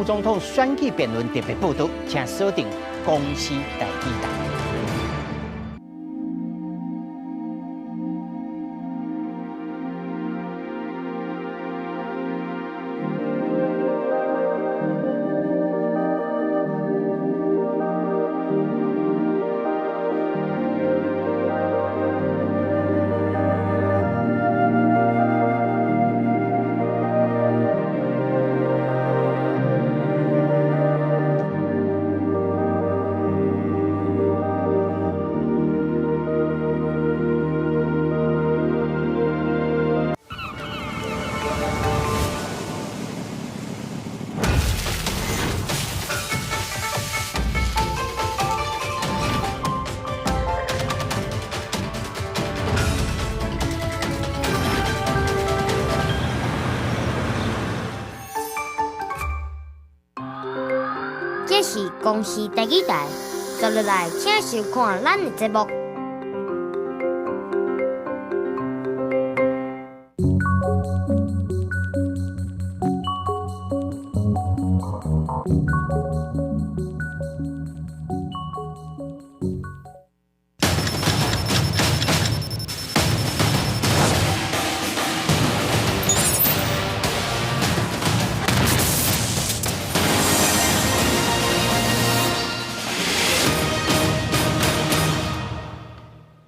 副總統選舉辯論特別報導，請鎖定公視台語台。這是公視台語台，接落來請收看咱的節目。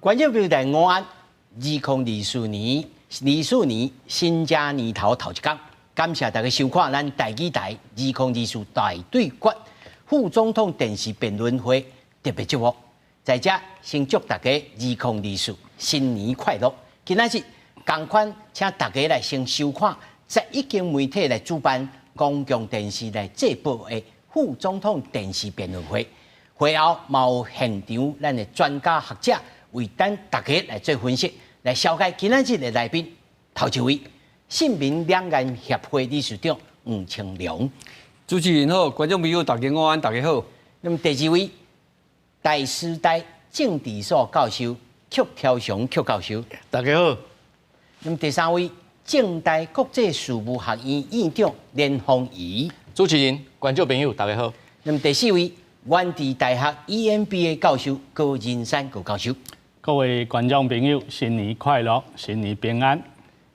觀眾朋友大家午安，2024年24年新正年頭頭一工，感謝大家收看咱台語台2024大對決副總統電視辯論會特別節目。在這先祝大家2024新年快樂。今仔日仝款，請大家來先收看11間媒體來主辦公共電視來製播的副總統電視辯論會。會後嘛有現場咱的專家學者為咱大家來做分析，來紹介今仔日的來賓。頭一位，新民兩岸協會理事長黃清龍。主持人好，觀眾朋友大家午安，大家好。那麼第二位，台師大政治所教授曲超雄曲教授，大家好。那麼第三位，政大國際事務學院院長連鳳儀。主持人、觀眾朋友大家好。那麼第四位，元智大學 EMBA 教授高仁山高教授。各位觀眾朋友，新年快樂，新年平安。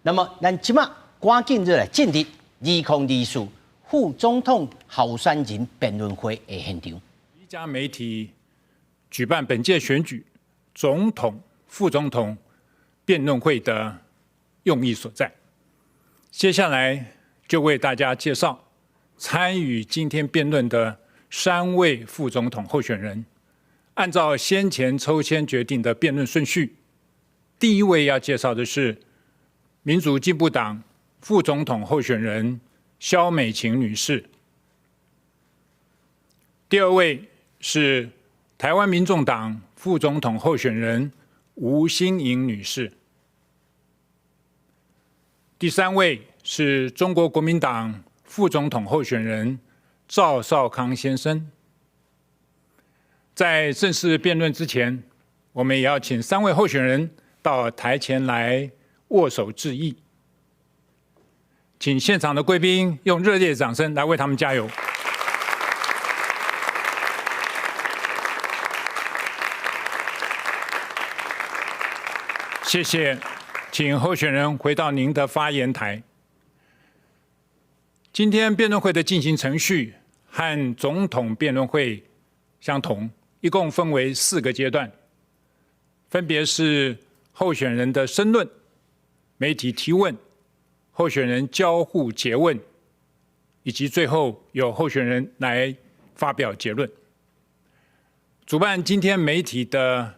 那麼，咱這馬趕緊就來進入2024副總統候選人辯論會的現場。一家媒體舉辦本屆選舉總統、副總統辯論會的用意所在。接下來就為大家介紹參與今天辯論的三位副總統候選人。按照先前抽籤決定的辯論順序，第一位要介紹的是民主進步黨副總統候選人蕭美琴女士。第二位是台灣民眾黨副總統候選人吳欣盈女士。第三位是中國國民黨副總統候選人趙少康先生。在正式辯論之前，我們也要請三位候選人到台前來握手致意。請現場的貴賓用熱烈的掌聲來為他們加油。謝謝，請候選人回到您的發言台。今天辯論會的進行程序和總統辯論會相同，一共分為四個階段，分別是候選人的申論、媒體提問、候選人交互詰問，以及最後由候選人來發表結論。主辦今天媒體的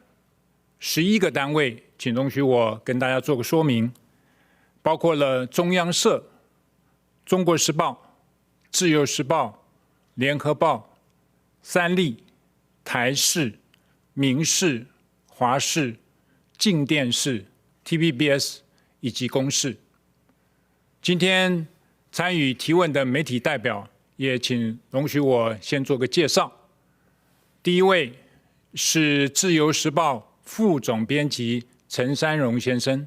11個單位，請容許我跟大家做個說明，包括了中央社、中國時報、自由時報、聯合報、三立、台視、民視、華視、鏡電視、TVBS 以及公視。今天參與提問的媒體代表，也請容許我先做個介紹。第一位是自由時報副總編輯陳三榮先生。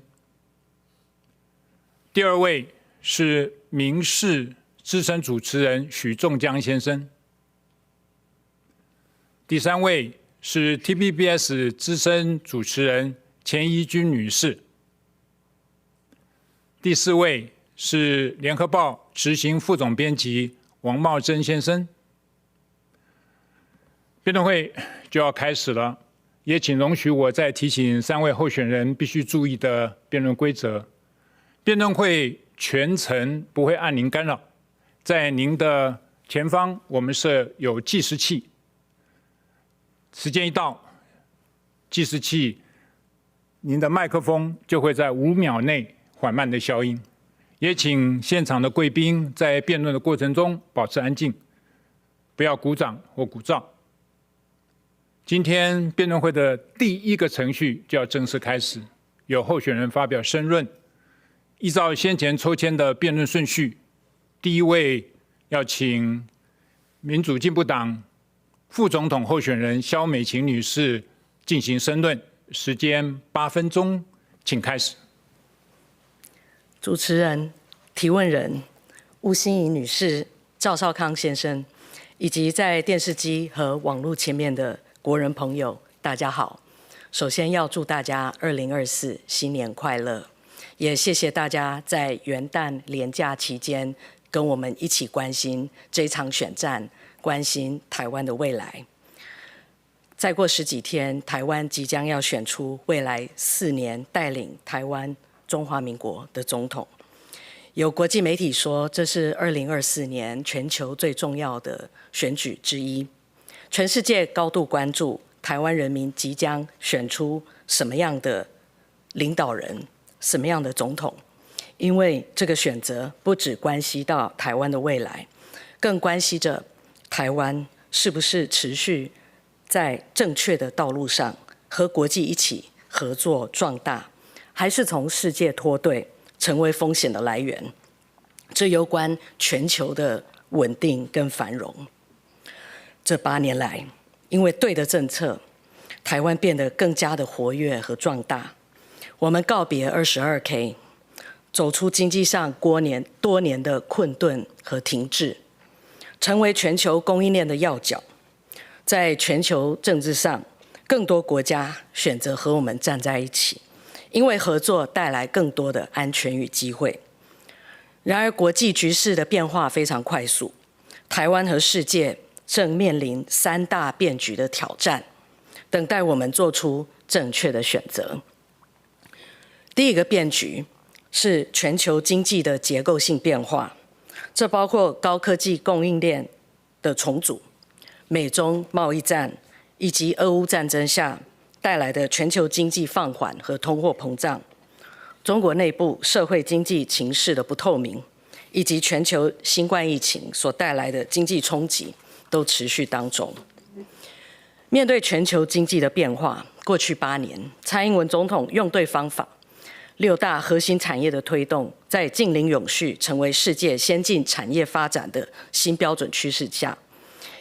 第二位是民視資深主持人許仲江先生。第三位是 TVBS 資深主持人錢怡君女士。第四位是聯合報執行副總編輯王茂貞先生。辯論會就要開始了，也請容許我再提醒三位候選人必須注意的辯論規則。辯論會全程不會按鈴干擾，在您的前方我們設有計時器，時間一到，計時器，您的麥克風就會在5秒內緩慢的消音。也請現場的貴賓在辯論的過程中保持安靜，不要鼓掌或鼓噪。今天辯論會的第一個程序就要正式開始，由候選人發表申論。依照先前抽籤的辯論順序，第一位要請民主進步黨副總統候選人蕭美琴女士進行申論，時間8分鐘，請開始。主持人、提問人吳欣盈女士、趙少康先生，以及在電視機和網路前面的國人朋友，大家好。首先要祝大家2024新年快樂，也謝謝大家在元旦連假期間跟我們一起關心這場選戰，關心台灣的未來。再過十幾天，台灣即將要選出未來4年帶領台灣中華民國的總統。有國際媒體說，這是2024年全球最重要的選舉之一，全世界高度關注台灣人民即將選出什麼樣的領導人，什麼樣的總統，因為這個選擇不只關係到台灣的未來，更關係着台灣是不是持續在正確的道路上和國際一起合作壯大，還是從世界脫隊，成為風險的來源。這攸關全球的穩定跟繁榮。這8年來，因為對的政策，台灣變得更加的活躍和壯大。我們告別22K，走出經濟上多年的困頓和停滯，成為全球供應鏈的要角。在全球政治上，更多國家選擇和我們站在一起，因為合作帶來更多的安全與機會。然而，國際局勢的變化非常快速，台灣和世界正面臨三大變局的挑戰，等待我們做出正確的選擇。第一個變局是全球經濟的結構性變化，這包括高科技供應鏈的重組、美中貿易戰以及俄烏戰爭下帶來的全球經濟放緩和通貨膨脹，中國內部社會經濟情勢的不透明，以及全球新冠疫情所帶來的經濟衝擊都持續當中。面對全球經濟的變化，過去8年，蔡英文總統用對方法，六大核心產業的推動，在淨零永續成為世界先進產業發展的新標準趨勢下，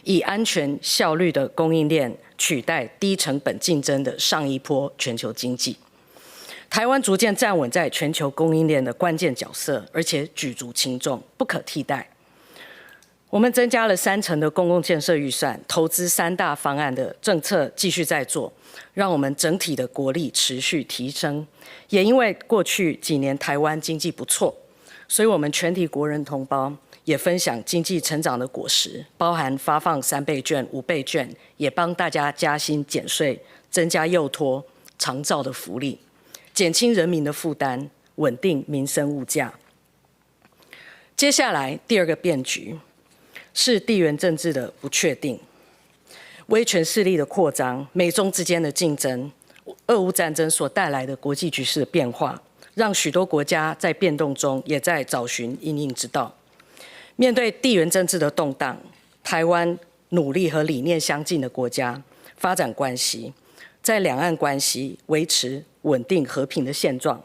以安全效率的供應鏈取代低成本競爭的上一波全球經濟。台灣逐漸站穩在全球供應鏈的關鍵角色，而且舉足輕重，不可替代。我們增加了三成的公共建設預算，投資三大方案的政策繼續在做，讓我們整體的國力持續提升。也因為過去幾年台灣經濟不錯，所以我們全體國人同胞也分享經濟成長的果實，包含發放三倍券、五倍券，也幫大家加薪減稅，增加幼托、長照的福利，減輕人民的負擔，穩定民生物價。接下來第二個變局是地緣政治的不確定、威權勢力的擴張、美中之間的競爭、俄烏戰爭所帶來的國際局勢的變化，讓許多國家在變動中也在找尋因應之道。面對地緣政治的動盪，台灣努力和理念相近的國家發展關係，在兩岸關係維持穩定和平的現狀，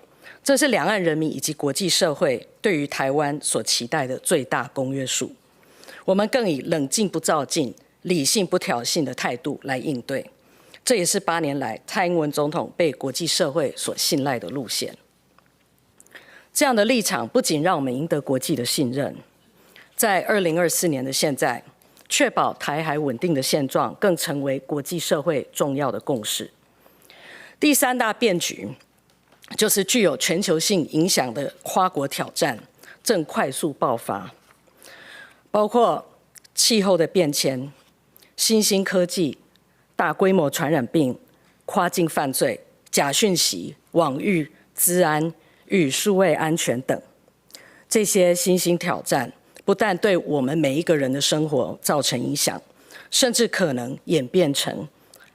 這是兩岸人民以及國際社會對於台灣所期待的最大公約數。我們更以冷靜不躁進、理性不挑釁的態度來應對，這也是8年來蔡英文總統被國際社會所信賴的路線。這樣的立場不僅讓我們贏得國際的信任，在2024年的現在，確保台海穩定的現狀更成為國際社會重要的共識。第三大變局，就是具有全球性影響的跨國挑戰正快速爆發，包括氣候的變遷、新興科技、大規模傳染病、跨境犯罪、假訊息、網域資安與數位安全等。這些新興挑戰不但對我們每一個人的生活造成影響，甚至可能演變成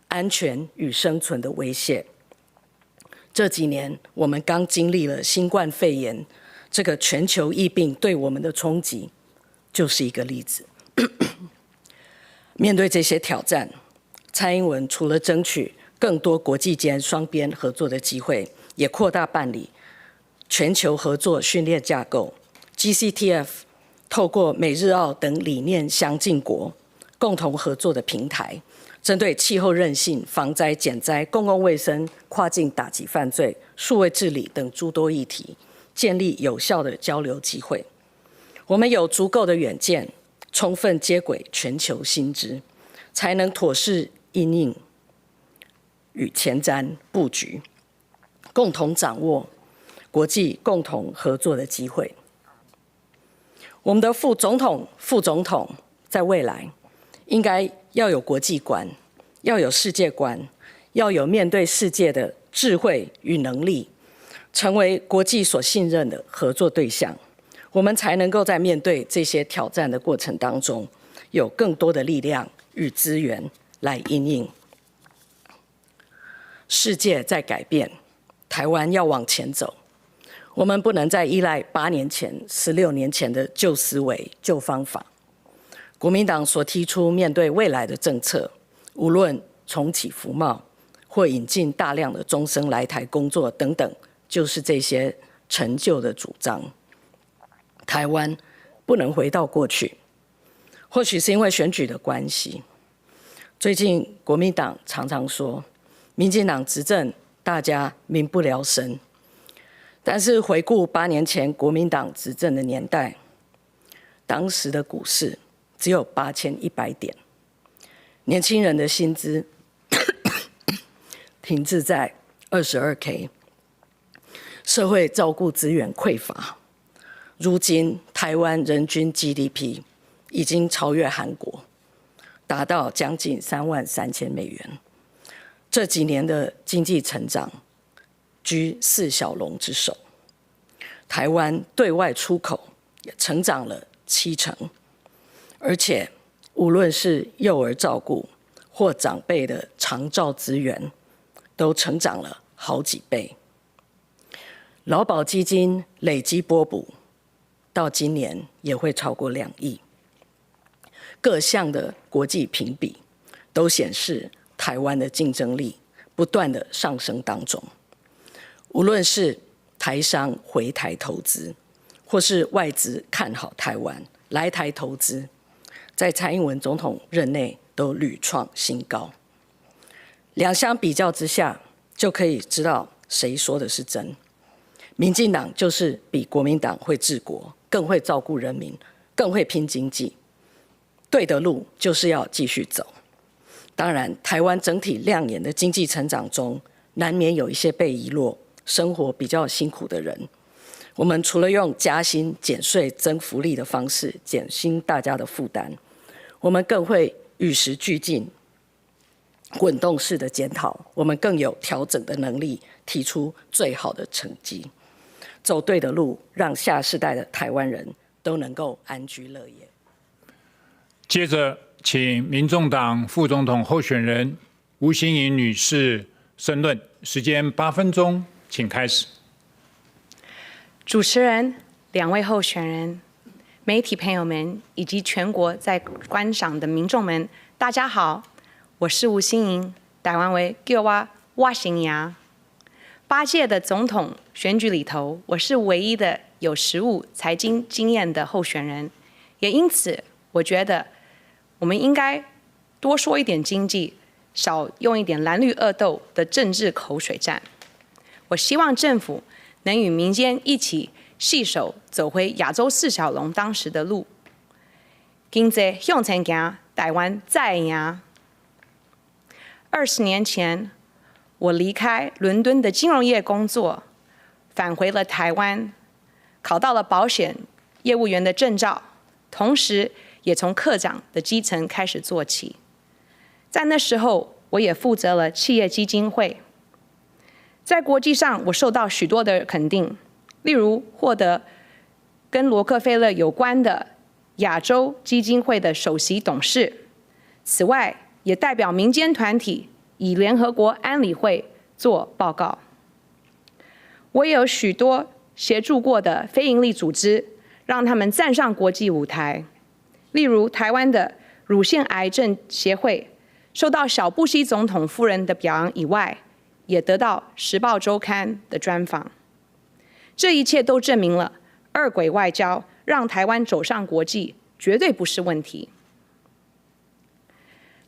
安全與生存的威脅。這幾年，我們剛經歷了新冠肺炎這個全球疫病對我們的衝擊，就是一個例子。面對這些挑戰，蔡英文除了爭取更多國際間雙邊合作的機會，也擴大辦理全球合作訓練架構 GCTF，透過美日澳等理念相近國共同合作的平台，針對氣候韌性、防災減災、公共衛生、跨境打擊犯罪、數位治理等諸多議題，建立有效的交流機會。我們有足夠的遠見，充分接軌全球新知，才能妥適因應與前瞻布局，共同掌握國際共同合作的機會。我們的副總統、副總統在未來應該要有國際觀，要有世界觀，要有面對世界的智慧與能力，成為國際所信任的合作對象，我們才能夠在面對這些挑戰的過程當中，有更多的力量與資源來因應。世界在改變，台灣要往前走，我們不能再依賴8年前、16年前的舊思維、舊方法。國民黨所提出面對未來的政策，無論重啟服貿或引進大量的終生來台工作等等，就是這些陳舊的主張。台灣不能回到過去，或許是因為選舉的關係。最近國民黨常常說，民進黨執政，大家民不聊生。但是回顧8年前國民黨執政的年代，當時的股市只有8100點，年輕人的薪資停滯在22K，社會照顧資源匱乏。如今台灣人均 GDP 已經超越韓國，達到將近33,000美元。這幾年的經濟成長居四小龍之首。台灣對外出口也成長了7成，而且無論是幼兒照顧或長輩的長照資源，都成長了好幾倍。勞保基金累計撥補到今年也會超過2億。各項的國際評比都顯示台灣的競爭力不斷的上升當中。無論是台商回台投資，或是外資看好台灣來台投資，在蔡英文總統任內都屢創新高。兩相比較之下，就可以知道誰說的是真。民進黨就是比國民黨會治國，更會照顧人民，更會拼經濟。對的路就是要繼續走。當然，台灣整體亮眼的經濟成長中，難免有一些被遺落、生活比較辛苦的人。我們除了用加薪、減稅、增福利的方式減輕大家的負擔，我們更會與時俱進、滾動式的檢討，我們更有調整的能力，提出最好的成績，走對的路，讓下世代的台灣人都能夠安居樂業。接着，請民眾黨副總統候選人吳欣盈女士申論，時間8分鐘，請開始。主持人、兩位候選人、媒體朋友們以及全國在觀賞的民眾們，大家好，我是吳欣盈，台灣話叫我我姓楊。8屆的總統選舉裡頭，我是唯一的有實務財經經驗的候選人，也因此，我覺得我們應該多說一點經濟，少用一點藍綠惡鬥的政治口水戰。我希望政府能與民間一起攜手走回亞洲四小龍當時的路。經濟向前行，台灣才會贏。20年前，我離開倫敦的金融業工作，返回了台灣，考到了保險業務員的證照，同時也從課長的基層開始做起。在那時候，我也負責了企業基金會。在國際上，我受到許多的肯定，例如獲得跟羅克菲勒有關的亞洲基金會的首席董事。此外，也代表民間團體以聯合國安理會做報告。我也有許多協助過的非營利組織，讓他們站上國際舞台。例如台灣的乳腺癌症協會，受到小布希總統夫人的表揚以外，也得到《時報週刊》的專訪。這一切都證明了二軌外交讓台灣走上國際絕對不是問題。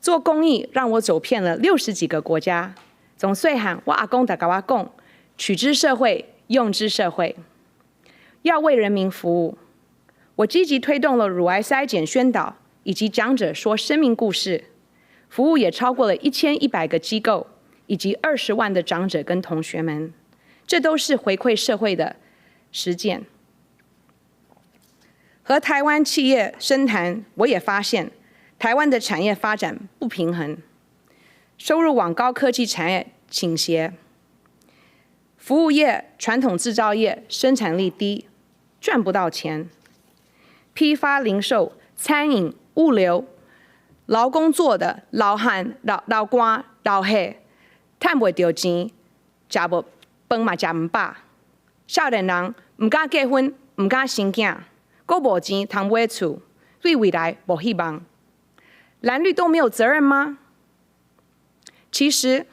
做公益讓我走遍了60幾個國家。從細漢，我阿公就共我講，取之社會，用之社會，要為人民服務。我積極推動了乳癌篩檢宣導，以及講者說生命故事，服務也超過了1100個機構，以及20萬的長者跟同學們，這都是回饋社會的實踐。和台灣企業深談，我也發現台灣的產業發展不平衡，收入往高科技產業傾斜，服務業、傳統製造業生產力低，賺不到錢。批發、零售、餐飲、物流，勞工做的流汗、流流汗、流血，趁袂著錢，食無飯嘛食毋飽。少年人毋敢結婚，毋敢生囝，閣無錢通買厝，對未來無希望。藍綠都沒有責任嗎？其實，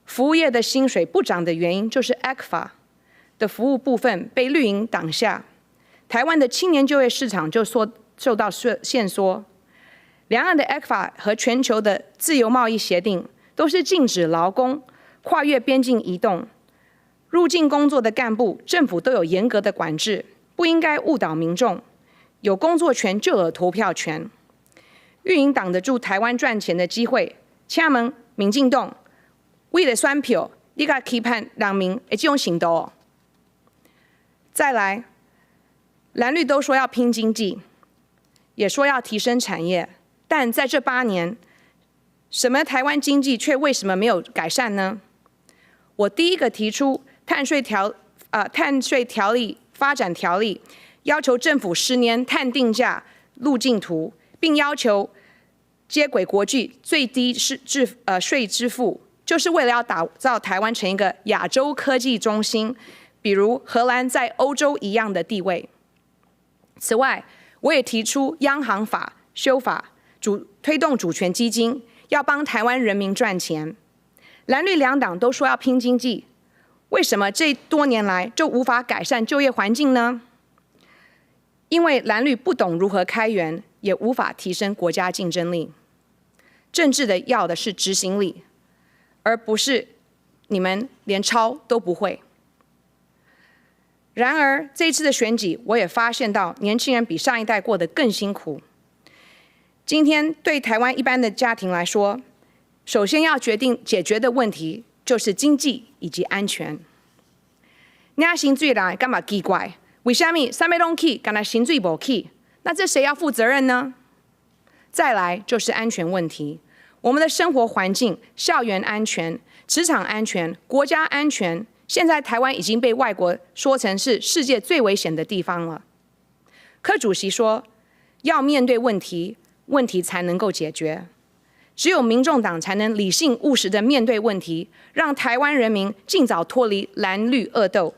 服務業的薪水不漲的原因，就是 ECFA 的服務部分被綠營擋下，台灣的青年就業市場就縮受到限縮。兩岸的 ECFA 和全球的自由貿易協定都是禁止勞工跨越邊境移動，入境工作的幹部，政府都有嚴格的管制，不應該誤導民眾。有工作權就有投票權。綠營擋得住台灣賺錢的機會，請問民進黨為了選票，你敢欺騙人民的這種程度？再來，藍綠都說要拼經濟，也說要提升產業，但在這8年，什麼台灣經濟卻為什麼沒有改善呢？我第一個提出碳稅條例發展條例，要求政府10年碳定價路徑圖，並要求接軌國際最低是支稅支付，就是為了要打造台灣成一個亞洲科技中心，比如荷蘭在歐洲一樣的地位。此外，我也提出央行法修法，主推動主權基金，要幫台灣人民賺錢。藍綠兩黨都說要拼經濟，為什麼這多年來就無法改善就業環境呢？因為藍綠不懂如何開源，也無法提升國家競爭力。政治的要的是執行力，而不是你們連抄都不會。然而這次的選舉，我也發現到年輕人比上一代過得更辛苦。今天對台灣一般的家庭來說，首先要決定解決的問題就是經濟以及安全。領薪水人會感覺奇怪，為啥物啥物攏起，干焦薪水無起？那這誰要負責任呢？再來就是安全問題，我們的生活環境、校園安全、職場安全、國家安全，現在台灣已經被外國說成是世界最危險的地方了。柯主席說，要面對問題，問題才能夠解決。只有民眾黨才能理性務實的面對問題，讓台灣人民盡早脫離藍綠惡鬥、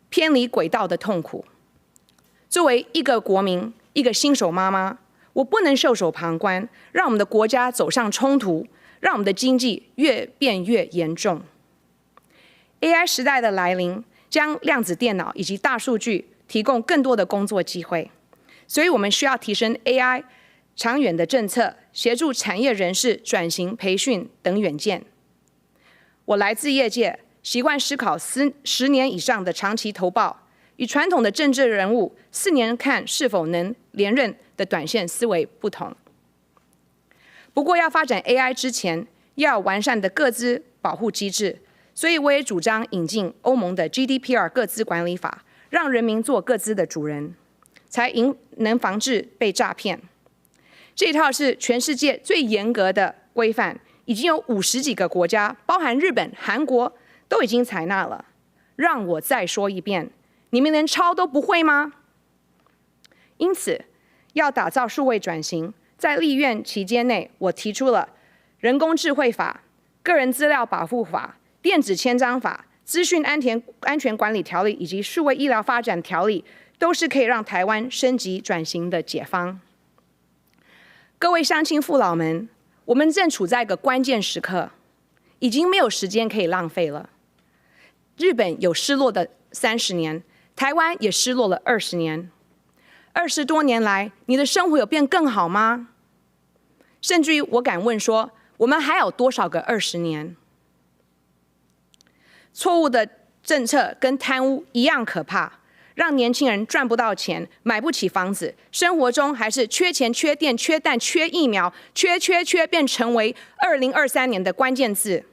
偏離軌道的痛苦。作為一個國民，一個新手媽媽，我不能袖手旁觀，讓我們的國家走上衝突，讓我們的經濟越變越嚴重。AI 時代的來臨，將量子電腦以及大數據提供更多的工作機會，所以我們需要提升 AI 長遠的政策，協助產業人士轉型、培訓等遠見。我來自業界，習慣思考10年以上的長期投報，與傳統的政治人物4年看是否能連任的的短線思維不同。不過，要發展 AI 之前，要有完善的個資保護機制，所以我也主張引進歐盟的 GDPR 個資管理法，讓人民做個資的主人，才能防治被詐騙。這套是全世界最嚴格的規範，已經有50幾個國家，包含日本、韓國，都已經採納了。讓我再說一遍，你們連抄都不會嗎？因此，要打造數位轉型，在立院期間內，我提出了人工智慧法、個人資料保護法、電子簽章法、資訊安全管理條例以及數位醫療發展條例，都是可以讓台灣升級轉型的解方。各位鄉親父老們，我們正處在一個關鍵時刻，已經沒有時間可以浪費了。日本有失落的30年，台灣也失落了二十年。20多年來，你的生活有變更好嗎？甚至於我敢問說，我們還有多少個二十年？錯誤的政策跟貪污一樣可怕，讓年輕人賺不到錢，買不起房子，生活中還是缺錢、缺電、缺蛋、缺疫苗，缺缺缺，變成為2023年的關鍵字。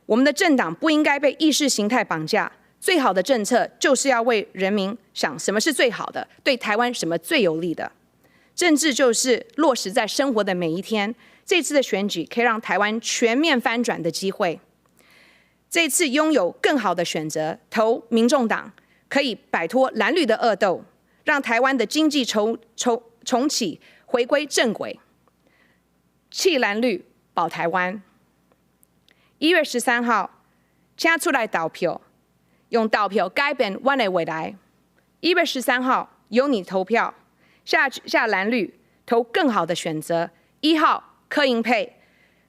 我們的政黨不應該被意識形態綁架。最好的政策就是要為人民想什麼是最好的，對台灣什麼最有利的。政治就是落實在生活的每一天。這次的選舉可以讓台灣全面翻轉的機會。這次擁有更好的選擇，投民眾黨可以擺脫藍綠的惡鬥，讓台灣的經濟重啟，回歸正軌。棄藍綠，保台灣。1月13號，請出來投票，用投票改變阮的未來。1月13號，由你投票，下下藍綠投更好的選擇。1號柯銀配，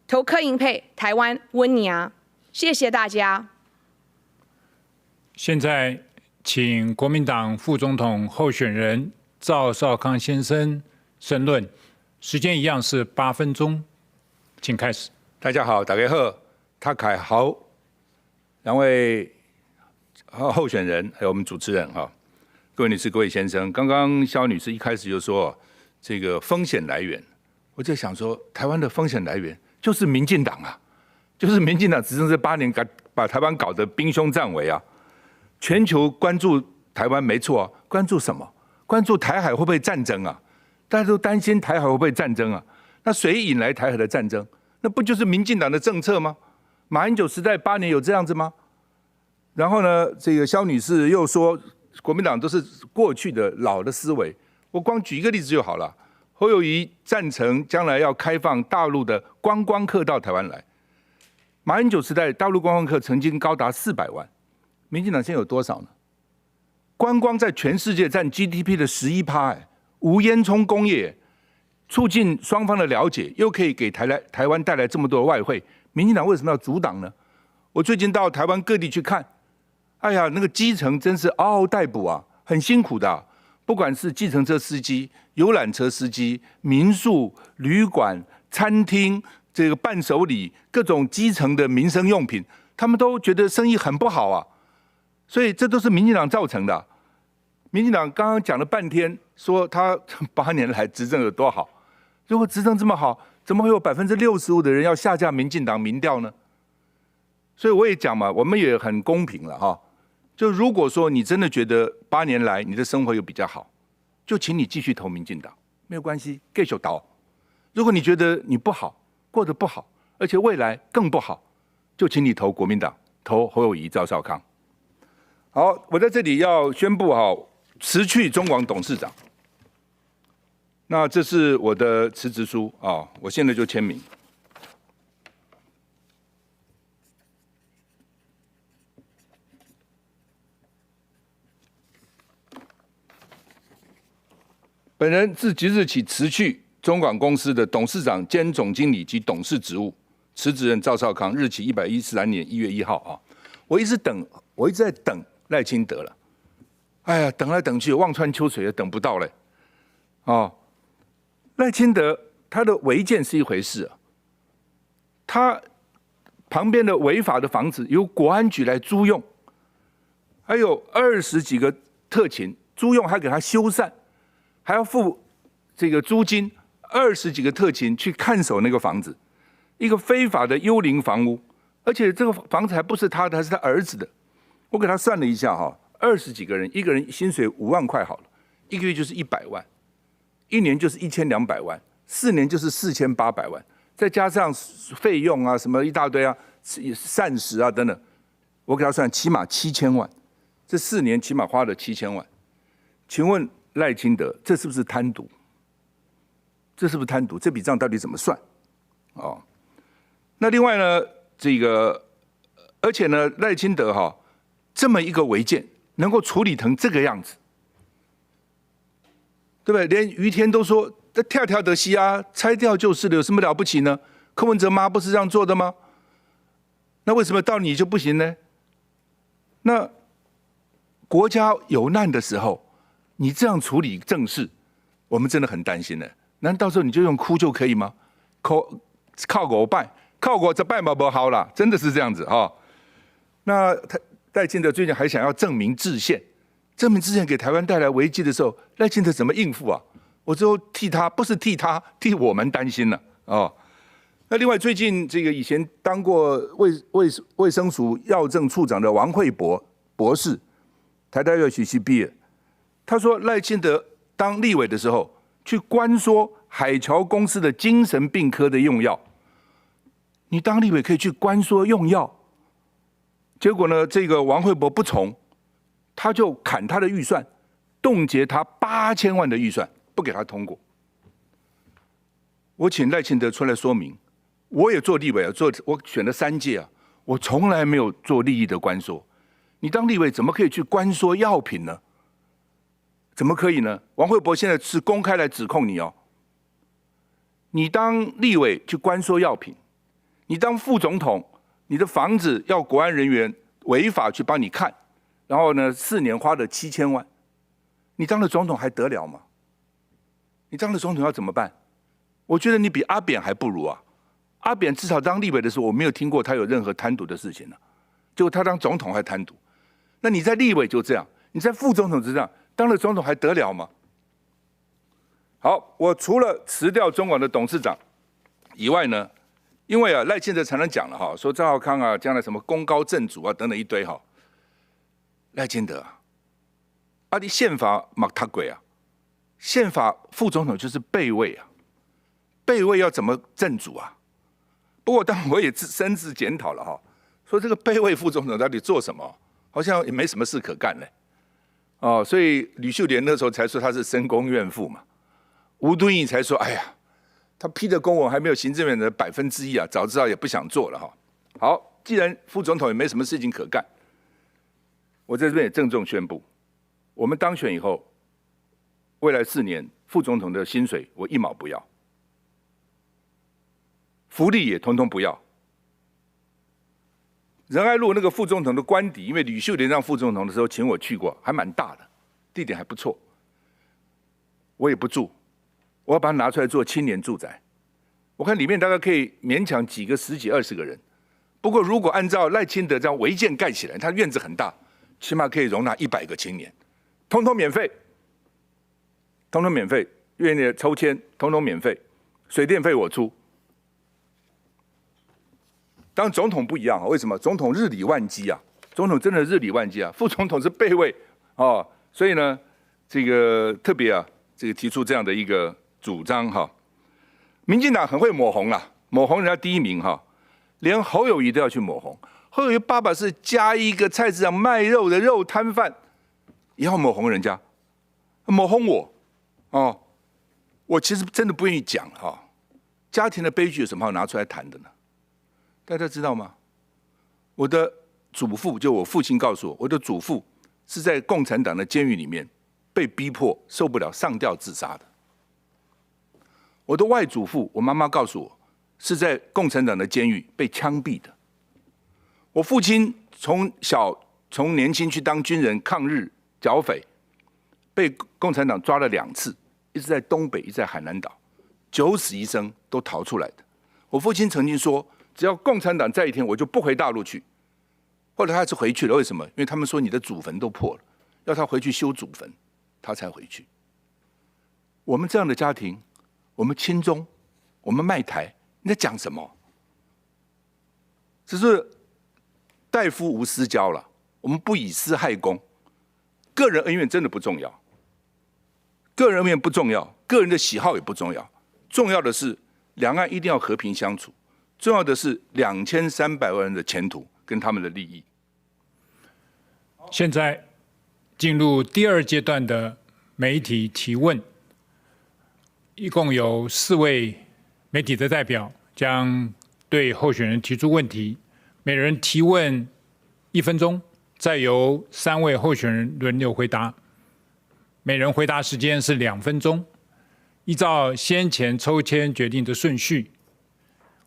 投柯銀配，台灣溫贏。謝謝大家。現在，請國民黨副總統候選人趙少康先生申論，時間一樣是8分鐘，請開始。大家好，大家好，大家好，兩位候選人還有我們主持人哈，各位女士、各位先生，剛剛蕭女士一開始就說這個風險來源，我就想說，台灣的風險來源就是民進黨啊，就是民進黨執政這8年，把台灣搞得兵凶戰危啊！全球關注台灣沒錯啊，關注什麼？關注台海會不會戰爭啊？大家都擔心台海會不會戰爭啊？那誰引來台海的戰爭？那不就是民進黨的政策嗎？馬英九時代八年有這樣子嗎？然後呢，這個蕭女士又說國民黨都是過去的老的思維。我光舉一個例子就好了。侯友宜贊成將來要開放大陸的觀光客到台灣來。馬英九時代大陸觀光客曾經高達400萬，民進黨現在有多少呢？觀光在全世界佔 GDP 的11趴，哎，無煙囪工業，促進雙方的了解，又可以給台灣帶來這麼多的外匯，民進黨為什麼要阻擋呢？我最近到台灣各地去看，哎呀，那個基層真是嗷嗷待哺啊，很辛苦的啊。不管是計程車司機、遊覽車司機、民宿、旅館、餐廳，這個伴手禮、各種基層的民生用品，他們都覺得生意很不好啊。所以這都是民進黨造成的。民進黨剛剛講了半天，說他8年來執政有多好。如果執政這麼好，怎麼會有65%的人要下架民進黨民調呢？所以我也講嘛，我們也很公平了哈。就如果說你真的覺得八年來你的生活有比較好，就請你繼續投民進黨，沒有關係，繼續投。如果你覺得你不好，過得不好，而且未來更不好，就請你投國民黨，投侯友宜、趙少康。好，我在這裡要宣布哈，辭去中廣董事長。那這是我的辭職書啊，我現在就簽名。本人自即日起辭去中廣公司的董事長兼總經理及董事職務。辭職人趙少康，日期113年1月1號啊。我一直等，我一直在等賴清德了。哎呀，等來等去，望穿秋水也等不到嘞。哦，賴清德他的違建是一回事啊，他旁邊的違法的房子由國安局來租用，還有20幾個特勤租用，還給他修繕。還要付这个租金，二十几个特勤去看守那个房子，一个非法的幽灵房屋，而且这个房子还不是他的，还是他儿子的。我给他算了一下哈，二十几个人，一个人薪水5万块好了，一个月就是100万，一年就是1200万，4年就是4800万，再加上费用啊什么一大堆啊，膳食啊等等，我给他算起码七千万，这四年起码花了七千万。请问赖清德，这是不是贪渎？这是不是贪渎？这笔账到底怎么算？哦，那另外呢，这个而且呢，赖清德哈这么一个违建能够处理成这个样子，对不对？连余天都说这跳跳的西啊，拆掉就是了，有什么了不起呢？柯文哲妈不是这样做的吗？那为什么到你就不行呢？那国家有难的时候，你这样处理政事，我们真的很担心呢。难道到时候你就用哭就可以吗？靠靠五摆，靠50摆嘛无效啦，真的是这样子哈。那他赖清德最近还想要正名制宪，正名制宪给台湾带来危机的时候，赖清德怎么应付啊？我就替他，不是替他，替我们担心了哦。那另外最近这个以前当过卫生署药政处长的王惠博博士，台大药学系毕业，他说赖清德当立委的时候去关说海侨公司的精神病科的用药，你当立委可以去关说用药，结果呢，这个王惠博不从，他就砍他的预算，冻结他8000万的预算，不给他通过。我请赖清德出来说明，我也做立委啊，做我选了三届啊，我从来没有做利益的关说。你当立委怎么可以去关说药品呢？怎么可以呢？王惠博现在是公开来指控你哦。你当立委去关说药品，你当副总统，你的房子要国安人员违法去帮你看，然后呢，4年花了七千万，你当了总统还得了吗？你当了总统要怎么办？我觉得你比阿扁还不如啊！阿扁至少当立委的时候，我没有听过他有任何贪渎的事情呢。结果他当总统还贪渎，那你在立委就这样，你在副总统就这样，当了总统还得了吗？好，我除了辞掉中广的董事长以外呢，因为啊赖清德常常讲了哈，说赵少康啊将来什么功高震主啊等等一堆哈，赖清德啊，啊你宪法嘛读过啊，宪法副总统就是备位啊，备位要怎么震主啊？不过当我也自深自检讨了哈，说这个备位副总统到底做什么？好像也没什么事可干嘞。哦，所以吕秀莲那时候才说他是深宫怨妇嘛，吴敦义才说，哎呀，他批的公文还没有行政院的1%啊，早知道也不想做了哈。好，既然副总统也没什么事情可干，我在这边也郑重宣布，我们当选以后，未来四年副总统的薪水我一毛不要，福利也通通不要。仁爱路那个副总统的官邸，因为吕秀莲当副总统的时候请我去过，还蛮大的，地点还不错。我也不住，我要把它拿出来做青年住宅。我看里面大概可以勉强挤个十几二十个人。不过如果按照赖清德这样违建盖起来，他院子很大，起码可以容纳100个青年，通通免费，通通免费，院里抽签，通通免费，水电费我出。当总统不一样啊，为什么？总统日理万机啊，总统真的日理万机啊，副总统是备位哦，所以呢，这个特别啊，这个提出这样的一个主张哈。民进党很会抹红啊，抹红人家第一名哈，连侯友宜都要去抹红。侯友宜爸爸是嘉义一个菜市场卖肉的肉摊贩，也要抹红人家，抹红我哦。我其实真的不愿意讲哈，家庭的悲剧有什么好拿出来谈的呢？大家知道吗？我的祖父就我父亲告诉我，我的祖父是在共产党的监狱里面被逼迫受不了上吊自杀的。我的外祖父，我妈妈告诉我，是在共产党的监狱被枪毙的。我父亲从小从年轻去当军人抗日剿匪，被共产党抓了两次，一次在东北，一次在海南岛，九死一生都逃出来的。我父亲曾经说，只要共产党在一天，我就不回大陆去。后来他还是回去了，为什么？因为他们说你的祖坟都破了，要他回去修祖坟，他才回去。我們這樣的家庭，我們親中，我們賣台，你在講什麼？只是大夫無私交了，我們不以私害公，個人恩怨真的不重要，個人恩怨不重要，個人的喜好也不重要，重要的是兩岸一定要和平相處，重要的是2300萬人的前途跟他們的利益。現在進入第二階段的媒體提問，一共有四位媒體的代表將對候選人提出問題，每人提問1分鐘，再由三位候選人輪流回答，每人回答時間是2分鐘。依照先前抽籤決定的順序，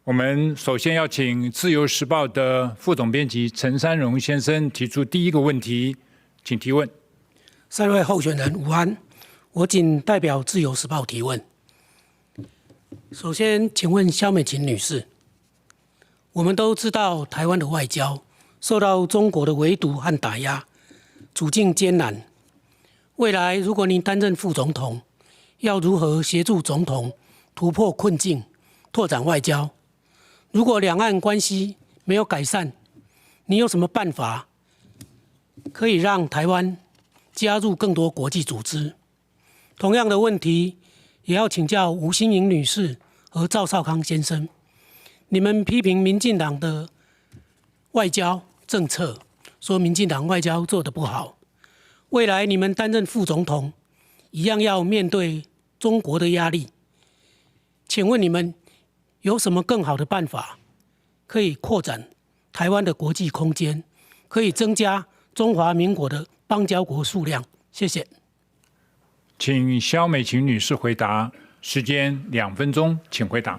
我們首先要請《自由時報》的副總編輯陳三榮先生提出第一個問題，請提問。三位候選人午安，我謹代表《自由時報》提問。首先，請問蕭美琴女士，我們都知道台灣的外交受到中國的圍堵和打壓，處境艱難。未來如果您擔任副總統，要如何協助總統突破困境，拓展外交？如果兩岸關係沒有改善，你有什麼辦法可以讓台灣加入更多國際組織？同樣的問題也要請教吳欣盈女士和趙少康先生。你們批評民進黨的外交政策，說民進黨外交做得不好。未來你們擔任副總統，一樣要面對中國的壓力。請問你們有什麼更好的辦法，可以擴展台灣的國際空間，可以增加中華民國的邦交國數量？謝謝。請蕭美琴女士回答，時間2分鐘，請回答。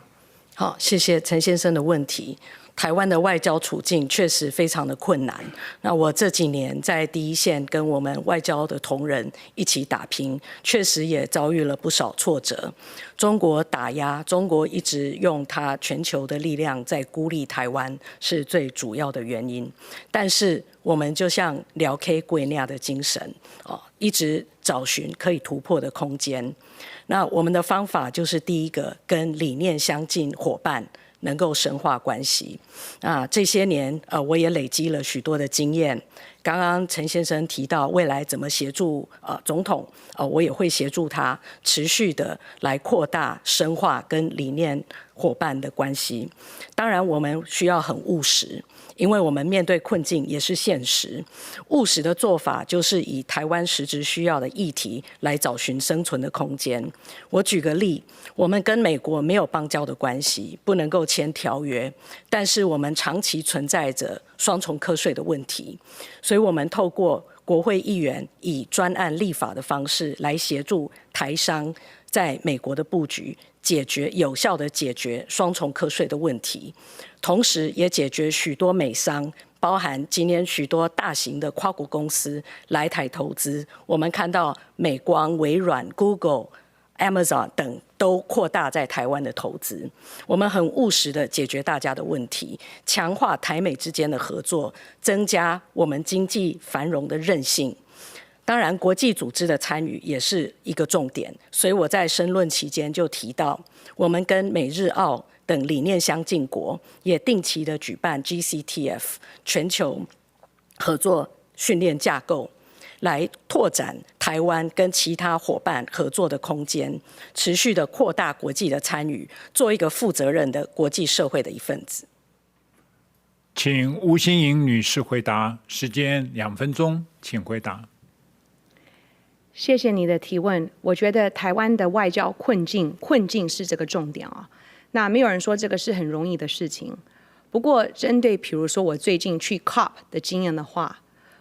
好，謝謝陳先生的問題。台灣的外交處境確實非常的困難。那我這幾年在第一線跟我們外交的同仁一起打拼，確實也遭遇了不少挫折。中國打壓，中國一直用它全球的力量在孤立台灣，是最主要的原因。但是我們就像寮 K 貴那樣的精神，哦，一直找尋可以突破的空間。那我們的方法就是第一個，跟理念相近夥伴能夠深化關係。啊，這些年，我也累積了許多的經驗。剛剛陳先生提到未來怎麼協助總統，我也會協助他持續的來擴大、深化跟理念夥伴的關係。當然，我們需要很務實，因為我們面對困境也是現實。務實的做法就是以台灣實質需要的議題來找尋生存的空間。我舉個例，我們跟美國沒有邦交的關係，不能夠簽條約，但是我們長期存在着雙重課稅的問題，所以我們透過國會議員以專案立法的方式來協助台商在美國的布局，解決有效的解決雙重課稅的問題，同時也解決許多美商，包含今天許多大型的跨國公司來台投資。我們看到美光、微軟、Google、Amazon 等都擴大在台灣的投資。我們很務實的解決大家的問題，強化台美之間的合作，增加我們經濟繁榮的韌性。當然，國際組織的參與也是一個重點。所以我在申論期間就提到，我們跟美日澳等理念相近國，也定期的舉辦 GCTF 全球合作訓練架構，來拓展台灣跟其他夥伴合作的空間，持續的擴大國際的參與，做一個負責任的國際社會的一份子。請吳欣盈女士回答，時間2分鐘，請回答。謝謝你的提問。我覺得台灣的外交困境，困境是這個重點啊。那沒有人說這個是很容易的事情。不過，針對譬如說我最近去 COP 的經驗的話，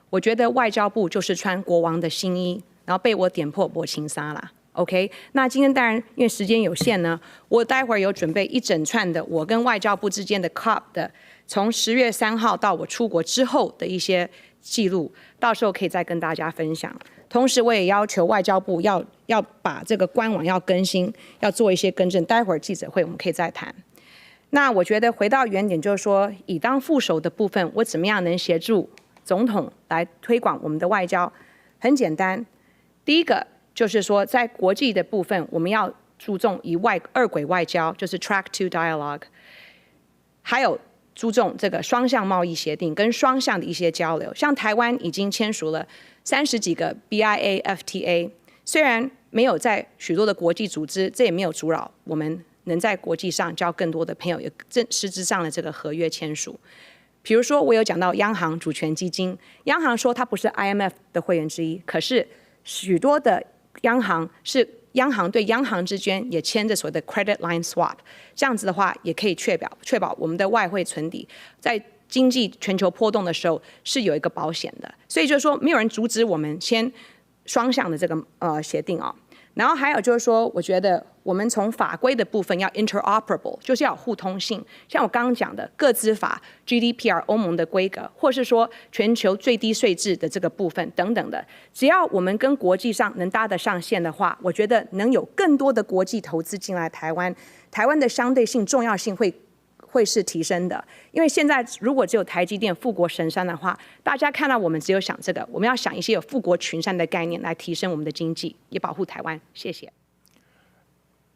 我覺得外交部就是穿國王的新衣，然後被我點破無穿衫啦。OK，那今天當然因為時間有限呢，我待會兒有準備一整串的我跟外交部之間的 COP 的，從10月3號到我出國之後的一些記錄，到時候可以再跟大家分享。同時，我也要求外交部要把這個官網要更新，要做一些更正。待會兒記者會我們可以再談。那我覺得回到原點，就是說，以當副手的部分，我怎麼樣能協助總統來推廣我們的外交？很簡單，第一個就是就是说在國際的部分，我們要注重以外二軌外交，就是 Track Two Dialogue，還有注重這個雙向貿易協定跟雙向的一些交流。像台灣已經簽署了30幾個 BIA FTA，雖然沒有在許多的國際組織，這也沒有阻擾我們能在國際上交更多的朋友，有真實質上的這個合約簽署。比如說，我有講到央行主權基金，央行說它不是 IMF 的會員之一，可是許多的央行是央行對央行之間也簽著所謂的 credit line swap，這樣子的話也可以確保我們的外匯存底在經濟全球波動的時候是有一個保險的。所以就是說，沒有人阻止我們簽雙向的這個協定啊。然後還有就是說，我覺得我們從法規的部分要 interoperable，就是要有互通性。像我剛剛講的個資法、GDPR 歐盟的規格，或是說全球最低稅制的這個部分等等的，只要我們跟國際上能搭得上線的話，我覺得能有更多的國際投資進來台灣，台灣的相對性重要性會是提升的。因為現在如果只有台積電護國神山的話，大家看到我們只有想這個，我們要想一些有護國群山的概念來提升我們的經濟，也保護台灣。謝謝。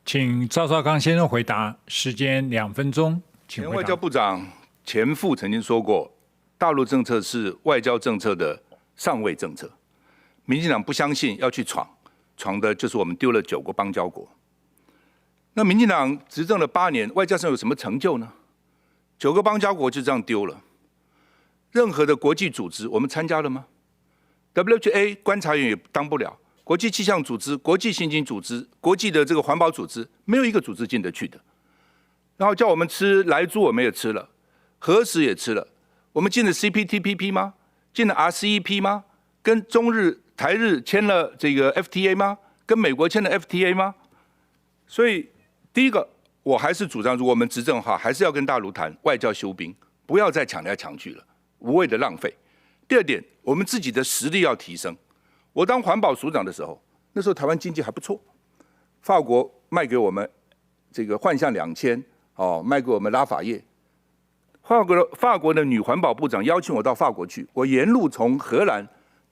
請趙少康先生回答，時間2分鐘，請前外交部長錢復曾經說過，大陸政策是外交政策的上位政策。民進黨不相信要去闖，闖的就是我們丟了九個邦交國。那民進黨執政了8年，外交上有什麼成就呢？九個邦交國就這樣丟了。任何的國際組織，我們參加了嗎？WHA 觀察員也當不了。國際氣象組織、國際刑警組織、國際的這個環保組織，沒有一個組織進得去的。然後叫我們吃萊豬，我們也吃了，核食也吃了。我們進了 CPTPP 嗎？進了 RCEP 嗎？跟中日台日簽了這個 FTA 嗎？跟美國簽了 FTA 嗎？所以第一個，我還是主張，如果我們執政的話，還是要跟大陸談外交休兵，不要再搶來搶去了，無謂的浪費。第二點，我們自己的實力要提升。我當環保署長的時候，那時候台灣經濟還不錯，法國賣給我們這個幻象2000，哦，賣給我們拉法葉。法國的女環保部長邀請我到法國去，我沿路從荷蘭、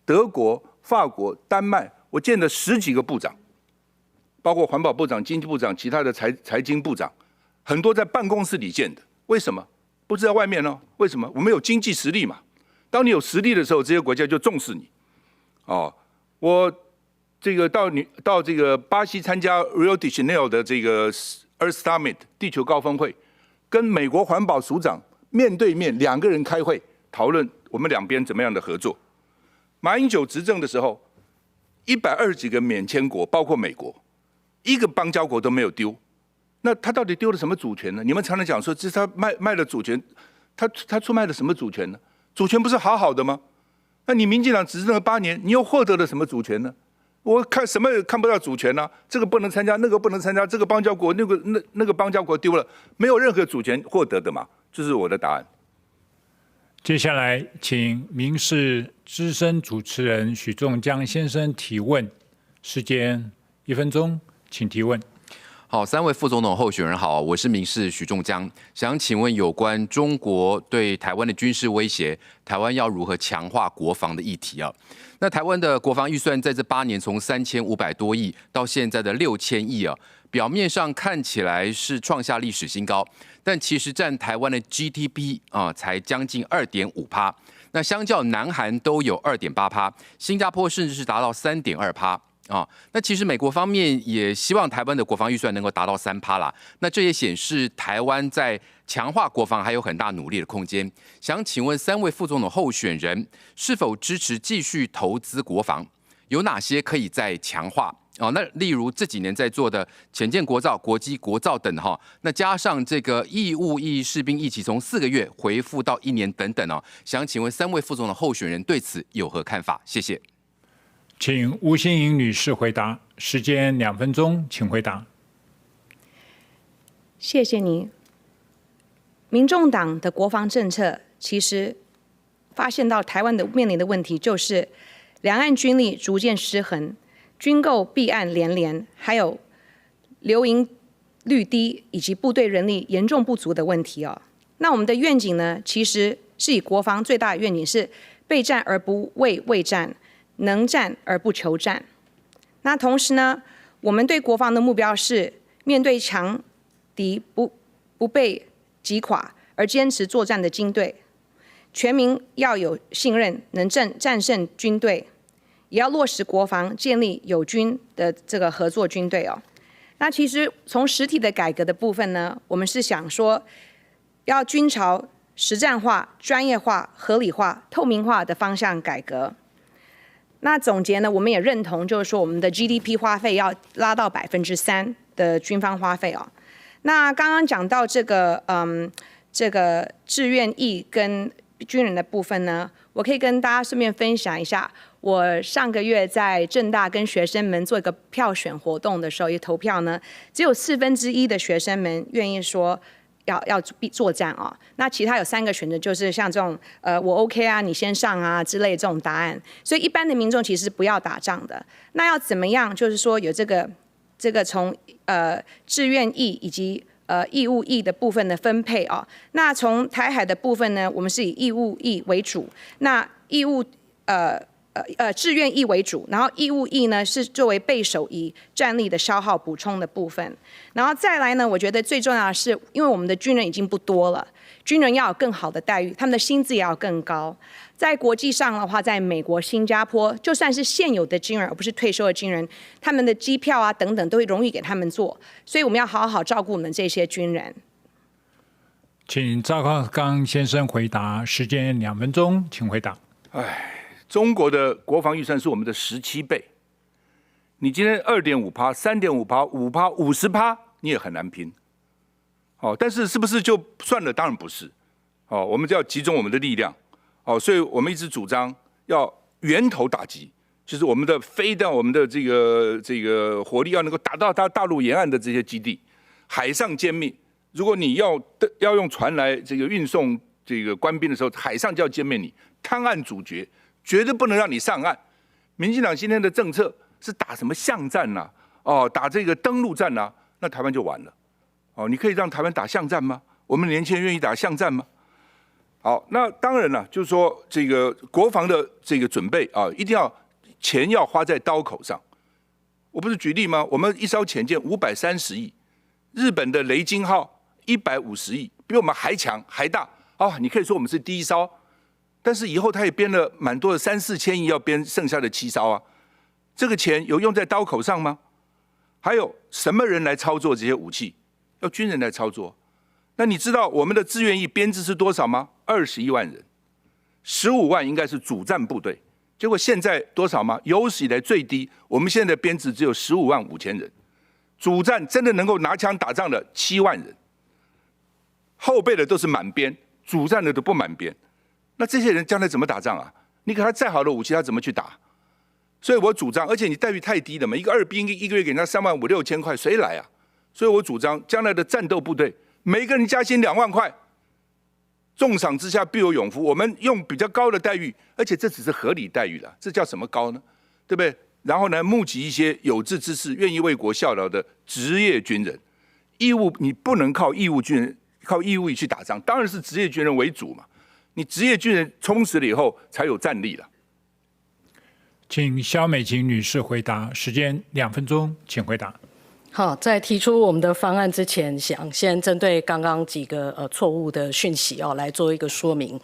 德國、法國、丹麥，我見了十幾個部長，包括環保部長、經濟部長、其他的財經部長，很多在辦公室裡見的。為什麼？不是在外面呢？為什麼？我們有經濟實力嘛。當你有實力的時候，這些國家就重視你。哦，我這個到這個巴西參加 Rio de Janeiro 的這個 Earth Summit 地球高峰會，跟美國環保署長面對面兩個人開會討論我們兩邊怎麼樣的合作。馬英九執政的時候，120幾個免簽國，包括美國，一個邦交國都沒有丟。那他到底丟了什麼主權呢？你們常常講說，這是他賣了主權，他出賣了什麼主權呢？主權不是好好的嗎？那你民進黨執政了8年，你又獲得了什麼主權呢？我看什麼也看不到主權呢、啊？這個不能參加，那個不能參加，這個邦交國，那個邦交國丟了，沒有任何主權獲得的嘛？這是我的答案。接下來，請民視資深主持人許仲江先生提問，時間1分鐘，請提問。好，三位副總統候選人好，我是民視許仲江，想請問有關中國對台灣的軍事威脅，台灣要如何強化國防的議題啊？那台灣的國防預算在這8年從3500多億到現在的6000億啊，表面上看起來是創下歷史新高，但其實佔台灣的 GDP 啊才將近2.5趴，那相較南韓都有2.8趴，新加坡甚至是達到3.2趴。啊，那其實美國方面也希望台灣的國防預算能夠達到3趴啦。那這也顯示台灣在強化國防還有很大努力的空間。想請問三位副總統候選人是否支持繼續投資國防？有哪些可以再強化？哦，那例如這幾年在做的潛艦國造、國機國造等哈，那加上這個義務役士兵役期從4個月恢復到一年等等哦，想請問三位副總統候選人對此有何看法？謝謝。請吳欣盈女士回答，時間2分鐘，請回答。謝謝你。民眾黨的國防政策其實發現到台灣的面臨的問題就是兩岸軍力逐漸失衡，軍購弊案連連，還有留營率低以及部隊人力嚴重不足的問題哦。那我們的願景呢，其實是以國防最大的願景是備戰而不畏畏戰。能戰而不求戰。那同时呢，我們對國防的目標是面對強敵不被擊垮而堅持作戰的軍隊，全民要有信任，能戰勝軍隊，也要落實國防，建立友軍的這個合作軍隊哦。那其實從實體的改革的部分呢，我們是想說，要軍朝實戰化、專業化、合理化、透明化的方向改革。那總結呢，我們也認同，就是說我們的 GDP 花費要拉到3%的軍方花費哦。那剛剛講到這個志願役跟軍人的部分呢，我可以跟大家順便分享一下，我上個月在政大跟學生們做一個票選活動的時候，一投票呢，只有1/4的學生們願意說要作戰啊。那其他有三個選擇，就是像這種我 OK 啊，你先上啊之類這種答案。所以一般的民眾其實不要打仗的。那要怎麼樣？就是說有這個從志願役以及義務役的部分的分配啊。那從台海的部分呢，我們是以義務役為主。那義務呃呃呃志願役為主，然後義務役呢是作為備手役戰力的消耗補充的部分。然後再來呢，我覺得最重要的是，因為我們的軍人已經不多了，軍人要有更好的待遇，他們的薪資也要更高。在國際上的話，在美國、新加坡，就算是現有的軍人，而不是退休的軍人，他們的機票啊等等都會容易給他們做。所以我們要好好照顧我們這些軍人。請趙少康先生回答，時間2分鐘，請回答。唉，中國的國防預算是我們的17倍，你今天2.5趴、3.5趴、5趴、50趴，你也很難拼。哦，但是是不是就算了？當然不是。哦，我們就要集中我們的力量。哦，所以我們一直主張要源頭打擊，就是我們的飛彈、我們的這個火力要能夠打到大陸沿岸的這些基地，海上殲滅。如果你要用船來這個運送這個官兵的時候，海上就要殲滅你，灘岸阻絕，絕對不能讓你上岸。民進黨今天的政策是打什麼巷戰吶？哦，打這個登陸戰吶？那台灣就完了。哦，你可以讓台灣打巷戰嗎？我們年輕人願意打巷戰嗎？好，那當然了，就是說這個國防的這個準備啊，一定要錢要花在刀口上。我不是舉例嗎？我們一艘潛艦530億，日本的雷金號150億，比我們還強還大啊！你可以說我們是第一艘，但是以後他也編了蠻多的三四千億，要編剩下的七艘啊。這個錢有用在刀口上嗎？還有什麼人來操作這些武器？要軍人來操作。那你知道我們的志願役編制是多少嗎？21萬人，15萬應該是主戰部隊。結果現在多少嗎？有史以來最低，我們現在的編制只有15萬5千人，主戰真的能夠拿槍打仗的7萬人，後備的都是滿編，主戰的都不滿編。那這些人將來怎麼打仗啊？你給他再好的武器，他怎麼去打？所以我主張，而且你待遇太低了嘛，一個二兵一個月給他3萬5、6千塊，誰來啊？所以我主張，將來的戰鬥部隊每個人加薪2萬塊。重賞之下必有勇夫，我們用比較高的待遇，而且這只是合理待遇了，這叫什麼高呢？對不對？然後呢，募集一些有志之士、願意為國效勞的職業軍人。義務你不能靠義務軍人、靠義務役去打仗，當然是職業軍人為主嘛。你職業軍人充實了以後，才有戰力了。請蕭美琴女士回答，時間2分鐘，請回答。好，在提出我們的方案之前，想先針對剛剛幾個錯誤的訊息哦來做一個說明。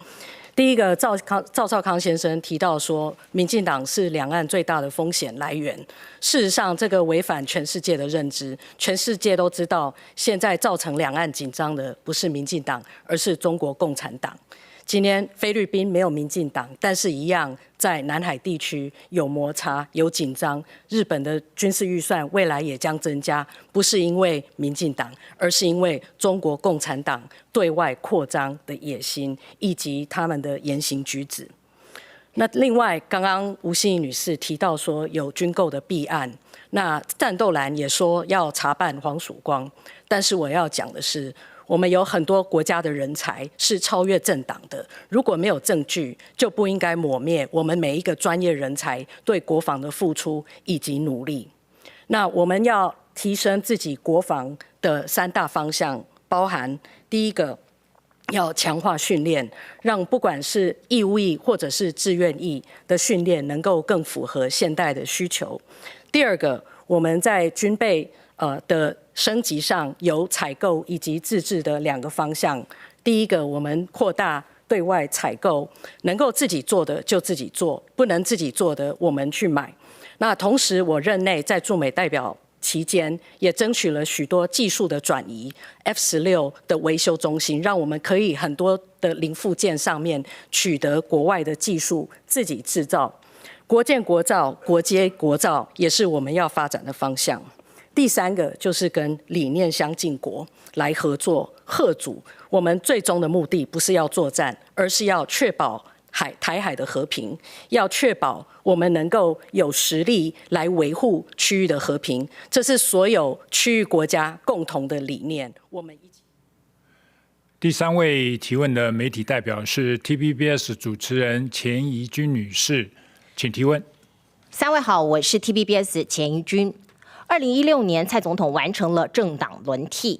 第一個，趙少康先生提到說，民進黨是兩岸最大的風險來源。事實上，這個違反全世界的認知，全世界都知道，現在造成兩岸緊張的不是民進黨，而是中國共產黨。今天菲律賓沒有民進黨，但是一樣在南海地區有摩擦、有緊張。日本的軍事預算未來也將增加，不是因為民進黨，而是因為中國共產黨對外擴張的野心以及他們的言行舉止。那另外，剛剛吳欣盈女士提到說有軍購的弊案，那戰鬥藍也說要查辦黃曙光，但是我要講的是，我們有很多國家的人才是超越政黨的，如果沒有證據，就不應該抹滅我們每一個專業人才對國防的付出以及努力。那我們要提升自己國防的三大方向，包含第一個，要強化訓練，讓不管是義務役或者是志願役的訓練，能夠更符合現代的需求。第二個，我們在軍備的升級上有採購以及自製的兩個方向。第一個，我們擴大對外採購，能夠自己做的就自己做，不能自己做的我們去買。那同時，我任內在駐美代表期間，也爭取了許多技術的轉移，F-16的維修中心，讓我們可以很多的零附件上面取得國外的技術，自己製造。國艦國造、國機國造，也是我們要發展的方向。第三個就是跟理念相近國來合作嚇阻。我們最終的目的不是要作戰，而是要確保台海的和平，要確保我們能夠有實力來維護區域的和平，這是所有區域國家共同的理念。我們一起。第三位提問的媒體代表是 TVBS 主持人錢怡君女士，請提問。三位好，我是 TVBS 錢怡君。2016年，蔡總統完成了政黨輪替。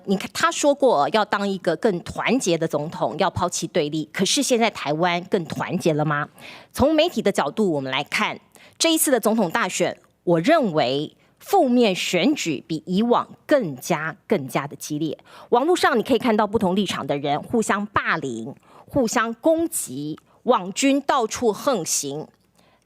你看他說過要當一個更團結的總統，要拋棄對立。可是現在台灣更團結了嗎？從媒體的角度，我們來看這一次的總統大選，我認為負面選舉比以往更加更加的激烈。網絡上你可以看到不同立場的人互相霸凌、互相攻擊，網軍到處橫行，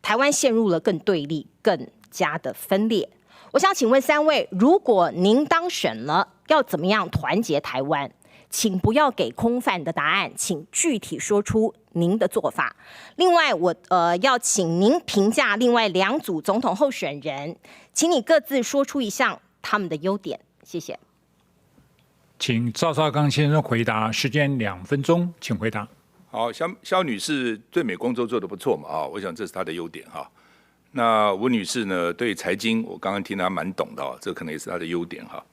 台灣陷入了更對立、更加的分裂。我想請問三位，如果您當選了，要怎麼樣團結台灣？請不要給空泛的答案，請具體說出您的做法。另外，我要請您評價另外兩組總統候選人，請你各自說出一項他們的優點。謝謝。請趙少康先生回答，時間2分鐘，請回答。好，蕭蕭女士對美工作做得不錯嘛，啊，我想這是她的優點哈。那吳女士呢，對財經我剛剛聽她蠻懂的哦，這可能也是她的優點哈。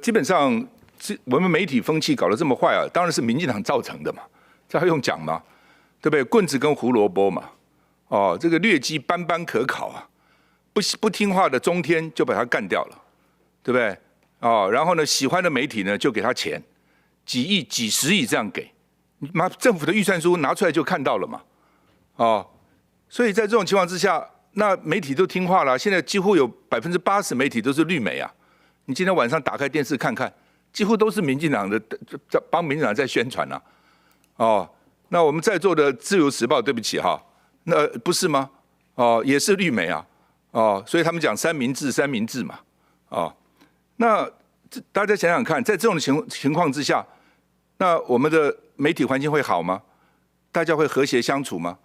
基本上這我們媒體風氣搞得這麼壞啊，當然是民進黨造成的嘛，這還用講嗎？對不對？棍子跟胡蘿蔔嘛，哦，這個劣跡斑斑可考啊，不聽話的中天就把他幹掉了，對不對？哦，然後呢，喜歡的媒體呢就給他錢，幾億、幾十億這樣給，媽政府的預算書拿出來就看到了嘛，哦。所以在這種情況之下，那媒體都聽話了。現在幾乎有80%媒體都是綠媒啊。你今天晚上打開電視看看，幾乎都是民進黨的在幫民進黨在宣傳啊。哦，那我們在座的自由時報，對不起哈，那不是嗎？哦，也是綠媒啊。哦，所以他們講三明治，三明治嘛。哦，那大家想想看，在這種情況之下，那我們的媒體環境會好嗎？大家會和諧相處嗎？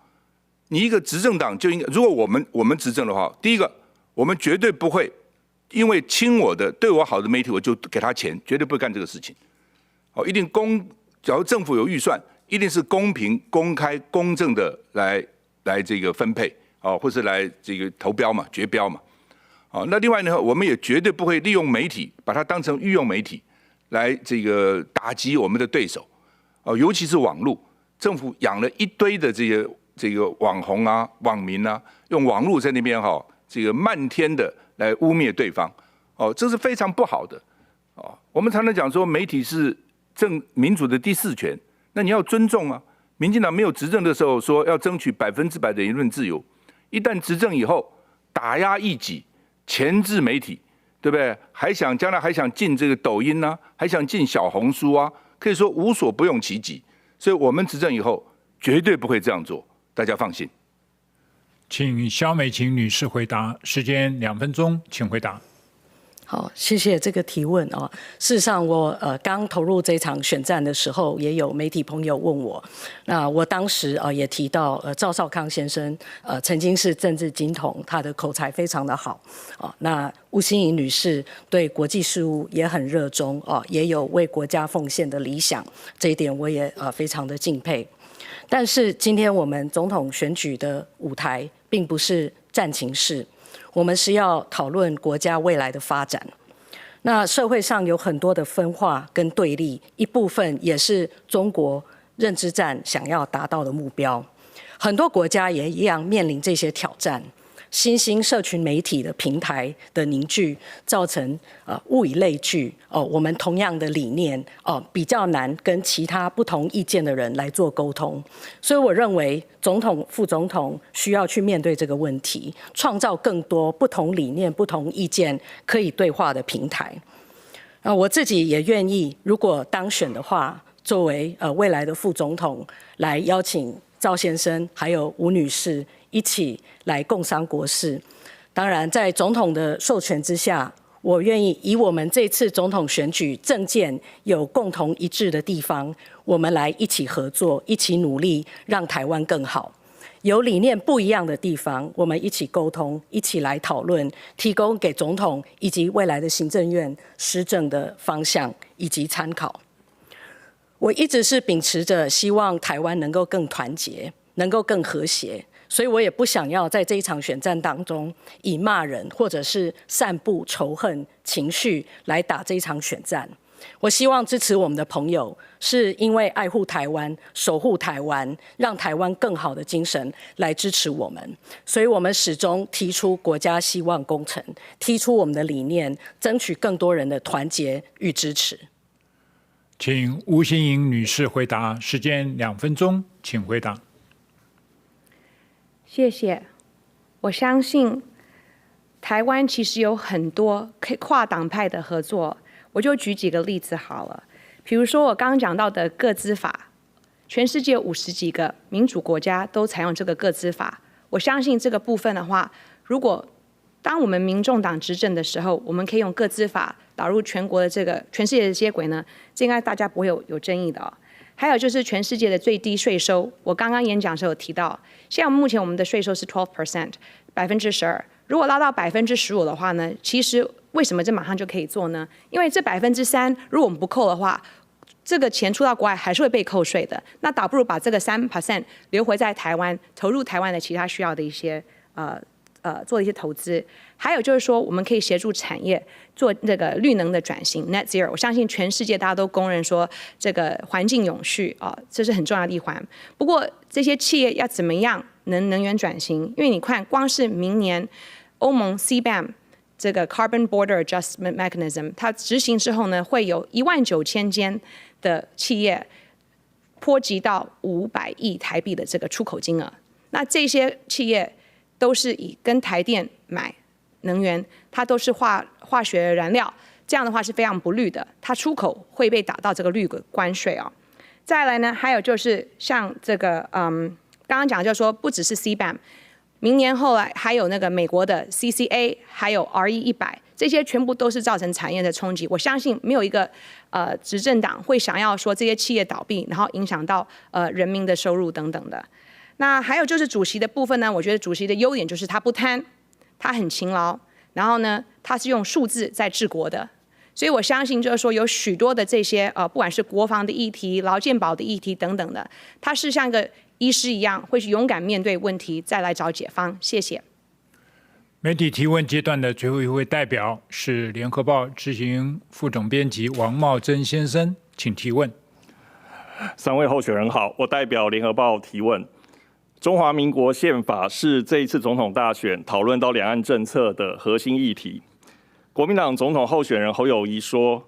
你一個執政黨就應該，如果我們執政的話，第一個，我們絕對不會因為親我的、對我好的媒體，我就給他錢，絕對不會幹這個事情。哦，一定公，假如政府有預算，一定是公平、公開、公正的來這個分配，哦，或是來這個投標嘛、決標嘛。哦，那另外呢，我們也絕對不會利用媒體，把它當成御用媒體來這個打擊我們的對手。哦，尤其是網路，政府養了一堆的這些這個網紅啊、網民啊，用網路在那邊哈，這個漫天的來污衊對方，哦，這是非常不好的。哦，我們常常講說媒體是政民主的第四權，那你要尊重啊。民進黨沒有執政的時候說要爭取100%的言論自由，一旦執政以後，打壓異己，鉗制媒體，對不對？還想將來還想禁這個抖音呢，還想禁小紅書啊，可以說無所不用其極。所以我們執政以後絕對不會這樣做。大家放心。請蕭美琴女士回答，時間2分鐘，請回答。好，謝謝這個提問哦。事實上，我剛投入這場選戰的時候，也有媒體朋友問我，那我當時啊也提到，趙少康先生曾經是政治金童，他的口才非常的好啊。那吳欣盈女士對國際事務也很熱衷啊，也有為國家奉獻的理想，這一點我也非常的敬佩。但是今天我們總統選舉的舞台並不是戰情室，我們是要討論國家未來的發展。那社會上有很多的分化跟對立，一部分也是中國認知戰想要達到的目標。很多國家也一樣面臨這些挑戰。新興社群媒體的平台的凝聚，造成物以類聚哦，我們同樣的理念哦，比較難跟其他不同意見的人來做溝通。所以我認為總統、副總統需要去面對這個問題，創造更多不同理念、不同意見可以對話的平台。啊，我自己也願意，如果當選的話，作為未來的副總統，來邀請趙先生還有吳女士一起來共商國是。當然，在總統的授權之下，我願意以我們這次總統選舉政見有共同一致的地方，我們來一起合作，一起努力，讓台灣更好。有理念不一樣的地方，我們一起溝通，一起來討論，提供給總統以及未來的行政院施政的方向以及參考。我一直是秉持着希望台灣能夠更團結，能夠更和諧，所以我也不想要在這一場選戰當中以罵人或者是散布仇恨情緒來打這一場選戰。我希望支持我們的朋友，是因為愛護台灣、守護台灣、讓台灣更好的精神來支持我們。所以我們始終提出國家希望工程，提出我們的理念，爭取更多人的團結與支持。請吳欣盈女士回答，時間2分鐘，請回答。謝謝。我相信台灣其實有很多可以跨黨派的合作，我就舉幾個例子好了。比如說我剛剛講到的個資法，全世界50幾個民主國家都採用這個個資法。我相信這個部分的話，如果當我們民眾黨執政的時候，我們可以用個資法導入全國的這個全世界的接軌呢，這應該大家不會有爭議的哦。還有就是全世界的最低稅收，我剛剛演講時候有提到，現在目前我們的稅收是 12%，12%，如果拉到15%的話呢，其實為什麼這馬上就可以做呢？因為這3%如果我們不扣的話，這個錢出到國外還是會被扣稅的。那倒不如把這個3% 留回在台灣，投入台灣的其他需要的一些做一些投資。還有就是說，我們可以協助產業做那個綠能的轉型 Net Zero。我相信全世界大家都公認說，這個環境永續啊，這是很重要的一環。不過這些企業要怎麼樣能能源轉型？因為你看，光是明年歐盟 CBAM 這個 Carbon Border Adjustment Mechanism 它執行之後呢，會有19,000間的企業波及到500億台幣的這個出口金額。那這些企業都是以跟台電買能源，它都是化學燃料，這樣的話是非常不綠的，它出口會被打到這個綠關稅哦。再來呢，還有就是像這個剛剛講就是說不只是 CBAM，明年後來還有那個美國的 CCA，還有 RE100，這些全部都是造成產業的衝擊。我相信沒有一個執政黨會想要說這些企業倒閉，然後影響到人民的收入等等的。那還有就是主席的部分呢，我覺得主席的優點就是他不貪，他很勤勞，然後呢，他是用數字在治國的，所以我相信就是說有許多的這些不管是國防的議題、勞健保的議題等等的，他是像一個醫師一樣，會去勇敢面對問題，再來找解方。謝謝。媒體提問階段的最後一位代表是聯合報執行副總編輯王茂貞先生，請提問。三位候選人好，我代表聯合報提問。中華民國憲法是這一次總統大選討論到兩岸政策的核心議題。國民黨總統候選人侯友宜說，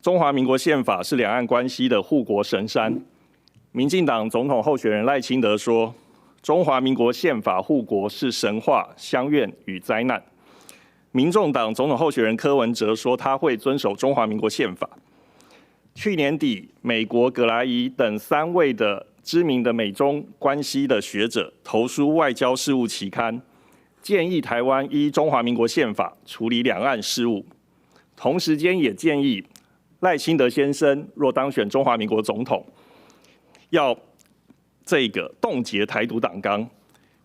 中華民國憲法是兩岸關係的護國神山。民進黨總統候選人賴清德說，中華民國憲法護國是神話、鄉願與災難。民眾黨總統候選人柯文哲說，他會遵守中華民國憲法。去年底，美國葛萊儀等三位的知名的美中關係的學者投書《外交事務》期刊，建議台灣依中華民國憲法處理兩岸事務。同時間也建議賴清德先生若當選中華民國總統，要這個凍結台獨黨綱。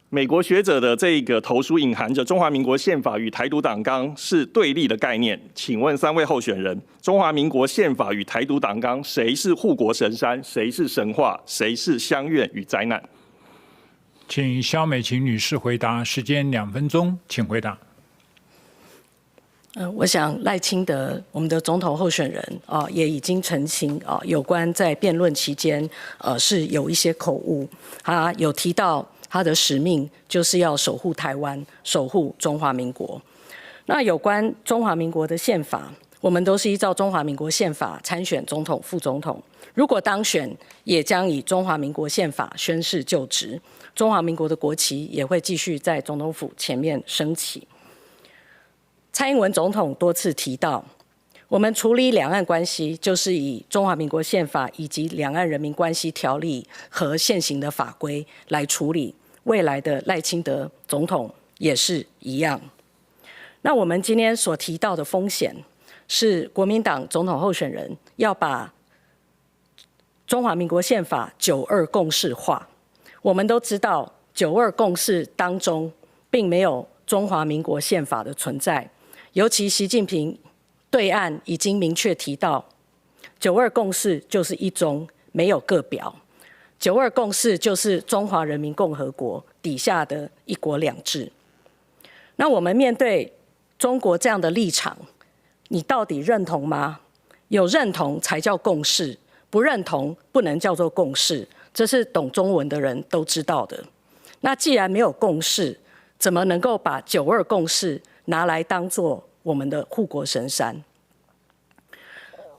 美國學者的這個投書隱含着中華民國憲法與台獨黨綱是對立的概念。請問三位候選人，中華民國憲法與台獨黨綱，誰是護國神山？誰是神話？誰是鄉願與災難？請蕭美琴女士回答，時間2分鐘，請回答。我想賴清德我們的總統候選人啊，也已經澄清啊，有關在辯論期間，是有一些口誤，他有提到。他的使命就是要守護台灣，守護中華民國。那有關中華民國的憲法，我們都是依照中華民國憲法參選總統、副總統。如果當選，也將以中華民國憲法宣誓就職。中華民國的國旗也會繼續在總統府前面升起。蔡英文總統多次提到，我們處理兩岸關係就是以中華民國憲法以及兩岸人民關係條例和現行的法規來處理。未來的賴清德總統也是一樣。那我們今天所提到的風險，是國民黨總統候選人要把中華民國憲法九二共識化。我們都知道，九二共識當中並沒有中華民國憲法的存在。尤其習近平對岸已經明確提到，九二共識就是一中，沒有各表。九二共識就是中華人民共和國底下的一國兩制。那我們面對中國這樣的立場，你到底認同嗎？有認同才叫共識，不認同不能叫做共識，這是懂中文的人都知道的。那既然沒有共識，怎麼能夠把九二共識拿來當做我們的護國神山？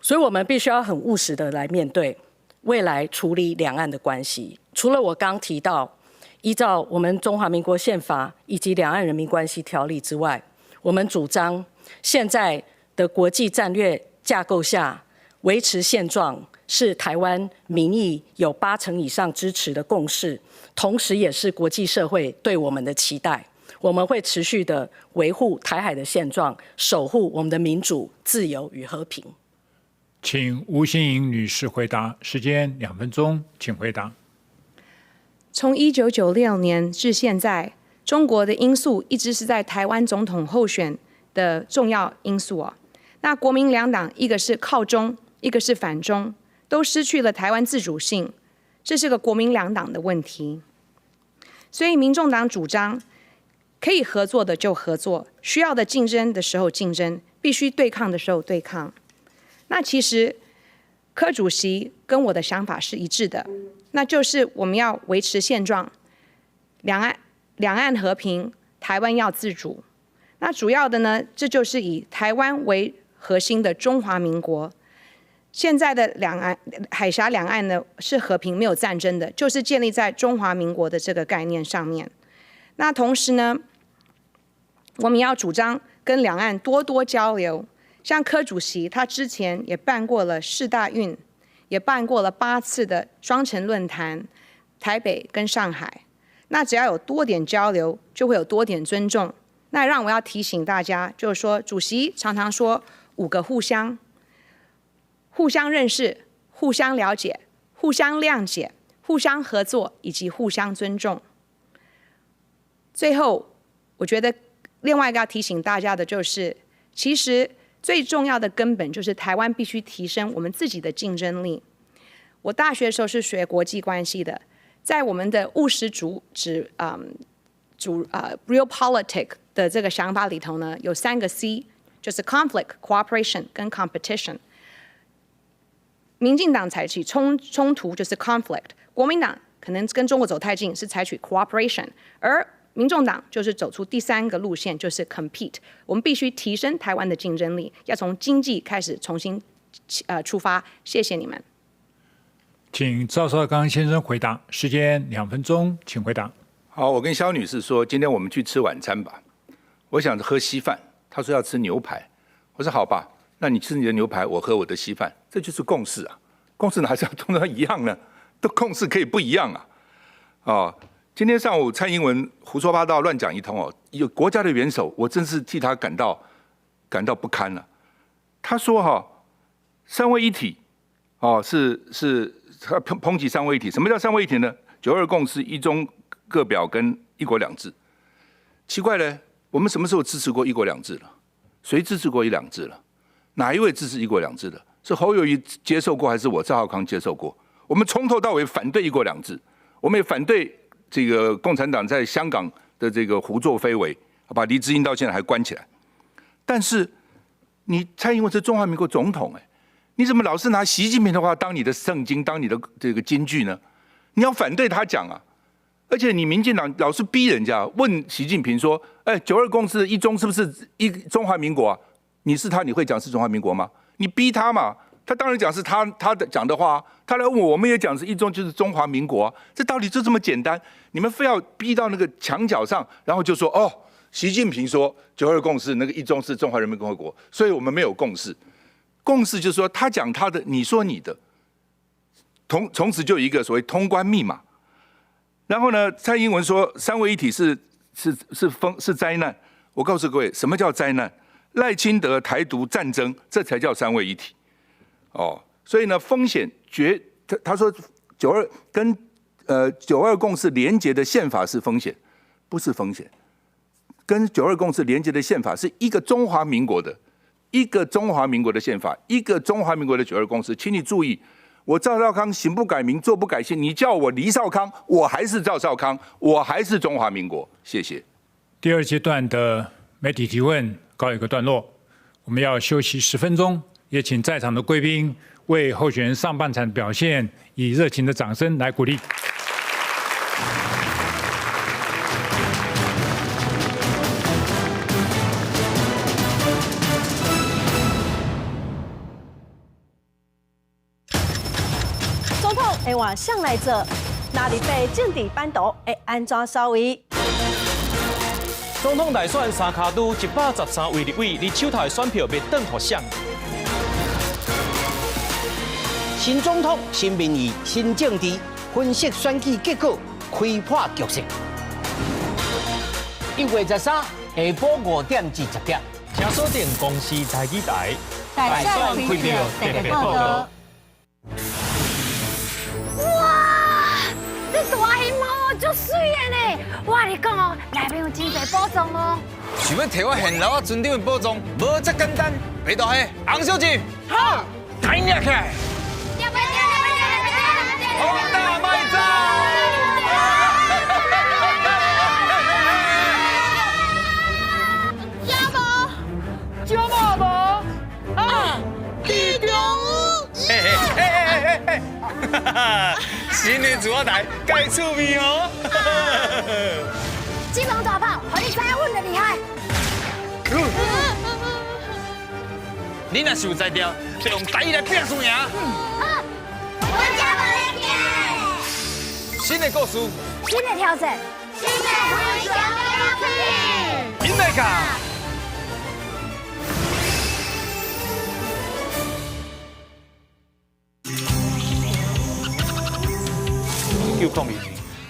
所以，我們必須要很務實的來面對未來處理兩岸的關係。除了我剛提到依照我們中華民國憲法以及兩岸人民關係條例之外，我們主張現在的國際戰略架構下維持現狀是台灣民意有8成以上支持的共識，同時也是國際社會對我們的期待。我們會持續的維護台海的現狀，守護我們的民主、自由與和平。請吳欣盈女士回答，時間2分鐘，請回答。從1996年至現在，中國的因素一直是在台灣總統候選的重要因素哦。那國民兩黨，一個是靠中，一個是反中，都失去了台灣自主性，這是個國民兩黨的問題。所以民眾黨主張，可以合作的就合作，需要的競爭的時候競爭，必須對抗的時候對抗。那其實柯主席跟我的想法是一致的，那就是我們要維持現狀，兩岸和平，台灣要自主。那主要的呢，這就是以台灣為核心的中華民國。現在的兩岸海峽兩岸呢是和平沒有戰爭的，就是建立在中華民國的這個概念上面。那同時呢，我們要主張跟兩岸多多交流。像柯主席，他之前也辦過了世大運，也辦過了8次的雙城論壇，台北跟上海。那只要有多點交流，就會有多點尊重。那讓我要提醒大家，就是說，主席常常說五個互相：互相認識、互相了解、互相諒解、互相合作以及互相尊重。最後，我覺得另外一個要提醒大家的就是，其實最重要的根本就是台灣必須提升我們自己的競爭力。我大學的時候是學國際關係的，在我們的務實主旨realpolitik 的這個想法裡頭呢，有三個 C，就是 conflict、cooperation 跟 competition。民進黨採取衝突就是 conflict，國民黨可能跟中國走太近是採取 cooperation，而民眾黨就是走出第三個路線，就是 compete。我們必須提升台灣的競爭力，要從經濟開始重新出發。謝謝你們。請趙少康先生回答，時間2分鐘，請回答。好，我跟蕭女士說，今天我們去吃晚餐吧。我想喝稀飯，她說要吃牛排。我說好吧，那你吃你的牛排，我喝我的稀飯，這就是共識啊。共識哪是要通通一樣呢？都共識可以不一樣啊。哦，今天上午蔡英文胡說八道亂講一通哦，有國家的元首，我真是替他感到不堪了。他說哈，三位一體，哦，是他抨擊三位一體。什麼叫三位一體呢？九二共識、一中各表跟一國兩制。奇怪呢，我們什麼時候支持過一國兩制了？誰支持過一兩制了？哪一位支持一國兩制的？是侯友宜接受過，還是我趙少康接受過？我們從頭到尾反對一國兩制，我們也反對這個共產黨在香港的這個胡作非為，把黎智英到現在還關起來。但是你蔡英文是中華民國總統，哎，你怎麼老是拿習近平的話當你的聖經，當你的這個金句呢？你要反對他講啊！而且你民进党老是逼人家问习近平说：“哎，九二共识一中是不是一中华民国啊？”你是他，你会讲是中华民国吗？你逼他嘛，他当然讲是他的讲的话。他来问我，我们也讲是一中就是中华民国啊，这道理就这么简单。你们非要逼到那个墙角上，然后就说哦，习近平说九二共识那个一中是中华人民共和国，所以我们没有共识。共识就是说他讲他的，你说你的，从此就有一个所谓通关密码。然后呢，蔡英文说三位一体是灾难。我告诉各位，什么叫灾难？赖清德台独战争，这才叫三位一体。哦，所以呢，风险绝他说九二跟九二共识连结的宪法是风险，不是风险。跟九二共识连结的宪法是一个中华民国的，一个中华民国的宪法，一个中华民国的九二共识，请你注意。我赵少康行不改名，坐不改姓。你叫我黎少康，我还是赵少康，我还是中华民国。谢谢。第二阶段的媒体提问告一个段落，我们要休息10分钟，也请在场的贵宾为候选人上半场表现以热情的掌声来鼓励。总统会换谁来做？哪里被政治版图会按怎扫位？总统大选三跤拄113位立委，你手头的选票欲转予谁？新总统、新民意、新政治，分析选举结果，开破局势。1月13下晡5点至10点，请锁定公视台语台，大选开票特别报道。哇，这大熊猫足媠的呢！我跟你讲哦，内面有真济宝藏哦。想欲提我现老仔船长的宝藏，无遮简单。白大虾，洪小姐，好，抬起来。风大莫走。食无？食无？啊！地中嘿嘿嘿嘿嘿嘿！新的煮仔台，盖趣味哦！这笼大炮，予你知影阮的厉害。你若是有才调，就用台语来拼输赢。我家无咧惊。新的故事，新的挑战，新的飞翔的赢来卡。1902年，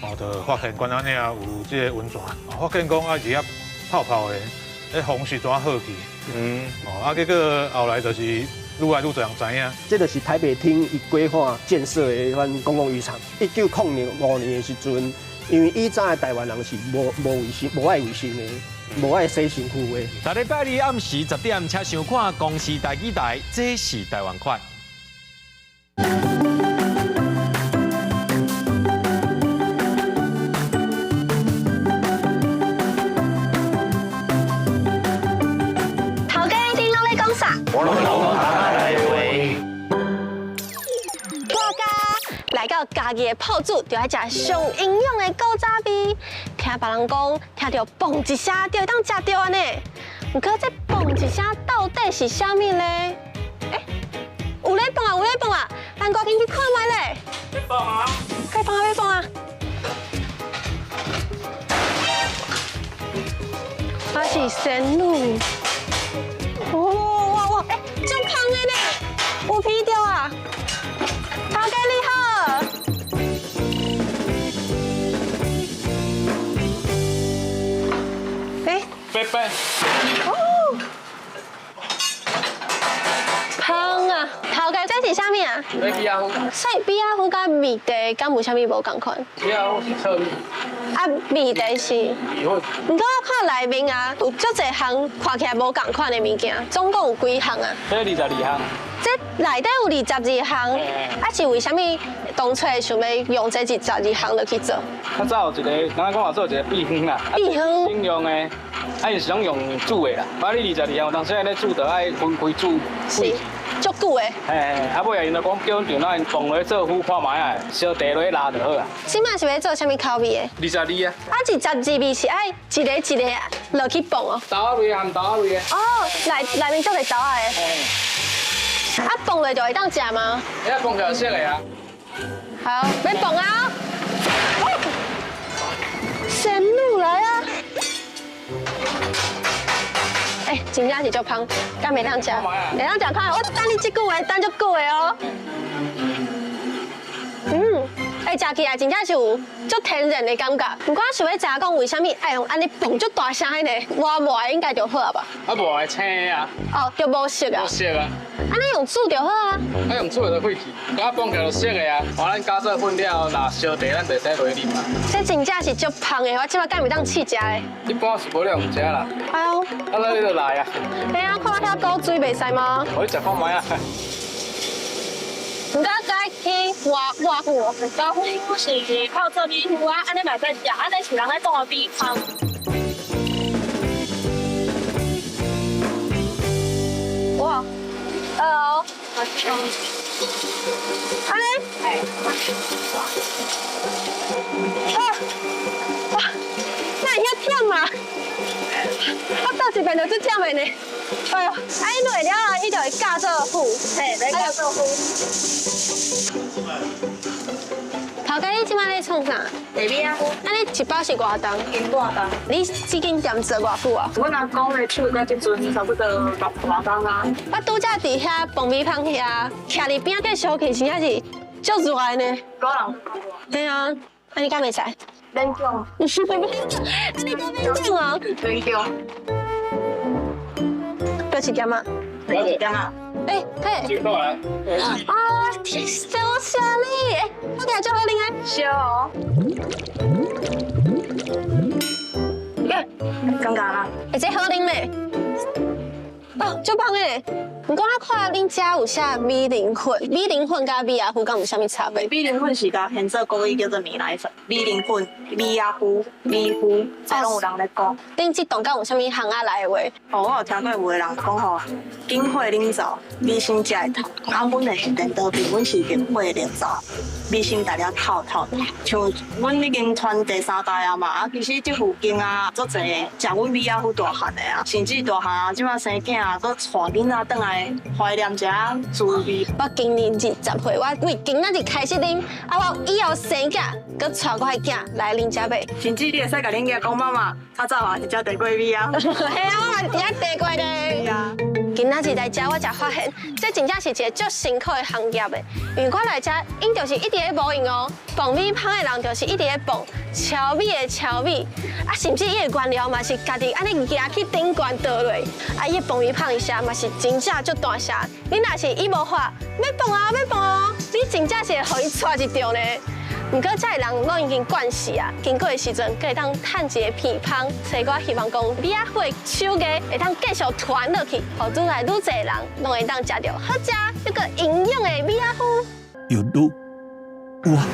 哦，就发现关仔岭有这个温泉，发现讲啊，入遐泡泡的，彼风势怎好去？哦，啊，结果后来就是愈来愈侪人知影。这就是台北厅伊规划建设的彼款公共浴场。1905年的时阵，因为以早的台湾人是无无卫生、无爱卫生的，无爱洗身躯的。逐礼拜二暗时10点，请收看公视台语台，这是台湾快。头家恁拢咧讲啥？我拢讲台话。我家来到家己的铺子，就爱食上营养的古早味。听别人讲，听著嘣一声就会当食著按呢。毋过这嘣一声到底是啥物呢？欸，有咧蹦啊，有咧蹦啊！咱赶紧去看觅咧。欲蹦啊！快蹦啊，欲蹦啊！我是仙女。哦哇哇，欸，足空的呢，有皮著啊！头家你好。欸，拜拜。哦，香啊！头家这是啥物啊？这米仔粉。所以米仔粉佮面茶敢有啥物无仝款？米仔粉是糙米。啊，面茶是米粉。毋过我看内面啊，有足济项看起来无仝款的物件，总共有几项啊？这22项。这内底有22项，啊是为啥物当初想欲用这22项落去做？较早有一个，人讲话做一个秘方啦，秘方。新用的，啊伊是拢用煮的啦，啊你22项有当时咧煮，就爱分开煮。是，足久的。嘿，啊尾啊，𪜶就講叫阮丈人𪜶磅落去做粉看覓啊，燒茶落去拉就好啊。這擺是欲做啥物口味的？ 22啊。啊，22味是愛一个一個落去磅哦。豆仔類含豆仔類的。哦，內內面足濟豆仔的。啊，磅落就會當食嗎？遐磅起來熟的啊。好，欲磅啊！仙女來啊！欸，真正是足芳，敢袂當食？會當食看，我等你這久的，等足久的哦。欸，食起來真正是有足天然的感覺。不過我想欲知影講，為啥物愛用按呢磅足大聲的呢？磨磨的應該就好啊吧？啊，磨會青啊。哦，就無色啊。無色啊。按呢用煮就好啊。啊，用煮的就廢去，佮磅起來就熟的啊。換咱加做粉了後，若燒茶，咱就會使落去啉啊。這真正是足芳的，我這擺敢會當試食的？一般是無咧用食啦。哎喲。啊，那你就來啊。嘿啊，看我遐倒水袂使嗎？我去食看覓啊。毋過該去偌偌久？高粉是泡做米糊啊，按呢嘛會使食，按呢是人咧講的米芳。哇，哦，按呢？啊，哇，哪會遐忝啊？我倒一遍就足忝的呢。哎喲，啊，伊落了後，伊就會加做粉，嘿，來加做粉。頭家，你這擺咧創啥？茶米仔糊。啊，你一包是偌重？斤半重。你這間店做偌久啊？阮阿公的手到這陣差不多6外工啊。我拄才佇遐磅米芳遐，徛佇邊仔計燒起，真正是足熱的呢。老人。對啊，啊你敢袂使？免講。你敢免講啊？免講。倒一點啊？倒一點啊？欸，嘿。過來。啊，多謝你，欸，我今日足好啉的。燒哦。耶，尷尬啦。欸，這好啉咧。哦，足棒的。毋過我看恁遮有寫米磷粉，米磷粉佮米仔糊敢有啥物差別？米磷粉是共現做國語叫做米奶粉，米磷粉、米仔糊、米糊，這攏有人咧講。恁這棟敢有啥物行仔來的話？哦，我有聽過有的人講吼，緊火冷灶，米先才會透。啊，阮的是顛倒邊，阮是明火熱灶，米先逐粒透透。像阮已經傳第三代啊嘛，啊，其實這附近啊，足濟食阮米仔糊大漢的啊，甚至大漢啊，這擺生囝啊，閣帶囡仔轉來。懷念這滋味。我今年20歲，我為今仔日開始啉，啊，我以後生囝，閣帶我的囝來恁遮買。甚至你會使共恁囝講，媽媽，較早嘛是食地瓜米啊。嘿啊，我嘛伫遐地瓜咧。今仔日來遮，我才發現，這真正是一個足辛苦的行業的。因為我來遮，𪜶就是一直咧無閒哦，磅米芳的人就是一直咧磅，敲米的敲米，啊，甚至伊的原料嘛是家己按呢舉去頂懸倒落，啊，伊磅米芳的聲嘛是真正足大聲。你若是伊無喊，欲磅啊，欲磅哦，你真正是會予伊掣一著呢。毋過遮的人攏已經慣勢啊，經過的時陣，閣會當趁一個偏芳，所以我希望講米仔糊的手藝會當繼續傳落去，予愈來愈濟人攏會當食著好食猶閣營養的米仔糊。尤魯，有啊，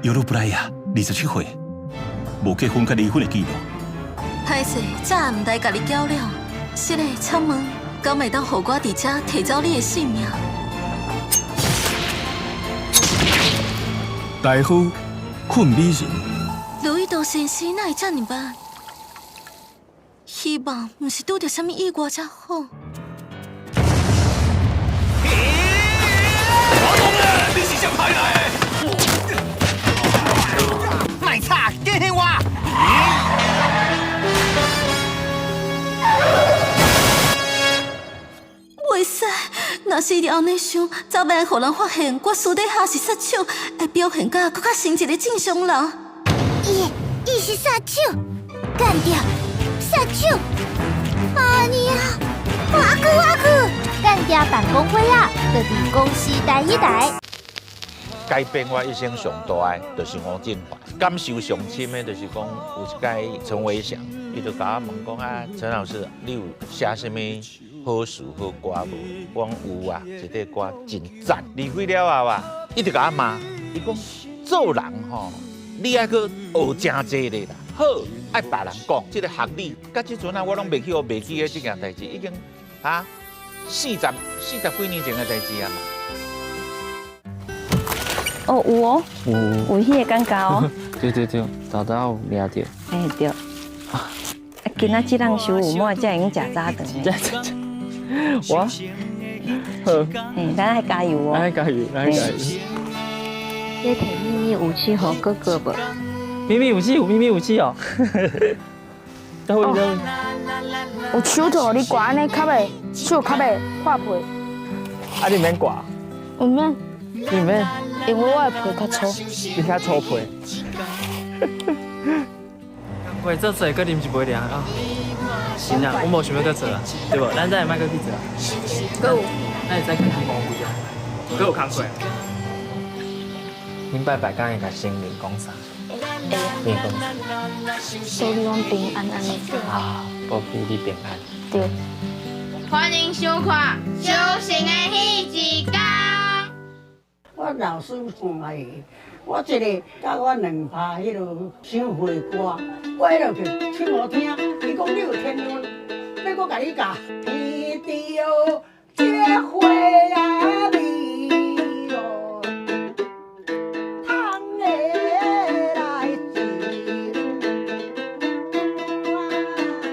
尤魯布萊亞，27歲，無結婚佮離婚的記錄。歹勢，早毋知共你攪了，實咧，請問，敢會當予我佇遮提走你的性命？大夫困美人，盧伊道先生哪會遮爾慢？希望毋是拄著啥物意外才好。我講啦，你是啥派來的？賣吵，緊還我！袂使，若是一直按呢想，早晚予人發現我私底下是殺手，會表現甲閣較像一個正常人。伊是殺手，間諜，殺手，按呢啊，阿哥阿哥，間諜辦公會啊，就佇公視第一台。改變我一生上大的，就是吳振華。感受上深的，就是講有一擺陳偉祥，伊就共我問講啊，陳老師，你有寫啥物好詞好歌無？我講有啊，這塊歌真讚。離開了後啊，伊就共我罵，伊講做人吼，你愛去學誠濟咧啦，好愛別人講，這個學理，到這陣啊，我攏袂去學袂記的這件代誌，已經啊。40几年前的代誌啊嘛。哦，有哦，有有彼个感覺哦。對對對，豆豆有掠著。欸對。啊，今仔這籠收有滿才會用食早頓的。我好。嘿，咱愛加油哦。愛加油，愛加油。你提秘密武器予哥哥無？秘密武器有秘密武器哦。等會等會。有手套你掛按呢較袂手較袂破皮。啊，你免掛。毋免。你免。因為我的皮較粗。你較粗皮。喂，做做，閣啉一杯爾啊。行啊，我無想欲閣做啊，對無？咱等下莫閣去做啊。閣有。咱會使去無貴啊？閣有工課。恁拜拜敢會共神明講啥？會。講啥？祝你攏平安安的。啊，保庇你平安。對。歡迎收看《修行的彼一工》。我老師看伊，我一个佮我兩拍彼落賞花歌，我彼落就唱予聽。伊講你有天分，欲閣共你教。天地哦，這花啊美哦，通會來自。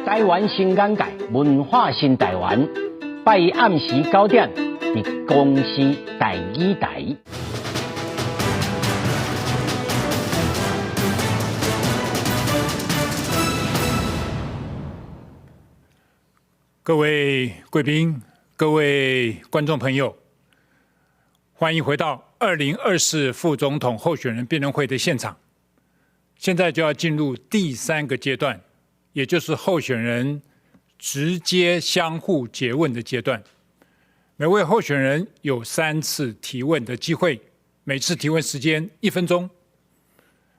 台灣新眼界，文化新台灣，拜一暗時9點，佇公視台語台。各位貴賓、各位觀眾朋友，歡迎回到2024副總統候選人辯論會的現場。現在就要進入第三個階段，也就是候選人直接相互詰問的階段。每位候選人有3次提問的機會，每次提問時間1分鐘。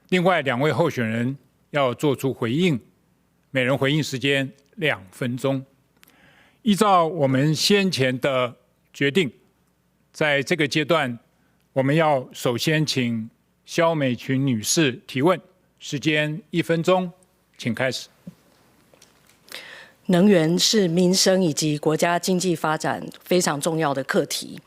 另外2位候選人要做出回應，每人回應時間2分鐘。依照我們先前的決定，在這個階段，我們要首先請蕭美琴女士提問，時間1分鐘，請開始。能源是民生以及國家經濟發展非常重要的課題。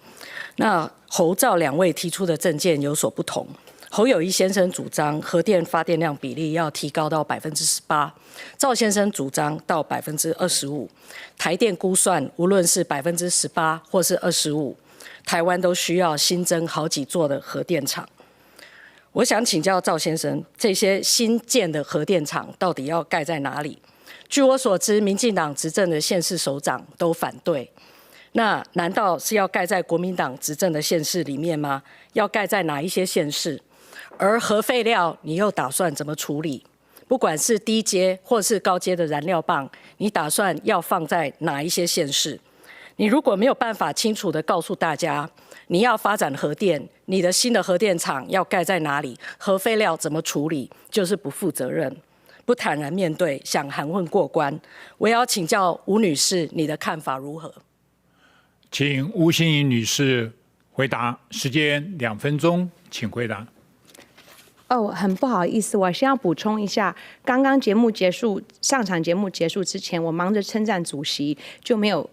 那侯趙兩位提出的政見有所不同。侯友宜先生主張核電發電量比例要提高到18%，趙先生主張到25%。台電估算，無論是18%或是25%，台灣都需要新增好幾座的核電廠。我想請教趙先生，這些新建的核電廠到底要蓋在哪裡？據我所知，民進黨執政的縣市首長都反對。那難道是要蓋在國民黨執政的縣市裡面嗎？要蓋在哪一些縣市？而核廢料你又打算怎麼處理？不管是低階或是高階的燃料棒，你打算要放在哪一些縣市？你如果沒有辦法清楚地告訴大家，你要發展核電，你的新的核電廠要蓋在哪裡，核廢料怎麼處理，就是不負責任，不坦然面對，想含混過關。我要請教吳女士，你的看法如何？請吳欣盈女士回答，時間2分鐘，請回答。哦，很不好意思，我先要補充一下，剛剛節目結束，上場節目結束之前，我忙着稱讚主席，就沒有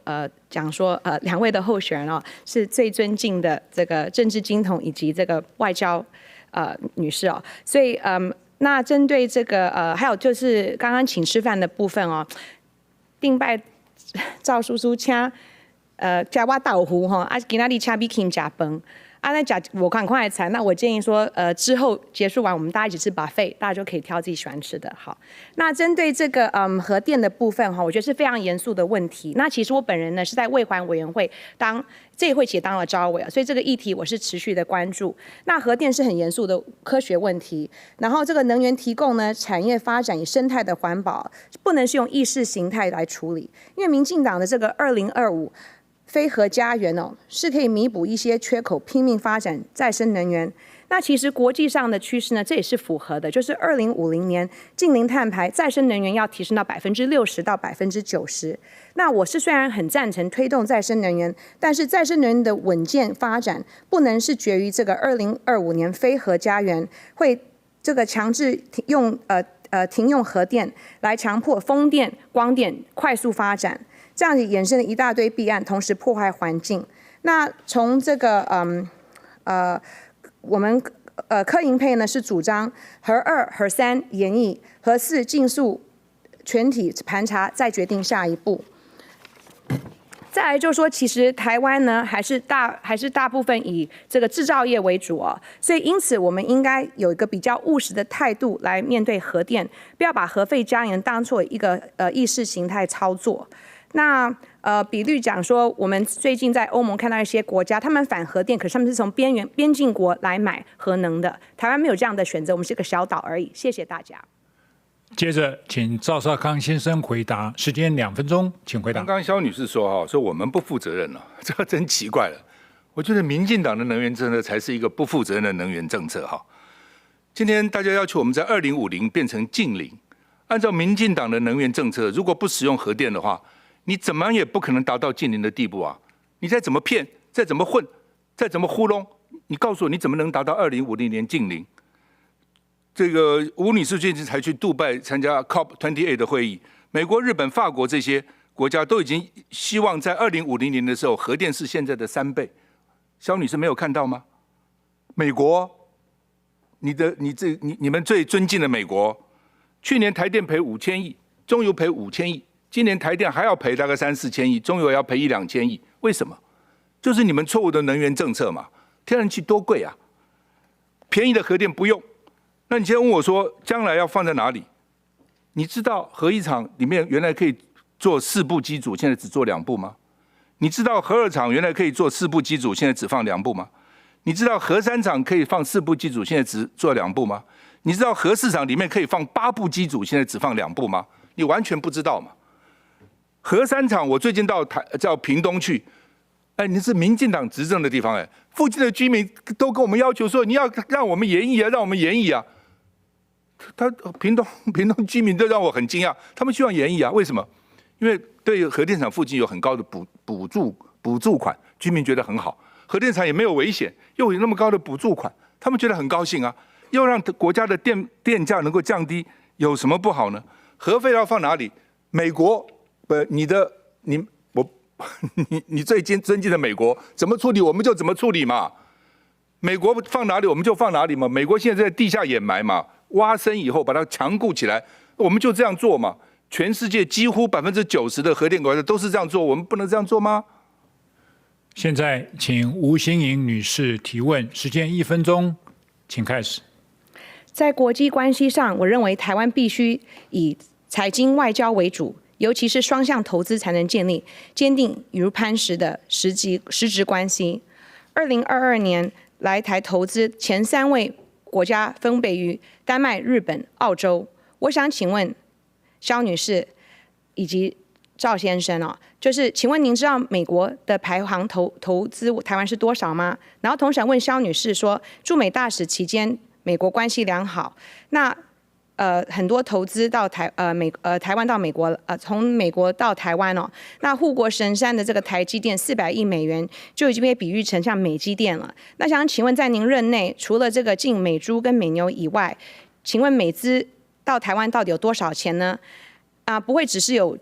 講說兩位的候選人哦是最尊敬的這個政治金童以及這個外交女士哦，所以那針對這個還有就是剛剛請吃飯的部分哦，頂擺趙叔叔請食我豆腐吼，啊今仔日請美琴食飯。啊，那呷無仝款的菜，那我建議說，之後結束完，我們大家一起吃 buffet，大家就可以挑自己喜歡吃的。好，那針對這個核電的部分哈，我覺得是非常嚴肅的問題。那其實我本人呢是在衛環委員會當這一會期也當了召委啊，所以這個議題我是持續的關注。那核電是很嚴肅的科學問題，然後這個能源提供呢，產業發展與生態的環保，不能是用意識形態來處理，因為民進黨的這個2025。非核家園哦，是可以彌補一些缺口，拼命發展再生能源。那其實國際上的趨勢呢，這也是符合的，就是2050年淨零碳排，再生能源要提升到60%到90%。那我是雖然很贊成推動再生能源，但是再生能源的穩健發展不能是決於這個2025年非核家園會這個強制用停用核電來強迫風電、光電快速發展。这样子衍生了一大堆弊案，同时破坏环境。那从这个我们柯银配呢是主张核二、核三延役，核四尽速全体盘查，再决定下一步。再来就是说，其实台湾呢还是大部分以这个制造业为主哦，所以因此我们应该有一个比较务实的态度来面对核电，不要把核废加盐当做一个意识形态操作。那比率讲说，我们最近在欧盟看到一些国家，他们反核电，可是他们是从边缘边境国来买核能的，台湾没有这样的选择，我们是个小岛而已。谢谢大家。接着，请赵少康先生回答，时间2分钟，请回答。刚刚萧女士说哈，说我们不负责任了，这个真奇怪了。我觉得民进党的能源政策才是一个不负责任的能源政策哈。今天大家要求我们在2050变成净零，按照民进党的能源政策，如果不使用核电的话，你怎么也不可能达到净零的地步啊！你再怎么骗，再怎么混，再怎么糊弄，你告诉我你怎么能达到2050年净零？这个吴女士最近才去杜拜参加 COP28 的会议，美国、日本、法国这些国家都已经希望在2050年的时候，核电是现在的3倍。萧女士没有看到吗？美国，你的你这你你们最尊敬的美国，去年台电赔5000亿，中油赔五千亿，今年台电还要赔大概三四千亿，中油要赔一两千亿，为什么？就是你们错误的能源政策嘛。天然气多贵啊，便宜的核电不用。那你现在问我说，将来要放在哪里？你知道核一厂里面原来可以做四部机组，现在只做两部吗？你知道核二厂原来可以做四部机组，现在只放两部吗？你知道核三厂可以放四部机组，现在只做两部吗？你知道核四厂里面可以放八部机组，现在只放两部吗？你完全不知道嘛？核三厂，我最近到台叫屏东去，哎，你是民进党执政的地方，哎，附近的居民都跟我们要求说，你要让我们延役啊，让我们延役啊。他屏东居民都让我很惊讶，他们希望延役啊，为什么？因为对核电厂附近有很高的补助款，居民觉得很好，核电厂也没有危险，又有那么高的补助款，他们觉得很高兴啊。又让国家的电价能够降低，有什么不好呢？核废料放哪里？美国不，你的你我你你最尊敬的美国怎么处理，我们就怎么处理嘛。美国放哪里，我们就放哪里嘛。美国现在在地下掩埋嘛。挖深以后把它强固起来，我们就这样做嘛。全世界几乎90%的核电国家都是这样做，我们不能这样做吗？现在请吴欣盈女士提问，时间1分钟，请开始。在国际关系上，我认为台湾必须以财经外交为主，尤其是双向投资，才能建立坚定如磐石的实质关系。2022年来台投资前三位国家分别于丹麦、日本、澳洲。我想请问萧女士以及赵先生哦，就是请问您知道美国的排行投资台湾是多少吗？然后同时想问萧女士说，驻美大使期间，美国关系良好，那很多投资到台呃美呃台湾到美国从美国到台湾哦，那护国神山的这个台积电400亿美元就已经被比喻成像美积电了。那想请问，在您任内，除了这个进美猪跟美牛以外，请问美资到台湾到底有多少钱呢？啊，不会只是有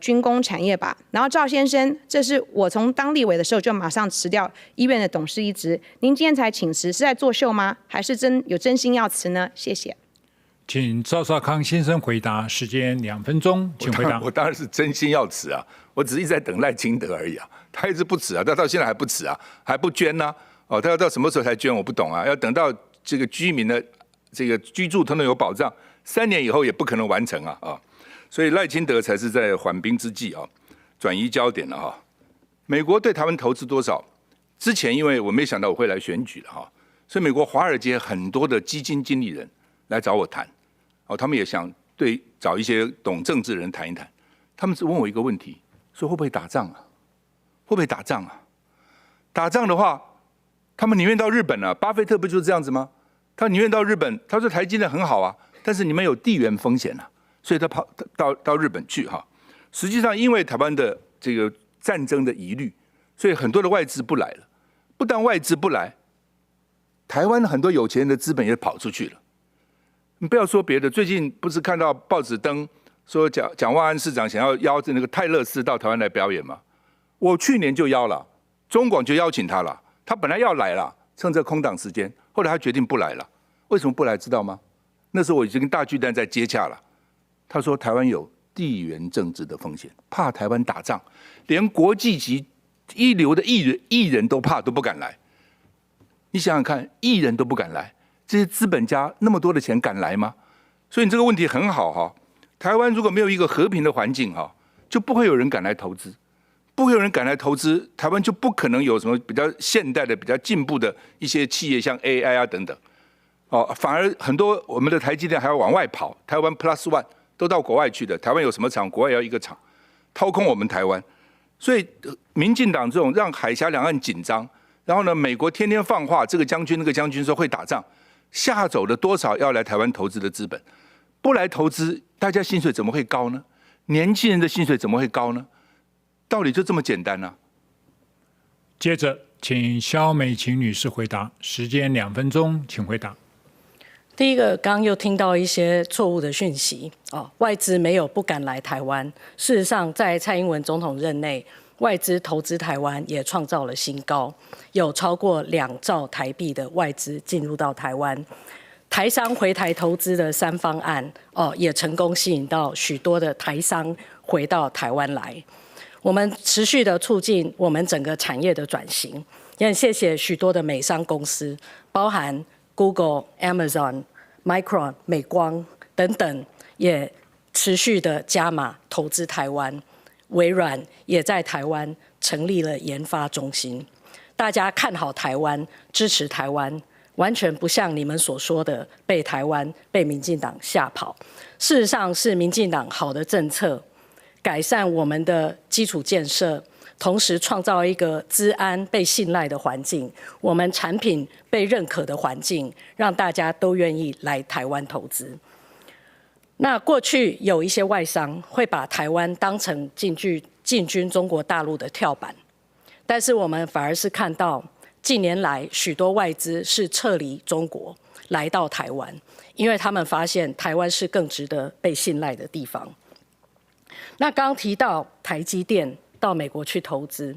军工产业吧？然后赵先生，这是我从当立委的时候就马上辞掉医院的董事一职，您今天才请辞，是在作秀吗？还是真心要辞呢？谢谢。请赵少康先生回答，时间2分钟，请回答。我当然是真心要辞啊，我只是一直在等赖清德而已啊，他一直不辞啊，他到现在还不辞啊，还不捐呢。哦，他要到什么时候才捐？我不懂啊，要等到这个居民的这个居住统统有保障，3年以后也不可能完成啊啊！所以赖清德才是在缓兵之计啊，转移焦点了哈。美国对台湾投资多少？之前因为我没想到我会来选举了哈，所以美国华尔街很多的基金经理人来找我谈。哦，他们也想对找一些懂政治的人谈一谈，他们只问我一个问题，说会不会打仗啊？会不会打仗啊？打仗的话，他们宁愿到日本啊。巴菲特不就是这样子吗？他宁愿到日本，他说台积电很好啊，但是你们有地缘风险啊，所以他跑到日本去哈。实际上，因为台湾的这个战争的疑虑，所以很多的外资不来了。不但外资不来，台湾很多有钱人的资本也跑出去了。你不要说别的，最近不是看到报纸登说蒋万安市长想要邀那个泰勒斯到台湾来表演嘛？我去年就邀了，中广就邀请他了，他本来要来了，趁这空档时间，后来他决定不来了。为什么不来？知道吗？那时候我已经跟大巨蛋在接洽了。他说台湾有地缘政治的风险，怕台湾打仗，连国际级一流的艺人都怕，都不敢来。你想想看，艺人都不敢来，这些资本家那么多的钱敢来吗？所以你这个问题很好哈。台湾如果没有一个和平的环境哈，就不会有人敢来投资，不会有人敢来投资，台湾就不可能有什么比较现代的、比较进步的一些企业，像 AI 啊等等。哦，反而很多我们的台积电还要往外跑，台湾 Plus One 都到国外去的。台湾有什么厂，国外要一个厂，掏空我们台湾。所以民进党这种让海峡两岸紧张，然后呢，美国天天放话，这个将军那个将军说会打仗，吓走了多少要来台湾投资的资本？不来投资，大家薪水怎么会高呢？年轻人的薪水怎么会高呢？道理就这么简单呢。接着，请萧美琴女士回答，时间2分钟，请回答。第一个，刚刚又听到一些错误的讯息哦，外资没有不敢来台湾。事实上，在蔡英文总统任内，外资投资台湾也创造了新高，有超过2兆台币的外资进入到台湾。台商回台投资的三方案哦，也成功吸引到许多的台商回到台湾来。我们持续的促进我们整个产业的转型，也很谢谢许多的美商公司，包含 Google、Amazon、Micron、美光等等，也持续的加码投资台湾。微软也在台湾成立了研发中心。大家看好台湾，支持台湾。完全不像你们所说的被台湾、被民进党吓跑。事实上，是民进党好的政策，改善我们的基础建设，同时创造一个资安被信赖的环境，我们产品被认可的环境，让大家都愿意来台湾投资。那过去有一些外商会把台湾当成进军中国大陆的跳板，但是我们反而是看到，近年来，许多外资是撤离中国来到台湾，因为他们发现台湾是更值得被信赖的地方。那刚刚提到台积电到美国去投资，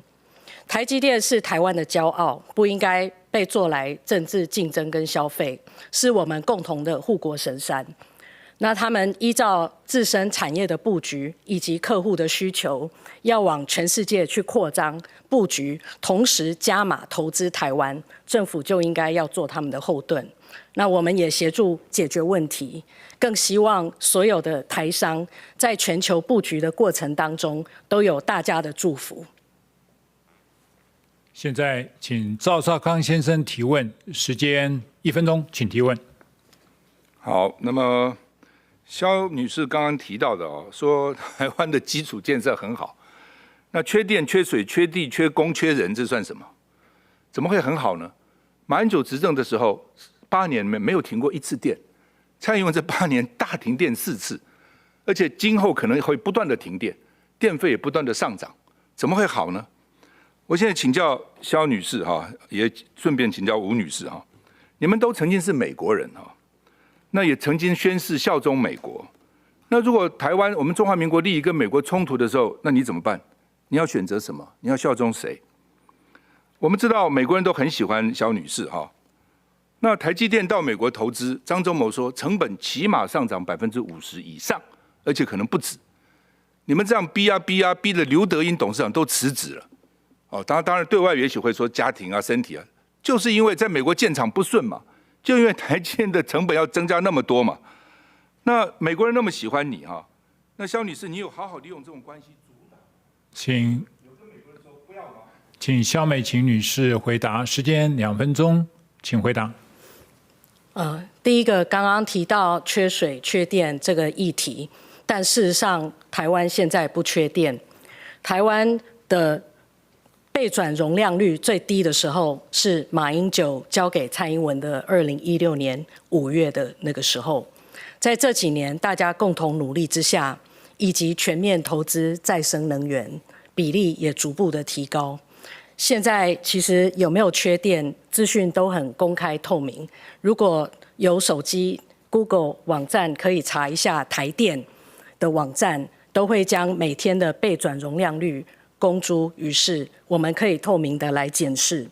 台积电是台湾的骄傲，不应该被做来政治竞争跟消费，是我们共同的护国神山。那他们依照自身产业的布局以及客户的需求，要往全世界去扩张布局，同时加码投资台湾，政府就应该要做他们的后盾。那我们也协助解决问题，更希望所有的台商在全球布局的过程当中，都有大家的祝福。现在请赵少康先生提问，时间1分钟，请提问。好，那么萧女士刚刚提到的哦，说台湾的基础建设很好，那缺电、缺水、缺地、缺工、缺人，这算什么？怎么会很好呢？马英九执政的时候，8年没有停过一次电，蔡英文这八年大停电四次，而且今后可能会不断的停电，电费也不断的上涨，怎么会好呢？我现在请教萧女士哈，也顺便请教吴女士哈，你们都曾经是美国人哈，那也曾经宣誓效忠美国，那如果台湾我们中华民国利益跟美国冲突的时候，那你怎么办？你要选择什么？你要效忠谁？我们知道美国人都很喜欢萧女士哈，那台积电到美国投资，张忠谋说成本起码上涨50%以上，而且可能不止。你们这样逼啊逼啊，逼得刘德音董事长都辞职了。哦，当然，对外也许会说家庭啊、身体啊，就是因为在美国建厂不顺嘛，就因为台积电的成本要增加那么多嘛。那美国人那么喜欢你哈，那萧女士，你有好好利用这种关系？请萧美琴女士回答，时间2分钟，请回答。第一个刚刚提到缺水、缺电这个议题，但事实上台湾现在不缺电，台湾的备转容量率最低的时候是马英九交给蔡英文的2016年5月的那个时候，在这几年大家共同努力之下，以及全面投资再生能源比例也逐步的提高。现在其实有没有缺电，资讯都很公开透明。如果有手机 Google 网站可以查一下台电的網站都會將每天的備轉容量率公諸於世，我們可以透明的來檢視。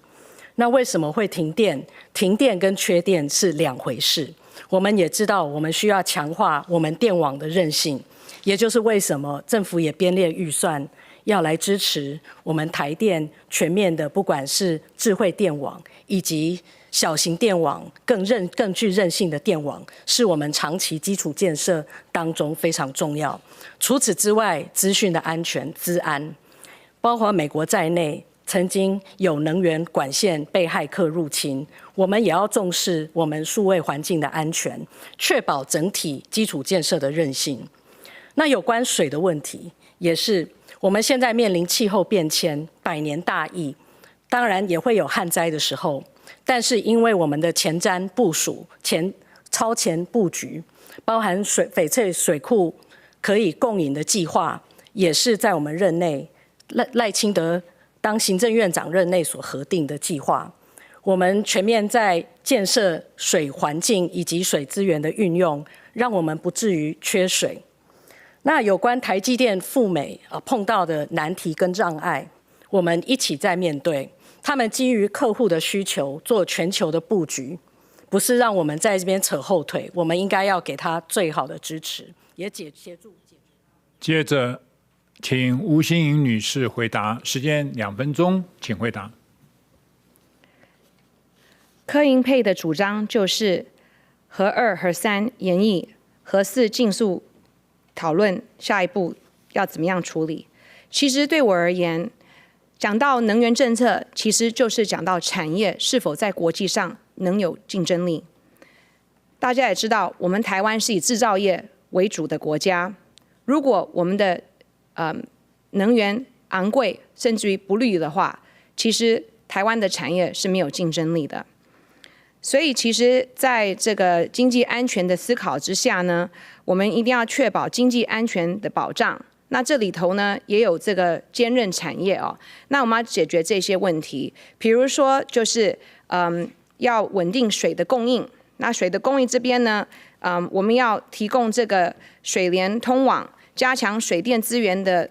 那為什麼會停電？停電跟缺電是兩回事。我們也知道，我們需要強化我們電網的韌性，也就是為什麼政府也編列預算要來支持我們台電全面的，不管是智慧電網以及小型電網，更具韌性的電網，是我們長期基礎建設當中非常重要。除此之外，資訊的安全、資安，包括美國在內，曾經有能源管線被駭客入侵，我們也要重視我們數位環境的安全，確保整體基礎建設的韌性。那有關水的問題，也是我們現在面臨氣候變遷、百年大疫，當然也會有旱災的時候。但是因為我們的前瞻部署、超前布局，包含翡翠水庫可以供飲的計劃，也是在我們任內賴清德當行政院長任內所核定的計劃。我們全面在建設水環境以及水資源的運用，讓我們不至於缺水。那有關台積電赴美啊碰到的難題跟障礙，我們一起在面對。他們基於客戶的需求做全球的布局，不是讓我們在這邊扯後腿，我們應該要給他最好的支持，也協助解決。接着，請吳欣盈女士回答，時間2分鐘，請回答。柯銀配的主張就是核二、核三延役，核四盡速討論下一步要怎麼樣處理。其實對我而言，講到能源政策，其實就是講到產業是否在國際上能有競爭力。大家也知道，我們台灣是以製造業為主的國家，如果我們的能源昂貴，甚至於不綠的話，其實台灣的產業是沒有競爭力的。所以，其實在這個經濟安全的思考之下呢，我們一定要確保經濟安全的保障。那這裡頭呢，也有這個堅韌產業哦。那我們要解決這些問題，比如說就是要穩定水的供應。那水的供應這邊呢，我們要提供這個水聯通網，加強水電資源的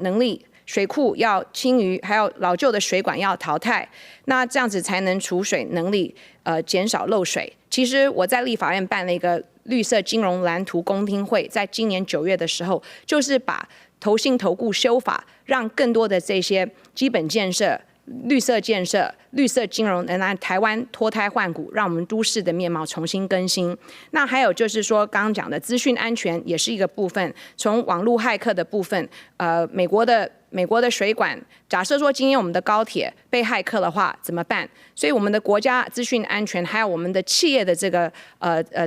能力。水庫要清淤，還有老舊的水管要淘汰，那這樣子才能儲水能力，減少漏水。其實我在立法院辦了一個綠色金融藍圖公聽會，在今年9月的時候，就是把投信投顧修法，讓更多的這些基本建設、綠色建設、綠色金融能讓台灣脫胎換骨，讓我們都市的面貌重新更新。那還有就是說，剛剛講的資訊安全也是一個部分，從網絡駭客的部分，美國的水管，假設說今天我們的高鐵被駭客的話，怎麼辦？所以我們的國家資訊安全，還有我們的企業的這個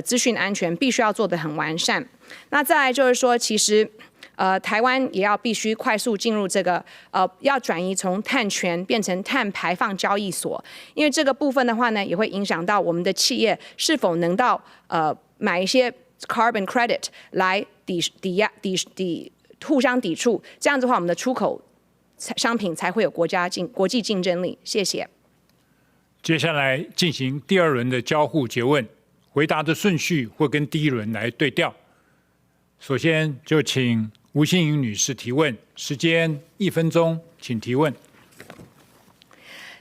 資訊安全，必須要做得很完善。那再來就是說，其實台灣也要必須快速進入這個要轉移從碳權變成碳排放交易所，因為這個部分的話呢，也會影響到我們的企業是否能到買一些 carbon credit 來抵抵押抵抵互相抵觸，這樣子的話，我們的出口商品才會有國際競爭力。謝謝。接下來進行第二輪的交互詰問，回答的順序會跟第一輪來對調。首先就請吳欣盈女士提問，時間1分鐘，請提問。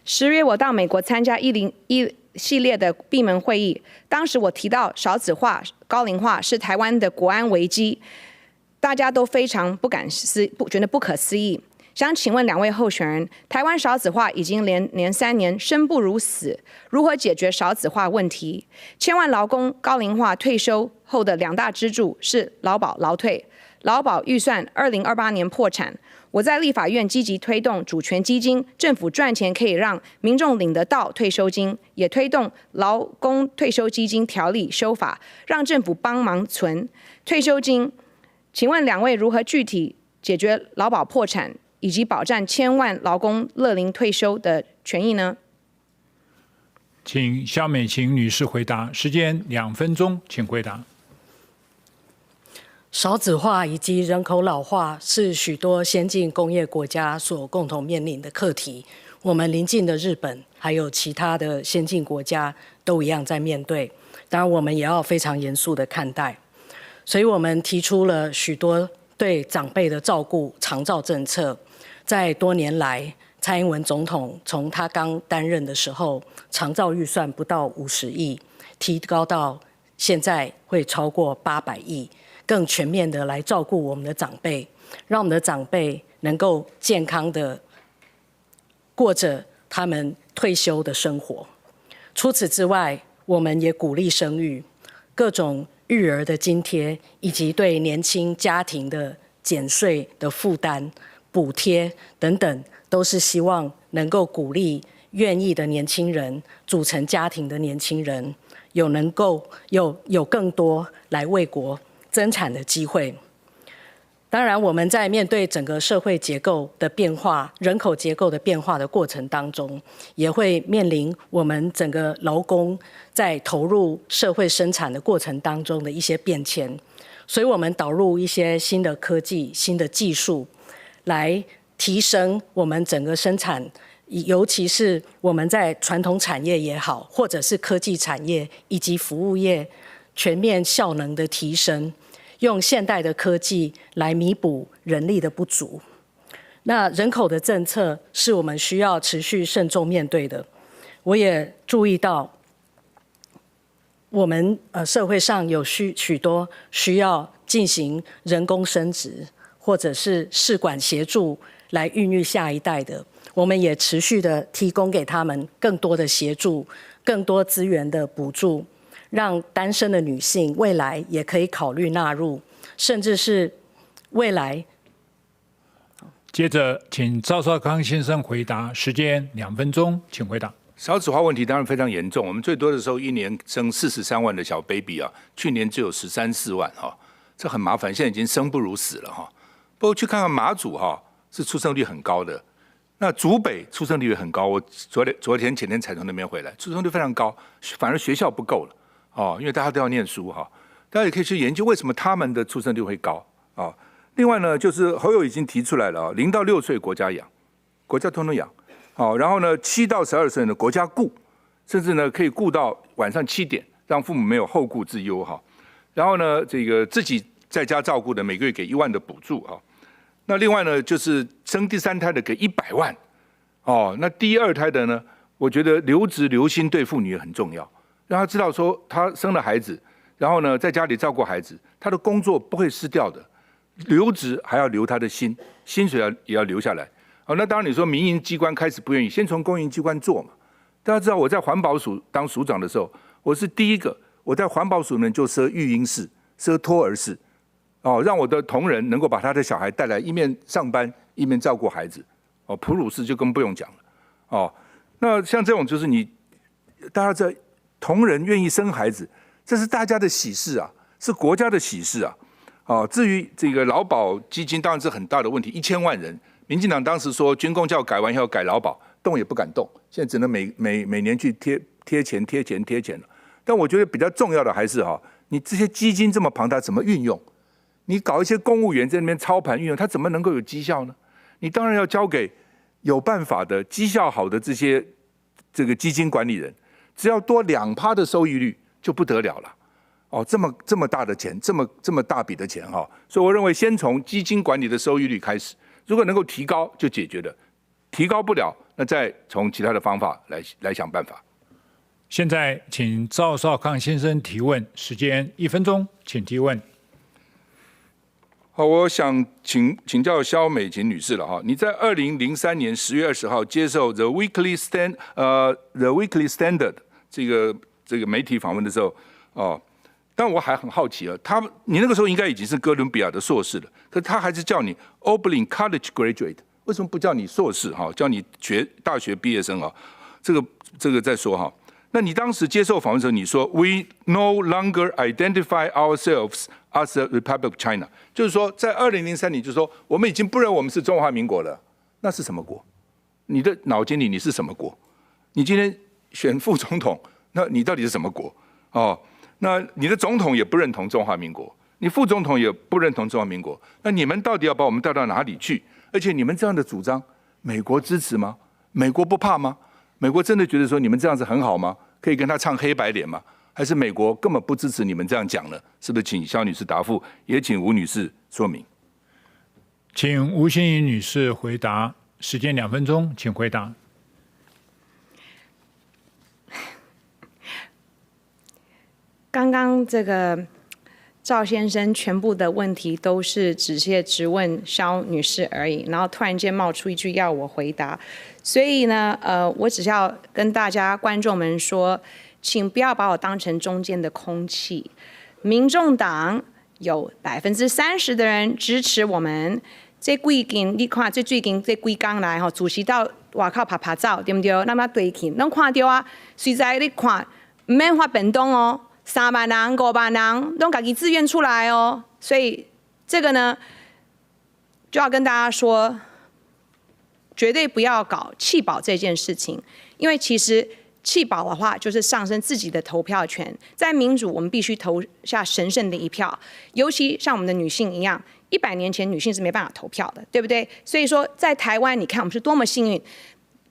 10月我到美國參加101系列的閉門會議，當時我提到少子化、高齡化是台灣的國安危機，大家都非常不敢思不覺得不可思議。想請問兩位候選人，台灣少子化已經連連3年生不如死，如何解決少子化問題？千萬勞工高齡化退休後的兩大支柱是勞保、勞退，勞保預算2028年破產。我在立法院積極推動主權基金，政府賺錢可以讓民眾領得到退休金，也推動勞工退休基金條例修法，讓政府幫忙存退休金。請問兩位如何具體解決勞保破產，以及保障千萬勞工樂齡退休的權益呢？請蕭美琴女士回答，時間2分鐘，請回答。少子化以及人口老化是許多先進工業國家所共同面臨的課題。我們鄰近的日本，還有其他的先進國家都一樣在面對。當然，我們也要非常嚴肅的看待。所以我們提出了許多對長輩的照顧長照政策，在多年來，蔡英文總統從他剛擔任的時候，長照預算不到50億，提高到現在會超過800億，更全面的來照顧我們的長輩，讓我們的長輩能夠健康的過着他們退休的生活。除此之外，我們也鼓勵生育，各種育兒的津貼，以及對年輕家庭的減稅的負擔、補貼等等，都是希望能夠鼓勵願意的年輕人組成家庭的年輕人，有能夠有更多來為國增產的機會。當然，我們在面對整個社會結構的變化、人口結構的變化的過程當中，也會面臨我們整個勞工在投入社會生產的過程當中的一些變遷。所以，我們導入一些新的科技、新的技術，來提升我們整個生產，尤其是我們在傳統產業也好，或者是科技產業以及服務業全面效能的提升。用現代的科技來彌補人力的不足。那人口的政策是我們需要持續慎重面對的。我也注意到，我們社會上有許多需要進行人工生殖或者是試管協助來孕育下一代的，我們也持續的提供給他們更多的協助、更多資源的補助。讓單身的女性未來也可以考慮納入，甚至是未來。接着，請趙少康先生回答，時間2分鐘，請回答。少子化問題當然非常嚴重，我們最多的時候一年生43萬的小 baby 啊，去年只有13、14萬哈，這很麻煩，現在已經生不如死了哈。不過去看看馬祖哈，是出生率很高的，那竹北出生率也很高，我昨天、昨天前天才從那邊回來，出生率非常高，反而學校不夠了。哦，因為大家都要念書哈，大家也可以去研究為什麼他們的出生率會高啊。另外呢，就是侯友已經提出來了啊，0到6歲國家養，國家通通養，好，然後呢，7到12歲呢國家顧，甚至呢可以顧到晚上7點，讓父母沒有後顧之憂哈。然後呢，這個自己在家照顧的每個月給1萬的補助哈。那另外呢，就是生第三胎的給100萬，哦，那第二胎的呢，我覺得留職留薪對婦女也很重要。讓他知道說，他生了孩子，然後呢，在家裡照顧孩子，他的工作不會失掉的。留職還要留他的薪，薪水要也要留下來。好，那當然你說民營機關開始不願意，先從公營機關做嘛。大家知道我在環保署當署長的時候，我是第一個，我在環保署裡面就設育嬰室、設托兒室，哦，讓我的同仁能夠把他的小孩帶來，一面上班一面照顧孩子。哦，哺乳室就更不用講了。哦，那像這種就是你大家在。同仁願意生孩子，這是大家的喜事啊，是國家的喜事啊。哦，至於這個勞保基金，當然是很大的問題，1000萬人，民進黨當時說軍公教改完以後改勞保，動也不敢動，現在只能每年去貼貼錢貼錢貼錢。但我覺得比較重要的還是哈，你這些基金這麼龐大，怎麼運用？你搞一些公務員在那邊操盤運用，他怎麼能夠有績效呢？你當然要交給有辦法的、績效好的這些這個基金管理人。只要多2趴的收益率就不得了了，哦，這麼這麼大的錢，這麼這麼大筆的錢哈，所以我認為先從基金管理的收益率開始，如果能夠提高就解決了，提高不了，那再從其他的方法來想辦法。現在請趙少康先生提問，時間1分鐘，請提問。好，我想請教蕭美琴女士了哈。你在2003年10月20號接受 The Weekly Standard 這個媒體訪問的時候，哦，但我還很好奇啊，你那個時候應該已經是哥倫比亞的碩士了，可他還是叫你 Oberlin College graduate，為什麼不叫你碩士哈？叫你大學畢業生啊？這個再說哈。那你當時接受訪問的時候，你說 We no longer identify ourselves as the Republic of China，就是說在2003年，就是說我們已經不認為我們是中華民國了。那是什麼國？你的腦筋裡你是什麼國？你今天選副總統，那你到底是什麼國？哦，那你的總統也不認同中華民國，你副總統也不認同中華民國，那你們到底要把我們帶到哪裡去？而且你們這樣的主張，美國支持嗎？美國不怕嗎？美國真的覺得說你們這樣子很好嗎？可以跟他唱黑白臉嗎？还是美国根本不支持你们这样讲呢？是不是？请萧女士答复，也请吴女士说明。请吴欣盈女士回答，时间2分钟，请回答。刚刚这个赵先生全部的问题都是直接质问萧女士而已，然后突然间冒出一句要我回答，所以呢，我只是要跟大家观众们说，请不要把我当成中间的空气。民众党有30%的人支持我们。这几近你看，这最近这几工来吼，主席到外口拍拍照，对毋对？那么对去，拢看著啊。随在你看，毋免发便当哦，3万人、5万人，拢家己自愿出来哦。所以这个呢，就要跟大家说，绝对不要搞弃保这件事情，因为其实弃保的话，就是丧失自己的投票权。在民主，我们必须投下神圣的一票，尤其像我们的女性一样。100年前，女性是没办法投票的，对不对？所以说，在台湾，你看我们是多么幸运。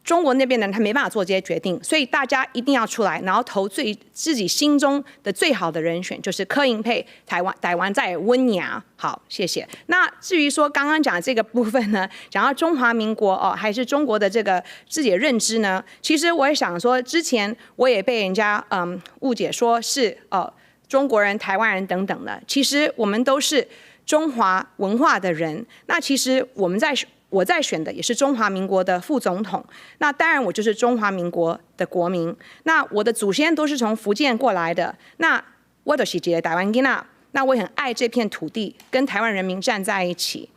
中国那边的人他没办法做这些决定，所以大家一定要出来，然后投最自己心中的最好的人选，就是柯银配，台湾在温雅。好，谢谢。那至于说刚刚讲这个部分呢，讲到中华民国哦，还是中国的这个自己的认知呢？其实我也想说，之前我也被人家误解说是中国人、台湾人等等的，其实我们都是中华文化的人，那其实我在选的也是中华民国的副总统，那当然我就是中华民国的国民。那我的祖先都是从福建过来的，那我就是一个台湾囡仔，那我也很爱这片土地，跟台湾人民站在一起。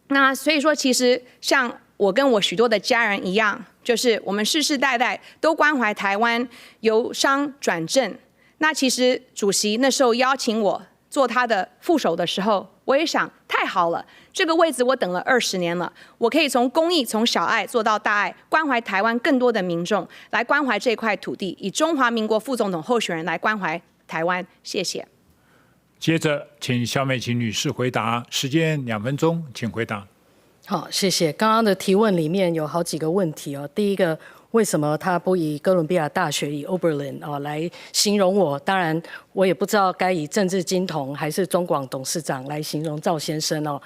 那所以说，其实像我跟我许多的家人一样，就是我们世世代代都关怀台湾，由商转政。那其实主席那时候邀请我做他的副手的时候，我也想太好了，这个位置我等了20年了，我可以从公益、从小爱做到大爱，关怀台湾更多的民众，来关怀这块土地，以中华民国副总统候选人来关怀台湾。谢谢。接着，请萧美琴女士回答，时间2分钟，请回答。好，谢谢。刚刚的提问里面有好几个问题哦。第一个，为什么他不以哥伦比亚大学以 Oberlin 哦来形容我？当然，我也不知道该以政治金童还是中广董事长来形容赵先生哦。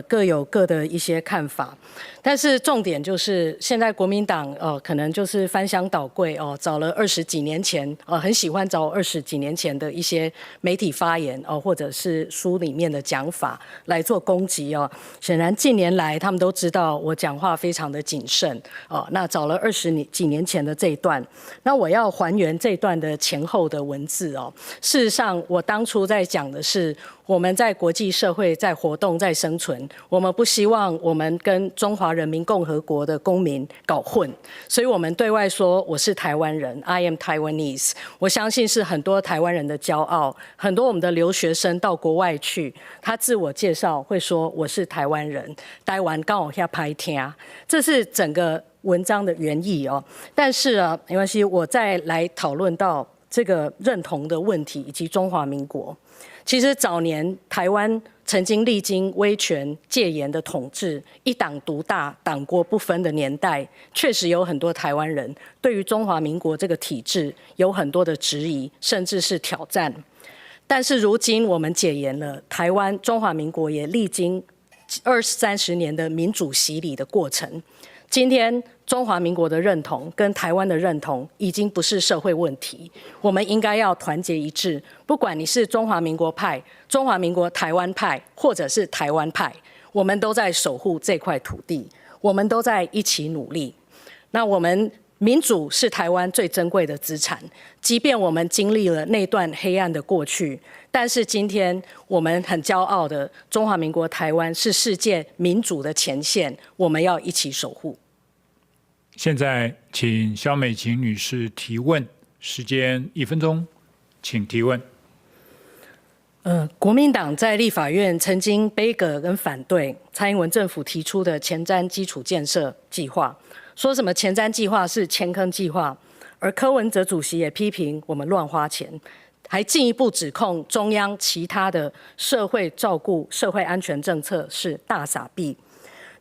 各有各的一些看法。但是重点就是，现在国民党可能就是翻箱倒柜哦，找了二十几年前很喜欢找二十几年前的一些媒体发言哦，或者是书里面的讲法来做攻击哦。显然近年来他们都知道我讲话非常的谨慎哦，那找了二十年几年前的这一段，那我要还原这段的前后的文字哦。事实上，我当初在讲的是，我们在国际社会在活动在生存，我们不希望我们跟中华人民共和国的公民搞混，所以我们对外说我是台湾人，I am Taiwanese。我相信是很多台湾人的骄傲，很多我们的留学生到国外去，他自我介绍会说我是台湾人，台湾敢有遐歹听，这是整个文章的原意哦。但是啊，没关系，我再来讨论到这个认同的问题以及中华民国。其实早年台湾曾经历经威权戒严的统治，一党独大、党国不分的年代，确实有很多台湾人对于中华民国这个体制有很多的质疑，甚至是挑战。但是如今我们解严了，台湾中华民国也历经二三十年的民主洗礼的过程。今天中华民国的认同跟台湾的认同已经不是社会问题，我们应该要团结一致。不管你是中华民国派、中华民国台湾派，或者是台湾派，我们都在守护这块土地，我们都在一起努力。那我们民主是台湾最珍贵的资产，即便我们经历了那段黑暗的过去，但是今天我们很骄傲的中华民国台湾是世界民主的前线，我们要一起守护。现在，请萧美琴女士提问，时间1分钟，请提问。国民党在立法院曾经杯葛跟反对蔡英文政府提出的前瞻基础建设计划，说什么前瞻计划是钱坑计划，而柯文哲主席也批评我们乱花钱，还进一步指控中央其他的社会照顾、社会安全政策是大撒币。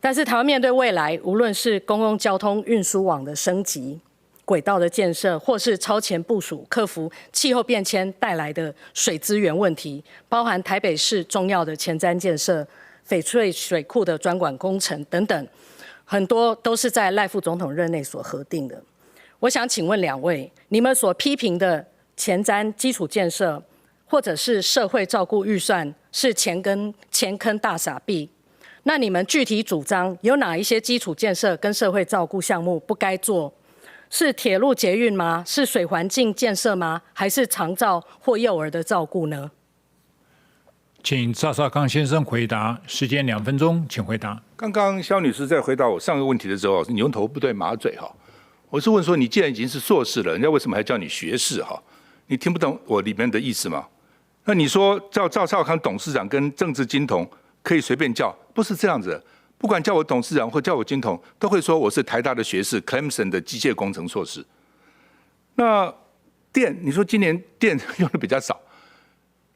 但是台湾面对未来，无论是公共交通运输网的升级，軌道的建設，或是超前部署克服氣候變遷帶來的水資源問題，包含台北市重要的前瞻建設、翡翠水庫的專管工程等等，很多都是在賴副總統任內所核定的。我想請問兩位，你們所批評的前瞻基礎建設，或者是社會照顧預算是錢坑大撒幣，那你們具體主張有哪一些基礎建設跟社會照顧項目不該做？是鐵路捷運嗎？是水環境建設嗎？還是長照或幼兒的照顧呢？請趙少康先生回答，時間2分鐘，請回答。剛剛蕭女士在回答我上個問題的時候，牛頭不對馬嘴哈。我是問說，你既然已經是碩士了，人家為什麼還叫你學士哈？你聽不懂我裡面的意思嗎？那你說叫趙少康董事長跟政治金童可以隨便叫，不是這樣子。不管叫我董事長或叫我金童，都會說我是台大的學士，Clemson 的機械工程碩士。那電，你說今年電用的比較少，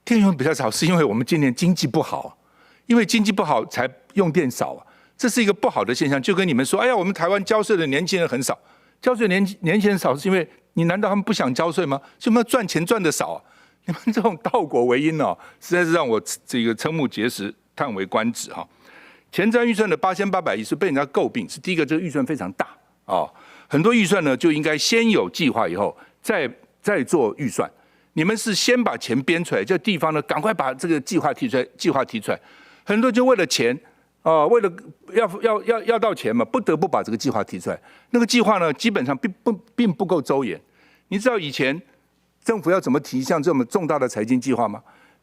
電用的比較少，是因為我們今年經濟不好，因為經濟不好才用電少啊，這是一個不好的現象。就跟你們說，哎呀，我們台灣交稅的年輕人很少，交稅年輕人少，是因為你難道他們不想交稅嗎？是因為賺錢賺得少啊？你們這種倒果為因哦，實在是讓我這個瞠目結舌、嘆為觀止哈。前瞻預算的8800億是被人家詬病，是第一個，這個預算非常大啊，很多預算呢就應該先有計劃以後再做預算。你們是先把錢編出來，叫地方呢趕快把這個計劃提出來，計劃提出來，很多就為了錢啊，為了要到錢嘛，不得不把這個計劃提出來。那個計劃呢，基本上並不夠周延。你知道以前政府要怎麼提像這麼重大的財經計劃嗎？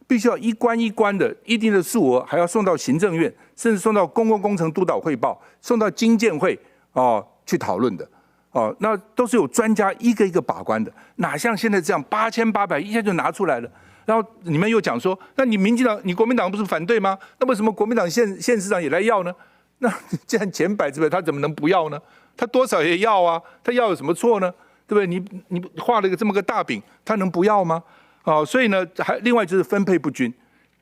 必須要一關一關的一定的數額，還要送到行政院，甚至送到公共工程督導匯報，送到經建會哦去討論的哦，那都是有專家一個一個把關的，哪像現在這樣8800一下就拿出來了。然後你們又講說，那你民進黨、你國民黨不是反對嗎？那為什麼國民黨縣市長也來要呢？那既然錢擺這邊，他怎麼能不要呢？他多少也要啊，他要有什麼錯呢？對不對？你畫了一個這麼個大餅，他能不要嗎？哦，所以呢，還另外就是分配不均，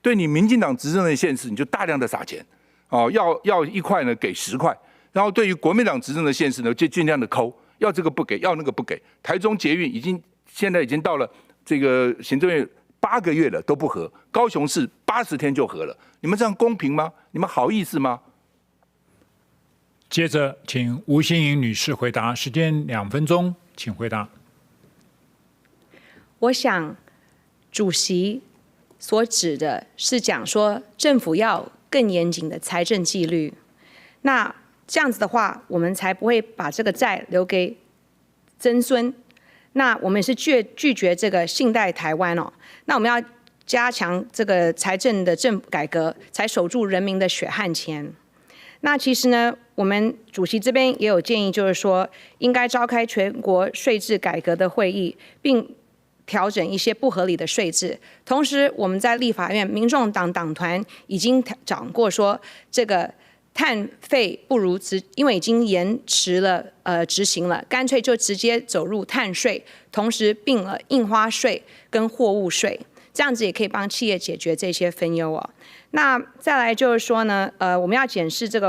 對你民進黨執政的縣市，你就大量的撒錢，哦，要1塊呢給10塊，然後對於國民黨執政的縣市呢，就盡量的摳，要這個不給，要那個不給。台中捷運已經現在已經到了這個行政院8個月了都不核，高雄市80天就核了，你們這樣公平嗎？你們好意思嗎？接着，請吳欣盈女士回答，時間2分鐘，請回答。我想，主席所指的是講說政府要更嚴謹的財政紀律，那這樣子的話，我們才不會把這個債留給曾孫。那我們也是拒絕這個信貸台灣哦。那我們要加強這個財政的政改革，才守住人民的血汗錢。那其實呢，我們主席這邊也有建議，就是說應該召開全國稅制改革的會議，並調整一些不合理的稅制。同時，我們在立法院民眾黨黨團已經講過說，這個碳費不如直，因為已經延遲了執行了，乾脆就直接走入碳稅，同時併了印花稅跟貨物稅，這樣子也可以幫企業解決這些紛憂哦。那再來就是說呢，我們要檢視這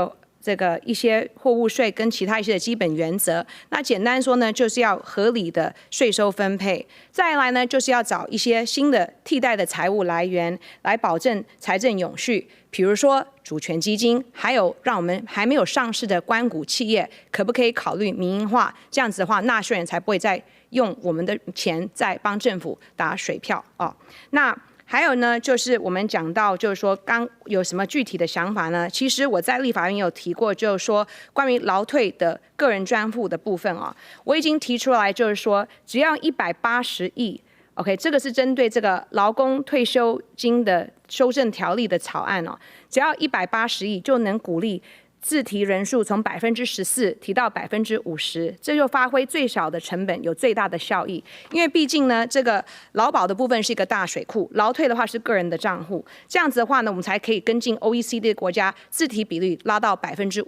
個一些貨物稅跟其他一些的基本原則。那簡單說呢，就是要合理的稅收分配。再來呢，就是要找一些新的替代的財務來源，來保證財政永續。比如說主權基金，還有讓我們還沒有上市的官股企業，可不可以考慮民營化？這樣子的話，納稅人才不會再用我們的錢在幫政府打水漂哦。那還有呢，就是我們講到，就是說，剛有什麼具體的想法呢？其實我在立法院有提過，就是說關於勞退的個人專戶的部分啊，我已經提出來，就是說只要180億，OK，這個是針對這個勞工退休金的修正條例的草案哦，只要一百八十億就能鼓勵自提人數從14%提到50%，這就發揮最小的成本，有最大的效益。因為畢竟呢，這個勞保的部分是一個大水庫，勞退的話是個人的賬戶。這樣子的話呢，我們才可以跟進 OECD 國家自提比率拉到51%。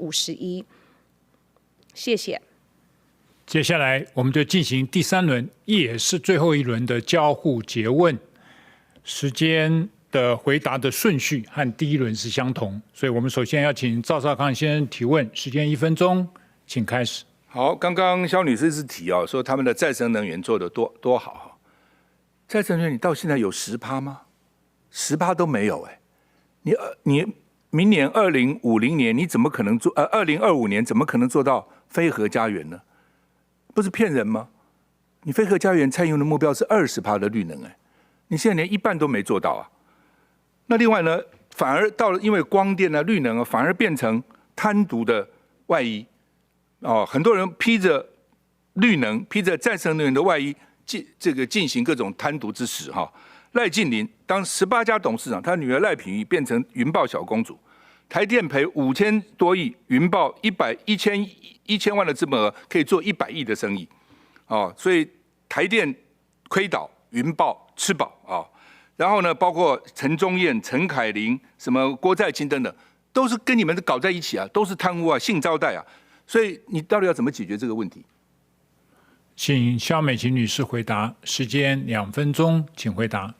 謝謝。接下來我們就進行第三輪，也是最後一輪的交互詰問，時間的回答的順序和第一輪是相同，所以我們首先要請趙少康先生提問，時間1分鐘，請開始。好，剛剛蕭女士是提哦，說他們的再生能源做得多好哈。再生能源你到現在有十趴嗎？十趴都沒有哎。你明年2050年你怎麼可能做？2025年怎麼可能做到非核家園呢？不是騙人嗎？你非核家園蔡英文的目標是20趴的綠能哎，你現在連一半都沒做到啊。那另外呢，反而到了因為光電啊、綠能啊，反而變成貪瀆的外衣。哦，很多人披着綠能、披着再生能源的外衣進行各種貪瀆之實哈。賴勁麟當18家董事長，他女兒賴品妤變成雲豹小公主，台電賠5000多億，雲豹一百一千一千萬的資本額可以做100億的生意，哦，所以台電虧倒，雲豹吃飽啊。然後呢，包括陳宗彥、陳凱琳、什麼郭在清等等，都是跟你們搞在一起啊，都是貪污啊、性招待啊。所以你到底要怎麼解決這個問題？請蕭美琴女士回答，時間2分鐘，請回答。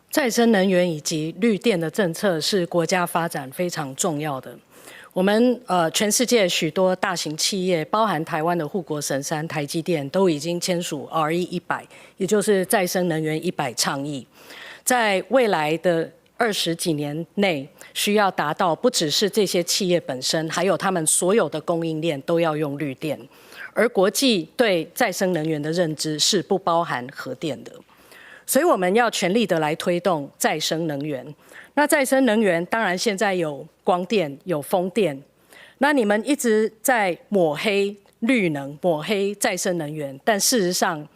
再生能源以及綠電的政策是國家發展非常重要的。我們全世界許多大型企業，包含台灣的護國神山台積電，都已經簽署 RE100，也就是再生能源一百倡議，在未來的20幾年內，需要達到不只是這些企業本身，還有他們所有的供應鏈都要用綠電。而國際對再生能源的認知是不包含核電的，所以我們要全力的來推動再生能源。那再生能源當然現在有光電、有風電，那你們一直在抹黑綠能、抹黑再生能源，但事實上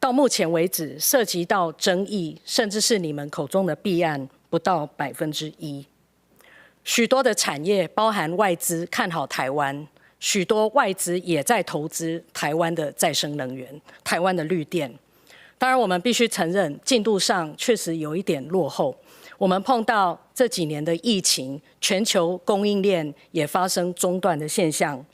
到目前為止，涉及到爭議，甚至是你們口中的弊案，不到1%。許多的產業，包含外資看好台灣，許多外資也在投資台灣的再生能源、台灣的綠電。當然，我們必須承認，進度上確實有一點落後。我們碰到這幾年的疫情，全球供應鏈也發生中斷的現象。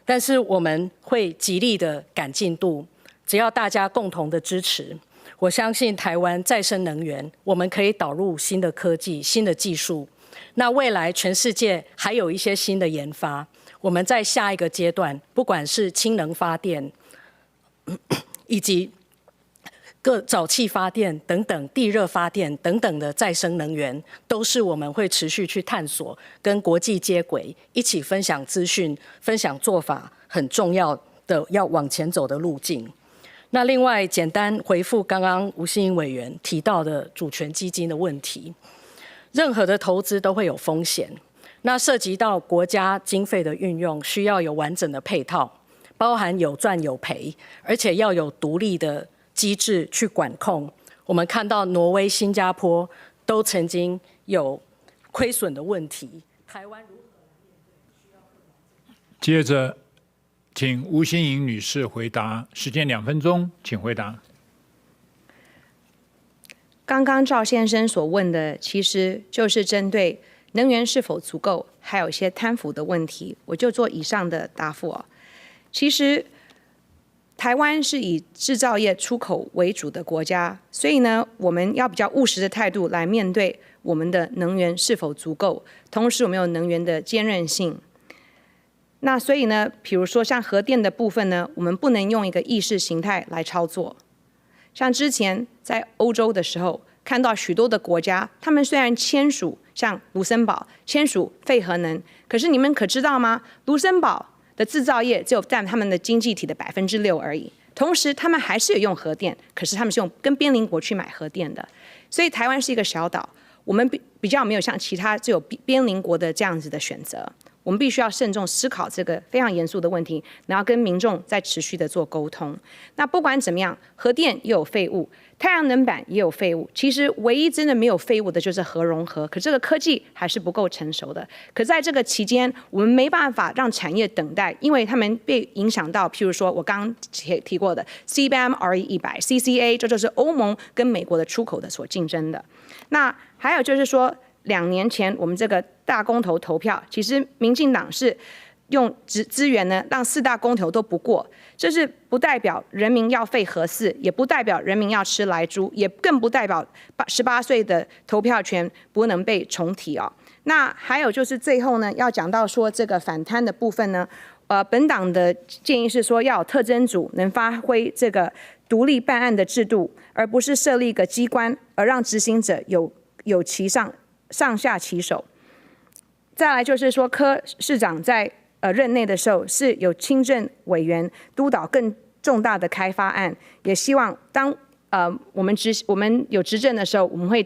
但是我們會極力的趕進度，只要大家共同的支持，我相信台灣再生能源，我們可以導入新的科技、新的技術。那未來全世界還有一些新的研發，我們在下一個階段，不管是氫能發電，以及各沼氣發電等等、地熱發電等等的再生能源，都是我們會持續去探索，跟國際接軌，一起分享資訊、分享做法，很重要的要往前走的路徑。那另外，簡單回復剛剛吳欣盈委員提到的主權基金的問題，任何的投資都會有風險，那涉及到國家經費的運用，需要有完整的配套，包含有賺有賠，而且要有獨立的機制去管控。我們看到挪威、新加坡都曾經有虧損的問題，台灣如何來面對？接着，請吳欣盈女士回答，時間2分鐘，請回答。剛剛趙先生所問的，其實就是針對能源是否足夠，還有一些貪腐的問題，我就做以上的答覆哦。其實，台灣是以製造業出口為主的國家，所以呢，我們要比較務實的態度來面對我們的能源是否足夠，同時我們有能源的堅韌性。那所以呢，比如說像核電的部分呢，我們不能用一個意識形態來操作。像之前在歐洲的時候，看到許多的國家，他們雖然簽署像盧森堡簽署廢核能，可是你們可知道嗎？盧森堡的製造業只有佔他們的經濟體的6%而已。同時，他們還是有用核電，可是他們是用跟邊鄰國去買核電的。所以台灣是一個小島，我們比較沒有像其他只有邊鄰國的這樣子的選擇。我們必須要慎重思考這個非常嚴肅的問題，然後跟民眾再持續的做溝通。那不管怎麼樣，核電也有廢物，太陽能板也有廢物。其實唯一真的沒有廢物的就是核融合，可這個科技還是不夠成熟的。可在這個期間，我們沒辦法讓產業等待，因為他們被影響到，譬如說我剛剛提過的 CBAM RE100、CCA，這就是歐盟跟美國的出口的所競爭的。那還有就是說，2年前我們這個大公投投票，其實民進黨是用資源呢，讓四大公投都不過，這是不代表人民要廢核四，也不代表人民要吃萊豬，也更不代表18歲的投票權不能被重提哦。那還有就是最後呢，要講到說這個反貪的部分呢，本党的建议是说，要有特侦组能发挥这个独立办案的制度，而不是设立一个机关，而让执行者有其上上下其手。再来就是说，柯市长在任内的时候是有亲政委员督导更重大的开发案，也希望当我们有执政的时候，我们会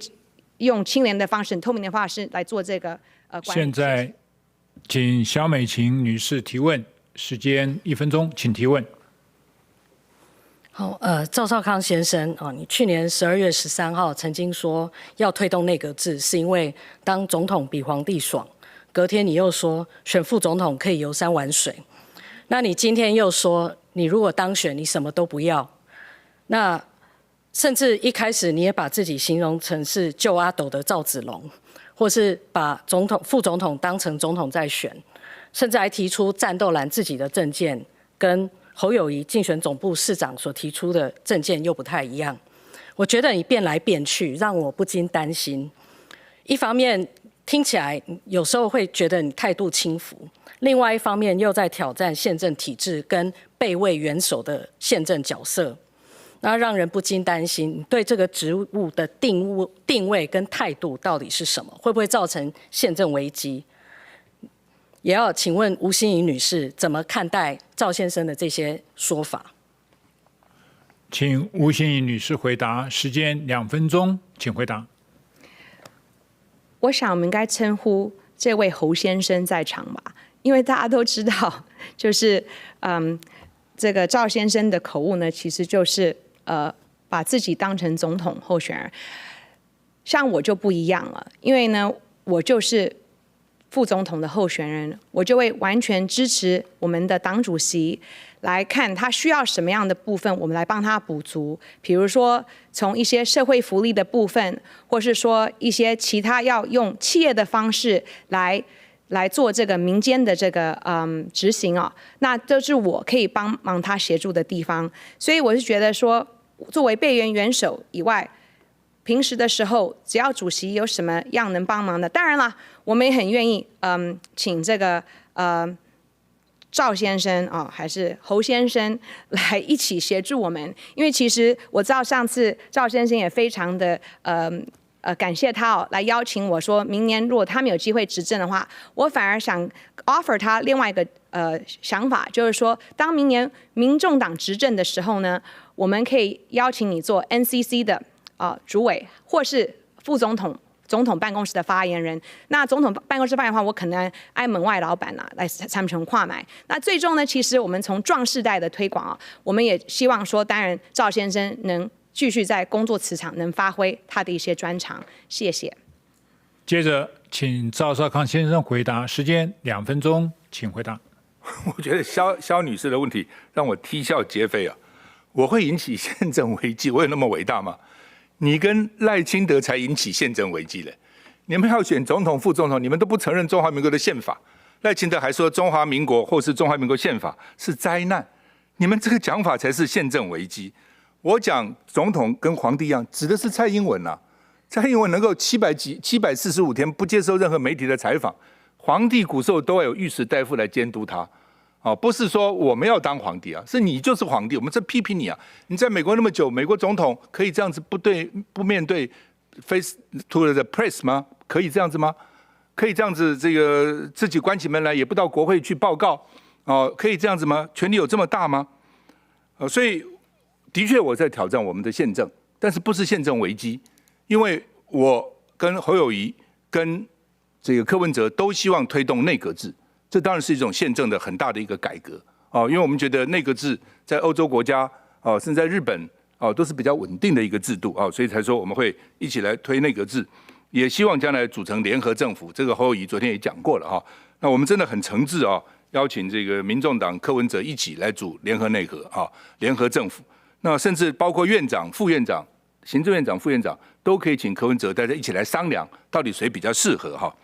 用清廉的方式、透明的方式来做这个。现在，请萧美琴女士提问。时间1分钟，请提问。好，赵少康先生啊，你去年12月13号曾经说要推动内阁制，是因为当总统比皇帝爽。隔天你又说选副总统可以游山玩水，那你今天又说你如果当选，你什么都不要。那甚至一开始你也把自己形容成是救阿斗的赵子龙，或是把总统、副总统当成总统在选。甚至还提出战斗蓝自己的政见，跟侯友宜竞选总部市长所提出的政见又不太一样。我觉得你变来变去，让我不禁担心。一方面听起来有时候会觉得你态度轻浮，另外一方面又在挑战宪政体制跟备位元首的宪政角色，那让人不禁担心，对这个职务的定位跟态度到底是什么？会不会造成宪政危机？也要请问吴欣盈女士怎么看待赵先生的这些说法？请吴欣盈女士回答，时间2分钟，请回答。我想我们应该称呼这位侯先生在场吧，因为大家都知道，就是这个赵先生的口误呢，其实就是把自己当成总统候选人。像我就不一样了，因为呢，我就是副总统的候选人，我就会完全支持我们的党主席，来看他需要什么样的部分，我们来帮他补足。比如说，从一些社会福利的部分，或是说一些其他要用企业的方式来做这个民间的这个执行啊，那都是我可以帮忙他协助的地方。所以我是觉得说，作为备员元首以外，平时的时候，只要主席有什么样能帮忙的，当然了，我们也很愿意，请这个赵先生啊，还是侯先生来一起协助我们。因为其实我知道上次赵先生也非常的感谢他哦，来邀请我说，明年如果他们有机会执政的话，我反而想 offer 他另外一个想法，就是说，当明年民众党执政的时候呢，我们可以邀请你做 NCC 的主委，或是副总统、总统办公室的发言人。那总统办公室发言的话，我可能爱问我老板啊，来参详看觅。那最终呢，其实我们从壮世代的推广啊，我们也希望说，当然赵先生能继续在工作磁场能发挥他的一些专长。谢谢。接着，请赵少康先生回答，时间2分钟，请回答。我觉得萧女士的问题让我啼笑皆非啊！我会引起宪政危机，我有那么伟大吗？你跟赖清德才引起宪政危机嘞！你们要选总统、副总统，你们都不承认中华民国的宪法。赖清德还说中华民国或是中华民国宪法是灾难，你们这个讲法才是宪政危机。我讲总统跟皇帝一样，指的是蔡英文呐。蔡英文能够七百几745天不接受任何媒体的采访，皇帝古时候都要有御史大夫来监督他。哦，不是说我们要当皇帝啊，是你就是皇帝，我们在批评你啊。你在美国那么久，美国总统可以这样子不面对 face to the press 吗？可以这样子吗？可以这样子，这个自己关起门来也不到国会去报告哦？可以这样子吗？权力有这么大吗？所以的确我在挑战我们的宪政，但是不是宪政危机，因为我跟侯友宜跟这个柯文哲都希望推动内阁制。这当然是一种宪政的很大的一个改革哦，因为我们觉得内阁制在欧洲国家哦，甚至在日本哦，都是比较稳定的一个制度哦，所以才说我们会一起来推内阁制，也希望将来组成联合政府。这个侯友宜昨天也讲过了哈。那我们真的很诚挚啊，邀请这个民众党柯文哲一起来组联合内阁啊，联合政府。那甚至包括院长、副院长、行政院长、副院长都可以请柯文哲大家一起来商量，到底谁比较适合哈。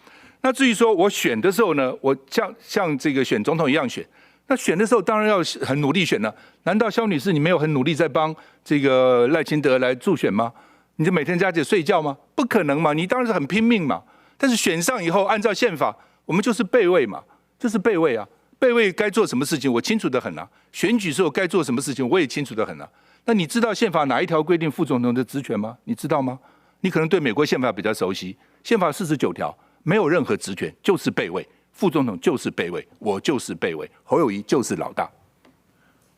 那至于说我选的时候呢，我像这个选总统一样选，那选的时候当然要很努力选了。难道萧女士你没有很努力在帮这个赖清德来助选吗？你就每天在家里睡觉吗？不可能嘛！你当然是很拼命嘛。但是选上以后，按照宪法，我们就是备位嘛，就是备位啊。备位该做什么事情，我清楚的很啊。选举时候该做什么事情，我也清楚的很啊。那你知道宪法哪一条规定副总统的职权吗？你知道吗？你可能对美国宪法比较熟悉。宪法49条没有任何职权，就是备位，副总统就是备位，我就是备位，侯友宜就是老大。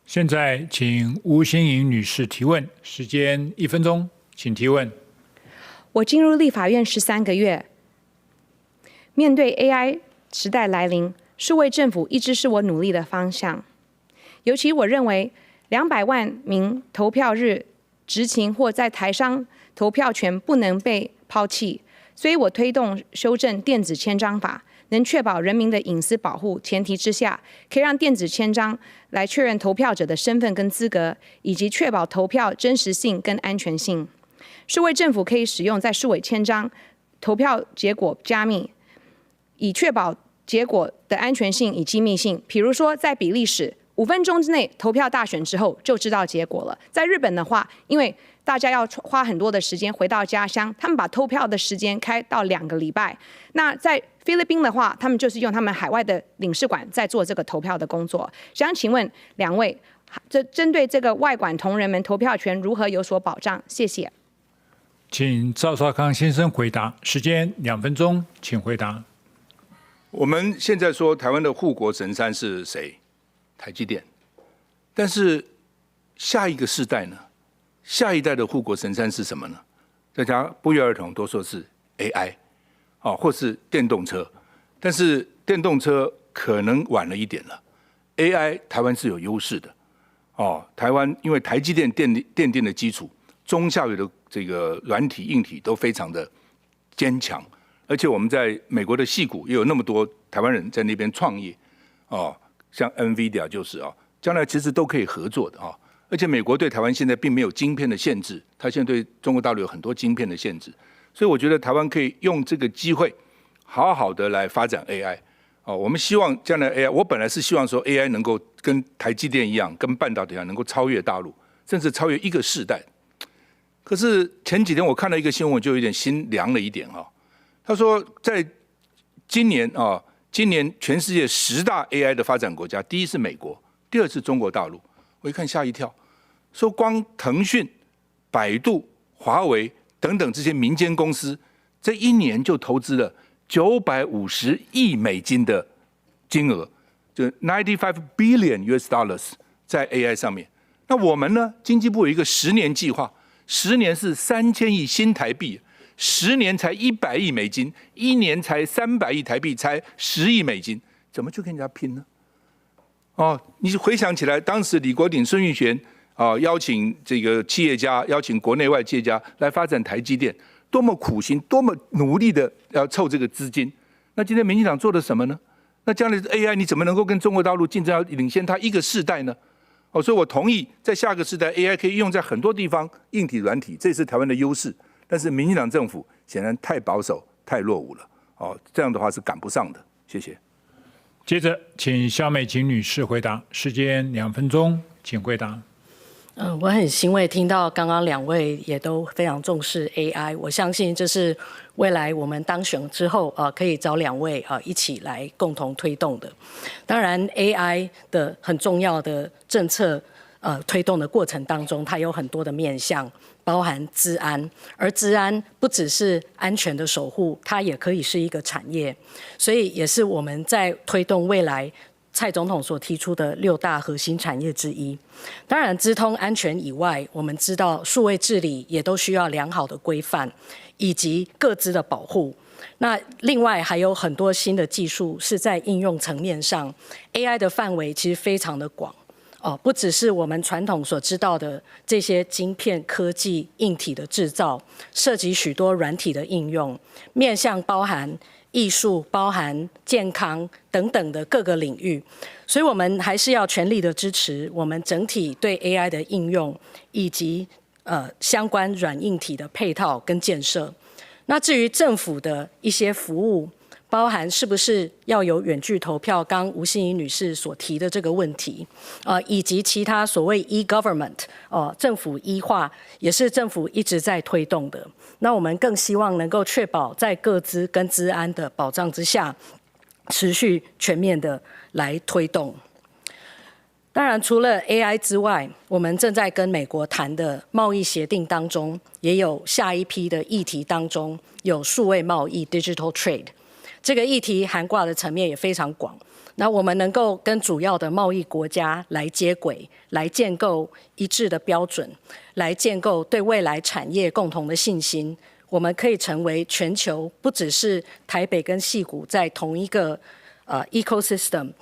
现在请吴欣盈女士提问，时间1分钟，请提问。我进入立法院13个月，面对 AI 时代来临，数位政府一直是我努力的方向。尤其我认为，200万名投票日执勤或在台商投票权不能被抛弃，所以我推动修正电子签章法，能确保人民的隐私保护前提之下，可以让电子签章来确认投票者的身份跟资格，以及确保投票真实性跟安全性。数位政府可以使用在数位签章投票结果加密，以确保结果的安全性与机密性。比如说，在比利时，5分钟之内投票大选之后就知道结果了。在日本的话，因为大家要花很多的时间回到家乡，他们把投票的时间开到2个礼拜。那在菲律宾的话，他们就是用他们海外的领事馆在做这个投票的工作。想请问两位，这针对这个外馆同仁们投票权如何有所保障？谢谢。请赵少康先生回答，时间2分钟，请回答。我们现在说台湾的护国神山是谁？台积电。但是下一个世代呢？下一代的护国神山是什么呢？大家不约而同都说是 AI，哦，或是电动车。但是电动车可能晚了一点了。AI 台湾是有优势的，哦，台湾因为台积电奠定的基础，中下游的这个软体、硬体都非常的坚强，而且我们在美国的矽谷也有那么多台湾人在那边创业，哦，像 NVIDIA 就是啊，将来其实都可以合作的啊。而且美国对台湾现在并没有晶片的限制，它现在对中国大陆有很多晶片的限制，所以我觉得台湾可以用这个机会，好好的来发展 AI。哦，我们希望将来 AI，我本来是希望说 AI 能够跟台积电一样，跟半导体一样，能够超越大陆，甚至超越一个世代。可是前几天我看到一个新闻，就有点心凉了一点哈。他说，在今年啊，今年全世界10大 AI 的发展国家，第一是美国，第二是中国大陆。我一看吓一跳。说光腾讯、百度、华为等等这些民间公司，这一年就投资了950亿美金的金额，就 95 billion US dollars 在 AI 上面。那我们呢？经济部有一个十年计划，十年是3000亿新台币，十年才100亿美金，一年才300亿台币，才10亿美金，怎么去跟人家拼呢？哦，你回想起来，当时李国鼎、孙运璇啊，邀请这个企业家，邀请国内外企业家来发展台积电，多么苦心，多么努力的要凑这个资金。那今天民进党做了什么呢？那将来 AI 你怎么能够跟中国大陆竞争，要领先它一个世代呢？哦，所以我同意，在下个世代 AI 可以用在很多地方，硬体、软体，这是台湾的优势。但是民进党政府显然太保守、太落伍了。哦，这样的话是赶不上的。谢谢。接着，请萧美琴女士回答，时间2分钟，请回答。我很欣慰听到刚刚两位也都非常重视 AI，我相信这是未来我们当选之后啊，可以找两位啊一起来共同推动的。当然，AI 的很重要的政策推动的过程当中，它有很多的面向，包含资安，而资安不只是安全的守护，它也可以是一个产业，所以也是我们在推动未来蔡总统所提出的六大核心产业之一。当然，资通安全以外，我们知道数位治理也都需要良好的规范以及个资的保护。那另外还有很多新的技术是在应用层面上，AI 的范围其实非常的广哦，不只是我们传统所知道的这些晶片科技硬体的制造，涉及许多软体的应用，面向包含艺术、包含健康等等的各个领域，所以我们还是要全力的支持我们整体对 AI 的应用，以及相关软硬体的配套跟建设。那至于政府的一些服务，包含是不是要有远距投票，刚吴欣盈女士所提的这个问题，以及其他所谓 e-government 哦，政府 e 化，也是政府一直在推动的。那我们更希望能够确保在个资跟资安的保障之下，持續全面的來推動。當然，除了 AI 之外，我們正在跟美國談的貿易協定當中，也有下一批的議題當中有數位貿易（digital trade）。這個議題涵蓋的層面也非常廣。那我們能夠跟主要的貿易國家來接軌，來建構一致的標準，來建構對未來產業共同的信心。我們可以成為全球不只是台北跟矽谷在同一個ecosystem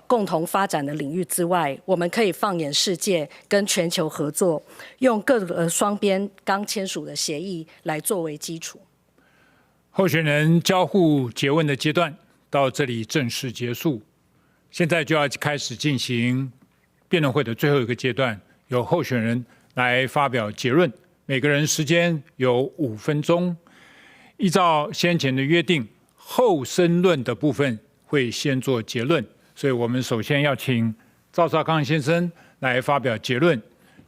共同發展的領域之外，我們可以放眼世界，跟全球合作，用各個雙邊剛簽署的協議來作為基礎。候選人交互詰問的階段到這裡正式結束，現在就要開始進行辯論會的最後一個階段，由候選人來發表結論。每個人時間有5分鐘，依照先前的約定，後申論的部分會先做結論，所以我們首先要請趙少康先生來發表結論，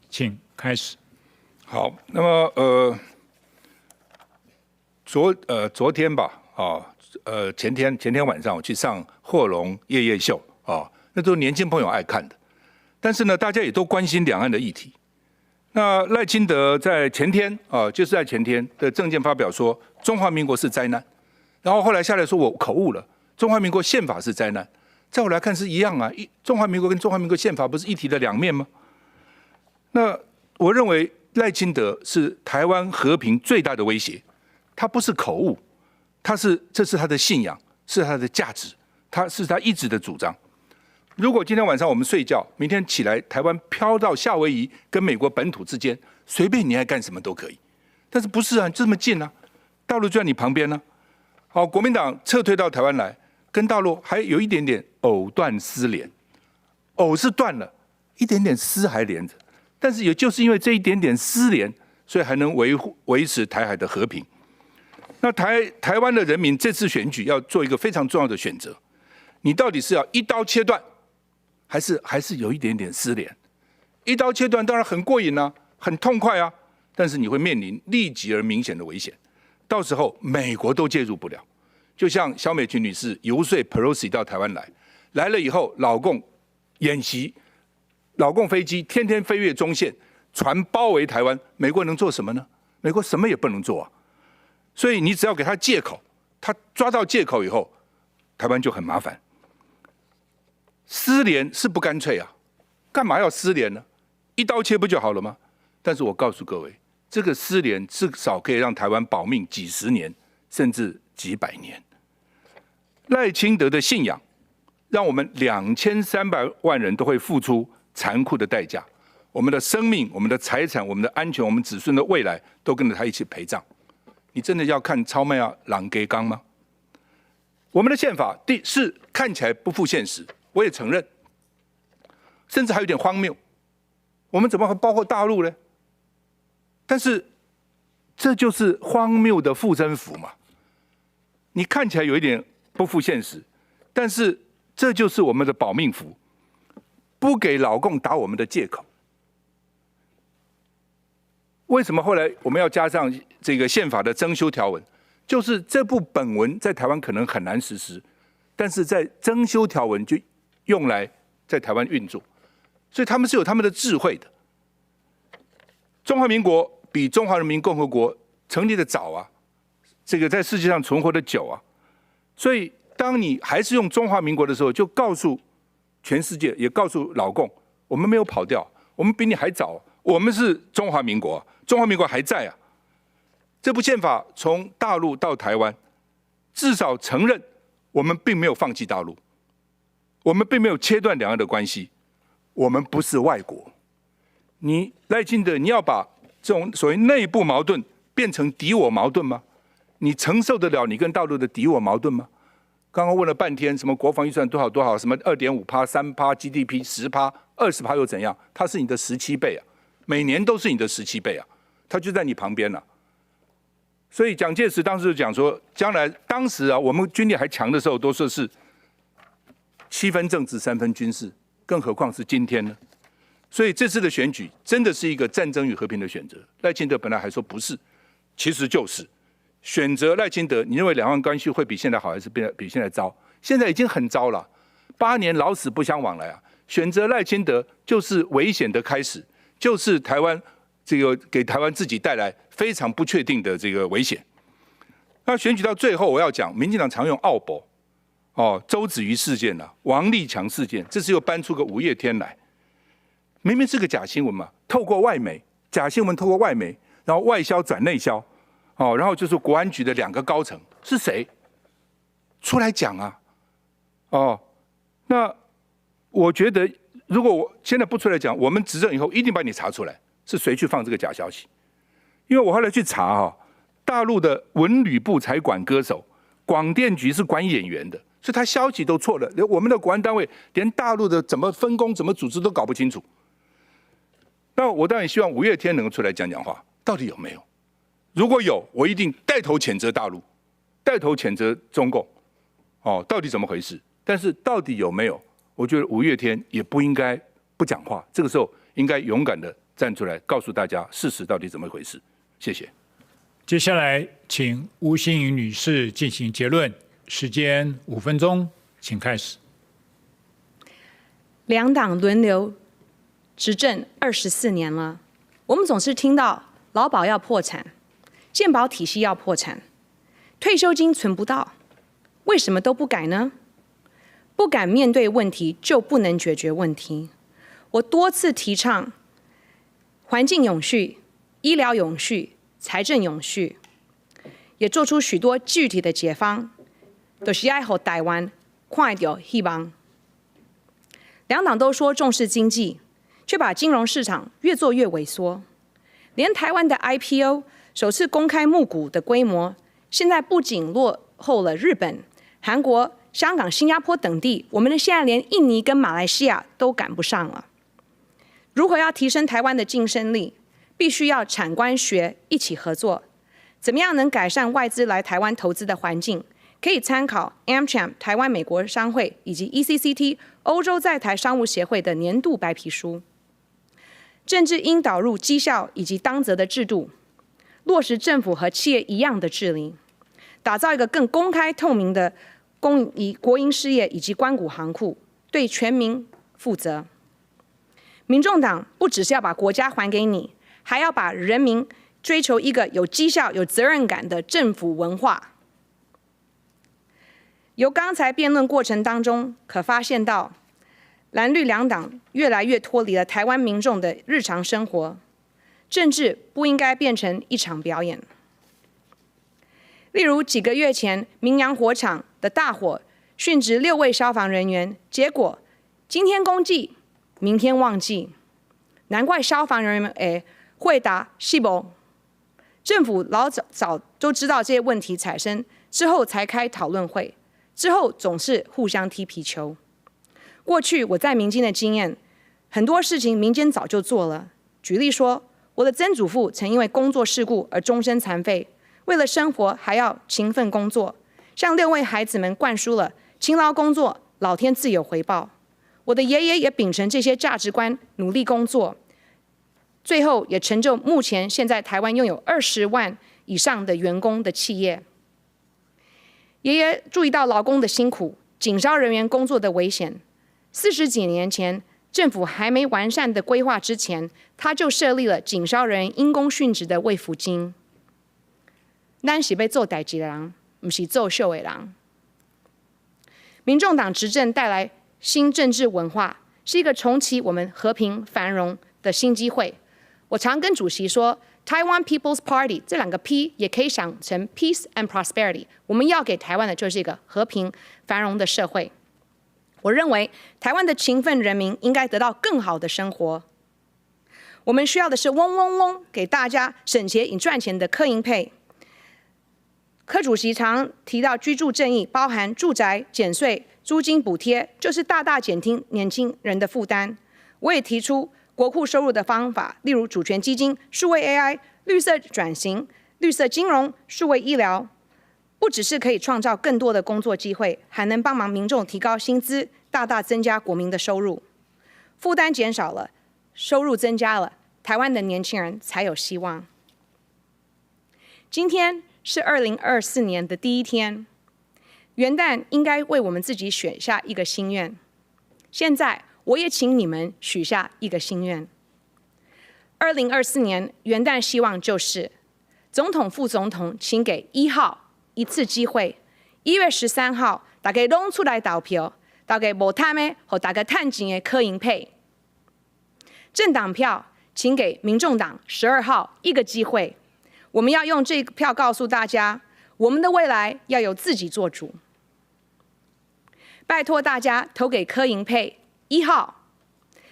請開始。好，那麼昨天吧，啊，前天晚上我去上賀瓏夜夜秀啊，那都是年輕朋友愛看的，但是呢，大家也都關心兩岸的議題。那賴清德在前天啊，就是在前天的政見發表說，中華民國是災難，然後後來下來說我口誤了，中華民國憲法是災難，在我來看是一樣啊，中華民國跟中華民國憲法不是一體的兩面嗎？那我認為賴清德是台灣和平最大的威脅，他不是口誤，這是他的信仰，是他的價值，他是他一直的主張。如果今天晚上我們睡覺，明天起來台灣飄到夏威夷跟美國本土之間，隨便你愛幹什麼都可以。但是不是啊？這麼近啊，大陸就在你旁邊呢。好，國民黨撤退到台灣來，跟大陸還有一點點藕斷絲連，藕是斷了，一點點絲還連着。但是也就是因為這一點點絲連，所以還能維護維持台海的和平。那台灣的人民這次選舉要做一個非常重要的選擇，你到底是要一刀切斷，還是有一點點絲連？一刀切斷當然很過癮啊，很痛快啊，但是你會面臨立即而明顯的危險，到時候美國都介入不了。就像蕭美琴女士遊說 Pelosi 到台灣來，來了以後，老共演習，老共飛機天天飛越中線，船包圍台灣，美國能做什麼呢？美國什麼也不能做啊。所以你只要給他借口，他抓到借口以後，台灣就很麻煩。絲連是不乾脆啊，幹嘛要絲連呢？一刀切不就好了嗎？但是我告訴各位，這個絲連至少可以讓台灣保命幾十年，甚至幾百年。賴清德的信仰，讓我們2300萬人都會付出殘酷的代價，我們的生命、我們的財產、我們的安全、我們子孫的未來，都跟着他一起陪葬。你真的要看超麥啊、朗給剛嗎？我們的憲法第四看起來不符現實。我也承認，甚至還有點荒謬。我們怎麼會包括大陸呢？但是這就是荒謬的護身符嘛。你看起來有一點不符現實，但是這就是我們的保命符，不給老共打我們的借口。為什麼後來我們要加上這個憲法的增修條文？就是這部本文在台灣可能很難實施，但是在增修條文就用來在台灣運作，所以他們是有他們的智慧的。中華民國比中華人民共和國成立的早啊，這個在世界上存活的久啊，所以當你還是用中華民國的時候，就告訴全世界，也告訴老共，我們沒有跑掉，我們比你還早，我們是中華民國，中華民國還在啊。這部憲法從大陸到台灣，至少承認我們並沒有放棄大陸。我們並沒有切斷兩岸的關係，我們不是外國。你賴清德，你要把這種所謂內部矛盾變成敵我矛盾嗎？你承受得了你跟大陸的敵我矛盾嗎？剛剛問了半天，什麼國防預算多少多少，什麼2.5趴、3趴 GDP、10趴、20趴又怎樣？它是你的17倍啊，每年都是你的十七倍啊，它就在你旁邊了。所以蔣介石當時就講說，將來當時啊，我們軍力還強的時候，都說是7分政治，3分軍事，更何況是今天呢？所以這次的選舉真的是一個戰爭與和平的選擇。賴清德本來還說不是，其實就是選擇賴清德。你認為兩岸關係會比現在好還是變比現在糟？现在已经很糟了，8年老死不相往来啊！选择赖清德就是危险的开始，就是台湾这个给台湾自己带来非常不确定的这个危险。那选举到最后，我要讲，民进党常用奥博，哦，周子瑜事件了，王立强事件，这次又搬出个五月天来，明明是个假新闻嘛，透过外媒，假新闻透过外媒，然后外销转内销，哦，然后就是国安局的两个高层是谁出来讲啊？哦，那我觉得如果我现在不出来讲，我们执政以后一定把你查出来，是谁去放这个假消息？因为我后来去查哈，大陆的文旅部才管歌手，广电局是管演员的，所以他消息都错了。连我们的国安单位连大陆的怎么分工、怎么组织都搞不清楚。那我当然希望五月天能够出来讲讲话，到底有没有？如果有，我一定带头谴责大陆，带头谴责中共。哦，到底怎么回事？但是到底有没有？我觉得五月天也不应该不讲话，这个时候应该勇敢的站出来，告诉大家事实到底怎么回事。谢谢。接下来，请吴欣盈女士进行结论，时间5分钟，请开始。两党轮流执政24年了，我们总是听到劳保要破产，健保体系要破产，退休金存不到，为什么都不改呢？不敢面对问题，就不能解决问题。我多次提倡环境永续、医疗永续、财政永续，也做出许多具体的解方，就是愛予台灣看著希望。兩黨都說重視經濟，卻把金融市場越做越萎縮。連台灣的 IPO 首次公開募股的規模，現在不僅落後了日本、韓國、香港、新加坡等地，我們現在連印尼跟馬來西亞都趕不上了。如何要提升台灣的競爭力，必須要產官學一起合作。怎麼樣能改善外資來台灣投資的環境？可以參考 AmCham 台灣美國商會以及 ECCT 歐洲在台商務協會的年度白皮書。政治應導入績效以及當責的制度，落實政府和企業一樣的治理，打造一個更公開透明的公營國營事業以及官股行庫，對全民負責。民眾黨不只是要把國家還給你，還要把人民追求一個有績效、有責任感的政府文化。由剛才辯論過程當中，可發現到藍綠兩黨越來越脫離了台灣民眾的日常生活，政治不應該變成一場表演。例如幾個月前，明陽火場的大火殉職六位消防人員，結果今天公祭，明天忘記，難怪消防人員會打死無。政府老早早都知道這些問題產生之後，才開討論會。之後總是互相踢皮球。過去我在民間的經驗，很多事情民間早就做了。舉例說，我的曾祖父曾因為工作事故而終身殘廢，為了生活還要勤奮工作，向六位孩子們灌輸了勤勞工作，老天自有回報。我的爺爺也秉承這些價值觀，努力工作，最後也成就目前現在台灣擁有20萬以上的員工的企業。爺爺注意到勞工的辛苦，警消人員工作的危險。40幾年前，政府還沒完善的規劃之前，他就設立了警消人員因公殉職的慰撫金。咱是欲做代誌的人，毋是作秀的人。民眾黨執政帶來新政治文化，是一個重啟我們和平繁榮的新機會。我常跟主席說，Taiwan People's Party 這兩個 P 也可以想成 Peace and Prosperity。我們要給台灣的就是一個和平繁榮的社會。我認為台灣的勤奮人民應該得到更好的生活。我們需要的是嗡嗡嗡，給大家省錢與賺錢的柯銀配。柯主席常提到居住正義，包含住宅減稅、租金補貼，就是大大減輕年輕人的負擔。我也提出國庫收入的方法，例如主權基金、數位 AI、綠色轉型、綠色金融、數位醫療，不只是可以創造更多的工作機會，還能幫忙民眾提高薪資，大大增加國民的收入。負擔減少了，收入增加了，台灣的年輕人才有希望。今天是2024年的第一天，元元旦應該為我們自己許下一個心願。現在，我也請你們許下一個心願。2024年元旦希望就是，總統、副總統，請給1號一次機會。1月13號，大家攏出來投票，投給無貪的，予大家趁錢的柯銀配。政黨票，請給民眾黨12號一個機會。我們要用這個票告訴大家，我們的未來要由自己做主。拜託大家投給柯銀配1號。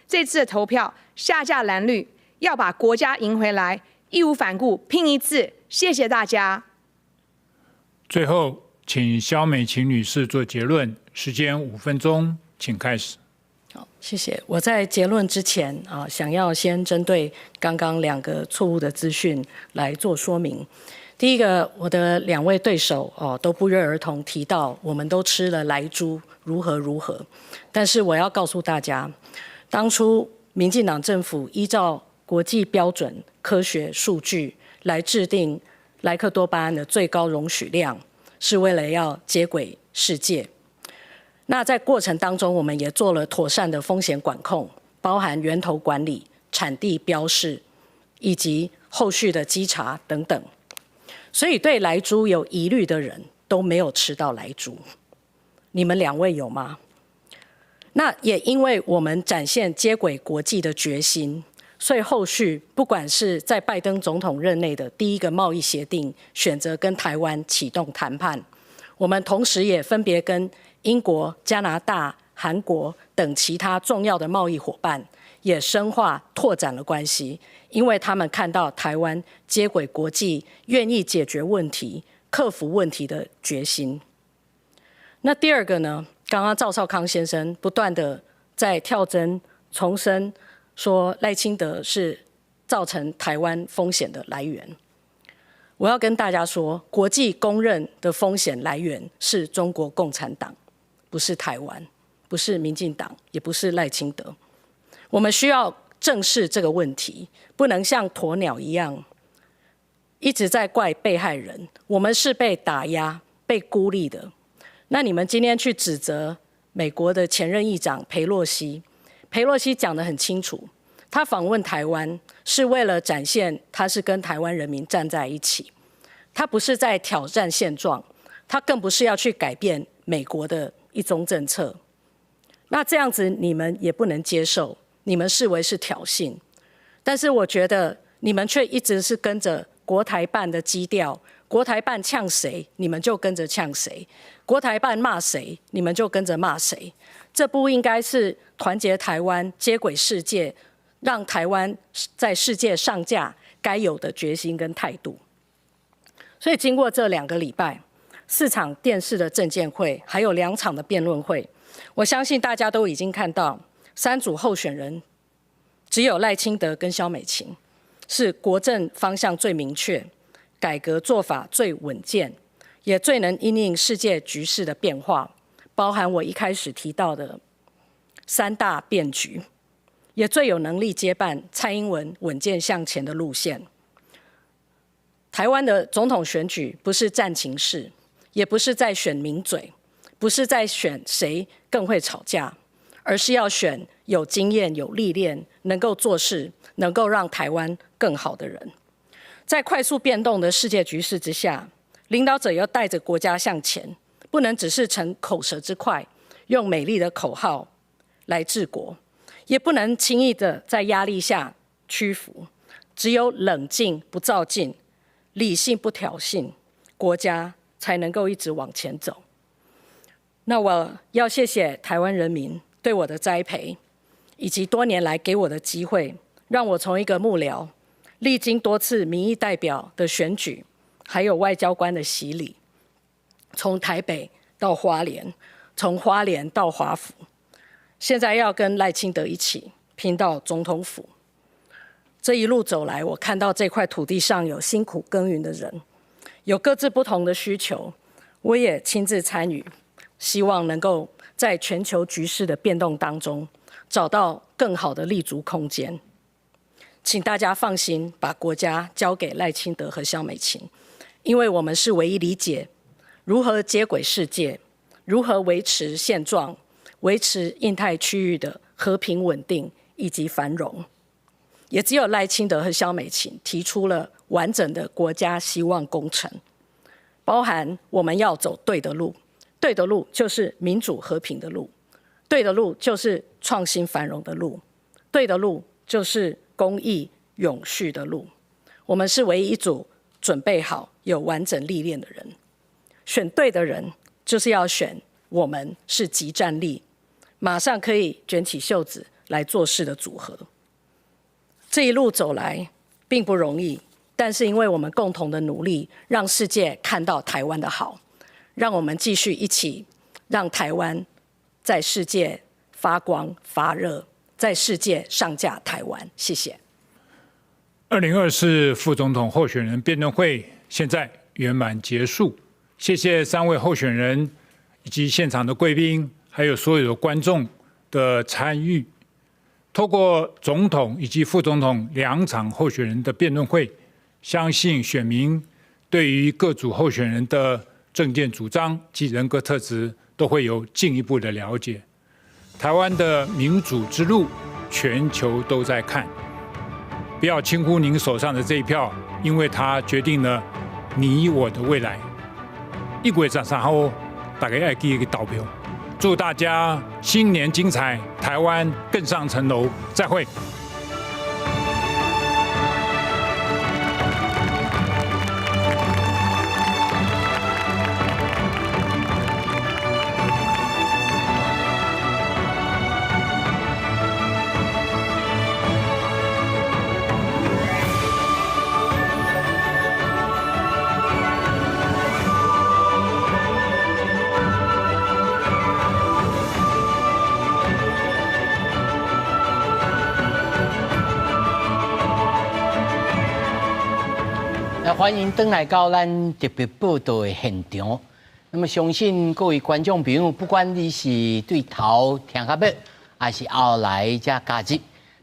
這次的投票下架藍綠，要把國家贏回來，義無反顧拼一次。謝謝大家。最後，請蕭美琴女士做結論，時間5分鐘，請開始。好，謝謝。我在結論之前啊，想要先針對剛剛兩個錯誤的資訊來做說明。第一個，我的兩位對手哦都不約而同提到，我們都吃了萊豬如何如何。但是我要告訴大家，當初民進黨政府依照國際標準、科學數據來制定萊克多巴胺的最高容許量，是為了要接軌世界。那在過程當中，我們也做了妥善的風險管控，包含源頭管理、產地標示以及後續的稽查等等。所以對萊豬有疑慮的人都沒有吃到萊豬，你們兩位有嗎？那也因為我們展現接軌國際的決心，所以後續不管是在拜登總統任內的第一個貿易協定，選擇跟台灣啟動談判，我們同時也分別跟英國、加拿大、韓國等其他重要的貿易夥伴也深化拓展了關係，因為他們看到台灣接軌國際、願意解決問題、克服問題的決心。那第二個呢？剛剛趙少康先生不斷的在跳針重申，說賴清德是造成台灣風險的來源。我要跟大家說，國際公認的風險來源是中國共產黨，不是台灣，不是民進黨，也不是賴清德。我們需要正視這個問題，不能像鴕鳥一樣一直在怪被害人。我們是被打壓、被孤立的。那你們今天去指責美國的前任議長裴洛西，裴洛西講得很清楚，他訪問台灣是為了展現他是跟台灣人民站在一起，他不是在挑戰現狀，他更不是要去改變美國的一中政策。那這樣子你們也不能接受，你們視為是挑釁，但是我覺得你們卻一直是跟着國台辦的基調。國台辦嗆誰，你們就跟着嗆誰；國台辦罵誰，你們就跟着罵誰。這不應該是團結台灣、接軌世界、讓台灣在世界上架該有的決心跟態度。所以經過這2個禮拜，四場電視的政見會，還有2場的辯論會，我相信大家都已經看到，三組候選人只有賴清德跟蕭美琴是國政方向最明確，改革做法最穩健，也最能因應世界局勢的變化，包含我一開始提到的三大變局，也最有能力接辦蔡英文穩健向前的路線。台灣的總統選舉不是戰情室，也不是在選名嘴，不是在選誰更會吵架，而是要選有經驗、有歷練、能夠做事、能夠讓台灣更好的人。在快速變動的世界局勢之下，領導者要帶着國家向前，不能只是逞口舌之快，用美麗的口號來治國，也不能輕易的在壓力下屈服。只有冷靜不躁進，理性不挑釁，國家才能夠一直往前走。那我要謝謝台灣人民對我的栽培，以及多年來給我的機會，讓我從一個幕僚，歷經多次民意代表的選舉，還有外交官的洗禮，從台北到花蓮，從花蓮到華府，現在要跟賴清德一起拼到總統府。這一路走來，我看到這塊土地上有辛苦耕耘的人，有各自不同的需求，我也親自參與，希望能夠在全球局勢的變動當中，找到更好的立足空間。請大家放心，把國家交給賴清德和蕭美琴，因為我們是唯一理解如何接軌世界，如何維持現狀，維持印太區域的和平穩定以及繁榮。也只有賴清德和蕭美琴提出了完整的國家希望工程，包含我們要走對的路，對的路就是民主和平的路，對的路就是創新繁榮的路，對的路就是公益永續的路。我們是唯一一組準備好有完整歷練的人，選對的人就是要選我們是即戰力，馬上可以捲起袖子來做事的組合。這一路走來並不容易，但是因為我們共同的努力，讓世界看到台灣的好，讓我們繼續一起讓台灣在世界發光發熱，在世界上架台灣。謝謝。2024副總統候選人辯論會現在圓滿結束，謝謝三位候選人以及現場的貴賓，還有所有的觀眾的參與。透過總統以及副總統兩場候選人的辯論會，相信選民對於各組候選人的政見主張及人格特質都會有進一步的了解。台灣的民主之路，全球都在看。不要輕忽您手上的這一票，因為它決定了你我的未來。1月13號，大家愛記得去投票。祝大家新年精彩，台灣更上層樓。再會。歡迎轉來到咱特別報道的現場。那麼，相信各位觀眾朋友，不管你是對頭聽較尾，還是後來才加入，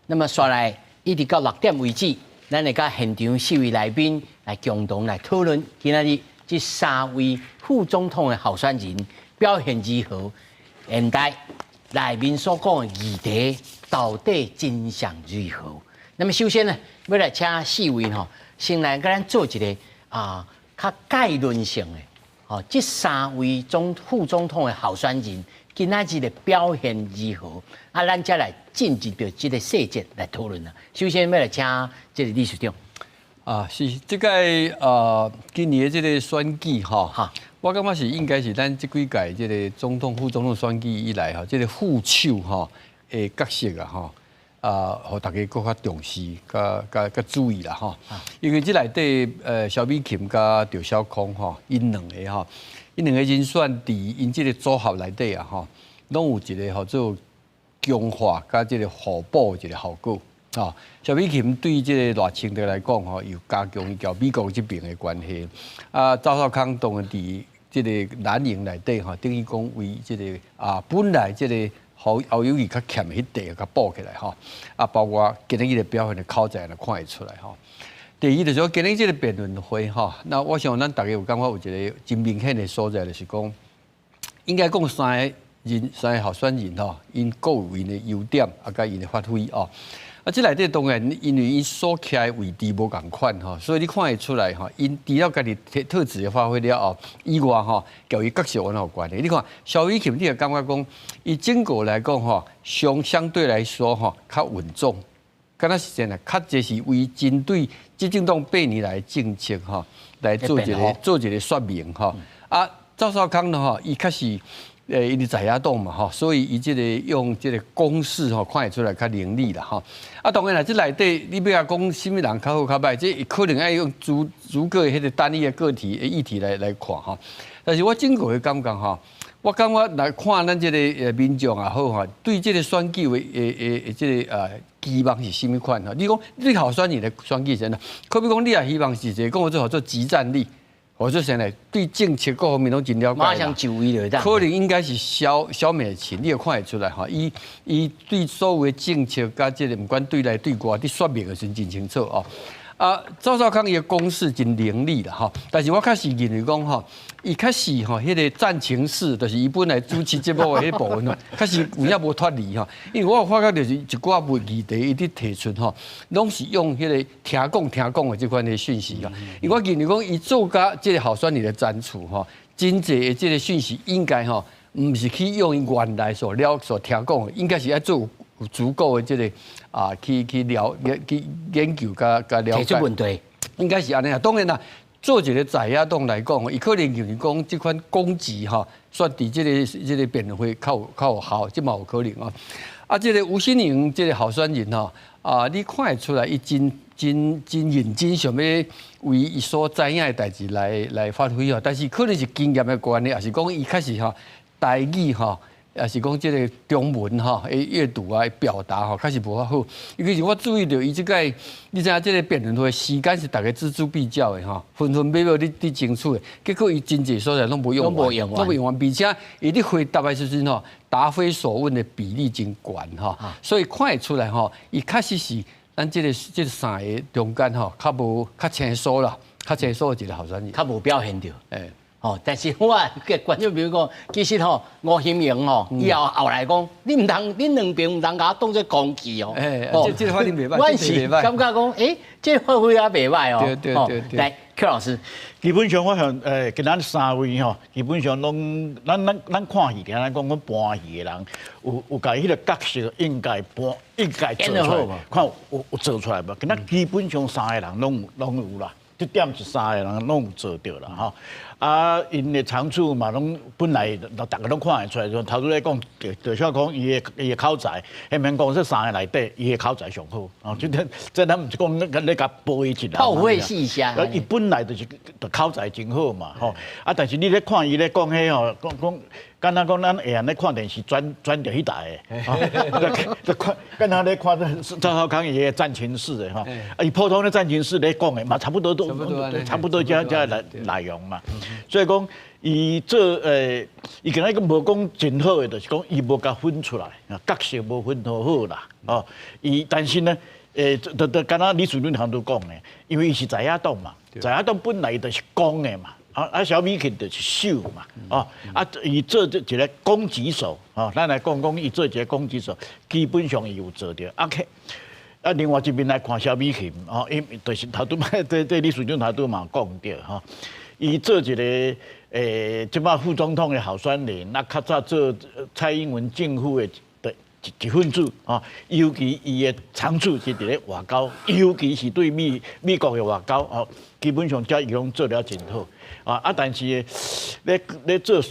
那麼紲來一直到6點為止，咱會佮現場四位來賓來共同來討論今仔日這三位副總統的候選人表現如何，現代內面所講的議題到底真相如何？那麼首先呢，欲來請四位吼，先來佮咱做一個較概論性的，吼，這三位副總統的候選人今仔日的表現如何？啊，咱才來進入到這個細節來討論啦。首先欲來請這個理事長。啊，是這個今年的這個選舉吼，我感覺是應該是咱這幾屆這個總統、副總統選舉以來吼，這個副手吼的角色啊吼。啊，予大家閣較重視、較注意啦吼。因為這內底，蕭美琴佮趙少康吼，𪜶兩个吼，𪜶兩个人選佇𪜶這個組合內底啊吼，攏有一個號做強化佮這個互補的一個效果。吼，蕭美琴對這個賴清德來講吼，有加強伊佮美國這邊的關係。啊，趙少康當然佇這個藍營內底吼，等於講為這個啊，本來這個。侯友宜較欠的彼塊共補起來吼，啊，包括今日伊的表現的口才也看會出來吼。第二就是說，今日這個辯論會吼，那我想咱大家有感覺有一個真明顯的所在，就是講，應該講三個人三個候選人吼，𪜶各有𪜶的優點啊，佮𪜶的發揮哦。啊，這內底當然因為𪜶所徛的位置無仝款吼，所以你看會出來吼，𪜶除了家己特質的發揮了後以外吼，佮伊角色完全有關係。你看蕭美琴，你會感覺講，伊整個來講吼，相對來說吼較穩重，敢若是真的，較濟是為針對執政黨8年來的政策吼來做一個說明吼。啊，趙少康呢吼，伊較是。因為在野黨嘛吼，所以伊這個用這個攻勢吼，看會出來較凌厲啦吼。啊，當然啦，這內底你欲講啥物人較好較䆀，這可能愛用逐個彼個單一的個體的議題來看吼。但是我整個的感覺吼，我感覺來看咱這個民眾也好吼，對這個選舉的這個期望是啥物款吼？你講你候選人的選舉是按怎？可比講你也希望是一個講做號做即戰力。我說現在對政策各方面攏真了解。馬上就位就可能應該是蕭美琴，你會看會出來吼。伊對所有的政策佮這個，毋管對內對外，佇說明的時陣真清楚哦。啊，趙少康伊的攻勢真凌厲啦吼，但是我確實認為講吼，伊確實吼，彼個戰情室，就是伊本來主持節目的彼部分吼，確實有影無脫離吼。因為我有發覺就是一寡問題伊佇提出吼，攏是用彼個聽講聽講的這款的訊息啊。因為我認為講伊做甲這個候選人的展處吼，真濟的這個訊息應該吼，毋是去用伊原來所了所聽講的，應該是愛做有足夠的這個啊，去了去研究佮佮了解。提出問題，應該是按呢啊。當然啦，做一個在野黨來講，伊可能就是講這款攻擊吼，算佇這個辯論會較有效，這嘛有可能啊。啊，這個吳欣盈這個候選人吼，啊，你看會出來，伊真真真認真想欲為伊所知影的代誌來發揮吼，但是可能是經驗的關係，抑是講伊確實吼台語吼。抑是講這個中文吼，的閱讀啊、表達吼，確實無遐好。尤其是我注意著伊這擺，你知影這個辯論會時間是逐家錙銖必較的吼，分分秒秒咧爭取的。結果伊真濟所在攏無用完，攏無用完，而且伊咧回答的時陣吼，答非所問的比例真懸吼，所以看會出來吼，伊確實是咱這三个中間吼，較無較清楚啦，較清楚的一個候選人，較無表現著。欸。哦，但是我個觀眾朋友講，其實吼吳欣盈吼，以後後來講，你毋通，恁兩邊毋通共我當做工具哦。欸，這個反應袂䆀，我是感覺講，欸，這個發揮也袂䆀哦。對對對對。來，邱老師，基本上我想，今仔三位吼，基本上攏，咱看戲，咱講講搬戲的人，有共彼個角色應該搬，應該做出來，看有做出來無？今仔基本上三個人攏有啦。這點是三個人攏有做著啦吼，啊，𪜶的長處嘛，攏本來逐家攏看會出來。頭拄咧講，就像講伊的口才，彼免講這三个內底，伊的口才上好。哦，這咱毋是講咧共褒伊一下。透會細聲。伊本來就是口才真好嘛，吼。啊，但是你咧看伊咧講彼吼，講講。敢若講咱下暗咧看電視轉轉著彼台的，咧看敢若咧看趙少康伊的戰情室的吼，啊，伊普通的戰情室咧講的嘛，差不多都差不多這這內內容嘛。所以講伊做伊今日閣無講真好的，就是講伊無共分出來，角色無分好好啦，哦，伊但是呢，就敢若李主任頭拄講的，因為伊是在野黨嘛，在野黨本來就是攻的嘛。啊！蕭美琴就是守嘛，哦，啊，伊做這一个攻擊手，哦，咱來講講伊做一个攻擊手，基本上伊有做著。啊，啊，另外一邊來看蕭美琴，哦，伊就是頭拄這李處長頭拄嘛講著，吼，伊做一個這擺副總統的候選人，啊，較早做蔡英文政府的一份子，吼，尤其伊的長處是佇咧外交，尤其是對美國的外交，哦，基本上這伊攏做了真好。啊！但是咧做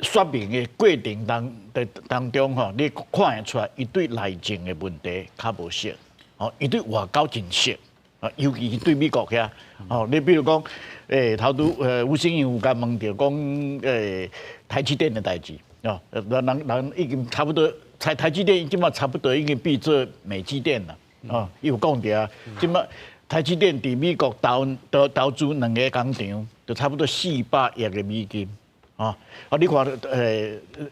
說明的過程當中吼，你看會出來，伊對內政的問題較無熟，哦，伊對外交真熟，啊，尤其是對美國遐，哦，你比如講，頭拄吳欣盈有共問著講，台積電的代誌，哦，人已經差不多，台積電這擺差不多已經變做美積電啦，哦，伊有講著啊，這擺台積電佇美國投資兩个工廠。就差不多400億的美金，啊！啊，你看，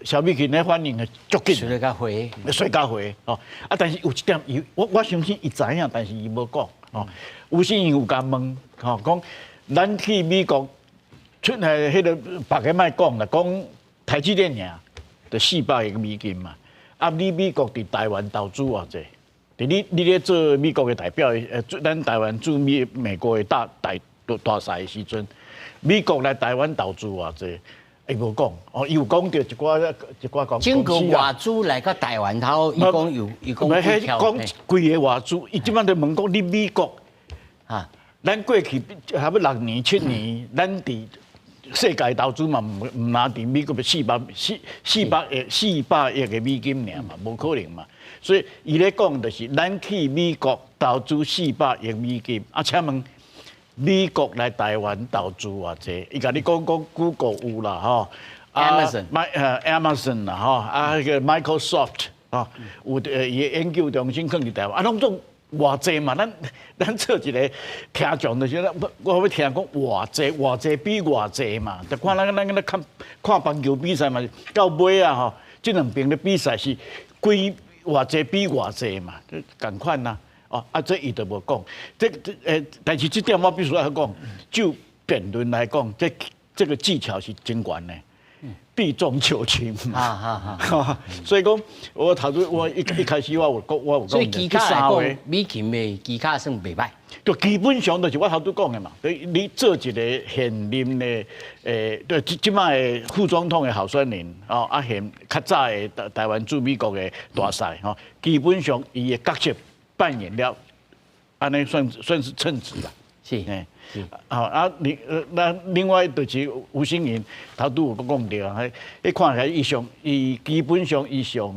蕭美琴咧反應足緊，說較回，說較回，哦！啊，但是有一點，伊我相信伊知影，但是伊無講，哦。吳欣盈有共問，吼，講咱去美國出來，彼个別个莫講啦，講台積電爾，就400億美金嘛。啊，你美國佇台灣投資偌濟？佇你咧做美國的代表，咱台灣駐美國的大使的時陣。美國來台灣投資偌濟，伊無講，哦，伊有講著一寡一寡講。整個外資來到台灣頭，伊講有，伊講幾條。講規个外資，伊這擺就問講你美國，啊，咱過去差不多6年7年，咱佇世界投資嘛，毋毋若佇美國400億的美金爾嘛，無可能嘛。所以伊咧講就是咱去美國投資400億美金，啊，請問？美國來台灣投資偌濟？伊共你講講 Google 有啦吼，Amazon、 Amazon 啦吼，啊，彼個 Microsoft 吼，有伊的研究中心囥佇台灣，啊，攏總偌濟嘛？咱做一个聽眾就是，我欲聽講偌濟，偌濟比偌濟嘛？就看咱咧看看棒球比賽嘛，到尾啊吼，這兩邊咧比賽是幾偌濟比偌濟嘛，仝款啊。哦，啊，這伊就無講，這，但是這點我必須愛講，就辯論來講，這個技巧是真懸的，避重就輕嘛。所以講，我頭拄我一開始我有講，我有講。所以技巧來講，美琴的技巧算袂䆀。就基本上就是我頭拄講的嘛。你做一個現任的對，這擺的副總統的候選人，哦，啊現較早的台灣駐美國的大使，吼，基本上伊的角色扮演了，按呢算是稱職啦。好啊，那另外就是吳欣盈，頭拄有講著啊，彼看起來伊上伊基本上伊上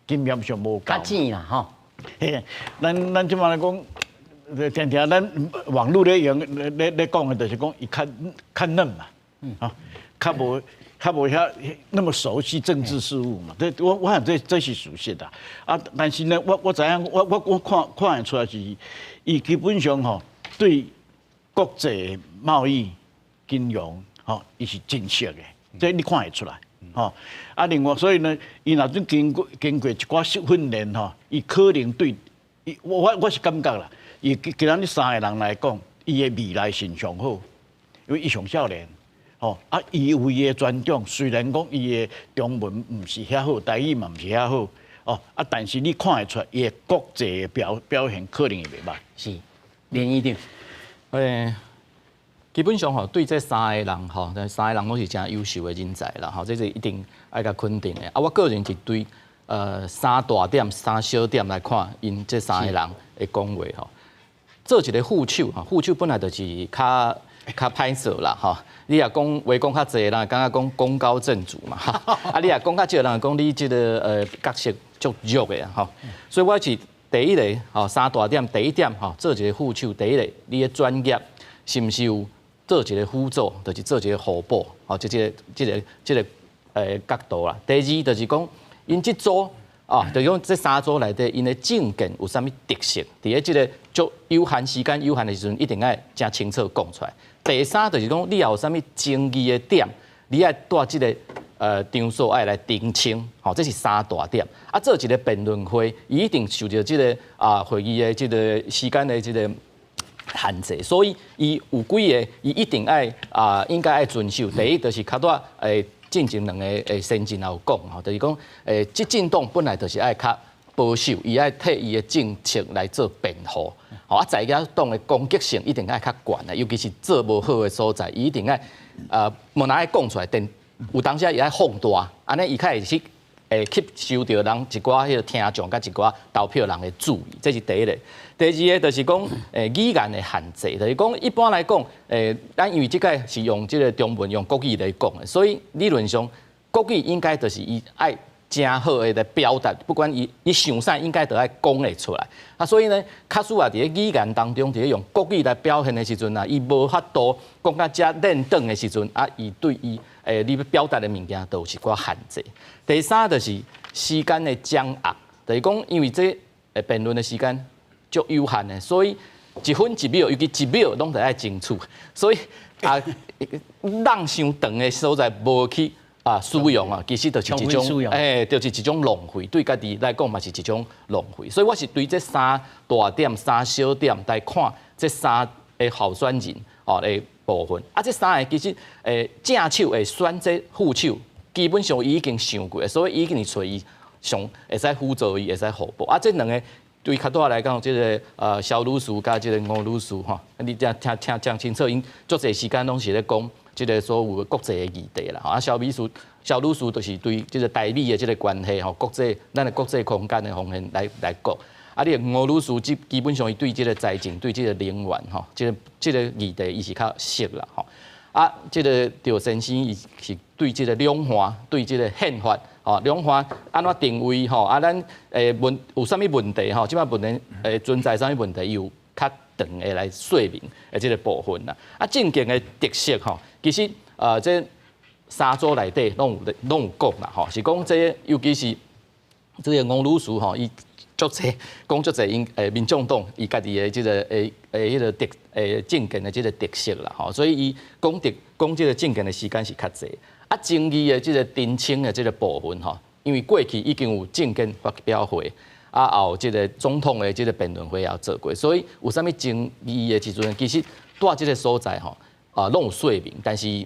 經驗上無夠。較淺啦，吼。嘿，咱這擺來講，定定咱網路咧用咧講的，就是講伊較嫩嘛，啊，較無遐那麼熟悉政治事務嘛。這我想這是事實啊。啊，但是呢，我知影，我看會出來是，伊基本上吼對國際貿易、金融，吼，伊是真熟的，這你看會出來，吼。啊，另外，所以呢，伊若陣經過一寡訓練，吼，伊可能對，我是感覺啦，伊今仔日三个人來講，伊的未來性上好，因為伊上少年，吼，啊，伊有伊的專長，雖然講伊的中文毋是遐好，台語嘛毋是遐好，哦，啊，但是你看會出來，伊的國際的表現可能會袂䆀。是，連議長。基本上吼，對這三个人吼，三个人攏是誠優秀的人才啦，吼，這是一定愛共肯定的。啊，我個人是對三大點、三小點來看，𪜶這三个人的講話吼，做一個副手吼，副手本來就是較歹做啦，吼。你若講話講較濟，人感覺講功高震主嘛，啊，你若講較少，人講你這個角色足弱的吼。所以我是第一個吼，三大點，第一點吼，做一個副手，第一個你的專業是毋是有做一個輔助，就是做一個互補，吼，這個角度啦。第二就是講，𪜶這組啊，就是講這三組內底，𪜶的政見有啥物特色？佇咧這個足有限時間有限的時陣，一定愛誠清楚講出來。第三就是講，你也有啥物爭議的點，你愛佇這個場所愛來澄清，吼，這是三大點。啊，做一個辯論會，伊一定受著這個啊會議的這個時間的這個限制，所以伊有幾个，伊一定愛啊，應該愛遵守。第一就是較早進前兩個先進也有講吼，就是講執政黨本來就是愛較保守，伊愛替伊的政策來做辯護。吼啊，在野黨的攻擊性一定愛較懸的，尤其是做無好的所在，伊一定愛無若愛講出來，但有當時伊愛放大，按呢伊較會去吸收著人一寡彼个聽眾佮一寡投票人的注意，這是第一个。第二个就是講語言的限制，就是講一般來講，咱因為這個是用這个中文用國語來講的，所以理論上國語應該就是伊愛誠好的來表達，不管伊想啥，應該都愛講會出來。啊，所以呢，假使啊，佇咧語言當中，佇咧用國語來表現的時陣啊，伊無法度講甲遮輪轉的時陣，啊，伊對伊你欲表達的物件都有一寡限制。第三就是時間的掌握，就是講因為這辯論的時間足有限的，所以一分一秒，尤其一秒攏得愛爭取，所以啊，浪傷長的所在無去啊使用啊，其實就是一種，就是一種浪費，對家己來講嘛是一種浪費。所以我是對這三大點、三小點來看這三个候選人哦的部分。啊，這三个其實正手會選這副手，基本上伊已經想過，所以伊已經揣伊上會使輔助伊，會使互補。啊，這兩个對較大來講，這个蕭女士佮這个吳女士吼，你聽聽聽清楚，𪜶足濟時間攏是咧講這个所有的國際的議題啦。啊，蕭女士就是對這个台美的這个關係吼，國際咱的國際空間的方面來講。啊，你吳女士基本上伊對這个財政、對這个能源吼，這个議題伊是較熟啦吼。啊，這个趙先生伊是對這个兩岸、對這个憲法。吼，兩岸按怎定位吼？啊，咱問有啥物問題吼？這擺問題存在啥物問題，伊有較長的來說明的這个部分啦。啊，政見的特色吼，其實這三組內底攏有講啦吼，是講這尤其是這个吳女士吼，伊足濟講足濟𪜶民眾黨伊家己的這个彼个特政見的這个特色啦吼，所以伊講得講這个政見的時間是較濟。啊，爭議的這个澄清的這个部分吼，因為過去已經有政見發表會，啊，也有這个总统的這个辩论会也有做过，所以有啥物争议的时阵，其实蹛這个所在吼，啊，拢有说明。但是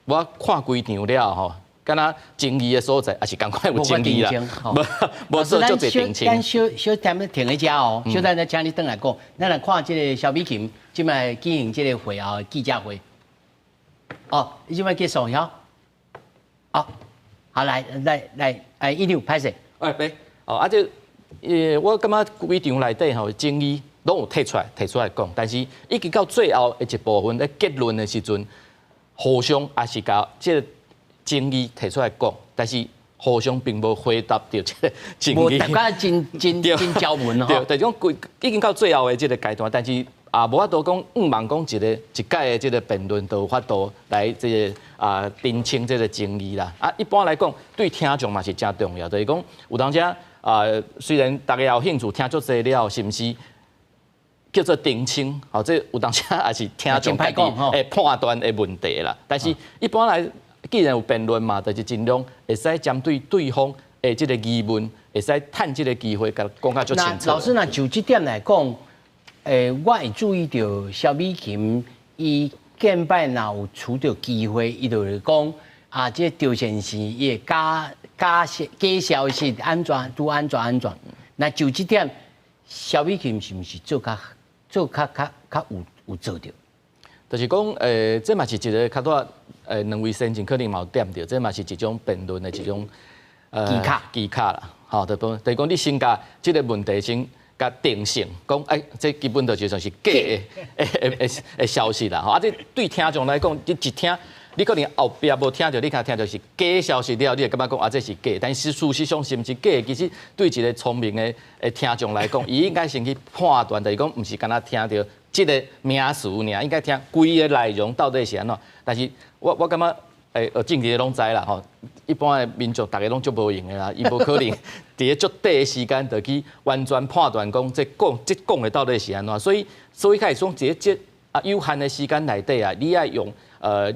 我看规场了吼，敢若争议的所在，也是仝款有争议啦，无无做足济澄清。咱小小踮咧停咧遮哦，小等下请你转来讲。咱来看這个萧美琴这摆举行這个会后的记者会。哦，你这摆结束了？哦，好，来来来，哎，院长歹势。哎，别，哦，啊这，我感觉规场内底吼争议拢有提出来讲，但是一直到最后的一部分咧结论的时阵，互相也是共这个争议提出来讲，但是互相并无回答著这个争议。无大家真真真交问吼。对，就是讲规已经到最后的这个阶段，但是也无法度讲，向望讲一个一届的这个辩论都有法度来这个啊澄清这个争议啦。啊，一般来讲，对听众嘛是真重要，就是讲有当时啊，虽然大家有兴趣听足济了，是毋是叫做澄清？吼，这有当时也是听众家己会判断的问题啦。但是一般来，既然有辩论嘛，就是尽量会使针对对方的这个疑问，会使趁这个机会共讲甲足清楚。老师，那就这点来讲，我会注意著萧美琴，伊见摆若有取著机会，伊就会讲啊，这赵先生伊会假假假消息按怎拄按怎按怎。那就这点，萧美琴是毋是做较有做著？就是讲，这嘛是一个较早，两位先进可能嘛有点著，这嘛是一种辩论的一种技巧技巧啦。吼，就讲你先共这个问题先共定性，讲，哎，这基本就算是假的消息啦。吼，啊，这对听众来讲，你一听，你可能后壁无听著，你较听著是假消息了，你会感觉讲啊，这是假。但是事实上是毋是假？其实对一个聪明的听众来讲，伊应该先去判断，就是讲，毋是干焦听著这个名词尔，应该听规个内容到底是按怎。但是我感觉，学政治的拢知啦吼，一般的民众逐家拢足无闲的啦，伊无可能伫咧足短的时间就去完全判断讲这讲的到底是按怎。所以开始讲，这这啊有限的时间内底啊，你爱用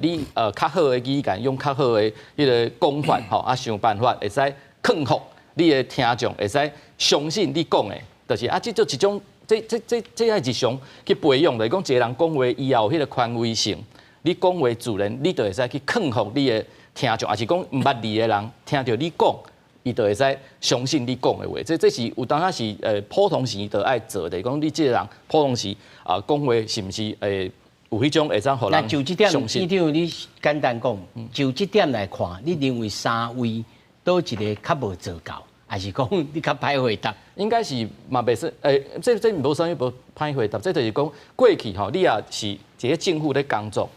你较好的语言，用较好的彼个讲法吼，啊想办法会使劝服你的听众，会使相信你讲的，就是啊，这就一种这爱日常去培养的，讲一个人讲话伊也有彼个权威性，你讲话自然，你就会使去劝服你的听众，抑是讲毋捌你的人听著你讲，伊就会使相信你讲的话。这是有当时是普通时就爱做的，讲你这个人普通时啊讲话是毋是有彼种会当予人就这点，院长你简单讲，就这点来看，你认为三位佗一个较无做到，抑是讲你较歹回答？应该是嘛袂算，这无啥物无歹回答，这就是讲过去吼，你也是一个政府咧工作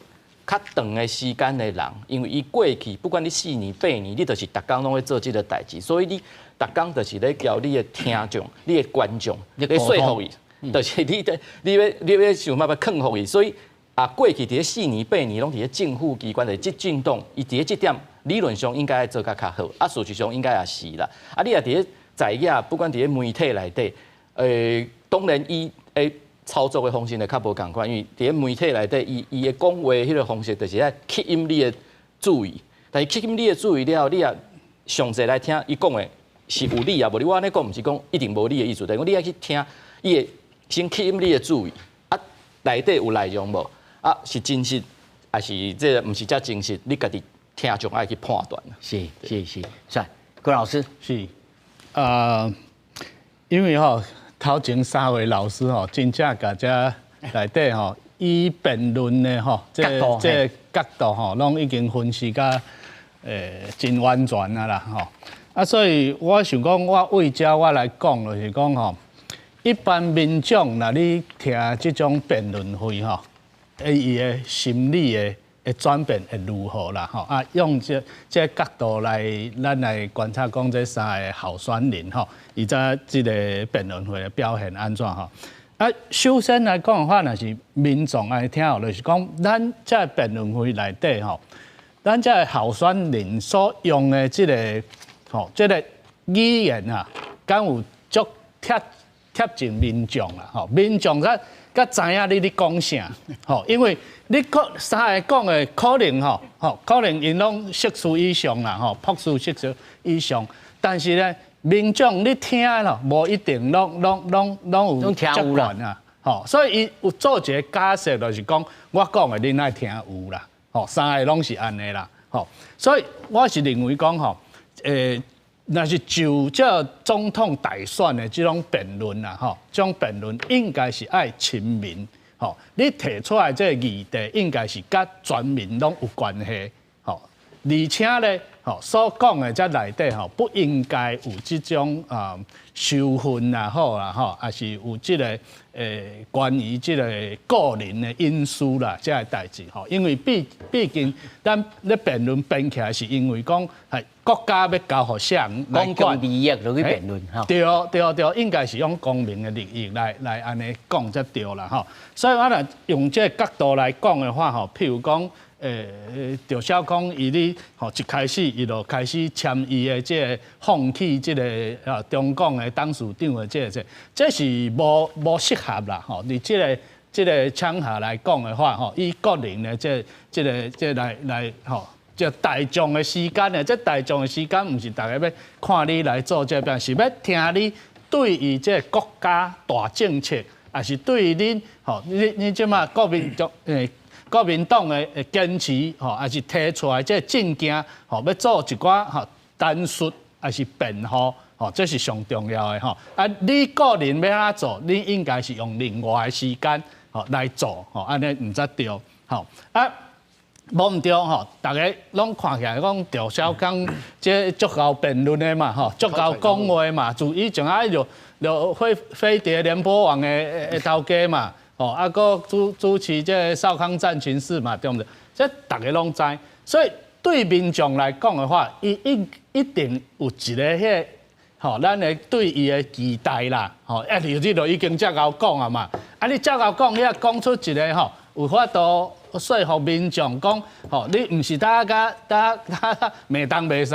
较长的时间的人，因为伊过去不管你4年8年，你就是逐工拢咧做这个代志，所以你逐工就是咧交你的听众、你的观众咧说服伊，就是你的你欲想办法劝服伊，所以啊，过去伫咧4年8年拢伫咧政府机关的执政党，伊伫咧这点理论上应该做甲较好，啊，事实上应该也是啦。啊，你若伫咧在野，不管伫咧媒体内底，当然伊的操作的方式会较无仝款，因为伫咧媒体内底，伊的讲话彼个方式就是爱吸引你的注意，但是吸引你的注意了后，你也详细来听伊讲的是有理抑无理，我按呢讲，毋是讲一定无理的意思，但是讲你爱去听，伊会先吸引你的注意，啊，内底有内容无？啊，是真实，抑是这个毋是遮真实？你家己听众爱去判断。是是是，是郭老师是，因为吼头前三位老师吼，真正共遮内底吼，以辩论的吼，这个角度吼，拢已经分析甲真完全啊啦吼。啊，所以我想讲，我为遮我来讲，就是讲吼，一般民众若你听这种辩论会吼，伊的心理的转变会如何啦？吼啊，用这角度来，咱来观察讲这三个候选人吼，伊在这个辩论会的表现按怎吼？啊，首先来讲的话，若是民众爱听，就是讲咱这辩论会内底吼，咱这个候选人所用的这个吼，这个语言啊，敢有足贴近民众啦？吼，民众才才知影你咧讲啥，吼，因为你讲三个讲的可能吼，可能𪜶拢硕士以上啦，吼，博士、硕士以上，但是呢，民眾你聽咯，無一定攏攏攏攏有聽有啦啊，吼，所以伊有做一個假設，就是講我講的恁愛聽有啦，吼，三个攏是按呢啦，吼，所以我是認為講吼，若是就這總統大選的這種辯論啦，吼，這種辯論應該是愛親民，吼，你提出來這個議題應該是佮全民攏有關係，吼，而且咧，吼，所講的這內底吼，不應該有這種啊仇恨也好啦，吼，抑是有這個關於這個個人的隱私啦，這个代誌吼，因為畢竟咱咧辯論辯起來是因為講係國家欲交予啥人來公共利益落去辯論吼。對對對，應該是用公民的利益來按呢講才對啦吼。所以我若用這个角度來講的話吼，譬如講。趙小康伊咧吼一開始伊就開始簽伊的這个放棄這个啊中共的董事長的這个這，這是無無適合啦吼。佇這个這个場合來講的話吼，以個人的這這个這來來吼，這大眾的時間呢，這大眾的時間毋是逐家欲看你來做這邊，是欲聽你對於這個國家大政策，抑是對於恁吼，你你這馬國民黨國民黨的堅持吼，抑是提出來這个政見吼，欲做一寡吼陳述，抑是辯護吼，這是上重要的吼。啊，你個人欲按怎做，你應該是用另外的時間吼來做吼，按呢毋才對吼。啊，無毋對吼，逐家攏看起來講趙小康這足𠢕辯論的嘛吼，足𠢕講話嘛，自以前啊就就飛飛碟聯播網的的頭家嘛。哦，啊，閣主主持這个少康戰情室嘛，對毋對？這逐家攏知，所以對民眾來講的話，伊一一定有一个彼个，吼，咱的對伊的期待啦，吼，啊，你你就已經遮𠢕講啊嘛，啊，你遮𠢕講，遐講出一个吼，有法度說服民眾講，吼，你毋是呾共呾呾罵東罵西，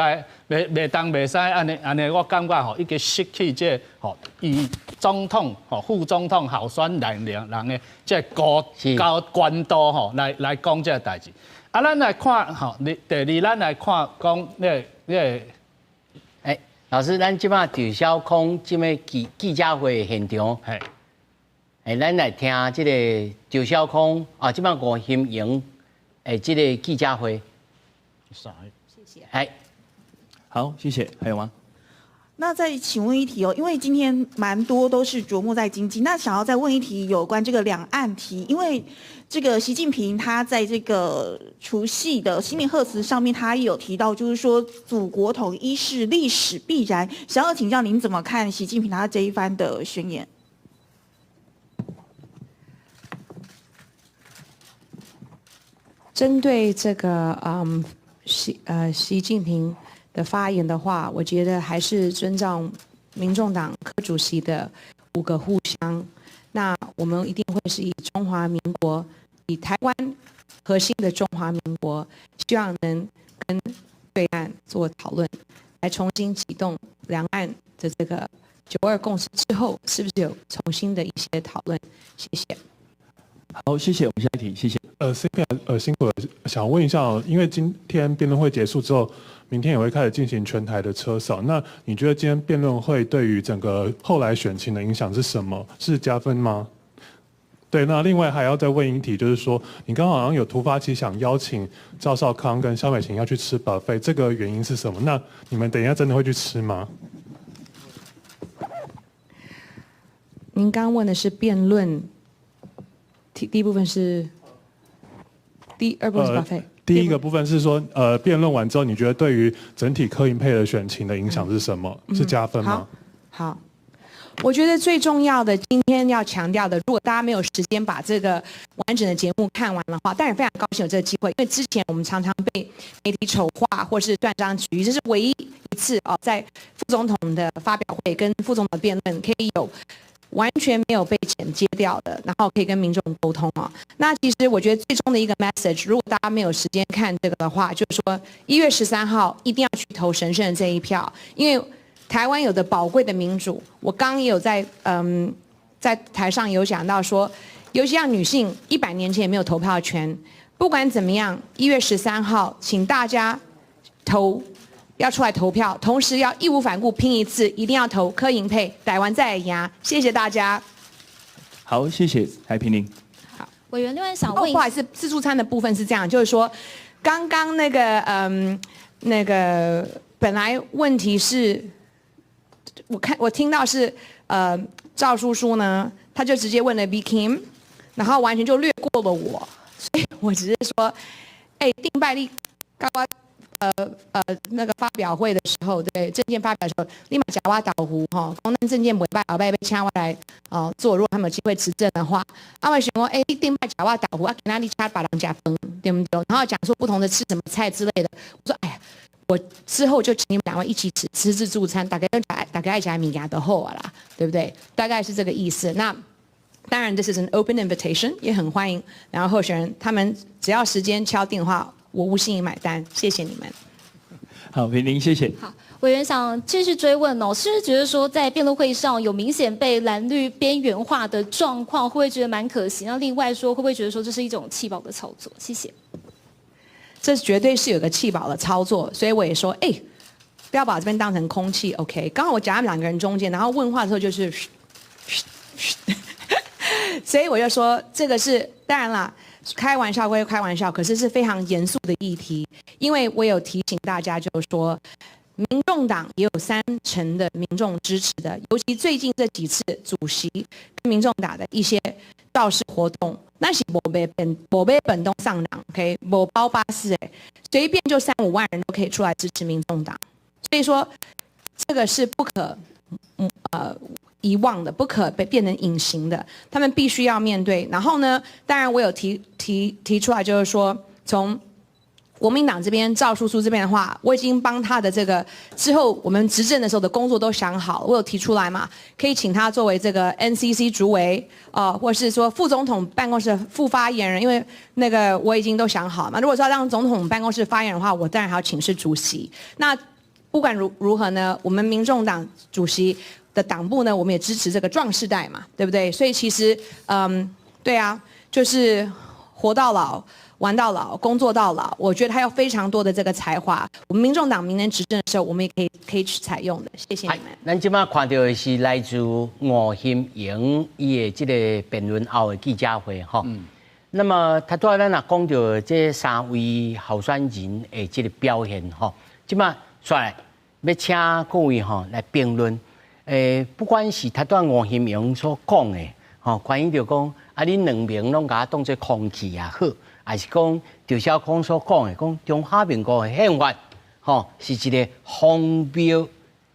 罵罵東罵西，按呢按呢，我感覺吼已經失去這个吼，以總統吼副總統候選人人的這個高高關度吼來來講這个代誌。啊，咱來看吼，第二咱來看講那个那个，欸，老師，咱這擺趙小康這個記記者會現場，欸，咱來聽這个趙小康啊，這擺吳欣盈的這个記者會。謝謝。欸，好，謝謝。還有嗎？那再請問一題哦，因為今天蠻多都是著墨在經濟，那想要再問一題有關這個兩岸題，因為這個習近平他在這個除夕的新年賀詞上面，他也有提到，就是說祖國統一是歷史必然，想要請教您怎麼看習近平他這一番的宣言？針對這個習近平的發言的話，我覺得還是遵照民眾黨柯主席的五個互相，那我們一定會是以中華民國，以台灣核心的中華民國，希望能跟對岸做討論，來重新啟動兩岸的這個九二共識之後，是不是有重新的一些討論？謝謝。好，謝謝。我們下一題，謝謝。Cynthia，辛苦了，想問一下，因為今天辯論會結束之後，明天也會開始進行全台的車掃。那你覺得今天辯論會對於整個後來選情的影響是什麼？是加分嗎？對，那另外還要再問一題，就是說你剛剛好像有突發奇想邀請趙少康跟蕭美琴要去吃 buffet，這個原因是什麼？那你們等一下真的會去吃嗎？您剛問的是辯論，第一部分是，第二部分是 buffet。第一個部分是說，辯論完之後，你覺得對於整體柯銀配的選情的影響是什麼？是加分嗎？好，我覺得最重要的，今天要強調的，如果大家沒有時間把這個完整的節目看完的話，但也非常高興有這個機會，因為之前我們常常被媒體醜化或是斷章取義，這是唯一一次哦，在副總統的發表會跟副總統的辯論可以有完全沒有被剪接掉的，然後可以跟民眾溝通啊。那其實我覺得最終的一個 message，如果大家沒有時間看這個的話，就是說1月13號一定要去投神聖的這一票，因為台灣有的寶貴的民主。我剛剛也有在在台上有講到說，尤其像女性100年前也沒有投票權。不管怎麼樣，1月13號，請大家投要出來投票，同時要義無反顧拼一次，一定要投柯銀配，台灣再贏，謝謝大家。好，謝謝蔡平玲。好，委員，另外想問，哦，不好意思，自助餐的部分是這樣，就是說，剛剛那個，那個本來問題是，我看我聽到是，趙叔叔呢，他就直接問了 B Kim，然後完全就略過了我，所以我只是說，哎，頂擺你剛剛那個發表會的時候，對政見發表的時候，你嘛食我豆腐吼，講咱政見袂歹，後擺欲請我來哦做，如果他們有機會執政的話，啊我想講，哎，你頂擺食我豆腐，啊今仔日請別人食飯，對不對？然後講說不同的吃什麼菜之類的，我說哎呀，我之後就請你們兩位一起吃吃自助餐，大家大家愛食物件就好啦，對不對？大概是這個意思。那當然，這是 an open invitation，也很歡迎。然後候選人他們只要時間敲定的話，我吳欣盈買單，謝謝你們。好，平玲，謝謝。好，委員想繼續追問哦，是不是覺得說在辯論會上有明顯被藍綠邊緣化的狀況，會不會覺得蠻可惜？那另外說，會不會覺得說這是一種棄保的操作？謝謝。這絕對是有個棄保的操作，所以我也說，哎，不要把這邊當成空氣，OK？剛好我夾他們兩個人中間，然後問話的時候就是，所以我就說這個是當然啦。開玩笑歸開玩笑，可是是非常嚴肅的議題，因為我有提醒大家，就是說，民眾黨也有3成的民眾支持的，尤其最近這幾次主席跟民眾黨的一些造勢活動，那是無買本無買便當送人，OK，無包巴士哎，隨便就三五萬人都可以出來支持民眾黨，所以說這個是不可遺忘的，不可被變成隱形的，他們必須要面對。然後呢，當然我有提出來，就是說，從國民黨這邊趙叔叔這邊的話，我已經幫他的這個之後我們執政的時候的工作都想好，我有提出來嘛，可以請他作為這個 NCC 主委啊，或是說副總統辦公室副發言人，因為那個我已經都想好嘛。如果說要當總統辦公室發言人的話，我當然還要請示主席。那不管如何呢，我們民眾黨主席的黨部呢，我們也支持這個壯世代嘛，對不對？所以其實，對啊，就是活到老，玩到老，工作到老。我覺得他有非常多的這個才華。我們民眾黨明年執政的時候，我們也可以去採用的。謝謝你們。咱這擺看到的是來自吳欣盈伊的這個辯論後的記者會，吼。那麼頭拄仔咱若講到這三位候選人的這個表現，吼，這擺煞來欲請各位吼來評論。不管是頭拄仔吳欣盈所講的，吼，關於著講啊，恁兩邊攏共我當做空氣也好，還是講趙少康所講的，講中華民國的憲法，吼，是一個荒謬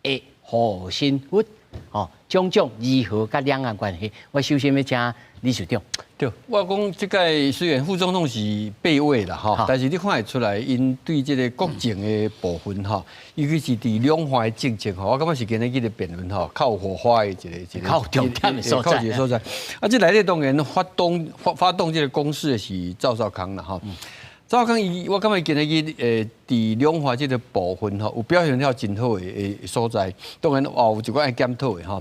的護身符，吼，種種如何佮兩岸關係？我首先欲請理事長。對，我講這屆雖然副總統是備位啦，吼，但是你看會出來，𪜶對這個國政的部分吼，尤其是佇兩岸的政策吼，我感覺是今日這個辯論吼，較有火花的一個一個較有重點的所在。一個所在。啊，這內底當然發動這個攻勢的是趙少康啦，吼。趙少康伊，我感覺今日佇兩岸這個部分吼，有表現了真好的所在，當然也有一寡愛檢討的吼。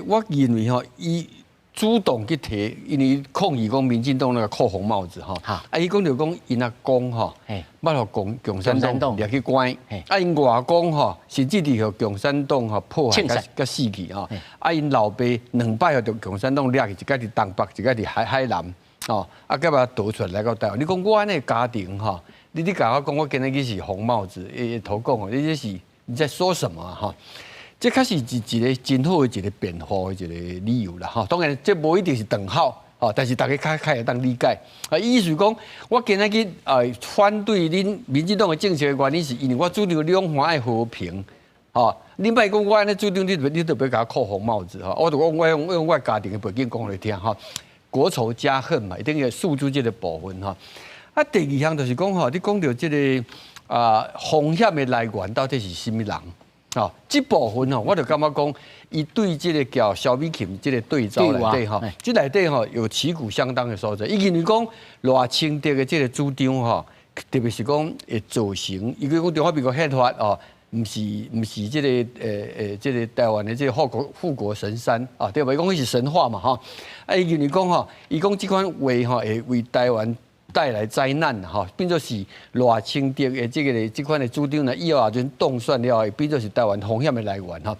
我認為吼，伊主動去提，因為抗議講民進黨那個扣紅帽子吼，啊，伊講著講𪜶阿公吼，捌予共產黨掠去關，啊，𪜶外公吼，甚至佇予共產黨吼迫害佮死去吼，啊，𪜶老爸兩擺予共產黨掠去，一擺佇東北，一擺佇海南，吼，啊，佮把逃出來來到台灣。你講我按呢家庭吼，你共我講我今日去是紅帽子，投共，你這是你在說什麼吼？這確實是一個真好的一個辯護的一個理由啦，吼。當然，這無一定是等號，吼，但是大家較會當理解。啊，意思講，我今日去反對恁民進黨的政策的原因，是因為我主張兩岸愛和平，吼。你莫講我按呢主張，你就欲共我扣紅帽子，吼。我就講我用我家庭的背景講予你聽，吼。國仇家恨嘛，一定要訴諸這個部分，吼。啊，第二項就是講吼，你講著這個啊風險的來源到底是啥物人？哦，這部分吼，我就感覺講，伊對這個叫蕭美琴這個對照內底吼，這內底吼有旗鼓相當的所在。伊認為講賴清德的這個主張吼，特別是講會造成，伊講中華民國憲法哦，毋是這個台灣的這個護國神山啊，對無？伊講彼是神話嘛吼。啊，伊認為講吼，伊講這款話吼會為台灣帶來災難吼，變做是賴清德的這個這款的主張呢，以後也陣當選了，會變做是台灣風險的來源吼。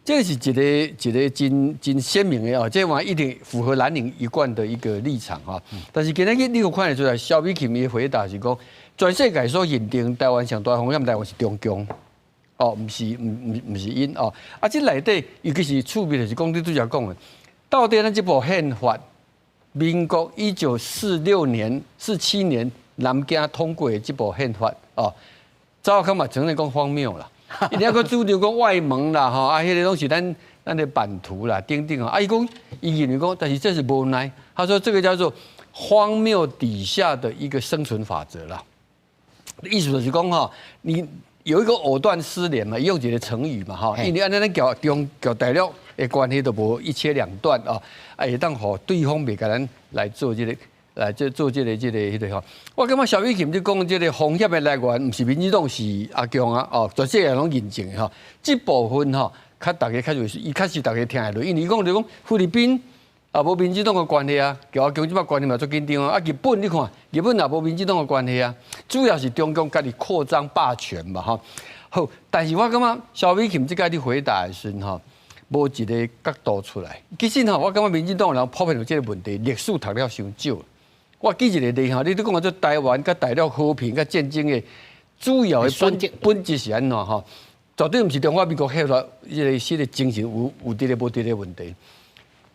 這是一個一個真真鮮明的哦，這嘛一定符合藍營一貫的一個立場哈。但是今仔日你有看得出來，蕭美琴的回答是講，全世界所認定台灣上大風險來源是中共，哦，毋是毋毋毋是𪜶哦。啊，這內底尤其是趣味就是講你拄才講的，到底咱這部憲法，民國1946年、47年南京通過的這部憲法哦，趙少康嘛承認講荒謬啦。伊猶閣主張講外蒙啦，吼啊，彼个攏是咱咱的版圖啦，等等啊。啊，伊講伊認為講，但是這是無奈。他說這個叫做荒謬底下的一個生存法則啦。意思就是講吼，你有一個藕斷絲連嘛，用一個成語嘛，吼，因為按呢咱共中共大陸的關係都無一切兩斷哦，啊，會當予對方袂共咱來做這個。來這做這個這個彼個吼，我感覺蕭美琴你講這個風險的來源，毋是民進黨是阿共啊，哦，全世界攏認證的吼。這部分吼，較大家較有，伊確實大家聽會落，因為伊講就講菲律賓也無民進黨的關係啊，共阿共這擺關係嘛足緊張啊。啊，日本你看，日本也無民進黨的關係啊，主要是中共家己擴張霸權嘛吼。好，但是我感覺蕭美琴這擺你回答的時陣吼，無一個角度出來。其實吼，我感覺民進黨人普遍有這個問題，歷史讀了傷少。我舉一個例吼，你都講做台灣佮大陸和平佮戰爭的主要的本本質是按怎吼？絕對毋是中華民國憲法這個這個精神有有佇咧無佇咧問題。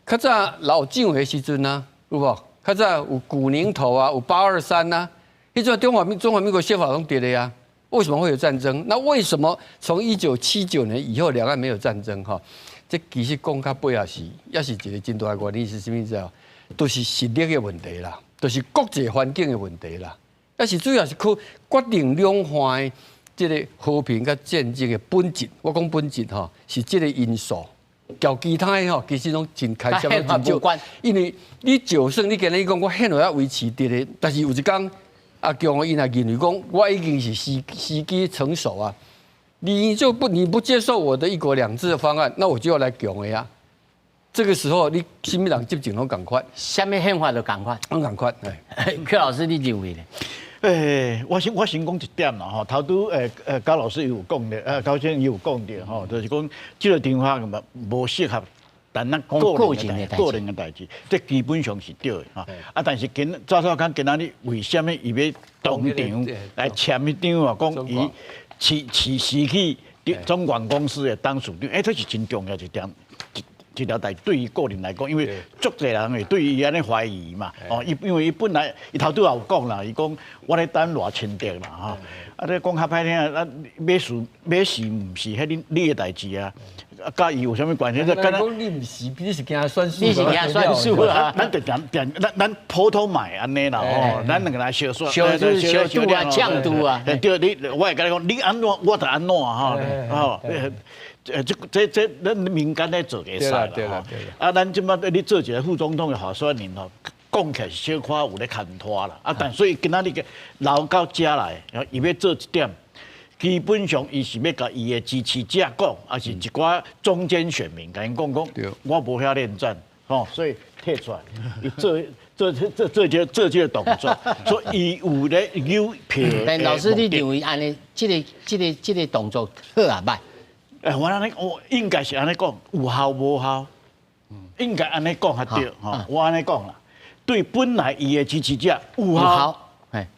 較早老蔣的時陣啊，有無？較早有古寧頭啊，有823啊，彼陣中華民國憲法攏佇咧啊。為什麼會有戰爭？那為什麼從1979年以後兩岸沒有戰爭？吼，這其實講較尾也是，也是一個真大的原因是啥物知無？都是實力的問題啦。就是國際環境的問題啦，抑是主要是靠決定兩岸的這個和平佮戰爭的本質。我講本質吼，是這個因素，共其他的吼，其實攏真開銷真少。因為你就算你今日講我憲法猶維持佇咧，但是有一工阿共伊若認為講我已經是時時機成熟啊，你就不你不接受我的一國兩制的方案，那我就要來強的啊。這個時候，你啥物人執政攏仝款，啥物憲法都仝款，攏仝款。柯老師，你認為呢？我先講一點啦，吼，頭拄高老師有講的，高先生有講的，吼，就是講這個場合嘛，無適合談咱個人的個人的代誌，這基本上是對的，吼。啊，但是今趙少康今仔日為啥物伊欲當場來簽彼張啊？講伊辭辭辭去中廣公司的董事長，這是真重要一點。這條代對於個人來講，因為足濟人會對伊按呢懷疑嘛，哦，伊因為伊本來伊頭拄也有講啦，伊講我咧等賴清德啦，吼，啊，你講較歹聽，啊，買事買事毋是彼恁你的代誌啊，啊，佮伊有啥物關係？講你毋是，你是驚選輸，你是驚選輸啊？咱就定定，咱咱普通嘛會按呢啦，吼，咱兩個來相說，相相賭啊，嗆賭啊，對，你我會共你講，你按怎我就按怎吼，吼。這這這，咱民間咧做會使啦，啊，咱這擺你做一個副總統的候選人吼，講起來是小可有咧牽拖啦。啊，但所以今仔日個留到遮來，伊欲做一點，基本上伊是欲共伊的支持者講，抑是一寡中間選民共𪜶講講，我無遐戀戰，吼，所以退出來，伊做做做做這做這個動作，所以伊有咧有票。但老師，你認為按呢，這個這個這個動作好抑䆀？欸，我按呢，我應該是按呢講，有效無效？應該按呢講較對，吼，我按呢講啦。對本來伊的支持者有效，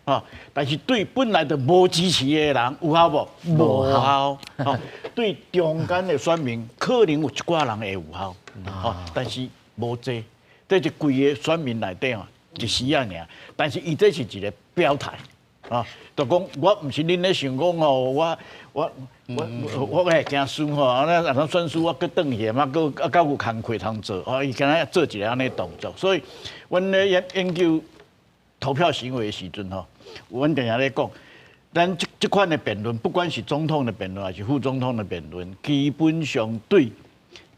啊，但是對本來就無支持的人有效無？無效。對中間的選民，可能有一寡人會有效，吼，但是無濟。這是規个選民內底啊，一時仔爾。但是伊這是一個表態，啊，就講我毋是恁咧想講吼，我我。我我會驚輸吼，啊，那若選輸，我閣轉去嘛，閣啊，閣有工課通做，哦，伊敢若做一个按呢動作，所以，阮咧研研究投票行為的時陣吼，阮定定咧講，咱這這款的辯論，不管是總統的辯論，還是副總統的辯論，基本上對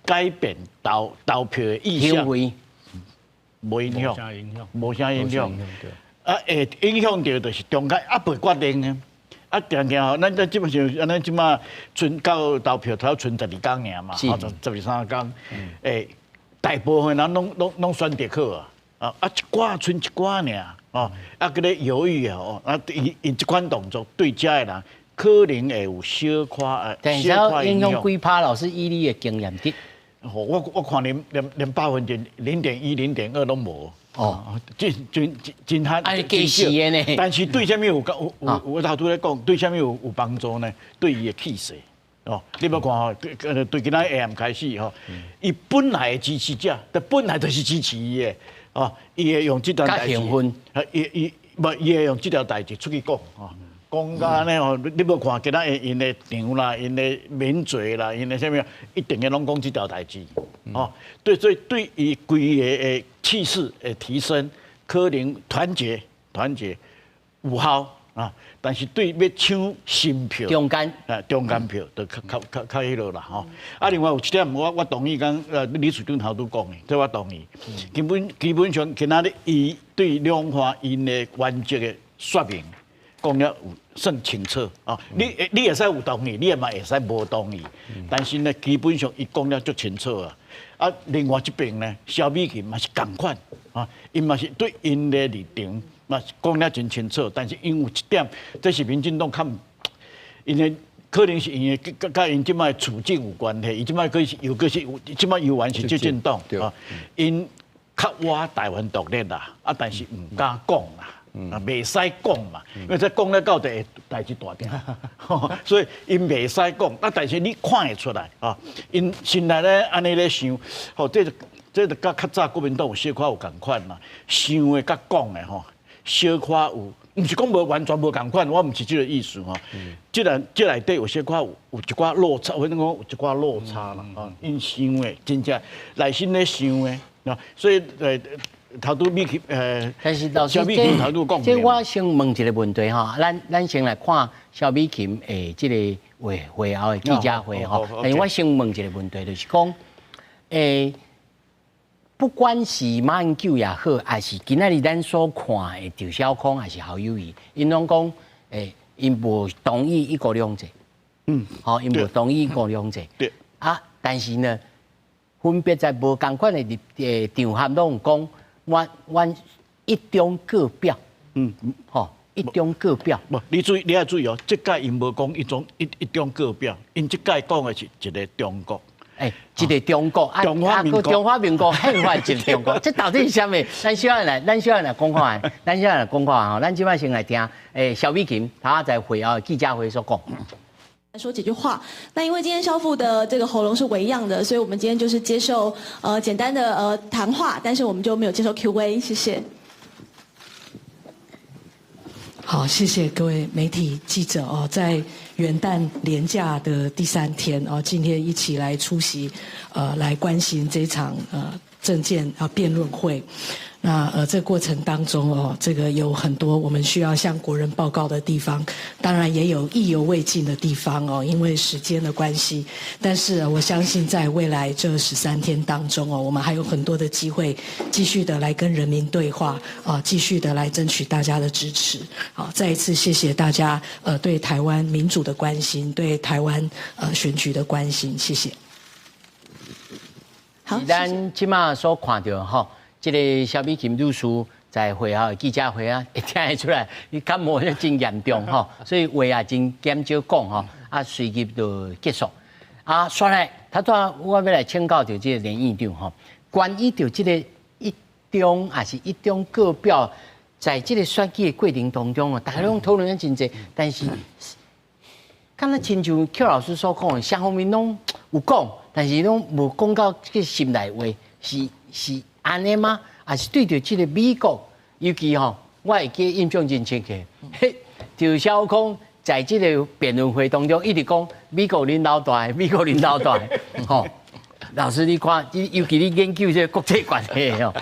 改變投投票的意向，無影響，無啥影響，啊，會影響著就是中間猶未決定的。啊，定定吼，咱咱基本上，咱這馬賰到投票，頭賰12工爾嘛，吼，十十二三工，欸，大部分人攏攏攏選擇好啊，啊，一寡賰一寡爾，哦，啊，閣咧猶豫啊，哦，啊，伊伊這款動作對遮的人可能會有小可但是影響幾趴，老師以你的經驗的，我看連0.1%、0.2%攏無。哦，真真真真啊，計時的呢？但是對啥物有有有我頭拄咧講，對啥物有幫助呢？對伊的氣勢。哦，你欲看吼，對今仔下暗開始吼，伊本來的支持者，本來就是支持伊的，哦，伊會用這段代誌，伊伊無伊會用這條代誌出去講，吼，講甲按呢吼，你欲看今仔𪜶的場啦，𪜶的免罪啦，𪜶的啥物，一定會攏講這條代誌，哦，對，所以對伊規个的氣勢的提升，可能團結團結有效。啊！但是對欲搶新票，中間啊，中間票就較較較較彼落啦吼。啊，另外有一點，我同意剛理事長頭拄講的，這我同意。基本上今仔日伊對兩岸𪜶的原則的說明講了有算清楚啊。你會使有同意，你也嘛會使無同意。但是呢，基本上伊講了足清楚啊。啊，另外這邊呢，蕭美琴嘛是仝款啊，𪜶嘛是對𪜶的立場。嘛講了真清楚，但是因有一點，這是民進黨較，因為可能是因為佮𪜶這擺處境有關係，伊這擺閣是又閣是這擺猶原是執政黨啊，𪜶較倚台灣獨立啦，啊，但是毋敢講啦，啊，袂使講嘛，因為這講了到底會代誌大件，所以𪜶袂使講，啊，但是你看會出來啊，𪜶心內咧按呢咧想，吼，這就佮較早國民黨有小可有仝款啦，想的佮講的吼。小可有，毋是講無完全無仝款，我毋是這個意思吼。這內這內底有小可有一寡落差，或者講有一寡落差啦。啊，𪜶想的真正內心咧想的，啊，所以頭拄美琴但是老師，蕭美琴頭拄講，這我先問一個問題吼，咱先來看蕭美琴的這個會會後的記者會吼。但是我先問一個問題，就是講，不管是馬英九也好，還是今仔日咱所看的趙小康，還是侯友宜，𪜶攏講，𪜶無同意一國兩制，吼，𪜶無同意一國兩制，對，啊，但是呢，分別在無仝款的場合攏講，阮一中各表，吼，一中各表。無，你注意，你愛注意哦，這屆𪜶無講一中各表，𪜶這屆講的是一個中國。欸，一個中國，啊，中華民國憲法一個中國，這到底是啥物？咱小下來，咱小下來講看，咱小下來講看吼。咱這擺先來聽，蕭美琴她在會後記者會所講。說幾句話。那因為今天蕭副的這個喉嚨是微恙的，所以我們今天就是接受簡單的談話，但是我們就沒有接受 Q&A。謝謝。好，謝謝各位媒體記者哦，在元旦連假的第三天哦，今天一起來出席，來關心這場政見啊辯論會。那這個過程當中哦，這個有很多我們需要向國人報告的地方，當然也有意猶未盡的地方哦，因為時間的關係。但是我相信在未來這13天當中哦，我們還有很多的機會繼續的來跟人民對話啊，繼續的來爭取大家的支持。好，再一次謝謝大家對台灣民主的關心，對台灣選舉的關心，謝謝。好，咱這馬所看到吼。這個蕭美琴女士在會後記者會啊，會聽得出來，伊感冒真嚴重吼，所以話也真減少講吼，啊，隨即就結束。啊，煞來，頭拄我欲來請教著這個連院長吼，關於著這個一中抑是一中各表，在這個選舉的過程當中哦，大家攏討論得真濟，但是，敢若親像邱老師所講的，雙方面攏有講，但是攏無講到這個心內話，是。按呢嗎？抑是對著這個美國，尤其吼，我會記印象真深刻。嘿，趙小康在這個辯論會當中一直講美國恁老大，美國恁老大，吼。老師你看，尤其你研究這個國際關係吼。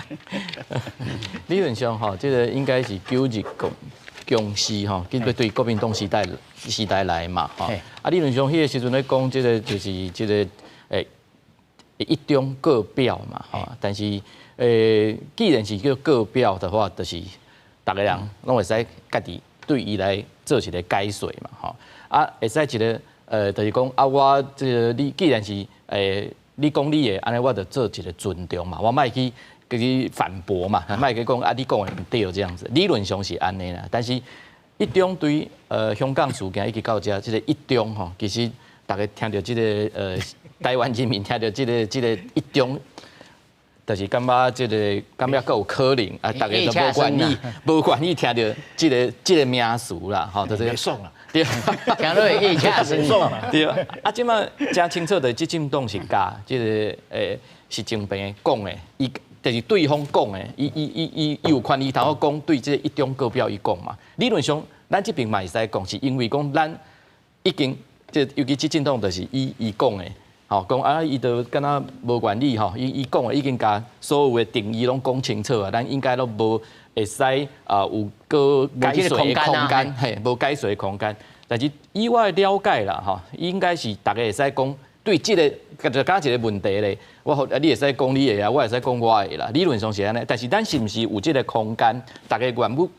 理論上吼，這個應該是九二共識吼，經過對國民黨時代來嘛吼。啊，理論上彼個時陣咧講，這個就是這個一中各表嘛吼，但是。既然是叫各表的話，就是逐个人攏會使家己對伊來做一個解說嘛，吼。啊，會使一個就是講啊，我這個你既然是你講你的，按呢我就做一個尊重嘛，我莫去去反駁嘛，莫去講啊，你講的毋對這樣子。理論上是按呢啦，但是一中對香港事件以及到遮這个一中吼，其實大家聽著這个台灣人民聽著這个一中，就是感覺這个感覺閣有可能啊，大家都無願意聽著這个名詞啦，吼，就是。爽啦。對，聽落會車爽。對啊，這擺誠清楚的，執政黨是共這个習近平講的，伊就是對方講的，伊有權利頭講對這个一中各表伊講嘛。理論上，咱這邊嘛會使講，是因為講咱已經，這尤其執政黨就是伊講的，吼，講啊，伊就敢若無願意吼，伊講的已經共所有的定義攏講清楚啊，咱應該攏無會使啊有閣解說的空間，嘿，無解說的空間。但是以我的了解啦，吼，應該是大家會使講對這个就敢一个問題咧，我你會使講你的啊，我會使講我的啦。理論上是按呢，但是咱是毋是有這个空間？大家願意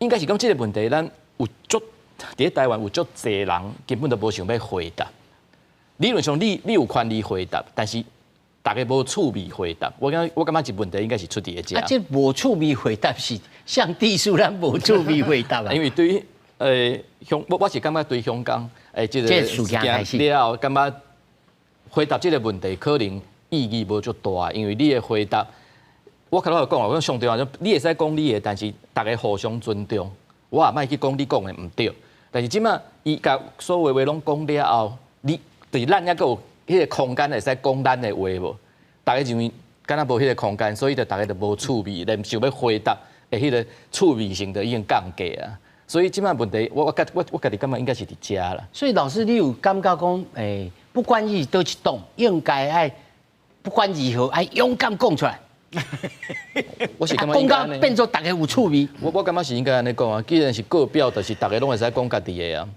應該是講這个問題，咱有足佇台灣有足濟人根本就無想欲回答。理論上你有權利回答，但是大家無趣味回答。我感覺一問題應該是出佇咧遮。啊，這無趣味回答是上帝數咱無趣味回答啊。因為對於我是感覺對香港這個事件開始了後，感覺回答這个問題可能意義無足大，因為你的回答，我較早有講啊，我上重要就你會使講你的，但是大家互相尊重，我也莫去講你講的毋對。但是這擺伊共所有話攏講了後，你就是咱猶閣有彼个空間會使講咱的話無？大家認為敢若無彼个空間，所以就大家就無趣味，連想欲回答的彼个趣味性就已經降低啊。所以這擺問題，我家己感覺應該是佇遮啦。所以老師，你有感覺講，不管伊是佗一黨，應該愛不管如何愛勇敢講出來。我是感覺講到變做大家有趣味。我感覺是應該按呢講啊，既然是各表，就是大家攏會使講家己的啊。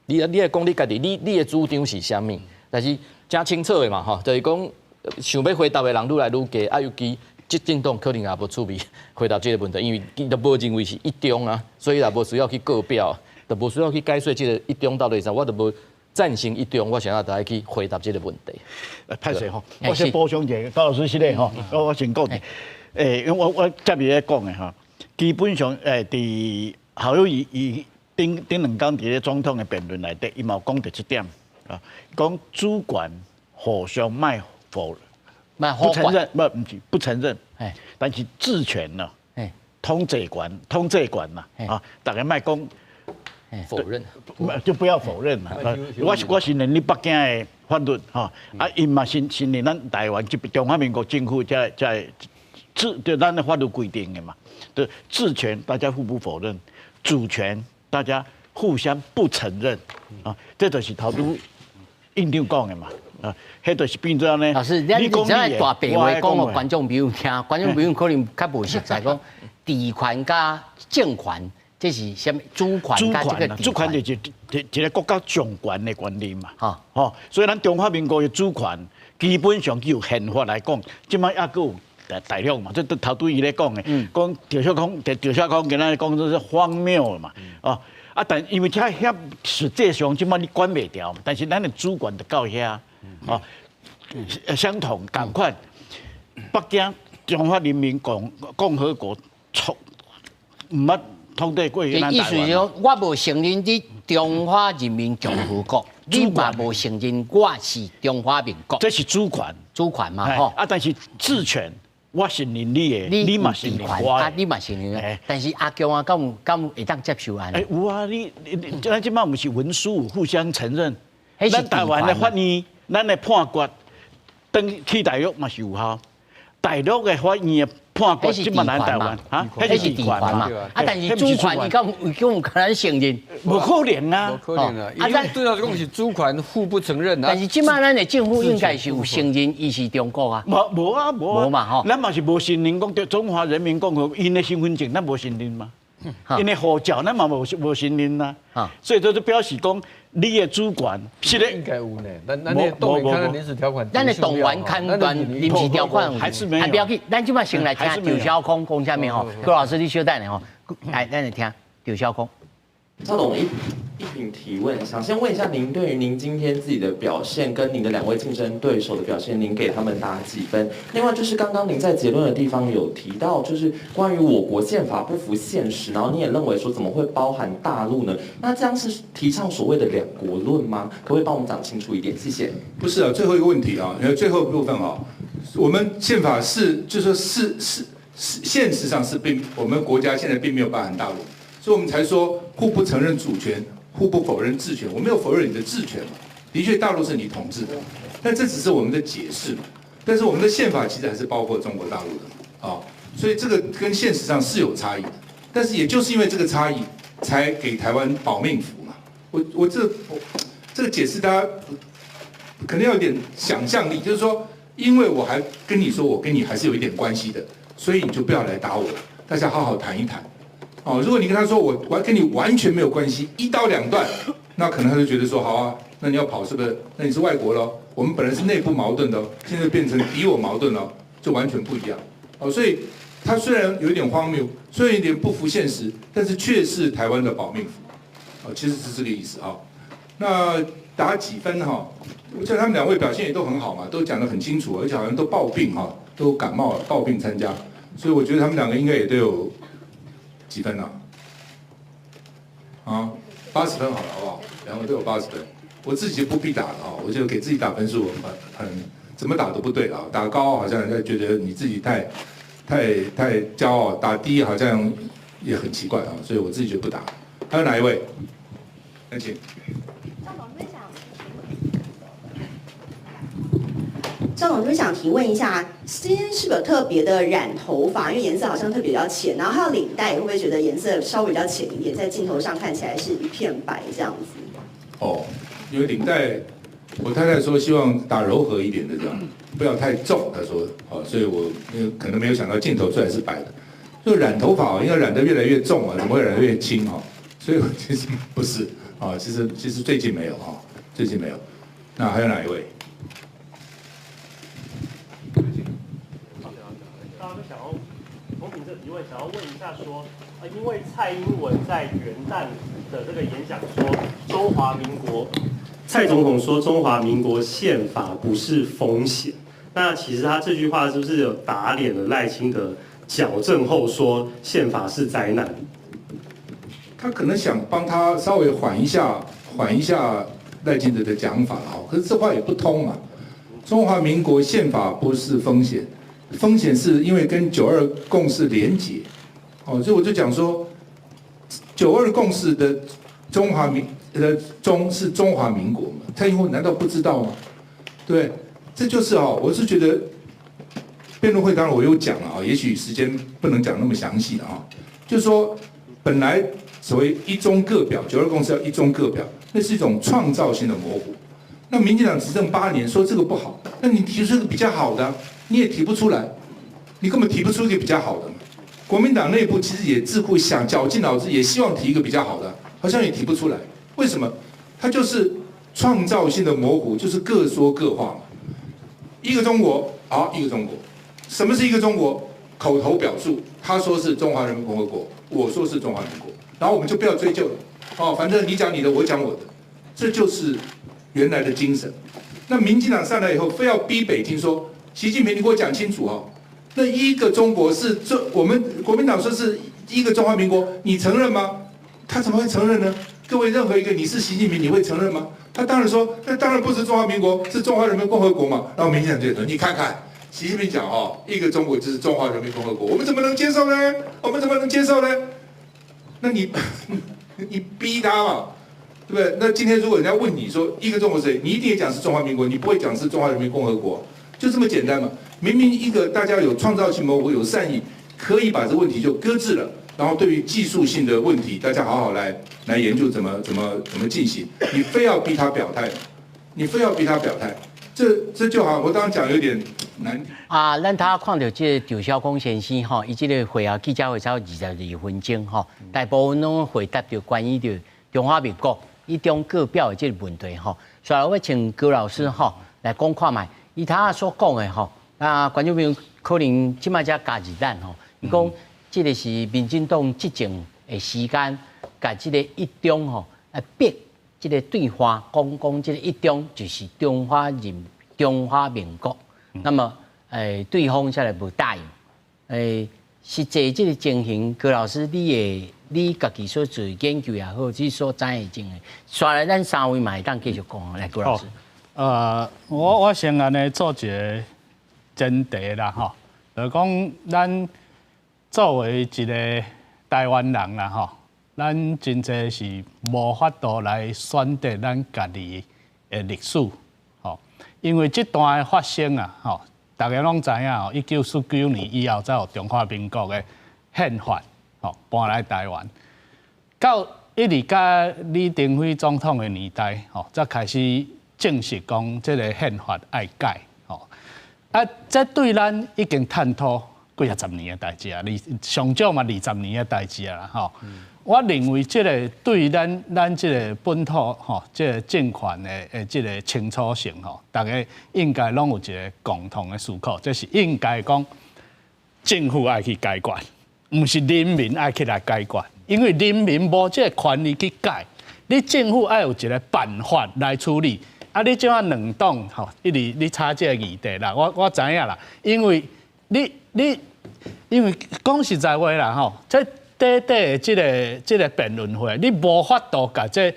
你愛講你家己，你的主張是啥物？但是誠清楚的嘛，吼，就是講想欲回答的人愈來愈低，啊，尤其執政黨可能也無趣味回答這个問題，因為伊都無認為是一中啊，所以也無需要去各表，就無需要去解說這个一中到底是啥，我就無贊成一中，我想要就愛去回答這个問題。歹勢吼，我先補充一下，高老師是咧吼，我先講，因為我接伊咧講的吼，基本上佇侯友宜伊頂頂兩工佇咧總統的辯論內底，伊嘛有講著這點啊，講主權互相莫否，不承認，毋是不承認，但是治權呢，統治權嘛，啊，大家莫講否認，就不要否認嘛。我承認你北京的法律吼，啊，伊嘛承認咱台灣這中華民國政府才治，就咱的法律規定的嘛。對，治權大家互不否認，主權大家互相不承認，啊，這就是頭拄院長講的嘛。啊，彼就是變做按呢。老師，你這大白話講予觀眾朋友聽，觀眾朋友可能較無熟悉，講治權佮政權，這是啥物？主權佮這個主權就是一個國家掌權的權利嘛。吼，所以咱中華民國的主權基本上就憲法來講，這擺猶閣有大陸嘛，這都頭拄伊咧講的，講趙少康，趙少康今仔日講這是荒謬嘛，哦，啊，但因為這遐實際上這擺你管袂牢，但是咱的主權就到遐，哦，相同仝款，北京中華人民共和國從毋捌統治過咱台灣。意思是講，我無承認你中華人民共和國，你嘛無承認我是中華民國。這是主權，主權嘛，吼。啊，但是治權，我承認你的，你嘛承認我的。啊，你嘛承認。但是阿強啊，敢有會當接受按呢？有啊，你咱這擺毋是文書互相承認，咱台灣的法院，咱的判決，轉去大陸嘛是有效。大陸的法院的判決，這擺來台灣，啊，彼是治權嘛。啊，但是主權伊敢有共咱承認？無可能啊！無可能啊！啊，咱對來講是主權互不承認啊。但是這擺咱的政府應該是有承認伊是中國啊。無啊，無啊。無嘛吼。咱嘛是無承認講中華人民共和國𪜶的身份證，咱無承認嘛。𪜶的護照，咱嘛無承認啊。所以這就表示講，你的主權是咧。應該有呢。咱的動員戡亂臨時條款。咱的動員戡亂臨時條款還是沒有。啊，不要緊，咱這擺先來聽趙少康講啥物吼。郭老師，你稍等下吼，來，咱來聽趙少康。蔡總，一平提问，想先问一下您对于您今天自己的表现跟您的两位竞争对手的表现，您给他们打几分？另外就是刚刚您在结论的地方有提到，就是关于我国宪法不符现实，然后你也认为说怎么会包含大陆呢？那这样是提倡所谓的两国论吗？可不可以帮我们讲清楚一点？谢谢。不是啊，最后一个问题啊，最后部分啊，我们宪法是就说是是是，现实上是并我们国家现在并没有包含大陆。所以我们才说互不承认主权，互不否认治权。我没有否认你的治权嘛，的确大陆是你统治的，但这只是我们的解释嘛。但是我们的宪法其实还是包括中国大陆的啊，所以这个跟现实上是有差异的。但是也就是因为这个差异，才给台湾保命符嘛。我这个解释大家可能要有点想象力，就是说，因为我还跟你说我跟你还是有一点关系的，所以你就不要来打我了，大家好好谈一谈。哦，如果你跟他说我跟你完全没有关系，一刀两断，那可能他就觉得说好啊，那你要跑是不是？那你是外国咯，我们本来是内部矛盾的，现在变成敌我矛盾了，就完全不一样。哦，所以他虽然有点荒谬，虽然有点不符现实，但是却是台湾的保命符。哦，其实是这个意思啊。那打几分哈？我觉得他们两位表现也都很好嘛，都讲得很清楚，而且好像都抱病哈，都感冒了，抱病参加，所以我觉得他们两个应该也都有。几分啊？啊，80分好了，好不好？两个都有八十分，我自己就不必打了啊，我就给自己打分数，很怎么打都不对了，打高好像人家觉得你自己太骄傲，打低好像也很奇怪啊，所以我自己就不打。还有哪一位？那请。赵总，就是想提问一下，今天是不是有特别的染头发？因为颜色好像特别比较浅，然后还有领带，会不会觉得颜色稍微比较浅一点？在镜头上看起来是一片白这样子。哦，因为领带，我太太说希望打柔和一点的这样，不要太重。她说，哦，所以我可能没有想到镜头出来是白的。就染头发，应该染得越来越重啊，怎么会染得越轻啊？所以我其实不是啊，其实最近没有啊，最近没有。那还有哪一位？想要问一下说，因为蔡英文在元旦的这个演讲说，中华民国，蔡总统说中华民国宪法不是风险，那其实他这句话是不是有打脸了赖清德矫正后说宪法是灾难？他可能想帮他稍微缓一下，缓一下赖清德的讲法了，可是这话也不通嘛。中华民国宪法不是风险。风险是因为跟九二共识连结，哦，所以我就讲说，九二共识的中华民的中是中华民国嘛？蔡英文难道不知道吗？对，这就是哦，我是觉得辩论会当然我有讲了啊，也许时间不能讲那么详细了啊，就是说本来所谓一中各表，九二共识要一中各表，那是一种创造性的模糊。那民进党执政8年，说这个不好，那你提出一个比较好的。你也提不出来，你根本提不出一个比较好的嘛。国民党内部其实也智库想绞尽脑汁，也希望提一个比较好的，好像也提不出来。为什么？他就是创造性的模糊，就是各说各话嘛。一个中国，好，一个中国。什么是一个中国？口头表述，他说是中华人民共和国，我说是中华民国，然后我们就不要追究了。哦，反正你讲你的，我讲我的，这就是原来的精神。那民进党上来以后，非要逼北京说。习近平，你给我讲清楚哦。那一个中国是这，我们国民党说是一个中华民国，你承认吗？他怎么会承认呢？各位，任何一个你是习近平，你会承认吗？他当然说，那当然不是中华民国，是中华人民共和国嘛。然后民进党就说，你看看，习近平讲哦，一个中国就是中华人民共和国，我们怎么能接受呢？我们怎么能接受呢？那你你逼他嘛，对不对？那今天如果人家问你说一个中国谁，你一定也讲是中华民国，你不会讲是中华人民共和国。就这么简单嘛！明明一个大家有创造性模糊、有善意，可以把这个问题就搁置了。然后对于技术性的问题，大家好好来研究怎么进行。你非要逼他表态，你非要逼他表态，这就好。我刚刚讲有点难啊。咱头看到这个赵少康先生吼，伊这个会后记者会才22分钟吼，大部分拢回答到关于著中华民国一中各表的这个问题吼。所以我请高老师吼来讲看觅。伊头仔所讲的吼，啊，观众朋友可能这摆才加入咱吼。伊讲这个是民进党执政的时间，共这个一中吼，來逼這个對話講講這个一中就是中華民國，那麼對方才來無答應。實際這个情形，柯老師你會你家己所做研究也好，你所知的情形，紲來咱三位嘛會當繼續講，來郭老師。我先按呢做一个前提啦，吼，就是講咱作為一个台灣人啦，吼，咱真濟是無法度來選擇咱家己的歷史，吼，因為這段的發生啊，吼，大家攏知影哦，1949年以後才有中華民國的憲法，吼，搬來台灣，到一直到李登輝總統的年代，吼，才開始正式講這个憲法愛改，吼，啊，這對咱已經探討幾仔十年的代誌啊，二上少嘛二十年的代誌啊啦，吼。我認為這个對咱這个本土吼，這个政權的這个清楚性吼，大家應該攏有一个共同的思考，這是應該講政府愛去解決，毋是人民愛去來解決，因為人民無這个權利去改，你政府愛有一个辦法來處理。啊，你這馬兩黨吼，一直咧吵這个議題啦，我知影啦，因為你因為講實在話啦吼，這短短的這个辯論會，你無法度共這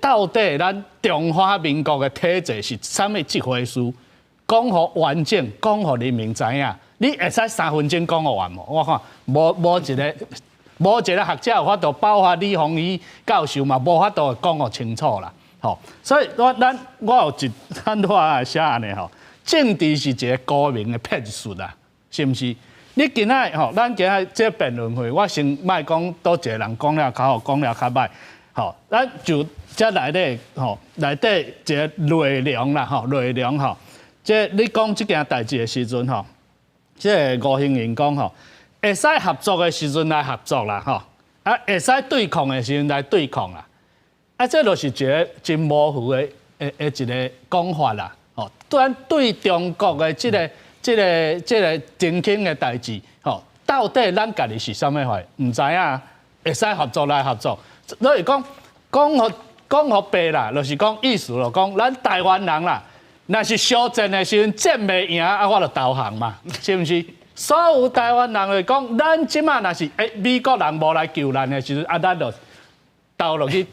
到底咱中華民國的體制是啥物這回事，講予完整，講予人民知影。你會使3分鐘講予完無？我看無一个學者有法度，包括李鴻宇教授嘛，無法度講予清楚啦。吼，所以我有一咱我會寫按呢吼，政治是一个高明的騙術啊，是毋是？你今仔吼，咱今仔這辯論會，我先莫講佗一个人講了較好，講了較歹。吼，咱就這內底吼，內底一个內容啦，吼，內容吼，這你講這件代誌的時陣吼，這个吳欣盈講吼，會使合作的時陣來合作啦，吼，啊，會使對抗的時陣來對抗啦。啊，這就是一个真模糊的一个講法啦，吼，對中國的這个澄清的代誌，吼，到底咱家己是啥物貨？毋知影，會使合作來合作，所以講講予白啦，就是講意思就講，咱台灣人啦，若是相戰的時陣戰袂贏，啊，我就投降嘛，是毋是？所有台灣人會講，咱這馬若是美國人無來救咱的時陣，啊，咱就投落去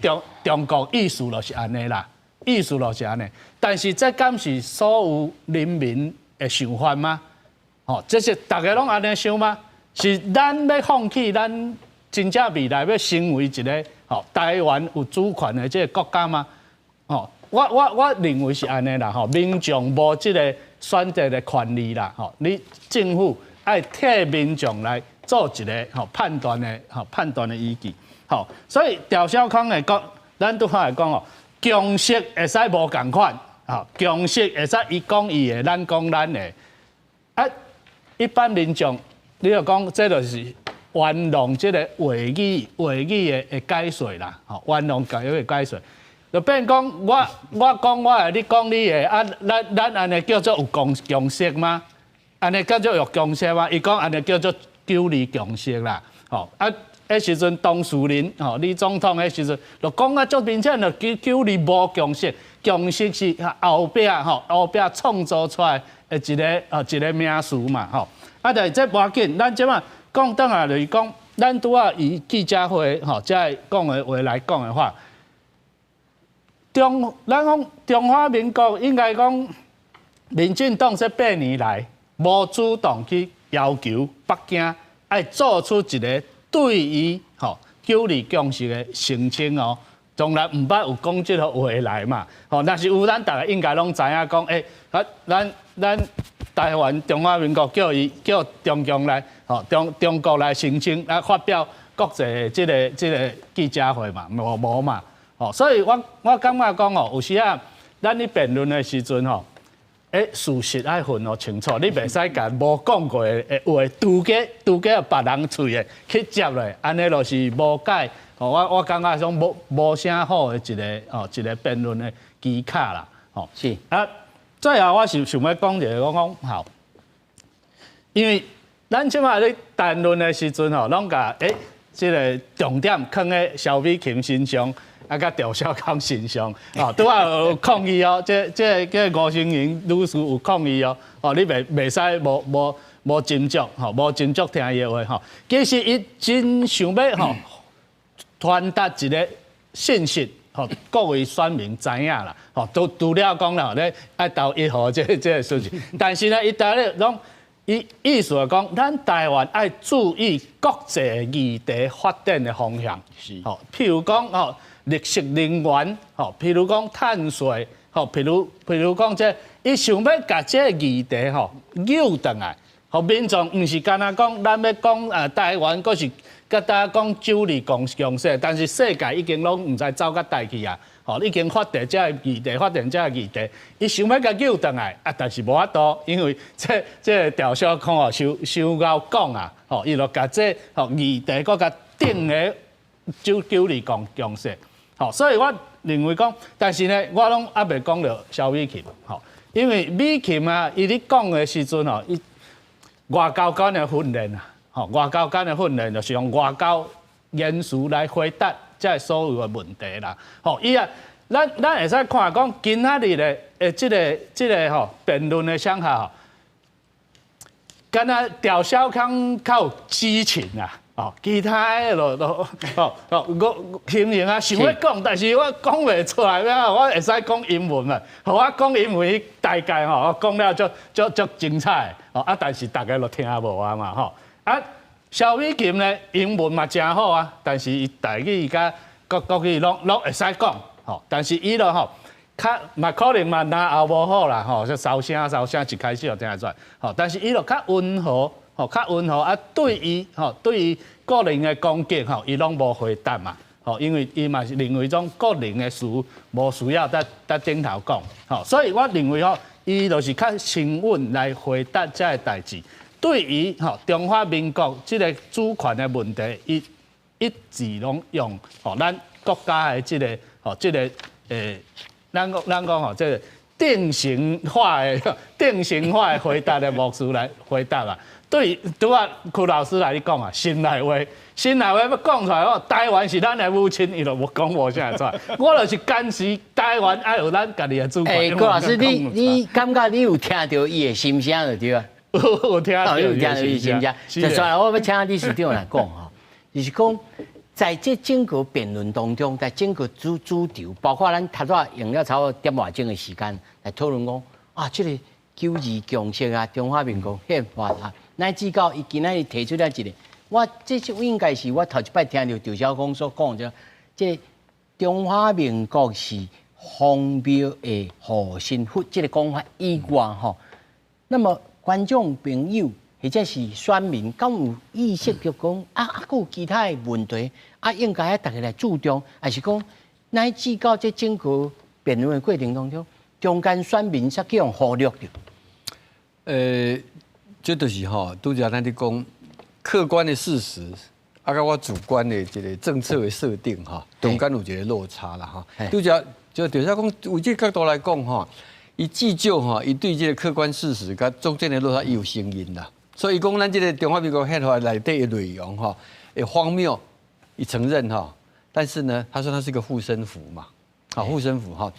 中國，意思就是按呢啦，意思就是按呢。但是這敢是所有人民的想法嗎？吼，這是大家攏按呢想嗎？是咱欲放棄咱真正未來欲成為一个吼台灣有主權的這个國家嗎？吼，我認為是按呢啦，吼，民眾無這个選擇的權利啦，吼，你政府愛替民眾來做一个吼判斷的吼判斷的依據。吼，所以趙少康會講，咱拄仔會講哦，共識會使無仝款，吼，共識會使伊講伊的，咱講咱的。啊，一般民眾，你就講這就是玩弄這个話語的解說啦，吼，玩弄教育的解說，就變講我講我的，你講你的，啊，咱按呢叫做有共識嗎？按呢叫做有共識嗎？伊講按呢叫做九二共識啦，吼啊。彼時陣董事人吼，李總統彼時陣就講啊足明顯，就九二無共識，共識是後壁吼，後壁創造出來的一个名詞嘛吼。啊，但是這無要緊，咱這馬講轉來就是講，咱拄仔以記者會吼，這講的話來講的話，咱講中華民國應該講，民進黨這8年來無主動去要求北京愛做出一个對於吼九二共識的澄清哦，從來毋捌有講這个話來嘛。吼，若是有，咱大家應該攏知影講，啊，咱台灣中華民國叫伊叫中共來，吼中國來澄清，啊發表國際的這个記者會嘛，無嘛，吼，所以我感覺講哦，有時啊，咱咧辯論的時陣吼，事實愛分予清楚，你袂使共無講過的話，拄加別人喙的去接落，按呢就是無解。我感覺講無啥好的一个辯論的技巧啦。吼，是啊，最後我是想欲講一个，我講好，因為咱這馬咧談論的時陣吼，攏共這个重點囥佇蕭美琴身上，啊，佮赵少康身上，哦，拄仔有抗議哦，這吳欣盈女士有抗議哦，哦，你袂使無斟酌，吼，無斟酌聽伊的話，吼。其實伊真想欲吼傳達一個信息，予各位選民知影啦，吼，除了講啦，咧愛投1號這個數字，但是呢，伊逐咧攏伊意思係講，咱台灣愛注意國際議題發展的方向，吼，譬如講吼綠色能源，吼，譬如講碳稅，吼，譬如講這，伊想欲共這個議題吼扭轉來，予民眾毋是干焦講咱欲講啊台灣，閣是佮大家講九二共識，但是世界已經攏毋知走到佗去啊！吼，已經發展這個議題，發展這個議題，伊想欲共扭轉來，啊，但是無法度，因為這趙少康哦，傷傷𠢕講啊，吼，伊就共這吼議題閣共定咧九二共識，吼，所以我認為講，但是呢，我攏猶未講著蕭美琴，吼，因為美琴啊，伊咧講的時陣吼，伊外交官的訓練啊。吼，外交官的訓練就是用外交言辭來回答這所有的問題啦。吼，伊啊，咱會使看講今仔日的這個吼辯論的場合吼，敢若趙少康較有激情啊，哦，其他的就吼我形容啊，想欲講，但是我講袂出來啊，我會使講英文啊，予我講英文大概吼，我講了足足足精彩，吼啊，但是逐家都聽無啊嘛，吼。啊，蕭美琴呢，英文嘛誠好啊，但是伊台語佮國語攏會使講，吼，但是伊就吼，較嘛可能嘛嚨喉無好啦，吼，就沙聲一開始就聽會出來，吼，但是伊就較溫和，吼，較溫和啊，對伊個人的攻擊，吼，伊攏無回答嘛，吼，因為伊嘛是認為種個人的事無需要佇頂頭講，吼，所以我認為吼，伊就是較沉穩來回答這个代誌。對於吼中華民國這個主權的問題，伊一直攏用吼咱國家的這個吼這個咱講吼這個定型化的回答的模式來回答啊。對，拄仔柯老師來講啊，心內話，心內話欲講出來，哦，台灣是咱的母親，伊就無講無啥出來。我就是堅持台灣愛有咱家己的主權。欸，柯老師，你感覺你有聽著伊的心聲就對啊？有聽著，有聽著伊心聲。就算我欲請理事長來講吼，就是講在這整個辯論當中，在整個主場，包括咱頭拄用了差不多點外鐘的時間來討論講啊，這個九二共識啊，中華民國憲法啊，乃至到伊今仔日提出來一個，我這是應該是我頭一擺聽著趙少康所講的，這中華民國是荒謬的護身符這個講法以外吼，那麼觀眾朋友或者是選民，敢有意識著講啊，閣有其他的問題啊，應該愛逐家來注重，還是講乃至到這整個辯論的過程當中，中間選民才去予忽略著。這就是吼，拄才咱咧講客觀的事實，啊，佮我主觀的一個政策的設定吼，中間有一個落差啦吼。拄才就就是講，為這個角度來講吼，伊至少吼，伊對這個客觀事實佮中間的落差，伊有承認啦。所以講，咱這個中華民國憲法內底的內容吼，會荒謬，伊承認吼。但是呢，他說他是個護身符嘛，好護身符哈。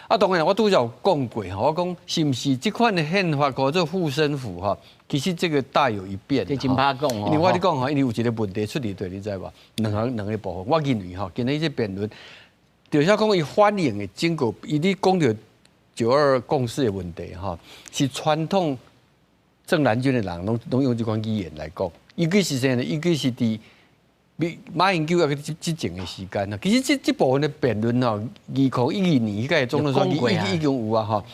啊，當然我拄才有講過吼，我講是毋是這款的憲法叫做護身符哈？其實這個大有一變。這真歹講哦。因為我咧講吼，因為有一個問題出佇對，你知無？兩個部分，我認為吼，今日這辯論，就是講伊反映的整個，伊咧講著九二共識的問題吼，是傳統正藍軍的人攏用這款語言來講，尤其是啥呢？尤其是佇馬英九抑閣執政的時間啊，其實這部分的辯論吼，2012年彼個總統選舉已經有啊吼。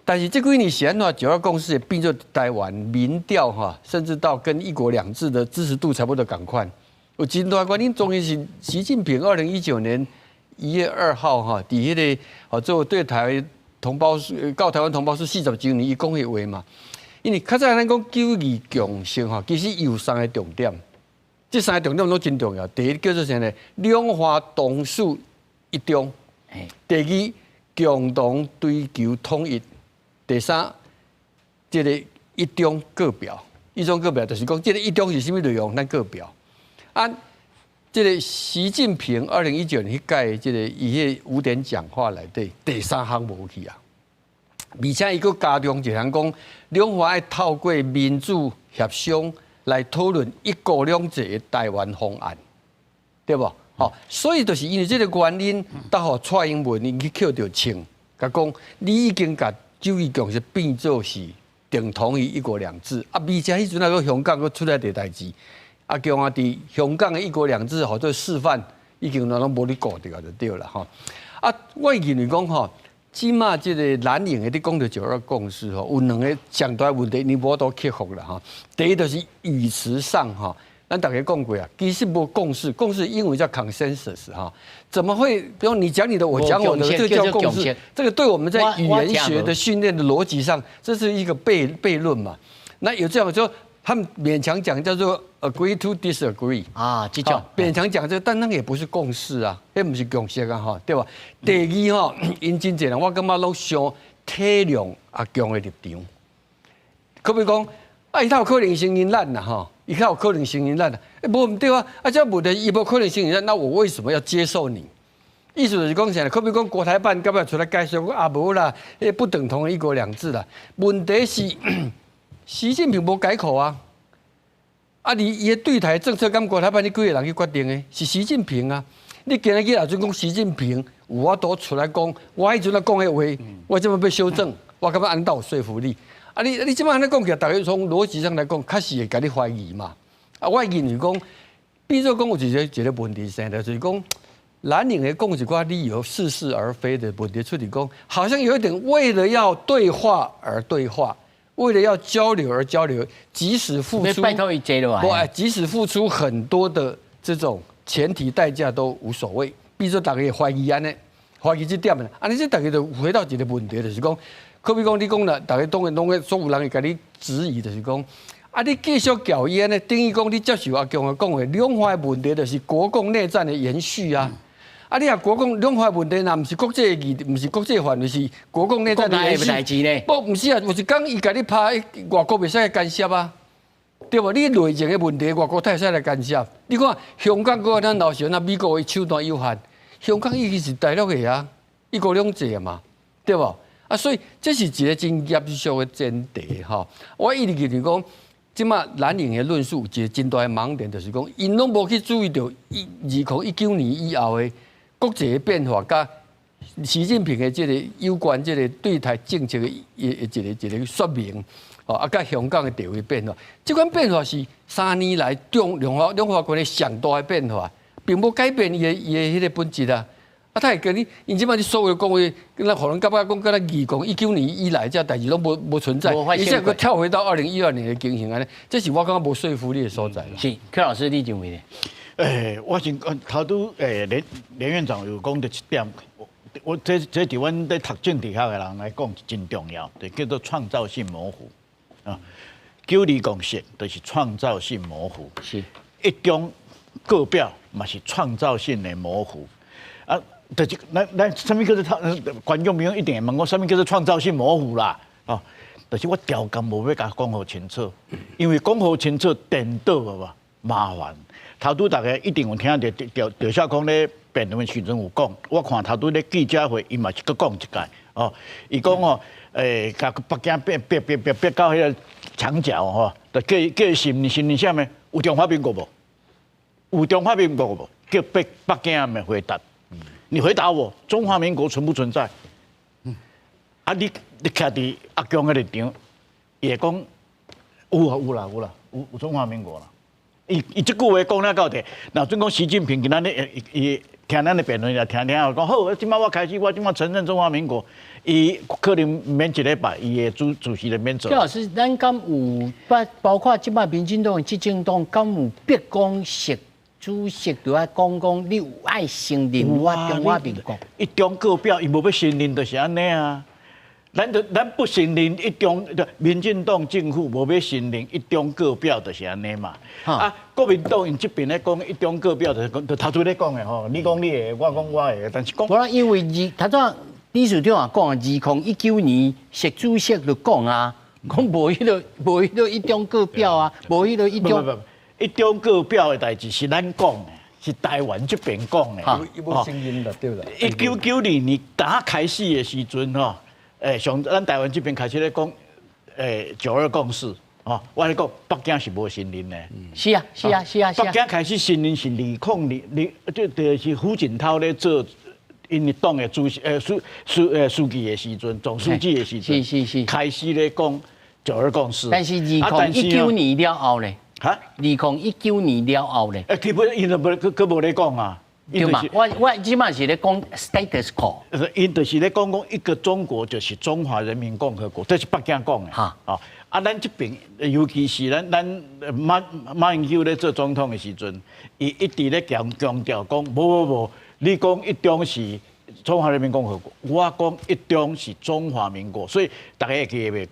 但是這幾年是按怎九二共識變做台灣民調哈，甚至到跟一國兩制的支持度差不多仝款。有真大原因，當然是習近平2019年1月2號哈，佇彼個吼做對台同胞告台灣同胞書40週年，伊講彼話嘛。因為較早咱講九二共識吼，其實有三個重點。這三個重點攏真重要。第一叫做啥呢？兩岸同屬一中。第二，共同追求統一。第三，這個一中各表。一中各表就是講，這個一中是啥物內容？咱各表。啊，這个習近平2019年彼屆這个伊彼個五點講話內底第三項無去啊，而且伊閣加重一項講，兩岸愛透過民主協商來討論一國兩制的台灣方案，對無？吼，所以就是因為這個原因，才予蔡英文𪜶去抾著槍，共講你已經共九二共識變做是等同於一國兩制，啊，而且彼陣啊，閣香港閣出來一個代誌。阿共啊，佇香港的一國兩制予做示範，已經攏無咧顧著啊，就對啦吼。啊，我認為講吼，這馬這個藍營的咧講著九二共識吼，有兩个上大問題，你無法度克服啦吼。第一就是語詞上吼，咱大家講過啊，其實無共識，共識英文叫 consensus 哈，怎麼會？比如你講你的，我講我的，這個叫共識。這個對我們在語言學的訓練的邏輯上，這是一個悖論嘛。那有這樣說。他們勉強講叫做 agree to disagree 啊，這種勉強講這，但那個也不是共識啊，彼毋是共識啊，吼，對吧？第二吼，𪜶真濟人，我感覺攏傷體諒阿共的立場。可比講，啊，伊較有可能承認咱啦，吼，伊較有可能承認咱，欸，無毋對啊，啊，這問題伊無可能承認咱，那我為什麼要接受你？意思就是講啥？可比講國台辦敢欲出來解釋，啊，無啦，彼不等同一國兩制啦。問題是。習近平無改口啊！啊，你伊的對台政策，敢國台辦你幾个人去決定的？是習近平啊！你今日去若準講習近平有法度出來講，我彼陣咧講的話，我這馬欲修正，我感覺按呢有說服力。啊，你這馬按呢講起來，大家從邏輯上來講，確實會共你懷疑嘛。啊，我認為講，比如講有一個問題生，就是講藍營的講一寡理由似是而非的問題出來講，好像有一點為了要對話而對話。為了要交流而交流，即使付出，拜託伊坐落來，不，即使付出很多的這種前提代價都無所謂。比如說大家懷疑按呢，懷疑這點啊，按呢這大家就回到一個問題，就是講，可比講你講啦，大家當然攏所有人會共你質疑，就是講，啊，你繼續搞伊按呢，等於講你接受阿共的講話，兩岸的問題就是國共內戰的延續啊。啊！你若國共兩岸問題，若毋是國際議，毋是國際範圍，是國共內戰的延續。不，毋是啊，有一工伊共你拍，外國袂使來干涉啊，對無？你內政的問題，外國才會使來干涉。你看香港閣按呢鬧成，那美國的手段有限，香港已經是大陸的啊，一國兩制嘛，對無？啊，所以這是一個真嚴肅的前提吼。我一直認為講，這馬藍營的論述有一個真大的盲點，就是講，𪜶攏無去注意著2019年以後的國際的變化，佮習近平的這個有關這個對台政策的一個說明，哦，啊，佮香港的地位變化，這款變化是3年來中兩岸關係上大的變化，並無改變伊的彼個本質啊。啊，他會共你，𪜶這馬你所有講話，敢若予人感覺講，敢若2019年以來，這代誌攏無存在，一下閣跳回到2012年的情形按呢，這是我感覺無說服力的所在啦。是，柯老師，你認為呢？欸，我先講頭拄連院長有講著一點，我這佇阮咧讀政治學的人來講真重要，就叫做創造性模糊啊。九二共識就是創造性模糊，一中各表嘛是創造性的模糊啊。就是咱啥物叫做創？觀眾朋友一定會問我，啥物叫做創造性模糊啦？哦，就是我刁工無欲共講予清楚，因為講予清楚顛倒啊嘛，麻煩。頭拄大家一定有聽著趙少康咧辯論的時陣有講，我看頭拄咧記者會，伊嘛是閣講一擺哦。伊講哦，共北京逼逼逼逼逼到彼个牆角吼，就叫伊承認承認啥物？有中華民國無？有中華民國無？叫北京來回答。你回答我，中華民國存不存在？啊，你徛佇阿共的立場，伊會講有啊有啦有啦有中華民國啦。伊這句話講了到底，若準講習近平今仔日伊聽咱的辯論也聽聽講好，這馬我開始我這馬承認中華民國，伊可能免一禮拜，伊的主席就免做。柯老師，咱敢有包括這馬民進黨的執政黨，敢有逼講習主席就愛講講，你有愛承認我中華民國？一中各表，伊無欲承認就是按呢啊。咱不承認一中，民進黨政府無欲承認一中各表，就是按呢嘛。啊，國民黨𪜶這邊咧講一中各表，就是講，就頭拄咧講的吼，你講你的，我講我的，但是講。無啦，因為二，頭拄理事長也講，2019年習主席就講啊，講無彼個一中各表啊，無彼個一中。一中各表的代誌是咱講的，是台灣這邊講的。伊無承認啦，對啦。1992年打開始的時陣吼，上咱台灣這邊開始咧講，九二共識，哦，我咧講北京是無承認的。是啊，是啊，是啊，北京開始承認是二零二，就是胡錦濤咧做𪜶黨的主席，書書書記的時陣，總書記的時陣，開始咧講九二共識。但是2019年了後咧，哈？2019年了後咧，基本𪜶就無閣閣無咧講啊。對嘛？我這馬是咧講 status quo。𪜶就是咧講講一個中國就是中華人民共和國，這是北京講的。哦，啊，咱這邊尤其是咱馬英九咧做總統的時陣，伊一直咧強強調講，無無無，你講一中是中華人民共和國，我講一中是中華民國，所以大家會記得袂？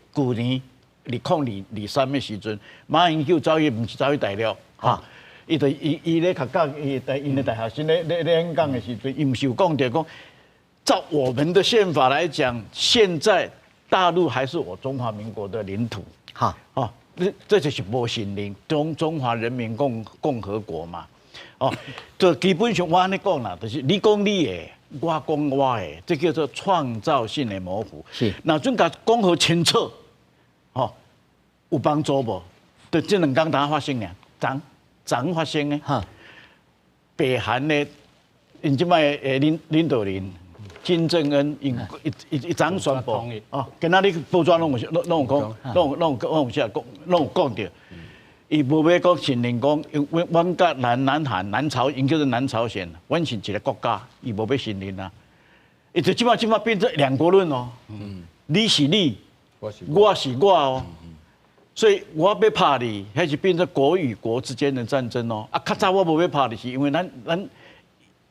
舊年2023的時陣，馬英九走去毋是走去大陸，哈，伊就伊伊咧較教伊大𪜶的大學生咧演講的時陣，伊毋是有講著講，照我們的憲法來講，現在大陸還是我中華民國的領土，哦，這就是無承認中華人民共和國嘛，哦，這基本上我按呢講啦，就是你講你的，我講我的，這叫做創造性的模糊。若準共講予清楚，吼，有幫助無？就這兩工當發生爾，昨昨發生的。北韓的，𪜶這擺的領導人金正恩，𪜶伊昨宣布，哦，今仔日報紙攏有攏有講，攏有寫講，攏有講著。伊無欲閣承認講，阮阮佮南韓、南朝，𪜶叫做南朝鮮，阮是一個國家，伊無欲承認啊。伊就這擺變做兩國論哦。你是你，我是我哦。所以我欲拍你，彼是變做國與國之間的戰爭哦。啊，較早我無欲拍你，是因為咱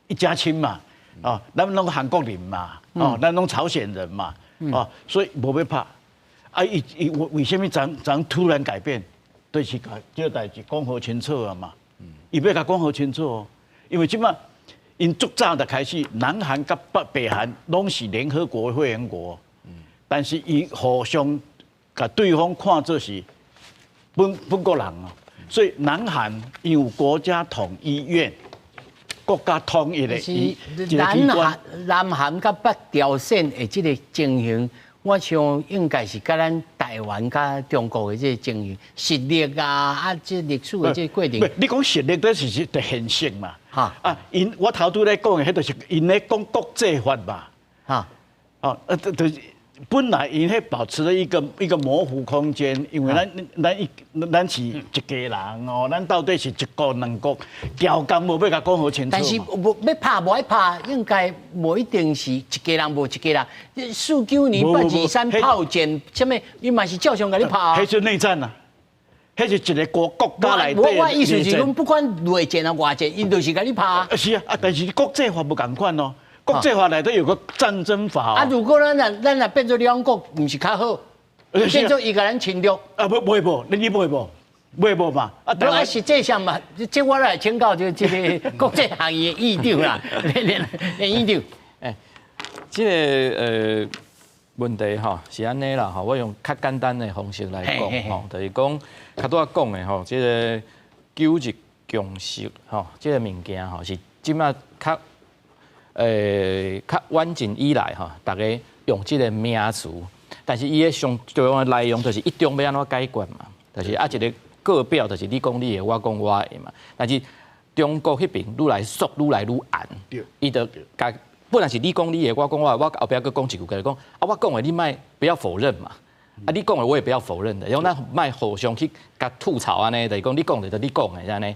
一家親嘛，哦，咱攏韓國人嘛，哦，咱攏朝鮮人嘛，哦，所以無欲拍。啊，伊伊為為啥物昨昨突然改變？就是共這個代誌講予清楚啊嘛。伊欲共講予清楚哦，因為這擺𪜶足早就開始，南韓佮北韓攏是聯合國會員國，但是伊互相共對方看做是本國人哦，所以南韓有國家統一院，國家統一的是南韓佮北朝鮮的這個情形，我想應該是佮咱台灣佮中國的這個情形，實力啊啊，這歷史的這個過程。你講實力，這是是現實嘛？啊，𪜶我頭拄咧講的，彼就是𪜶咧講國際法嘛。哦，就是本來𪜶彼保持了一個模糊空間，因為咱是一家人哦，咱到底是一國兩國，條件無欲共講予清楚。但是無欲拍無愛拍，應該無一定是一家人無一家人。49年八二三炮戰，啥物伊嘛是照常共你拍啊。彼是內戰啊，彼是一個國家內底。我意思是講，不管內戰啊外戰，𪜶就是共你拍。是啊，啊，但是國際法無仝款哦。國際法內底有個戰爭法。啊，如果咱若變做兩國，毋是較好？變做伊共咱侵略。啊，不，袂無，你袂無，袂無嘛？啊，啊，實際上嘛，這我來請教就這個國際行業的院長啦，連院長。欸，這個問題吼是按呢啦吼，我用較簡單的方式來講吼，就是講較拄仔講的吼，這個九二共識吼，這個物件吼是這馬較遠近以來吼，大家用這個名詞，但是伊的上重要的內容就是一中欲按怎解決嘛，就是啊一個個表，就是你講你的，我講我的嘛。但是中國彼邊愈來縮，愈來愈絚，伊就共本來是你講你的，我講我的，我後壁閣講一句，共伊講啊，我講的你莫不要否認嘛，啊你講的我也不要否認的，因為咱莫互相去共吐槽按呢，就是講你講的就你講的按呢。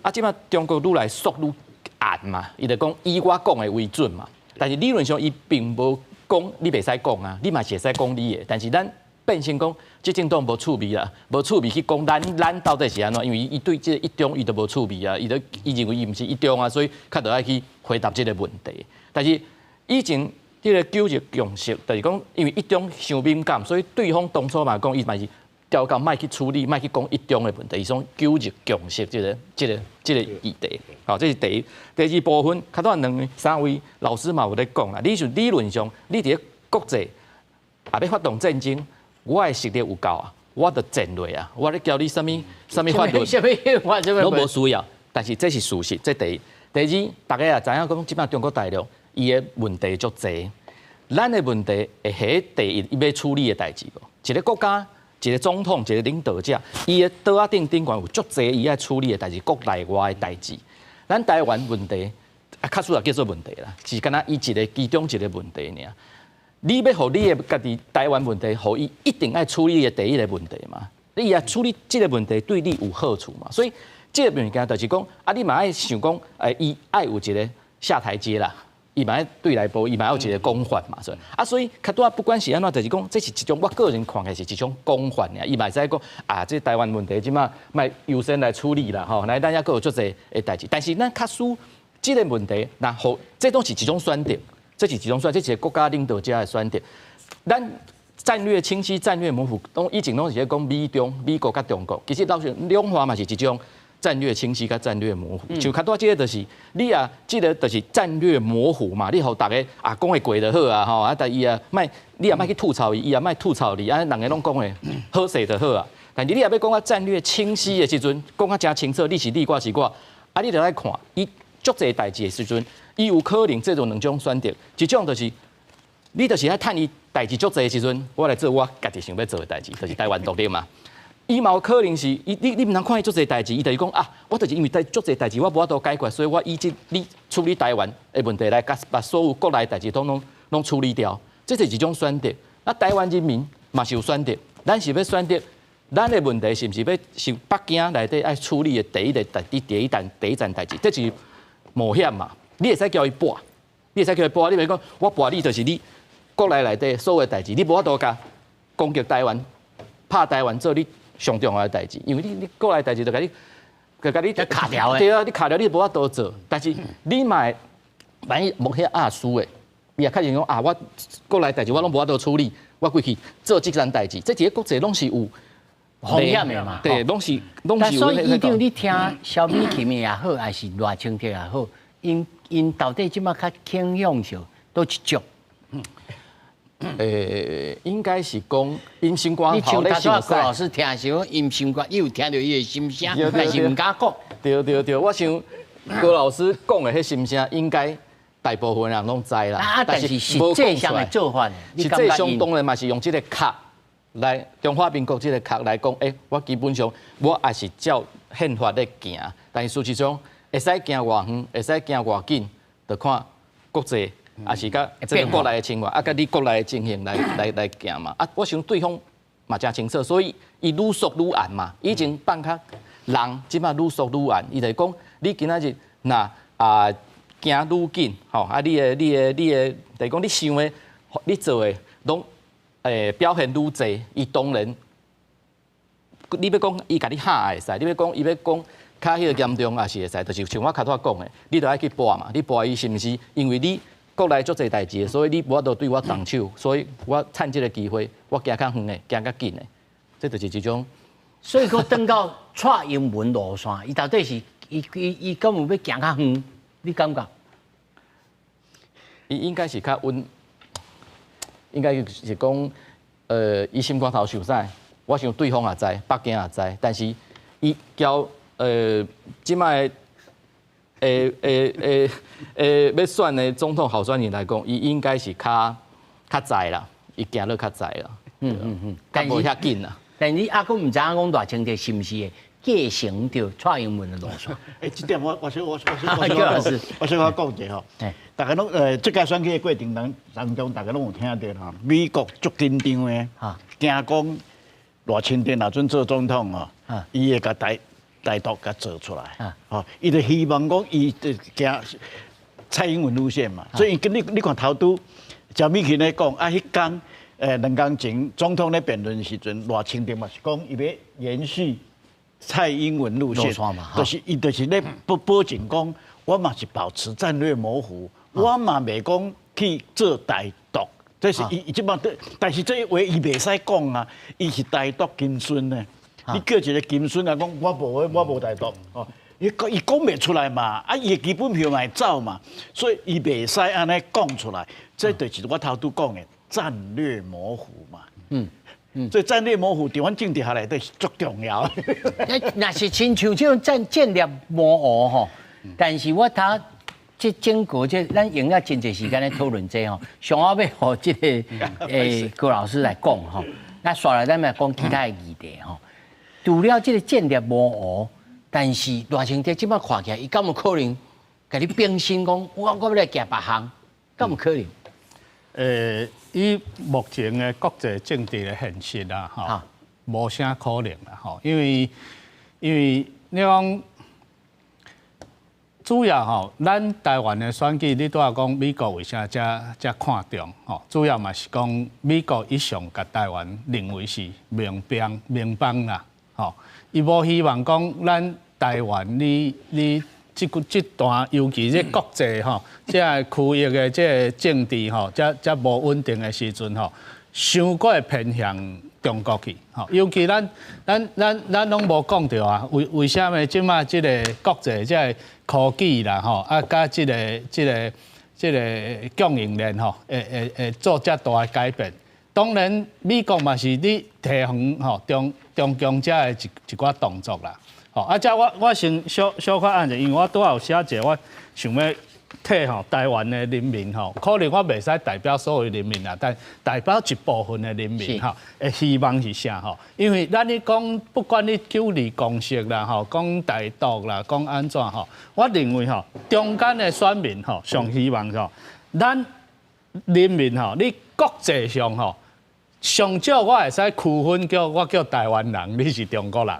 啊，這馬中國愈來縮愈絚嘛，伊就講以我講的為準嘛。但是理論上伊並無講你袂使講啊，你嘛是會使講你的。但是咱變成講，執政黨無趣味啦，無趣味去講咱到底是按怎，因為伊對這個一中伊都無趣味啊，伊認為伊毋是一中啊，所以較著愛去回答這個問題。但是以前這個九二共識，就是講因為一中傷敏感，所以對方當初嘛講伊嘛是調教莫去處理，莫去講一中的問題，伊講九二共識這個議題。好，這是第一。第二部分，較拄兩三位老師嘛有咧講啦，你是理論上，你佇咧國際也欲發動戰爭，我的實力有夠啊，我就戰落啊，我咧教你啥物啥物法律，攏無需要。但是這是事實，這第一。第二，大家也知影講，這擺中國大陸伊的問題足濟，咱的問題會佇第一伊欲處理的代誌無？一個國家，一個總統，一個領導者，伊的桌仔頂頂懸有足濟伊愛處理的代誌，國內外的代誌。咱台灣問題，啊，確實也叫做問題啦，是敢若伊一個其中一個問題爾。你欲予你的家己台灣問題，予伊一定愛處理的第一個問題嘛？你也處理這個問題對你有好處嘛？所以這個物件就是講，啊，你嘛愛想講，伊愛有一個下台階啦，伊嘛愛對內部，伊嘛有一個講法嘛，所以啊，所以較拄仔不管是按怎，就是講，這是一種我個人看起來是一種講法爾，伊嘛會使講啊，這台灣問題這擺莫優先來處理啦，吼，來咱猶閣有足濟的代誌，但是咱確實這個問題，若予這攏是一種選擇，這是一種選擇，這是一個國家領導者的選擇。咱戰略清晰、戰略模糊，攏以前攏是咧講美中、美國佮中國，其實老實兩岸嘛是一種戰略清晰佮戰略模糊。像較拄仔這個就是，你啊，這個就是戰略模糊嘛，你予逐家啊講會過就好啊，吼啊，但伊啊莫，你也莫去吐槽伊，伊也莫吐槽你，啊，人家攏講的好勢就好啊。但是你若欲講較戰略清晰的時陣，講較誠清楚，你是你，我是我，啊，你著愛看伊足濟代誌的時陣，伊有可能這種兩種選擇，一種就是。你就是愛趁伊代誌足濟的時陣，我來做我家己想欲做的代誌，就是台灣獨立嘛。伊嘛有可能是，伊你你毋通看伊足濟代誌，伊就是講啊，我就是因為足濟代誌，我無法度解決，所以我以這你處理台灣的問題來，共把所有國內代誌統統攏處理掉，這是一種選擇。那台灣人民嘛是有選擇，咱是欲選擇咱的問題是毋是欲是北京內底愛處理的第一個第第一單第一層代誌，這是冒險嘛。你會使叫伊搏，你會使叫伊搏，你袂講我搏你就是你。國內內底所有的代誌，你無法度共攻擊台灣、拍台灣做你上重要的代誌，因為你你國內代誌就共你，就共你卡掉的。對啊，你卡掉你無法度做。但是你嘛會萬一無遐壓輸的，伊也確認講啊，我國內代誌我攏無法度處理，我規去做這件代誌，這一個國際攏是有風險的嘛。對，攏是攏是有。所以院長，你聽蕭美琴的也好，還是賴清德也好，𪜶𪜶到底這擺較傾向是佗一種？應該是講𪜶心肝頭咧想。郭老師聽是講𪜶心肝，伊有聽著伊的心聲，但是毋敢講。對對對，我想郭老師講的彼心聲，應該大部分人攏知啦。啊，但是實際上的做法，實際上當然嘛是用這個殼來中華民國這個殼來講，我基本上我也是照憲法咧行，但是事實上會使行偌遠，會使行偌緊，就看國際。也是佮這個國內的情況，啊，佮你國內的情形來來來行嘛。啊，我想對方嘛誠清楚，所以伊愈縮愈暗嘛。以前放較人，這擺愈縮愈暗。伊就是講，你今仔日若啊行愈緊，吼啊，你的你的你的，就是講你想的、你做的，攏表現愈濟，伊當然，你欲講伊共你嚇會使，你欲講伊欲講較彼個嚴重也是會使，就是像我較拄仔講的，你著愛去搏嘛，你搏伊是毋是因為你？國內足濟代誌，所以你無法度對我動手，所以我趁這個機會，我行較遠的，行較緊的，這就是一種。所以講，轉到蔡英文路線，伊到底是伊伊伊敢有欲行較遠？你感覺？伊應該是較穩，應該是講，伊心肝頭想啥？我想對方也知，北京也知，但是伊交這擺。會會會會欲選的總統候選人來講，伊應該是較較知啦，伊行得較知啦。較無遐緊啦。但你猶閣毋知影講賴清德是毋是會繼承著蔡英文的路線？這點我我小我我我我小可講一下吼。大家攏這屆選舉的過程當當中，大家攏有聽著吼，美國足緊張的，驚講賴清德若準做總統吼，伊會共台台獨共做出來，吼，伊就希望講伊就行蔡英文路線嘛，所以跟你你看頭拄蕭美琴咧講啊，彼工2工前總統咧辯論時陣，賴清德嘛是講伊欲延續蔡英文路線，就是伊就是咧保保證講，我嘛是保持戰略模糊，我嘛袂講去做台獨，這是伊伊這擺但是這話伊袂使講啊，伊是台獨金孫呢。你叫一個金孫來講，我無我無台獨，哦，伊講伊講袂出來嘛，啊，伊的基本票嘛會走嘛，所以伊袂使按呢講出來，這就是我頭拄講的戰略模糊嘛。所以戰略模糊佇阮政治學內底是足重要。若是親像這種戰略模糊吼，但是我睇這整個這咱用了真濟時間咧討論這吼，上後欲予這個高老師來講吼，那紲來咱來講其他的議題吼。除了這個戰略模糊，但是賴清德這擺看起來，伊敢有可能共你變心講，我欲來行別項，敢有可能？以目前的國際政治的現實啊，吼，無啥可能啦，吼，因為你講主要吼，咱台灣的選舉，你拄仔講美國為啥遮遮看重？吼，主要嘛是講美國一向共台灣認為是盟邦盟邦啦，吼，伊無希望講咱台灣你這個這段，尤其這國際吼，這個區域的這個政治吼，遮遮無穩定的時陣吼，傷過會偏向中國去，吼。尤其咱攏無講著啊，為啥物這擺這個國際這個科技啦，吼，啊，佮這個供應鏈吼，會做遮大的改變？當然，美國嘛是咧提防吼中共遮的一寡動作啦。吼，啊，遮我先小小可按者，因為我拄仔有寫一個，我想欲替吼台灣的人民吼，可能我袂使代表所有人民啦，但代表一部分的人民吼，的希望是啥吼？因為咱咧講，不管你九二共識啦吼，講台獨啦，講按怎吼，我認為吼，中間的選民吼，上希望吼，咱人民吼，你國際上吼，上少我會使區分叫我叫台灣人，你是中國人。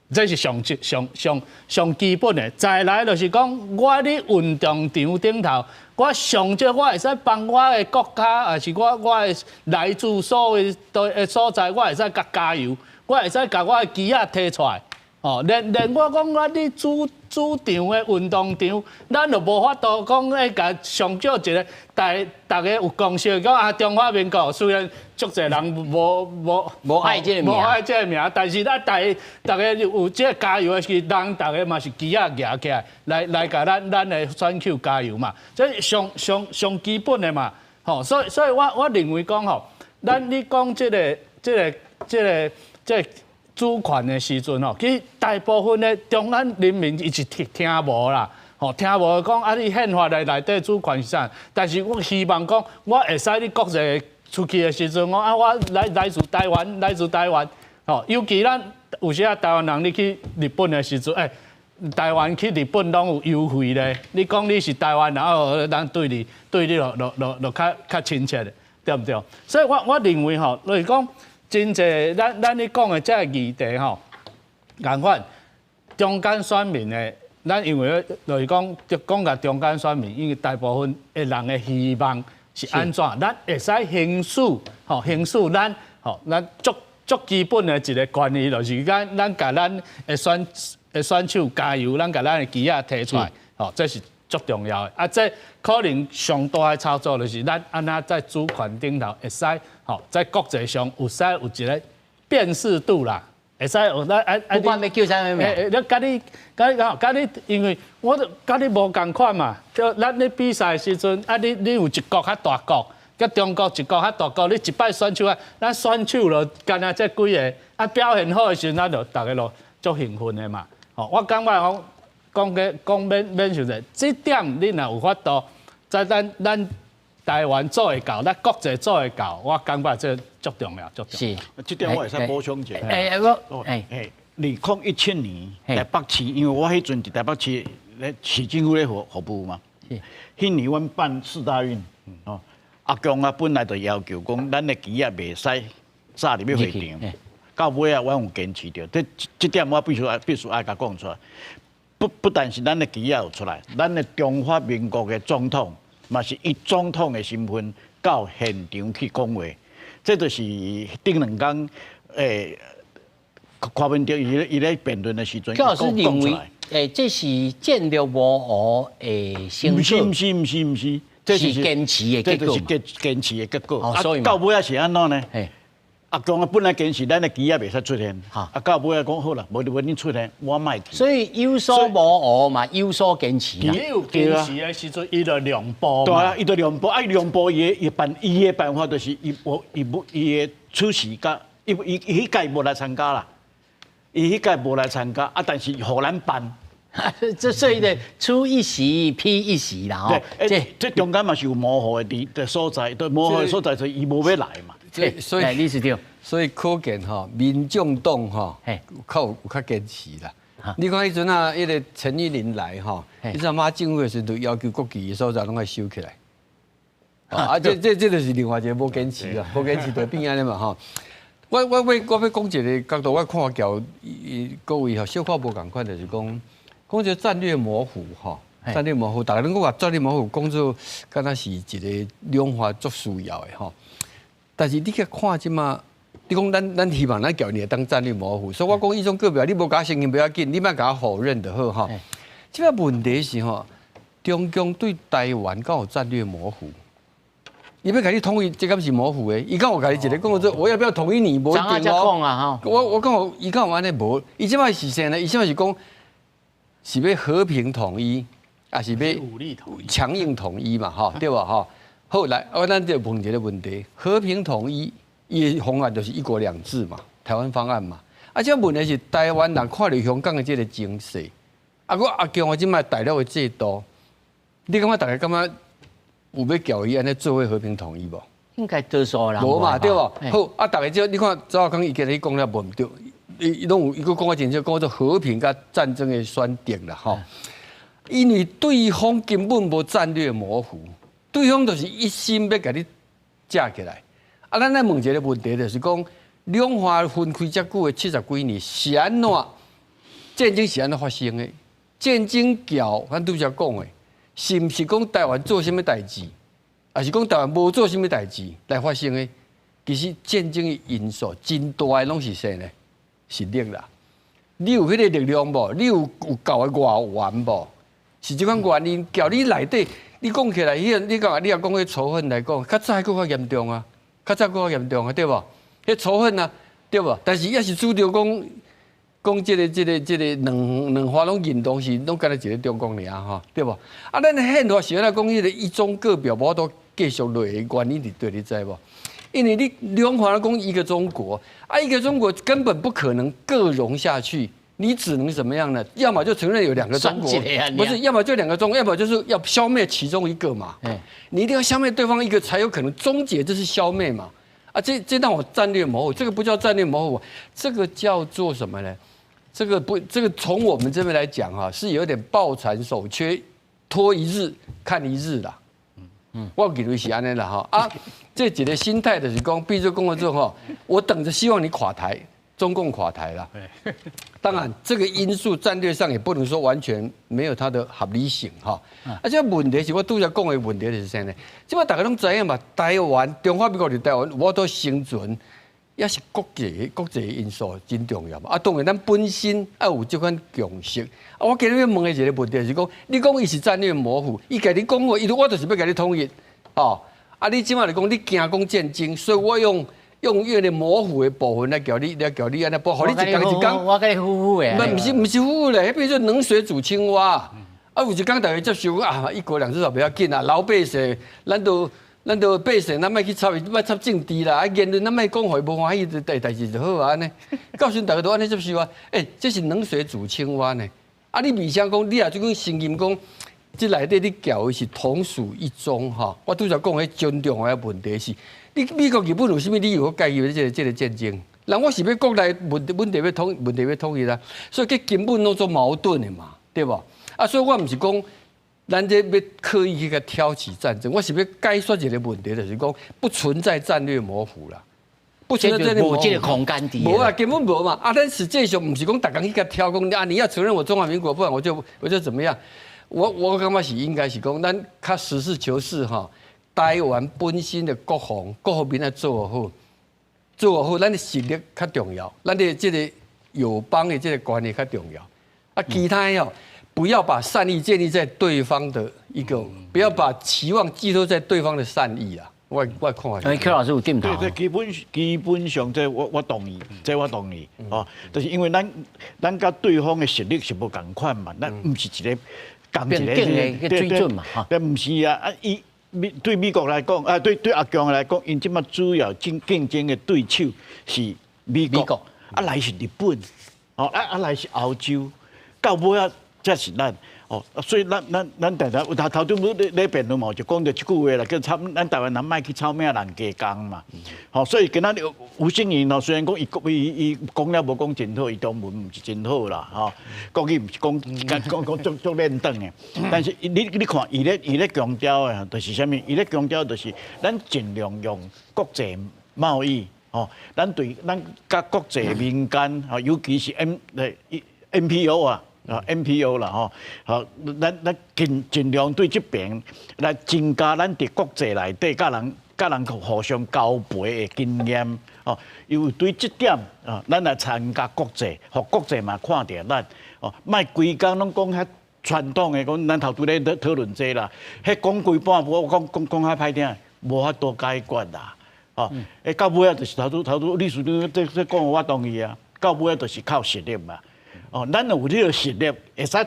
這是上上上上基本的。再來就是講，我佇運動場頂頭，我上少我會使幫我的國家，抑是我的來自所謂的所在，我會使共加油，我會使共我的旗仔提出來。哦，連我講我佇主場的運動場，咱就無法度講會共上少一個大家有共識，講啊中華民國雖然足濟人無無愛這個名，無愛這個名，但是咱大家有這個加油的時陣，大家嘛是旗仔舉起來，來共咱的選手加油嘛，這是上上上基本的嘛，吼，所以我認為講吼，咱你講這個主權的時陣吼，其實大部分的中間人民伊是聽無啦，吼聽無講啊，你憲法內底主權是啥？但是我希望講，我會使你國際出去的時陣，我啊我來自台灣，來自台灣，吼，尤其咱有時啊台灣人你去日本的時陣，欸，台灣去日本攏有優惠咧。你講你是台灣人，哦，人對你就較親切的，對毋對？所以我認為吼，就是講。真濟咱咧講的這個議題吼，仝款中間選民的，咱因為就是講，講共中間選民，因為大部分的人的希望是按怎，咱會使行使吼，行使咱吼，咱足足基本的一個權利，就是咱共咱的選手加油，咱共咱的旗仔提出來，吼，這是足重要的。啊，這可能上大的操作就是咱按怎在主權頂頭會使。吼，在國際上有使有一個辨識度啦，會使有咱啊啊！不管欲叫啥物名，你佮你佮你講，佮你，因為我都佮你無仝款嘛。就咱咧比賽的時陣，啊，你有一國較大國，佮中國一國較大國，你一擺選手啊，咱選手就干焦這幾个，啊表現好的時陣，咱就逐家就足興奮的嘛。吼，我感覺講講個講免免想者，這點你若有法度，在咱台灣做會到，咱國際做會到，我感覺這足重要，足重要。是，這點我會使補充一下。欸，我，欸，2017年台北市，因為我彼陣佇台北市咧市政府咧服務嘛。彼年阮辦世大運，哦，阿公啊本來就要求講，咱的旗仔袂使早入去會場。到尾仔，阮有堅持著，這點我必須愛共講出來。不但是咱的旗仔有出來，咱的中華民國的總統。嘛是以總統的身份到現場去講話，這就是頂兩工柯文哲伊咧辯論的時陣，柯老師認為，這是戰略模糊的成果。毋是毋是毋是毋是，這是堅持的結果。這就是堅持的結果。哦，所以到尾仔是按怎呢？阿公啊，本來堅持咱的旗仔袂使出現，啊到尾仔講好啦，無無恁出現，我莫去。所以有所模糊嘛，有所堅持。伊有堅持的時陣，伊就讓步。對啊，伊就讓步，啊讓步，伊的辦法就是伊無伊無伊的處事佮伊伊彼屆無來參加啦，伊彼屆無來參加啊，但是予咱辦。這所以呢，出一時批一時啦，吼。這中間嘛是有模糊的地的所在，對模糊的所在就伊無欲來嘛。所以理事長，所以可見吼，民眾黨吼，較有較堅持啦。你看彼陣啊，彼個陳玉玲來吼，彼陣馬政府的時陣要求國旗的所在攏愛收起來。啊，這就是另外一個無堅持啊，無堅持就變按呢嘛吼。我欲講一個角度，我看著各位吼小可無仝款，就是講講這個戰略模糊吼，戰略模糊，逐家攏講話戰略模糊，講做敢若是一個兩岸足需要的吼。但是你去看這馬，你講咱希望咱共你會當戰略模糊，所以我講彼種個別，你無共我承認無要緊，你莫共我否認就好吼。這馬問題是吼，中共對台灣敢有戰略模糊？伊欲共你統一，這敢是模糊的？伊敢有共你一个講做，我要不要統一你？無一定哦。我講有，伊敢有按呢無？伊這擺是啥呢？伊這擺是講是欲和平統一，抑是欲武力統一、強硬統一嘛？吼，對無吼？好來，我咱就問一個問題：和平統一，伊的方案就是一國兩制嘛，台灣方案嘛。啊，這問題是台灣人看著香港的這個情勢，啊，閣阿共的這擺大陸的制度，你感覺大家感覺有欲共伊按呢做伙和平統一無？應該多數人無嘛，對無？好，啊，逐家這你看趙少康伊今日講了無毋對，伊攏有伊閣講較清楚，講做和平佮戰爭的選擇啦，吼。因為對方根本無戰略模糊，對方就是一心欲共你食起來。啊，咱來問一個問題，就是講兩岸分開遮久的70幾年，是按怎戰爭是按怎發生的？戰爭撬，咱拄才講的，是毋是講台灣做啥物代誌，抑是講台灣無做啥物代誌來發生的？其實戰爭的因素真大的攏是啥呢？實力啦。你有彼個力量無？你有夠的外援無？是這款原因，叫你內底，你講起來，彼個你講你若講彼仇恨來講，較早閣較嚴重啊，較早閣較嚴重啊，對無？彼仇恨啊，對無？但是抑是主張講講這個兩岸攏認同是攏敢若一個中國爾吼，對無？啊，咱憲法是按怎講？彼個一中各表無法度繼續落的原因佇佗，你知無？因為你兩岸講一個中國，啊，一個中國根本不可能各容下去。你只能怎麼樣呢？要麼就承認有兩個中國，不是，要麼就兩個中國，要麼就是要消滅其中一個嘛。你一定要消滅對方一個，才有可能終結，這是消滅嘛。啊，這讓我戰略模糊，這個不叫戰略模糊，這個叫做什麼呢？這個不，這個從我們這邊來講哈，是有點抱殘守缺，拖一日看一日啦。我認為是按呢啦哈。啊，這一個心態就是講，比如講做吼，我等着希望你垮台。中共垮台了，當然這個因素戰略上也不能說完全沒有它的合理性哈。啊，這問題是我拄才講的問題是啥呢？這擺大家攏知影嘛，台灣中華民國佇台灣，無法度生存，也是國際因素真重要嘛。啊，當然咱本身愛有這款共識。啊，我今日欲問的一個問題是講，你講伊是戰略模糊，伊共你講過，伊我就是欲共你統一，哦，啊，你這擺來講，你驚講戰爭，所以我用越的模糊的部分來共你，來共你按呢，予你一工一工。我共你呼呼的。毋是呼呼咧，彼變做冷水煮青蛙。啊，有一工大家接受啊，一國兩制就袂要緊啊，老百姓，咱都百姓，咱莫去插伊，莫插政治啦。啊，言論咱莫講，予伊無歡喜，就代誌就好啊。按呢，到時陣大家都按呢接受啊。欸，這是冷水煮青蛙呢。啊，你未想講，你若這種承認講，這內底你撬的是同屬一中哈。我拄才講彼真重要的問題是。你美國日本有啥物理由介入這個戰爭？人我是欲國內問題欲統一啊，所以這根本攏做矛盾的嘛，對無？啊，所以我毋是講咱這欲刻意去共挑起戰爭，我是欲解決一個問題，就是講不存在戰略模糊啦，不存在戰略模糊。無這個空間佇。無啊，根本無嘛。啊，咱實際上毋是講逐工去共挑講啊，你要承認我中華民國，不然我就怎麼樣？我感覺是應該是講，咱較實事求是哈。台灣本身的國防各方面來做好，做好，咱的實力較重要，咱的這個友邦的這個關係較重要。啊，其他哦，不要把善意建立在對方的一個，不要把期望寄託在對方的善意啊。我看。哎，柯老師有點頭。對，基本上這我同意，這我同意哦。就是因為咱佮對方的實力是無仝款嘛，咱毋是一個仝一個水準嘛，對，毋是啊，啊伊。對美國來講，啊對阿共來講，𪜶這馬主要競爭的對手是美國，啊來是日本，哦啊啊來是歐洲，到尾仔才是咱。哦，所以咱定定有頭頭拄咧辯論嘛，就講著這句話啦，叫草咱台灣人莫去草嶺人加工嘛。吼，所以今仔日吳欣盈吼，雖然講伊伊伊講了無講真好，伊中文毋是真好啦，吼，國語毋是講講講足足輪轉的，但是你看伊咧強調的，就是啥物？伊咧強調就是咱盡量用國際貿易，吼，咱對咱佮國際民間，吼，尤其是 NPO 啊。啊，NPO 啦吼，好，咱盡量對這邊來增加咱佇國際內底佮人互相交陪的經驗，哦，因為對這點啊，咱來參加國際，予國際嘛看著咱，哦，莫規工攏講遐傳統的，講咱頭拄咧討論這啦，彼講規半晡，我講講講較歹聽，無法度解決啦，哦，到尾仔就是頭拄頭拄理事長這這講我同意啊，到尾仔就是靠實力嘛。哦，咱有這個實力，會使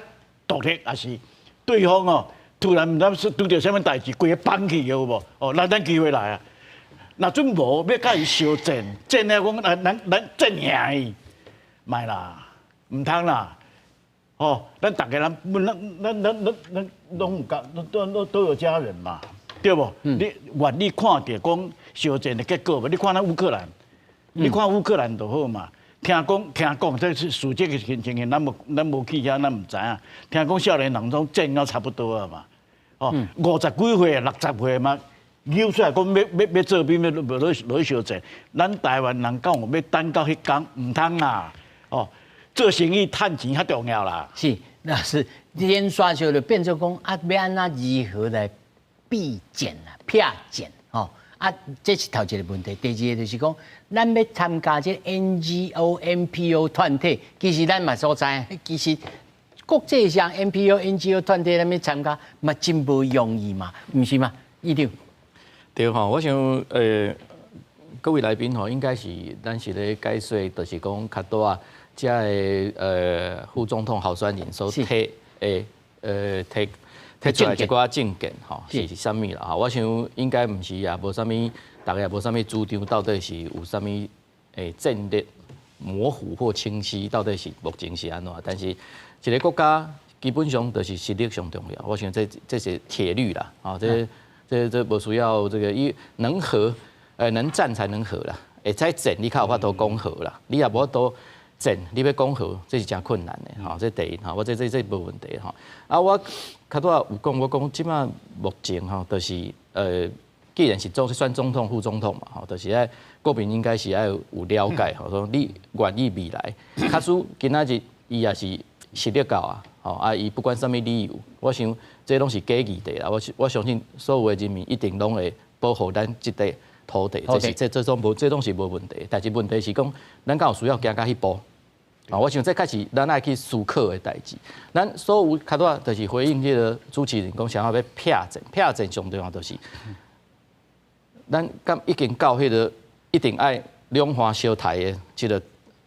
獨立，抑是對方哦，突然毋知是拄著啥物代誌，規个放棄有無？哦，咱機會來啊！若準無欲佮伊相戰，戰了講咱戰贏伊，莫啦，毋通啦！哦，咱逐个人，咱咱咱咱咱攏有家，都都都有家人嘛，對無？你願意看著講相戰的結果無？你看咱烏克蘭，你看烏克蘭就好嘛。聽講聽講，這是實際的情形，咱無去遐，咱毋知影。聽講少年人攏戰到差不多啊嘛，哦，50幾歲、60歲嘛，扭出來講欲做兵，欲落去相戰。咱台灣人敢有欲等到彼工？毋通啦，哦，做生意趁錢較重要啦。是，那是連續就變做講啊，欲按怎如何來避戰啊，避戰吼。啊，這是頭一個問題。第二個就是講，咱欲參加這 NGO、NPO 團體，其實咱嘛所知，其實國際上 NPO、NGO 團體咱欲參加嘛真無容易嘛，毋是嗎？議長。對吼，我想各位來賓吼，應該是咱是咧解說，就是講較拄仔，遮个副總統候選人所提的提。提出來一寡政見吼是啥物啦？吼，我想應該毋是也無啥物，大家也無啥物主張，到底是有啥物戰略模糊或清晰，到底是目前是按怎？但是一個國家基本上就是實力上重要，我想這是鐵律啦，啊，這無需要這個伊能和，能戰才能和啦，會使戰你較有法度講和啦，你若無法度戰，你欲講和，這是誠困難的，吼，這第一，吼，我這無問題，吼。啊，我較拄仔有講，我講這馬目前吼，就是既然是做選總統、副總統嘛，吼，就是愛國民應該是愛有了解，吼，說你願意未來，假使今仔日伊也是實力夠啊，吼，啊，伊不管啥物理由，我想這攏是假議題啦，我相信所有的人民一定攏會保護咱這塊土地，這是這這種無這攏是無問題，但是問題是講，咱敢有需要行到彼步？啊，我想這較是咱愛去思考的代誌。咱所有較拄仔就是回應這個主持人講，想要欲避戰，避戰上重要就是，咱敢已經到彼個一定愛兩岸相刣的這個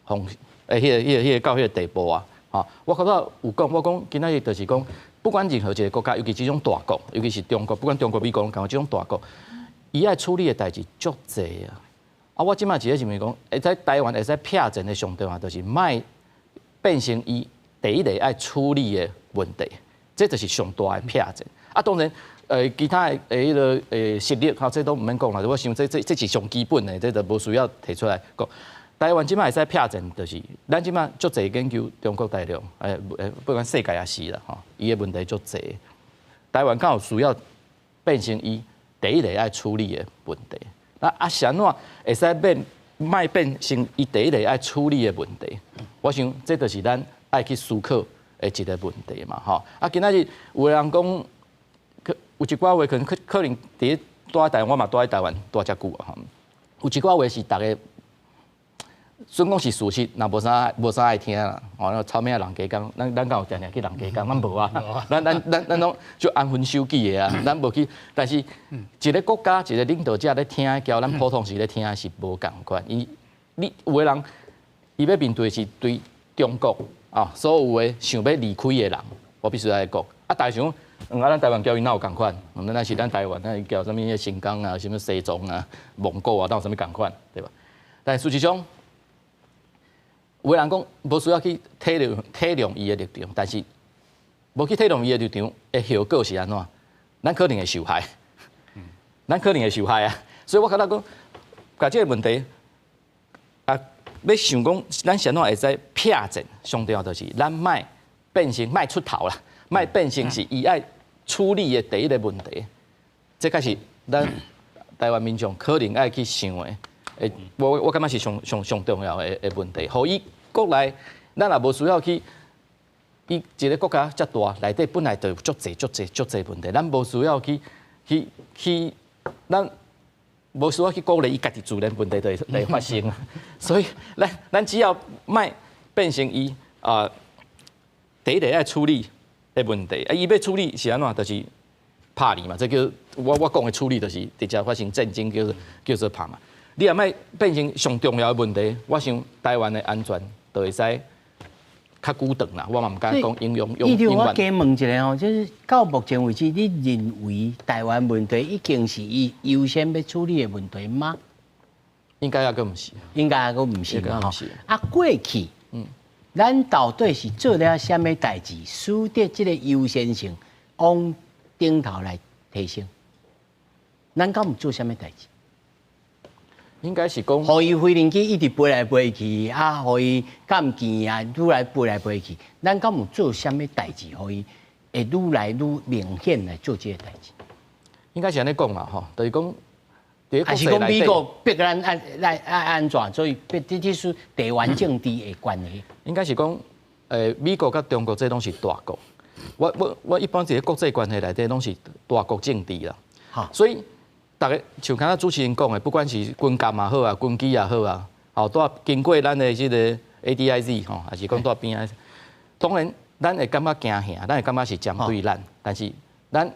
方，彼個到彼個地步啊！吼，我較早有講，我講今仔日就是講，不管任何一個國家，尤其這種大國，尤其是中國，不管中國、美國，攏共這種大國，伊愛處理的代誌足濟啊！啊，我這馬是咧認為講，會使台灣會使避戰的上重要就是莫變成伊第一個愛處理的問題，這就是上大的避戰。啊，當然，其他的彼個實力，吼，這都毋免講啦。我想這是上基本的，這就無需要提出來講。台灣這馬會使避戰，就是咱這馬足濟研究中國大陸，不管世界也是啦，吼，伊的問題足濟。台灣敢有需要變成伊第一個愛處理的問題？那啊，是按怎會使變？莫變成伊第一個愛處理的問題，我想這就是咱愛去思考的一個問題嘛，吼。啊，今仔日有的人講，可有一寡話可能可可能佇住佇台灣，我嘛住佇台灣住遮久啊，吼。有一寡話是逐家，算講是事實，若無啥愛聽啦。吼，那草嶺人加工，咱敢有定定去人加工？咱無啊。咱攏就安分守己的啊，咱無去。但是一個國家一個領導者咧聽，佮咱普通時咧聽是無仝款。伊你有的人，伊欲面對的是對中國啊，所有的想欲離開的人，我必須愛講。啊，大家想啊，咱台灣佮伊哪有仝款？咱是咱台灣，咱佮啥物新疆啊、啥物西藏啊、蒙古啊，哪有啥物仝款，對吧？但事實上，有人講無需要去體諒伊的立場，但是無去體諒伊的立場的後果是按怎？咱可能會受害，咱可能會受害啊！所以我感覺講，共這個問題啊，欲想講咱是按怎會使避戰，上重要就是咱莫變成莫出頭啦，莫變成是伊愛處理的第一個問題。這才是咱台灣民眾可能愛去想的。我感覺是上上上重要的問題。予伊國內，咱也無需要去。伊一個國家遮大，內底本來就有足濟足濟足濟問題，咱無需要去，咱無需要去鼓勵伊家己自然問題就會發生。所以，咱只要莫變成伊啊，第一個愛處理的問題。啊，伊欲處理是按怎？就是拍你嘛。這叫我講的處理，就是直接發生戰爭，叫做拍嘛。你若莫變成上重要的問題，我想台灣的安全就會使較久長啦，我嘛毋敢講永永永遠。我加問一下吼，就是到目前為止，你認為台灣問題已經是伊優先欲處理的問題嗎？應該猶閣毋是，應該猶閣毋是嘛吼。啊，過去，咱到底是做了啥物代誌，使得這個優先性往頂頭來提升？咱敢有做啥物代誌？應該是講，予伊飛行機一直飛來飛去，啊，予伊艦艦啊，愈來飛來飛去，咱敢有做啥物代誌，予伊會愈來愈明顯來做這個代誌？應該是按呢講啦，吼，就是講，還是講美國逼咱按來按按怎，所以逼這是地緣政治的關係。應該是講，美國佮中國這攏是大國，我一般佇國際關係內底攏是大國政治啦，所以。逐家像剛才主持人講的，不管是軍艦也好啊，軍機也好啊，吼，都經過咱的這個 ADIZ 吼，還是講佇邊仔，當然咱會感覺驚嚇，咱會感覺是針對咱，但是咱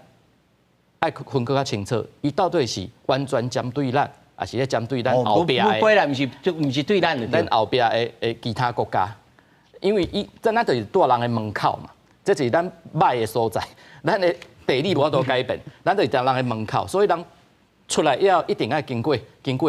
愛分閣較清楚，伊到底是完全針對咱，還是咧針對咱後壁的？毋是對咱的，咱後壁的其他國家，因為伊這咱就是蹛人的門口嘛，這就是咱䆀的所在，咱的地理無法度改變，咱就是佇人的門口，所以人出來以後一定愛經過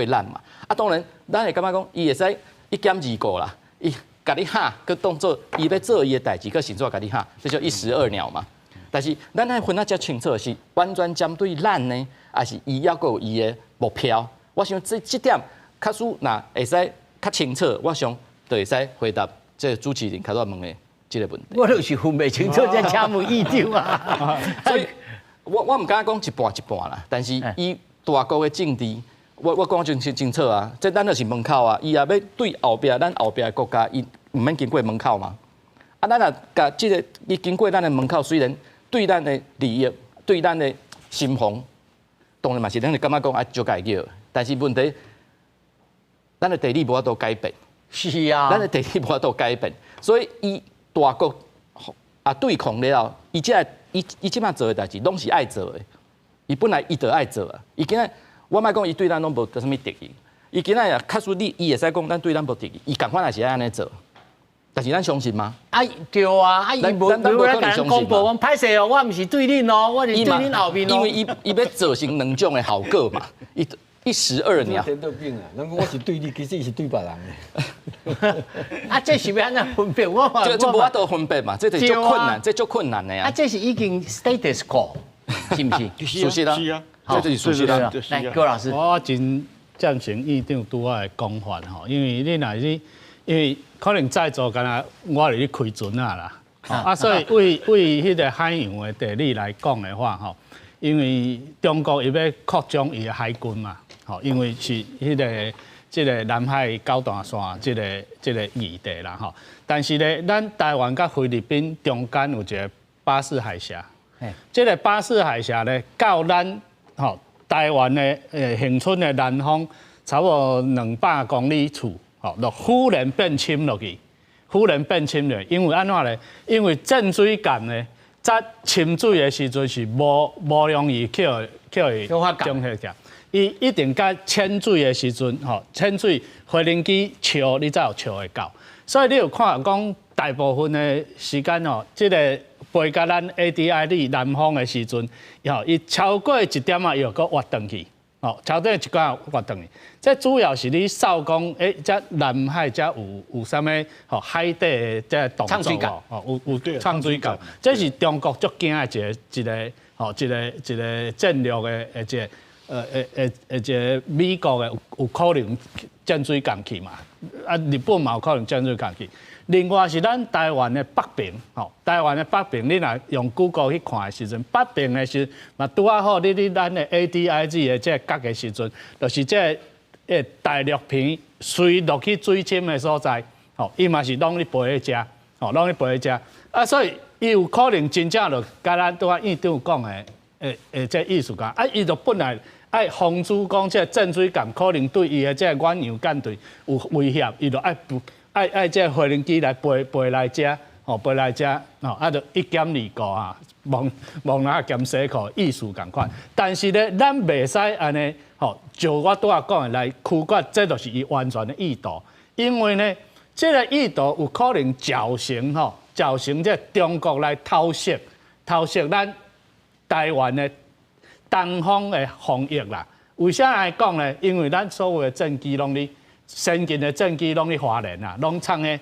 咱嘛。啊，當然，咱會感覺講，伊會使一兼二顧啦，伊共你嚇，閣當做伊欲做伊的代誌，閣順紲共你嚇，這叫一石二鳥嘛。但是咱愛分得遮清楚，是完全針對咱呢，還是伊猶閣有伊的目標？我想這點假使若會使較清楚，我想就會使回答這個主持人較早問的這個問題。我就是分袂清楚，才請問議長啊。所以我毋敢講一半一半啦，但是伊大國的政治，我講真清楚啊，這咱就是門口啊，伊若欲對後壁咱後壁的國家，伊毋免經過門口嘛。啊，咱若共這個伊經過咱的門口，雖然對咱的利益、對咱的心防，當然嘛是咱會感覺講啊，足該叫。但是問題，咱的地理無法度改變。是啊。咱的地理無法度改變，所以伊大國啊對抗了後，伊這伊伊這擺做的代誌，攏是愛做的。伊本來伊就愛做啊。伊今仔我莫講伊對咱攏無啥物敵意。伊今仔也假使你伊會使講咱對咱無敵意，伊仝款也是愛按呢做。但是咱相信嗎？啊對啊，啊伊無無來共咱公布，講歹勢哦，我毋是對恁哦，我是對恁後面哦。因為伊欲造成兩種的效果嘛，伊一石二鳥。顛倒反啊！人講我是對你，其實伊是對別人的。啊，這是欲按怎分辨？我這無法度分辨嘛，這就是足困難，這足困難的啊。啊，這是已經 status quo，是毋是？事實啊，這就是事實啊。來，郭老師，我真贊成院長拄仔的講法吼，因為你若是因為可能在座敢若我佇咧開船仔啦，啊，所以對彼個海洋的地理來講的話吼，因為中國伊欲擴張伊的海軍嘛，吼，因為是彼個這個南海九段線這個議題啦吼。但是咧，咱台灣佮菲律賓中間有一個巴士海峽，這個巴士海峽咧，到咱吼台灣的恆春的南方，差不多200公里處。吼，就忽然變深落去，忽然變深落，因為按怎咧？因為潛水艦呢，在深水的時陣是無容易去予伊衝起來。伊一定佮淺水的時陣，吼，淺水飛行機抾你才有抾會到。所以你有看講大部分的時間吼，這個飛佮咱 ADIZ 南方的時陣，吼，伊超過一點仔，伊又閣斡轉去。哦，朝頂一寡活轉去。這主要是咧掃講，這南海這有啥物吼海底的這動作哦，有藏水艦，這是中國足驚的一個吼一個戰略的一個美國的有可能潛水艦去嘛，啊日本嘛有可能潛水艦去。另外是咱台灣的北邊，吼，台灣的北邊，你若用 Google 去看的時陣，北邊的時嘛拄仔好，你佇咱的 ADIZ 的這個角的時陣，就是這個大陸片隨落去水深的所在，吼，伊嘛是攏咧飛咧遮，吼，攏咧飛咧遮，啊，所以伊有可能真正就佮咱拄仔院長講的，這意思共，啊，伊就本來愛防止講這個潛水艦可能對伊的這個遠洋艦隊有威脅，伊就愛愛這個飛行機來飛飛來遮，吼飛來遮，吼啊，就一兼二顧啊，望望哪兼西褲意思仝款。但是咧，咱袂使按呢，吼，照我拄仔講的來區割，這就是伊完全的意圖。因為呢，這個意圖有可能造成吼，造成這中國來偷襲，偷襲咱台灣的東方的防疫啦。為啥來講呢？因為咱所有的戰機攏佇先進的戰機攏佇花蓮啊，攏藏佇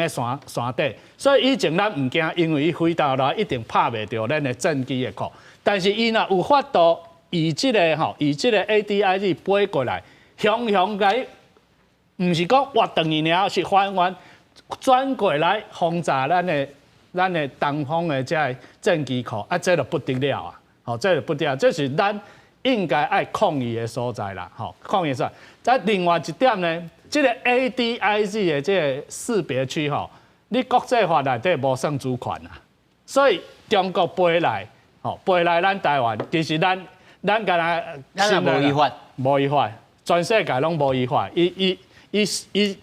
山山底，所以以前咱毋驚，因為伊飛彈來一定拍袂著咱的戰機的庫。但是伊若有法度以這個吼，以這個 ADIZ 飛過來，雄雄來，毋是講活轉去爾，是緩緩轉過來轟炸咱的東方的這個戰機庫，啊，這就不得了啊！吼，這就不得了，這是咱應該愛抗議的所在啦，吼，抗議所在。再另外一點呢，這個 ADIZ 的這個識別區吼，你國際法內底無算主權啊，所以中國飛來，吼飛來咱台灣，其實咱敢若咱也無違法，無違法，全世界攏無違法，伊伊伊伊，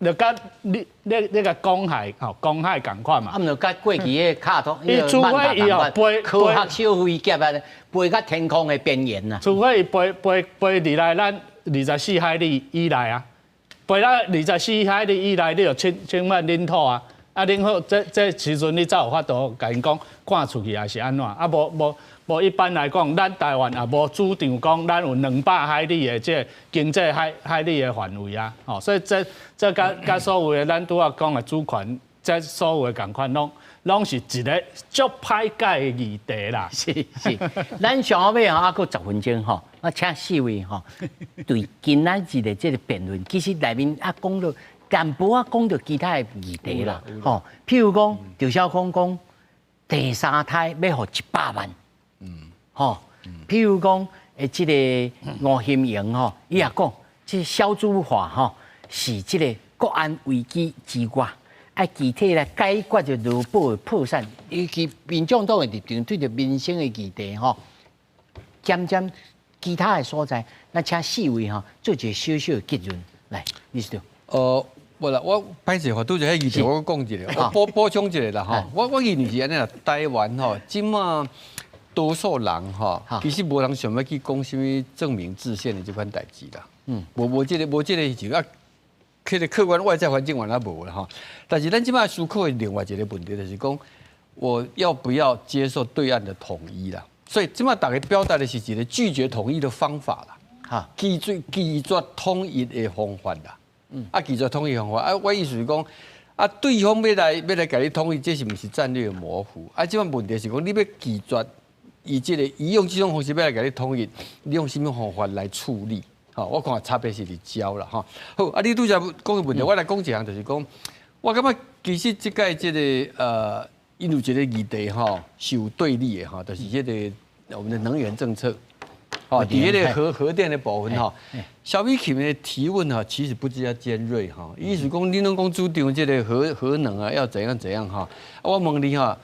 就佮你你個公海吼，公海仝款嘛。啊，毋就佮過去彼個卡通，伊除非伊哦飛科學小飛俠啊，飛到天空的邊緣啊。除非伊飛飛飛入來咱24海里以內啊，飛到24海里以內，你就侵犯領土啊。啊，領土這時陣你才有法度共𪜶講趕出去，還是按怎？啊，無無無，一般來講，咱台灣也無主張講咱有200海里的這個經濟海里的範圍啊。吼，所以這佮所謂的咱拄仔講的主權，這所有的仝款攏是一個足歹解的議題啦。是是，咱上後尾吼，猶閣10分鐘吼，我請四位吼，對今仔日的這個辯論，其實內面啊講到淡薄仔講著其他的議題啦，吼，譬如講趙少康講第三胎欲予100萬，吼，譬如講這個吳欣盈吼，伊也講這小組化吼是這個國安危機之外，愛具體來解決著勞保的破產，尤其民眾黨的立場對著民生的議題吼，兼兼其他的所在，咱請四位吼做一個小小的結論來，理事長。無啦，我歹勢吼，拄才彼議題我講一下，我補充一下啦吼。我認為是按呢啦，台灣吼，這馬多數人吼，其實無人想欲去講啥物正名制憲的這款代誌啦。無這個就啊，彼個客觀外在環境原來無啦吼。但是咱這馬思考的另外一個問題就是講，我要不要接受對岸的統一啦？所以這馬逐家表達的是一個拒絕統一的方法啦。拒絕統一的方法啦。啊，拒絕統一方法啊，我意思是講，啊，對方欲來共你統一，這是毋是戰略模糊？啊，這馬問題是講，你欲拒絕伊這個，伊用這種方式欲來共你統一，你用啥物方法來處理？吼，我看差別是佇遮啦，吼。好，啊，你拄才講的問題，我來講一項，就是講，我感覺其實這屆這個𪜶有一個議題吼，是有對立的吼，就是這個我們的能源政策。哦，佇彼個核電的部分吼，蕭美琴的提問哈，其實不只尖銳哈，意思講你攏講主張這個核能啊，要怎樣怎樣哈。啊，我問你哈，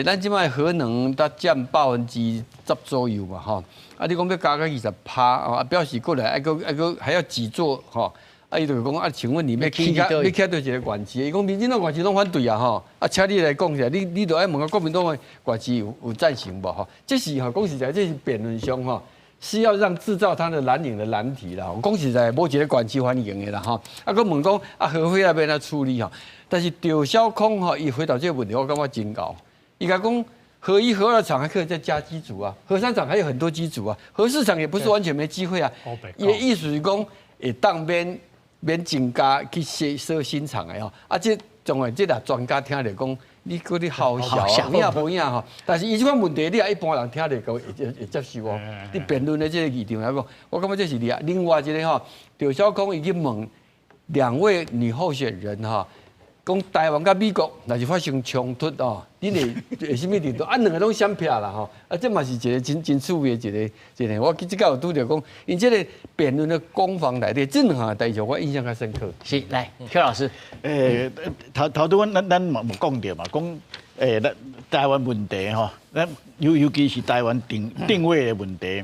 咱這擺核能才佔10%左右嘛吼，啊，你講欲加到20%啊，表示過來愛閣愛閣還要幾座吼？啊，伊就講啊，請問你欲起佗欲起佗一個縣市？伊講民進黨縣市攏反對啊吼，啊，請你來講一下，你著愛問啊，國民黨的縣市有贊成無吼？這是吼講實在，這是辯論上吼。是要讓製造他的藍營的難題啦。講實在，無一個縣市歡迎的啦吼。啊，閣問講啊，核廢料欲按怎處理吼？但是趙少康吼，伊回答這個問題，我感覺真𠢕。伊共講核一、核二厂还可以再加机组啊，核三厂还有很多机组啊，核四厂也不是完全没机会啊。伊意思是讲，会当免免增加去设设新厂的吼。啊，这当然这若专家听著讲，你阁咧唬潲，有影无影吼？但是伊这款问题，你也一般人听著会会会接受哦。你辩论的这个议场来讲，我感觉这是厉害。另外一个吼，赵少康伊去问两位女候选人哈。讲台湾佮美国若是发生冲突哦，恁会会啥物程度？啊，两个拢闪避啦吼！啊，这嘛是一个真真趣味的一个一个。我这个有拄著讲，𪜶这个辩论的攻防内底，这两项代志我印象较深刻。是，来，邱老师，头头拄阮咱咱嘛有讲著嘛，讲咱台湾问题吼，咱尤尤其是台湾定定位的问题，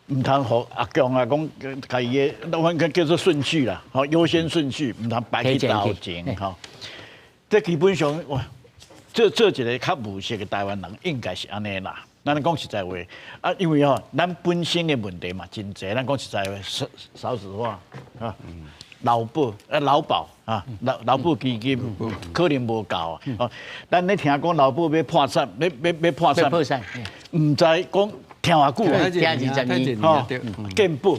毋通予阿强啊讲，共伊的，阮叫叫做顺序啦，吼，优先顺序，毋通摆去头前吼。这基本上，哇，做做一个较务实的台湾人，应该是按呢啦。咱讲实在话，啊，因为吼，咱本身的问题嘛真济。咱讲实在话，少少子化啊，劳保啊，劳保啊，劳劳保基金可能无够啊。哦，咱咧听讲劳保欲破产，欲欲欲破产，破产，毋知讲听偌久啊，听20年，吼，健保，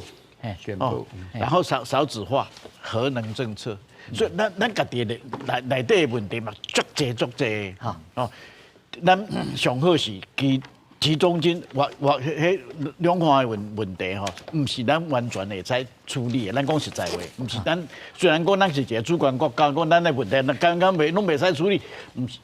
哦，然后少少子化、核能政策。所以咱咱家己的内内底的问题嘛，足济足济，哦，咱上好是集集中精，我我彼两岸的问问题吼，毋是咱完全会使处理的。咱讲实在话，毋是咱虽然讲咱是一个主权国家，讲咱的问题，咱刚刚袂拢袂使处理，毋是，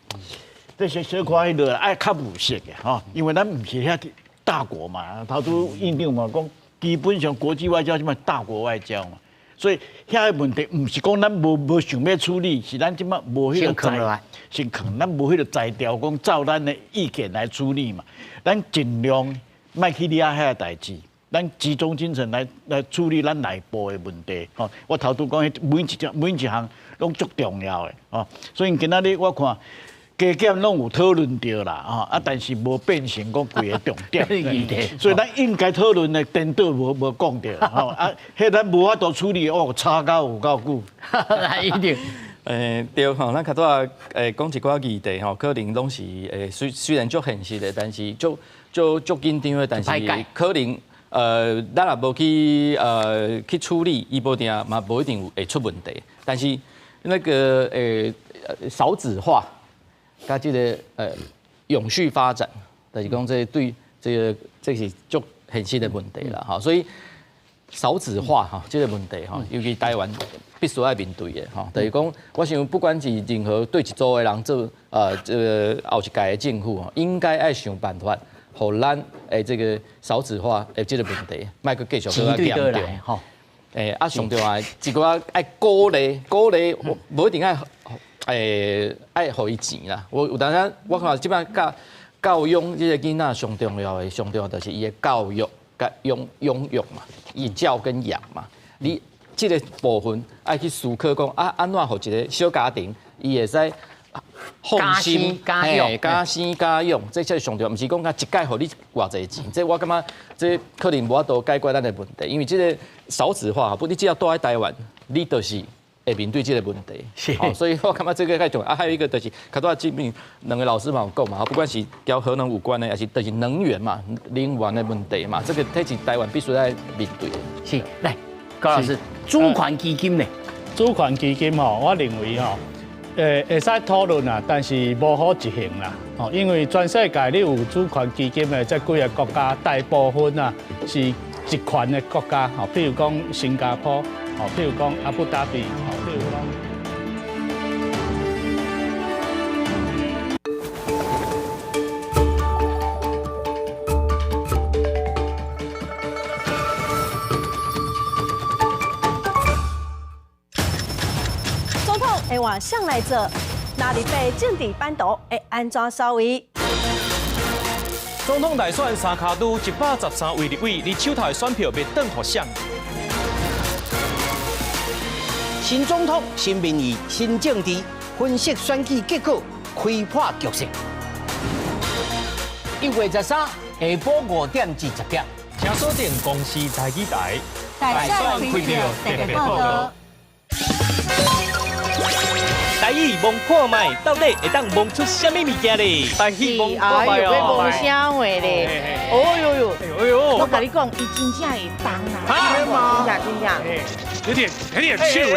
这些小可彼落爱较务实的吼，因为咱毋是遐大国嘛，头拄院长嘛讲，基本上国际外交什么大国外交嘛。所以遐个问题毋是讲咱无无想欲处理，是咱这摆无彼个才，先囥，咱无彼个才调，讲照咱的意见来处理嘛。咱尽量莫去理遐个代志，咱集中精神来来处理咱内部的问题。吼，我头拄讲彼每一项每一项拢足重要的。吼，所以今仔日我看加减拢有讨论著啦，吼啊，但是无变成讲规个重点，所以咱应该讨论的颠倒无无讲著，吼啊，彼咱无法度处理，哦，吵到有够久，一定。对吼，咱较拄仔讲一寡议题吼，可能拢是虽虽然足现实的，但是足足足紧张的，但是可能咱也无去去处理，伊无定嘛无一定会出问题。但是那个少子化。佮这个永续发展，就是讲这对这个这是足现实的问题啦，吼，所以少子化吼这个问题吼，尤其台湾必须爱面对的吼，就是讲，我想不管是任何对一组的人做这个后一届的政府吼，应该爱想办法，予咱的这个少子化的这个问题，莫阁继续阁较严重吼。啊，上重要的一寡爱鼓励鼓励，无一定爱。爱予伊钱啦。我有当时我看这摆教教养这个囡仔上重要的，上重要就是伊的教育佮养养育嘛，伊教跟养嘛。你这个部分爱去思考讲啊，按怎予一个小家庭，伊会使放心，嘿，加生加养，这才是上重要。毋是讲佮一届予你偌济钱，这我感觉这可能无法度解决咱的问题，因为这个少子化，不，你只要住伫台湾，你就是。会面对这个问题，是，所以我感觉这个较重要。啊，还有一个就是，较拄仔这边两个老师嘛有讲嘛，不管是佮核能有关的，还是就是能源嘛，能源的问题嘛，这个这是台湾必须爱面对的。是，来，高老师，主权基金呢？主权基金吼，我认为吼，会使讨论啦，但是无好执行啦。吼，因为全世界你有主权基金的这几个国家，大部分啊是集权的国家，吼，比如讲新加坡。哦，譬如讲阿布达比，哦，譬如讲。总统会换谁来做？哪里被政治版图会按怎扫位？总统大选三跤拄113位立委，你手头的选票欲转予谁？新总统、新民意、新政治，分析选举结果，开破局势。1月13下晡5点至10点，请锁定公视台语台，大选开票特别报道。台語摸看覓，到底會當摸出啥物物件咧？台語摸看覓。哎呦，欲摸啥貨咧？哦呦呦，哎呦，我共你講，伊真正會動啦，真正真正。有點有點手啦。